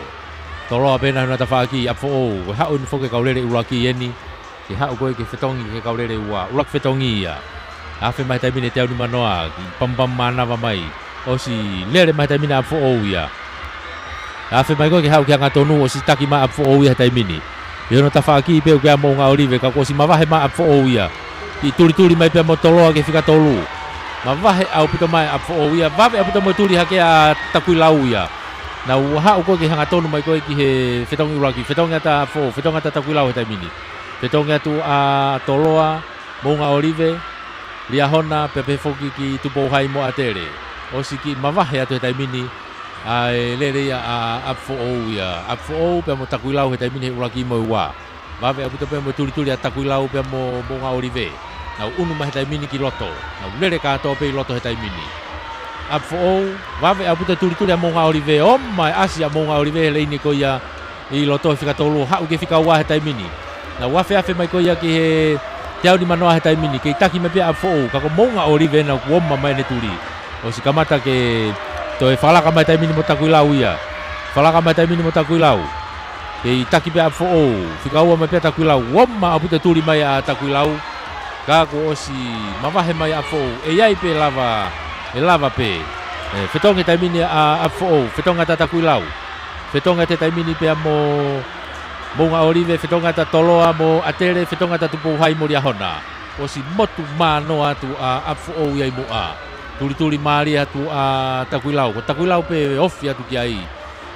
Toloa pē naʻa ne tafaʻaki, ʻApifoʻou, ko e haʻu eni foki e kau lele ʻuluaki eni. Ke haʻu ko ē ke fetongi ki he kau lele ua, ʻuluaki fetongi ia. Afe mai he taimi ni e teau nimanoa, kiʻi pamupamu mānava mai. ʻOsi lele mai he taimi ni ʻa ʻApifoʻou ia. Afe mai ko ē ke haʻu ki he angatonu, ʻosi taki mai ʻa ʻApifoʻou ia he taimi ni. ʻI hono tafaʻaki pē ʻoku ʻi ai ʻa Moʻungaʻolive, ka kuo ʻosi mavahe mai ʻa ʻApifoʻou ia. Kiʻi tulituli mai pē mo Toloa ki he fika tolu. Mavahe ʻaupito mai ʻa ʻApifoʻou ia, vave ʻaupito mo e tuli hake ʻa Takuilau ia. Naʻa nau haʻu ko ē ke hangatonu mai ko ē ki he fetongi ʻuluaki, fetongi atu ʻa ʻApifoʻou, fetongi atu ʻa Takuilau he taimi ni. Fetongi atu ʻa Toloa, Moʻunga ʻŌlive, Liahona, pea pehē foki ki Tupou Hai mo ʻAtele. ʻOsi kiʻi mavahe atu he taimi ni, ʻa e lele ia ʻa ʻApifoʻou ia. ʻApifoʻou pea mo Takuilau he taimi ni he ʻuluaki mo e ua. Vave ʻaupito pē mo e tulituli ʻa Takuilau pea mo Moʻunga ʻŌlive. Nau ʻunu mai he taimi ni ki loto. Nau lele kātoa pē ʻi loto he taimi ni. ʻApifoʻou, vave ʻaupito e tulituli ʻa Moʻunga ʻŌlive, ʻomai e ʻasi ʻa Moʻunga ʻŌlive he leini ko ia ʻi loto he fika tolu, haʻu ki he fika ua he taimi ni. Nau afeafe mai ko ia ki he teau nimanoa he taimi ni. Kei taki mai pē ʻa ʻApifoʻou, ka ko Moʻunga ʻŌlive ena kuo ʻomai ʻene tuli. ʻOsi kamata ke toe fakalaka mai he taimi ni mo Takuilau ia. Fakalaka mai he taimi ni mo Takuilau. Kei taki pē ʻa ʻApifoʻou, fika ua mai pē ʻa Takuilau, ʻomai ʻaupito e tuli mai ʻa Takuilau. Ka kuo ʻosi mavahe mai ʻa ʻApifoʻou, ʻe ʻi ai pē lava, ʻe lava pē. ʻE, fetongi he taimi ni ʻa ʻApifoʻou, fetongi atu ʻa Takuilau. Fetongi atu he taimi ni pea mo Moʻunga ʻŌlive, fetongi atu ʻa Toloa mo ʻAtele, fetongi atu ʻa Tupou Hai mo Liahona. ʻOsi motu manoa atu ʻa ʻApifoʻou ia ʻi muʻa. Tulituli mālie atu ʻa Takuilau. Ko Takuilau pē ofi atu ki ai.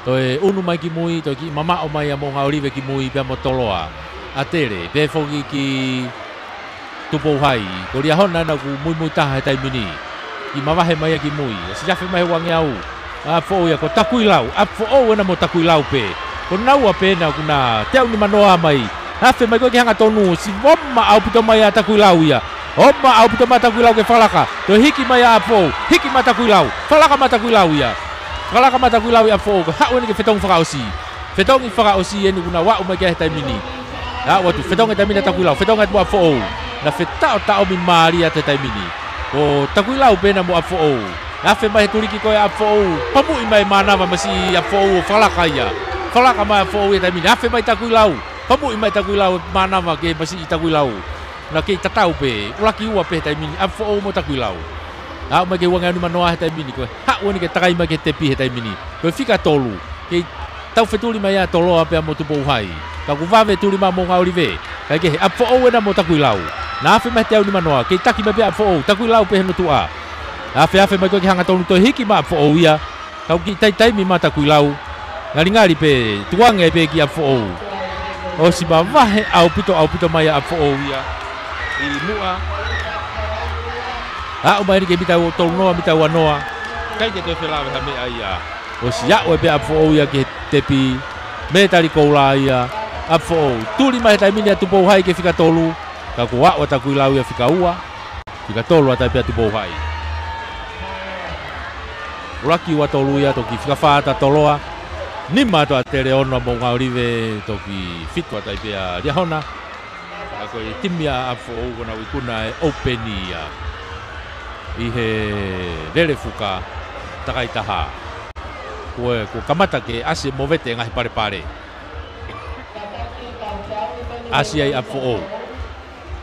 Toe ʻunu mai ki mui, toe kiʻi mamaʻo mai ʻa Moʻunga ʻŌlive ki mui pea mo Toloa. ʻAtele, pehē foki ki Tupou Hai. Ko Liahona ena ʻoku muimui taha he taimi ni. Kiʻi mavahe mai ia ki mui. ʻOsi afe mai he uangeau ʻa ʻApifoʻou ia, ko Takuilau. ʻApifoʻou ena mo Takuilau pē. Ko naua pē ena ʻoku na teau nimanoa mai. Afe mai ko ē ke hangatonu, ʻosi ʻomai ʻaupito mai ʻa Takuilau ia. ʻOmai ʻaupito mai ʻa Takuilau ke fakalaka. Toe hiki mai ʻa ʻApifoʻou. Hiki mai ʻa Takuilau. Fakalaka mai ʻa Takuilau ia. Fakalaka mai ʻa Takuilau ia ʻa ʻApifoʻou. Ko e haʻu eni ki he fetongi fakaʻosi. Fetongi fakaʻosi eni ʻoku na aʻu mai ki ai he taimi ni. Aʻu atu, fetongi he taimi ni ʻa Takuilau. Fetongi atu mo ʻApifoʻou. Na fetaʻotaʻomi mālie atu he taimi ni. Ko Takuilau pē ena mo ʻApifoʻou. Afe mai he tuliki ko ē ʻa ʻApifoʻou. Pamuʻi mai e mānava masiʻi ʻApifoʻou ʻo fakalaka ia. Fakalaka mai ʻApifoʻou ia he taimi ni. Afe mai Takuilau. Pamuʻi mai Takuilau e mānava ki he masiʻi Takuilau. Na kei tatau pē, ʻuluaki ua pē he taimi ni, ʻApifoʻou mo Takuilau. Aʻu mai ki he uangeau nimanoa he taimi ni, ko e haʻu eni ke takai mai ki he tepi he taimi ni. Ko e fika tolu, kei tau fetuli mai ʻa Toloa pea mo Tupou Hai. Ka kuo vave e tuli mai ʻa Moʻunga ʻŌlive. Kae kehe, ʻApifoʻou ena mo Takuilau. Na afe mai he teau nimanoa, kei taki mai pē ʻa ʻApifoʻou, Takuilau pē hono tuʻa. Afeafe mai ko ē ke hangatonu, toe hiki mai ʻa ʻApifoʻou ia. Kau kiʻi taimi mai ʻa Takuilau. Ngalingali pē, tukuange pē ki ʻApifoʻou. ʻOsi mavahe ʻaupito, ʻaupito mai ʻa ʻApifoʻou ia ʻi muʻa. Aʻu mai eni ki he mita tolunoa, mita uanoa. ʻIkai ke toe felāveʻi ha meʻa ia. ʻOsi aʻu pē ʻa ʻApifoʻou ia ki he tepi. Mētali koula ia. ʻApifoʻou. Tuli mai he taimi ni ʻa Tupou Hai ki he fika tolu. Ka kuo aʻu ʻa Takuilau ia fika ua. Fika tolu atu ai pē ʻa Tupou Hai. ʻUluaki ua tolu ia, toki fika fā atu ʻa Toloa. Nima atu ʻa ʻAtele, ono ʻa Moʻunga ʻŌlive, toki fitu atu ai pē ʻa Liahona. Ka ko e timi ʻa ʻApifoʻou ko ʻenau ikuna e ʻoupeni ia ʻi he lele fuka takai taha. Kuo, kuo kamata ke ʻasi e movete e ngaahi palepale. ʻAsi ai ʻa ʻApifoʻou.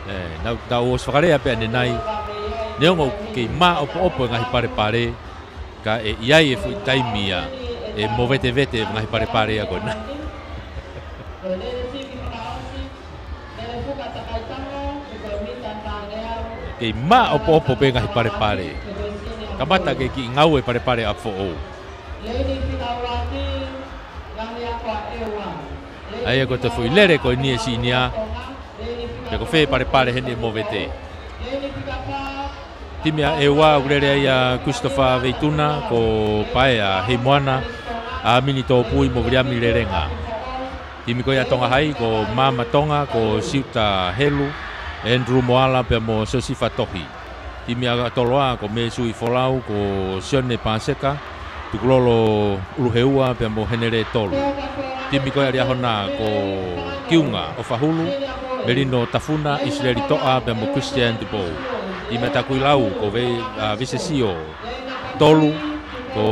ʻE, naʻa, naʻa ku ʻosi fakalea pē ʻanenai. Neongo ʻoku kei māʻopoʻopo e ngaahi palepale, ka ʻe ʻi ai e foʻi taimi ia ʻe movetevete e ngaahi palepale ia ko ena. Kei māʻopoʻopo pē e ngaahi palepale. Kamata ke kiʻi ngaue e palepale ʻa ʻApifoʻou. ʻA ia ko e toe foʻi lele ko eni e sīnia. Pe ko fē palepale heni ʻe movete. Timi ʻa ʻEua ʻoku lele ai ʻa Christopher Veituna, ko Paea Heimoana, ʻa Mini Tōpui mo Viliami Lelenga. Timi ko ia ʻa Tonga Hai, ko Mama Tonga, ko Siuta Helu, Andrew Moala pea mo Siosifa Tohi. Timi ʻa Toloa, ko Mēsui Folau, ko Sione Paseka, Tukulolo ʻUluheua pea mo Henele Tolu. Timi ko ia ʻa Liahona, ko Kiunga ʻOfahulu, Melino Tafuna, ʻIsileli Toʻa pea mo Christian Tupou. Timi ʻa Takuilau, ko Vei-, ʻa Visesio Tolu, ko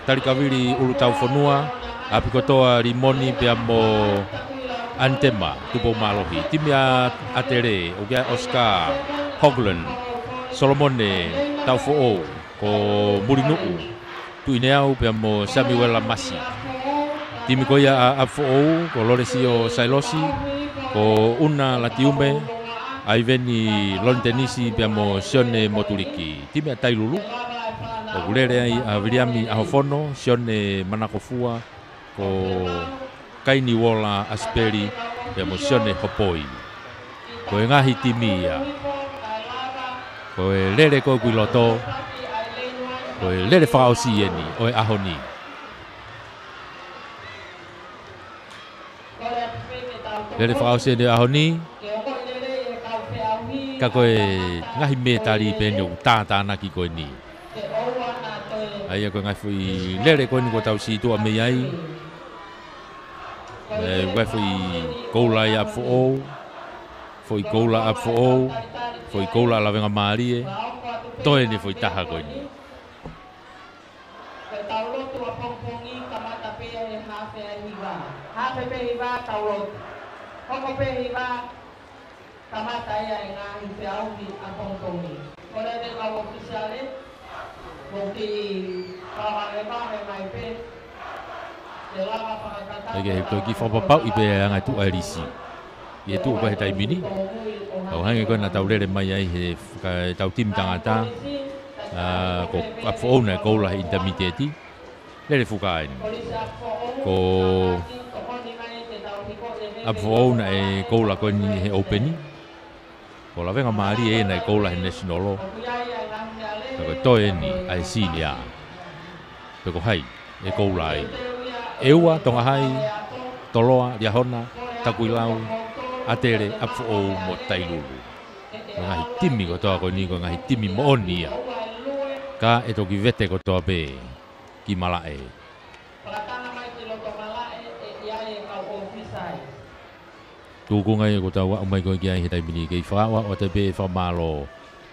Talikavili ʻUlutaufonua, ʻApikotoa Limoni pea mo ʻAnitema Tupoumālohi. Timi ʻa ʻAtele, ʻoku ʻi ai ʻa Oscar Hogland, Solomone Taufoʻou, ko Mulinuʻu Tuʻineau pea mo Samuela Masi. Timi ko ia ʻa ʻApifoʻou, ko Lolesio Sailosi, ko ʻUna Latiume, ʻAiveni Lonitenisi pea mo Sione Motuliki. Timi ʻa Tailulu. ʻOku lele ai ʻa Viliami ʻAhofono, Sione Manakofua, ko Kaini Uola ʻAsipeli, pea mo Sione Hopoi. Ko e ngaahi timi ia. Ko e lele ko ē ʻoku ʻi loto, ko e lele fakaʻosi eni ʻo e ʻaho ni. Lele fakaʻosi eni ʻo e ʻaho ni. Ka ko e ngaahi mētali pē eni ʻoku tātānaki ko eni. ʻA ia ko e ngaahi foʻi lele ko eni kuo tau sītuʻa mei ai. ʻE, ngaahi foʻi koula ʻi ʻApifoʻou. Foʻi koula ʻApifoʻou. Foʻi koula Lavengamālie. Toe eni foʻi taha ko eni. Ko e tau lotu ʻapongipongi kamata pē ia he hafe ʻa e hiva. Hafe pē hiva tau lotu. Hoko pē hiva kamata ia e ngaahi feʻauhi ʻapongipongi. Kole atu e kau ʻōfisiale, mo ki pāvale pāve mai pē. Te lava fakakata. ʻIkai ke he toe kiʻi fakapapauʻi pē ʻa e anga e tuʻu ʻa e lisi. ʻI he tuʻu ko ē he taimi ni. Kau hangē ko ē naʻa tau lele mai ai he faka-, tau timi tangata. ʻA, ko ʻApifoʻou naʻe koula he ʻinitamitieti. Lele fuka eni. Ko ʻApifoʻou naʻe koula ko eni he ʻoupeni. Ko Lavengamālie naʻe koula he nesinolo. Ka ko e toe eni ʻa e sinia. Pe ko hai ʻe koula ai. ʻEua, Tonga Hai, Toloa, Liahona, Takuilau, ʻAtele, ʻApifoʻou mo Tailulu. Ko e ngaahi timi kotoa ko eni ko e ngaahi timi moʻoni ia. Ka ʻe toki vete kotoa pē ki malaʻe. Fakatanga mai ki loto malaʻe, ʻe ʻi ai e kau ʻōfisa ai. Tukunga ia kuo tau aʻu mai ko ē ki ai he taimi ni, kei fakaʻoʻoʻo atu pē fakamālō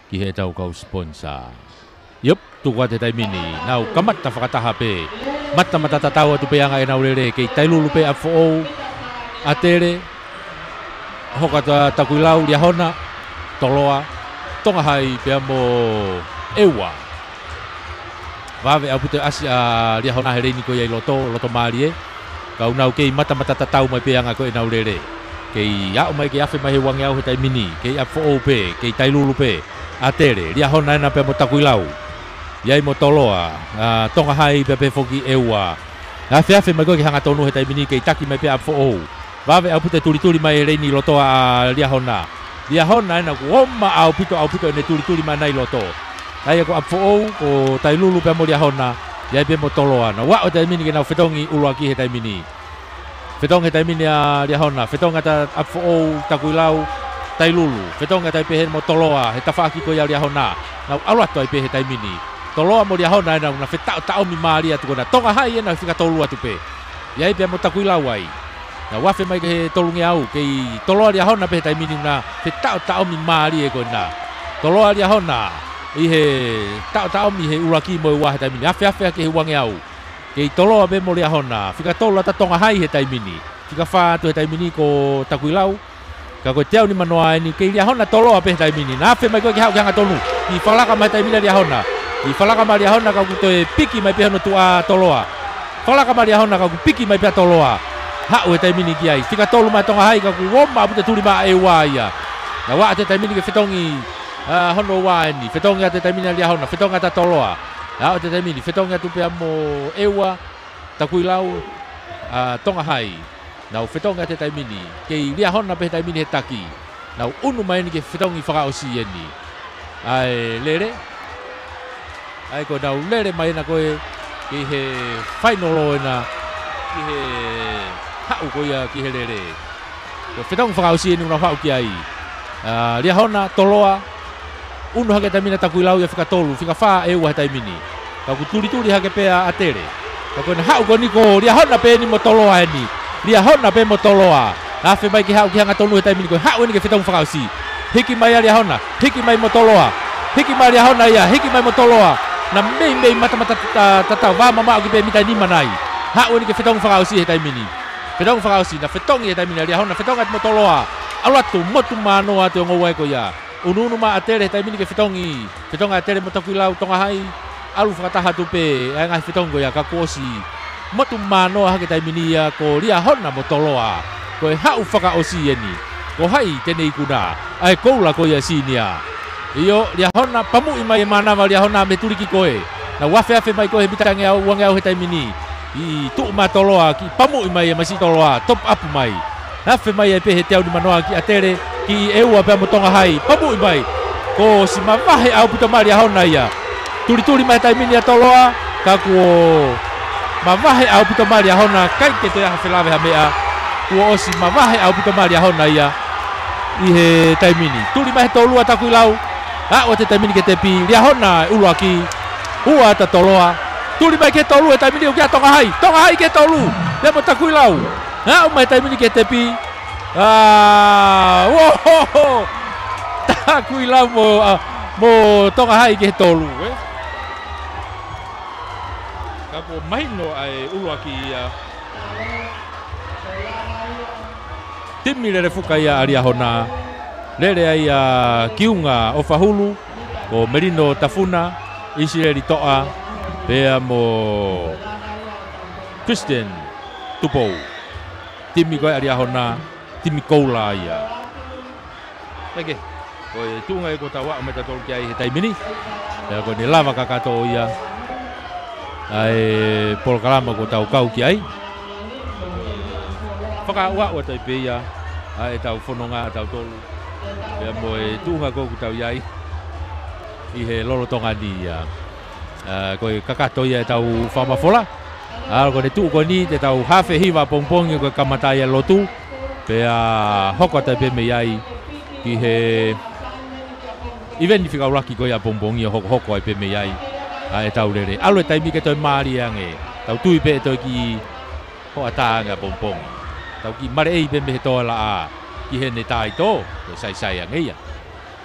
ki heʻetau kau sponsor. Iop, tuku atu he taimi ni, nau kamata fakataha pē. Matamata tatau atu pē anga ʻenau lele, kei Tailulu pē ʻApifoʻou, ʻAtele, hoko atu ʻa Takuilau, Liahona, Toloa, Tonga Hai, pea mo ʻEua. Vave ʻaupito e ʻasi ʻa Liahona he leini ko ia ʻi loto, loto mālie. Ka ʻoku nau kei matamata tatau mai pē anga ko ē ʻenau lele. Kei aʻu mai kei afe mai he uangeau he taimi ni, kei ʻApifoʻou pē, kei Tailulu pē, ʻAtele, Liahona ena pea mo Takuilau. ʻI ai mo Toloa, ʻa, Tonga Hai pea pē foki ʻEua. Afeafe mai ko ē ki he hangatonu he taimi ni kei taki mai pē ʻApifoʻou. Vave ʻaupito e tulituli mai e leini loto ʻa Liahona. Liahona ena kuo oma ʻaupito ʻaupito ʻene tulituli mai ʻi loto. ʻA ia ko ʻApifoʻou, ko Tailulu pea mo Liahona, ʻi ai pē mo Toloa. Nau aʻu he taimi ni ke nau fetongi ʻuluaki he taimi ni. Fetongi he taimi ni ʻa Liahona, fetongi atu ʻa ʻApifoʻou, Takuilau, Tailulu. Fetongi atu ai pē heni mo Toloa, he tafaʻaki ko ia ʻa Liahona. Nau ʻalu atu ai pē he taimi ni. Toloa mo Liahona ena ʻoku na fetaʻotaʻomi mālie atu ko ena. Tonga Hai ena fika tolu atu pē. ʻI ai pē mo Takuilau ai. Nau afe mai ki he tolungeau, kei Toloa Liahona pē he taimi ni ʻoku na fetaʻotaʻomi mālie ko ena. Toloa Liahona, ʻi he taʻotaʻomi he ʻuluaki mo e ua he taimi ni. Afeafe ki he uangeau. Kei Toloa pē mo Liahona, fika tolu atu ʻa Tonga Hai he taimi ni. Fika fā atu he taimi ni ko Takuilau. Ka ko e teau nimanoa eni, kei Liahona Toloa pē he taimi ni. Na afe mai ko ē ke haʻu ki he hangatonu. Kei fakalaka mai he taimi ni ʻa Liahona. Kei fakalaka mai ʻa Liahona ka ʻoku toe piki mai pē hono tuʻa ʻa Toloa. Fakalaka mai ʻa Liahona ka ʻoku piki mai pē ʻa Toloa. Haʻu he taimi ni ki ai. Fika tolu mai ʻa Tonga Hai ka ʻoku oma ʻaupito e tuli mai ʻa ʻEua ia. Nau aʻu he taimi ni ke fetongi, ʻa, hono ua eni. Fetongi atu he taimi ni ʻa Liahona. Fetongi atu ʻa Toloa. Aʻu he taimi ni, fetongi atu pea mo ʻEua, Takuilau, ʻa, Tonga Hai. Nau fetongi atu he taimi ni, kei Liahona pē he taimi ni he taki. Nau ʻunu mai eni ke fetongi fakaʻosi eni. ʻA e lele. ʻA ia ko ʻenau lele mai ena ko ē, ki he fainolo ena, ki he haʻu ko ia ki he lele. Ko e fetongi fakaʻosi eni ʻoku nau haʻu ki ai. ʻA, Liahona, Toloa, ʻunu hake he taimi ni ʻa Takuilau ia fika tolu, fika fā ʻEua he taimi ni. Ka ʻoku tulituli hake pē ʻa ʻAtele. Ka ko ʻena haʻu ko eni ko Liahona pē eni mo Toloa eni. Liahona pē mo Toloa. Na afe mai ke haʻu ki he hangatonu he taimi ni ko e haʻu eni ke fetongi fakaʻosi. Hiki mai ʻa Liahona, hiki mai mo Toloa. Hiki mai Liahona ia, hiki mai mo Toloa. Na meimei matamata ta-, tatau, vā mamaʻo ki pē mita nima nai. Haʻu eni ke fetongi fakaʻosi he taimi ni. Fetongi fakaʻosi, na fetongi he taimi ni ʻa Liahona, fetongi atu mo Toloa. ʻAlu atu, motu mānoa atu e ngoue ko ia. ʻUnuʻunu mai ʻa ʻAtele he taimi ni ke fetongi. Fetongi ʻa ʻAtele mo Takuilau, Tonga Hai. ʻAlu fakataha atu pē, ʻa e ngaahi fetongi ko ia ka kuo ʻosi. Motu mānoa hake he taimi ni ia ko Liahona mo Toloa. Ko e haʻu fakaʻosi eni. Ko hai te ne ikuna. ʻA e koula ko ia sinia. ʻIo, Liahona, pamuʻi mai e mānava Liahona mei he tuliki ko ē. Tau afeafe mai ko e he mita ange au, uange au he taimi ni. ʻI tuʻu mai Toloa, kiʻi pamuʻi mai e masiʻi Toloa, top up mai. Afe mai ai pē he teau nimanoa ki ʻAtele, kiʻi ʻEua pea mo Tonga Hai, pamuʻi mai. Kuo ʻosi mavahe ʻaupito mai ʻa Liahona ia. Tulituli mai he taimi ni ʻa Toloa, ka kuo mavahe ʻaupito mai ʻa Liahona, ʻikai ke toe ʻi ai ha felave ha meʻa. Kuo ʻosi mavahe ʻaupito mai ʻa Liahona ia ʻi he taimi ni. Tuli mai he tolu ʻa Takuilau, aʻu atu he taimi ni ki he tepi, Liahona ʻuluaki, ua ʻa Toloa. Tuli mai ki he tolu he taimi ni ʻoku ʻia Tonga Hai. Tonga Hai ki he tolu. Pea mo Takuilau. Aʻu mai he taimi ni ki he tepi. ʻĀ, uohoho! Takuilau mo, ʻa, mo Tonga Hai ki he tolu, ē? Ka kuo mahino ʻa e ʻuluaki ia. Timi lele fuka ia ʻa Liahona. Lele ai ʻa Kiunga ʻOfahulu, ko Melino Tafuna, ʻIsileli Toʻa, pea mo Christian Tupou. Timi ko ē ʻa Liahona, timi koula ia. Peke, ko e tuʻunga ia kuo tau aʻu mai tautolu ki ai he taimi ni. Pea ko ʻene lava kakato ia ʻa e polokalama kuo tau kau ki ai. Fakauaʻu atu ai pē ia ʻa ʻetau fononga ʻa tautolu. Pea mo e tuʻunga ko ē ʻoku tau ʻi ai ʻi he lolotonga ni ia. ʻĀ, ko e kakato ia ʻetau fakamafola. ʻĀ, ko ʻene tuʻu ko eni, te tau hafe hiva pongipongi ko e kamata ia e lotu. Pea hoko atu ai pē mei ai ki he ʻiveni fika ʻuluaki ko ia pongipongi ʻo hokohoko ai pē mei ai ʻa ʻetau lele. ʻAlu e taimi ke toe mālie ange. Tau tui pē ʻe toe kiʻi hoʻatā ange ʻa pongipongi. Tau kiʻi maleʻei pē mei he tō ʻa e laʻā ki heʻene taitō, ko e saisai ange ia.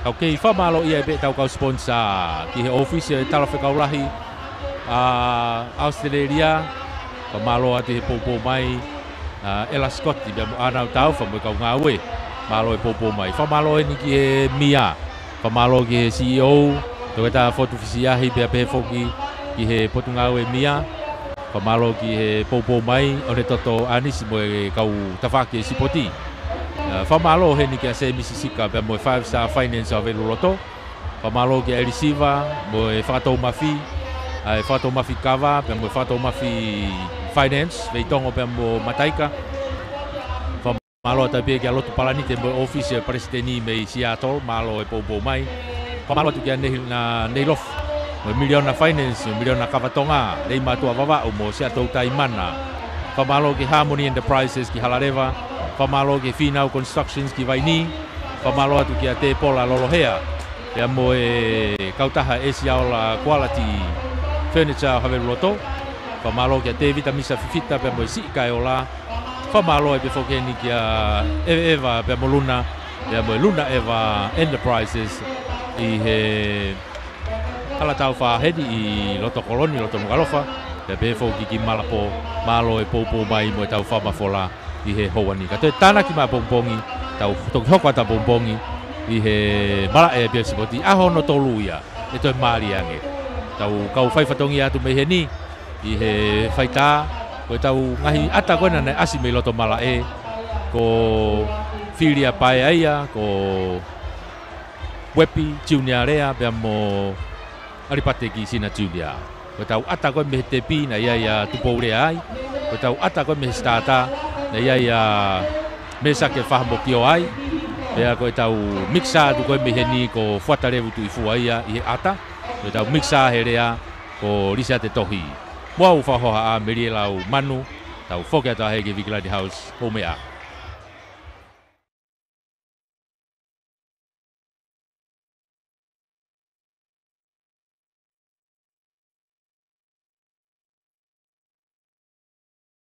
Kau kei fakamālō ia pē ʻetau kau sponsor ki he ʻōfisi ʻo e Talafekau Lahi ʻa ʻAositelēlia. Fakamālō atu he poupou mai ʻa ʻEla Scott pea mo ʻAnau Taufa mo e kau ngāue. Mālō e poupou mai. Fakamālō heni ki he mia. Fakamālō ki he C E O, Toketā Fotu Fisiahi, pea pehē foki ki he Potungāue mia. Fakamālō ki he poupou mai, ʻOnetoto ʻAnisi mo e kau tafaʻaki e sipoti. ʻĀ, fakamālō heni kia Sēmisi Sika pea mo e Five Star Finance ʻo Haveluloto. Fakamālō kia ʻElisiva mo e Fakatoumafi, ʻa e Fakatoumafi Kava pea mo e Fakatoumafi Finance, Veitongo pea mo Mataika. Mālō atu pē kia Lotu Palanite mo e ʻōfisi ʻo e Palesiteni mei Seattle, mālō e poupou mai. Fakamālō atu kia Nei, ʻa, Nei Lofu, mo e Miliona Finance, mo e Miliona Kava Tonga, Nei Mātuʻa Vavaʻu, mo Siatou Taimana. Fakamālō ki Harmony Enterprises ki Halaleva. Fakamālō ki Fīnau Constructions ki Vainī. Fakamālō atu kia Tēpola Lolohea. Pea mo e kautaha ʻEsiaola Quality Furniture ʻo Haveluloto. Fakamālō kia Tēvita Misa Fifita pea mo e Siʻi Kaeola. Fakamālō ai pē foki heni kia ʻEvaʻeva pea mo Luna, pea mo e Luna ʻEva Enterprises ʻi he hala tau fā heni ʻi loto Koloni, loto Nukuʻalofa, pea pehē foki ki Malapō. Mālō e poupou mai mo ʻetau fakamafola ʻi he houa ni. Ka toe tānaki mai ʻapongipongi, tau toki hoko atu ʻapongipongi ʻi he malaʻe ʻa e Piapisipoti, ʻaho hono tolu ia, ʻe toe mālie ange. Tau kau fai fatongia atu mei heni, ʻi he faitā, ko ʻetau ngaahi ʻata ko ena naʻe ʻasi mei loto malaʻe, ko Filia Paea ia, ko Uepi Junior Lea, pea mo ʻAlipate Kisina Junior. Ko ʻetau ʻata ko ē mei he tepi naʻe ʻi ai ʻa Tupou Lea ai. Ko ʻetau ʻata ko ē mei he sitata naʻe ʻi ai ʻa Mesake Fahamokio ai. Pea ko ʻetau mikisaʻa atu ko ē mei heni ko Fuata Levu Tuʻifua ia ʻi he ʻata. Ko ʻetau mikisaʻa he lea ko Lisiate Tohi. Mo au Fakahohaʻa Meliela ʻo Manu, tau foki atu ʻa hē ki he Vikilani House, hou meʻa.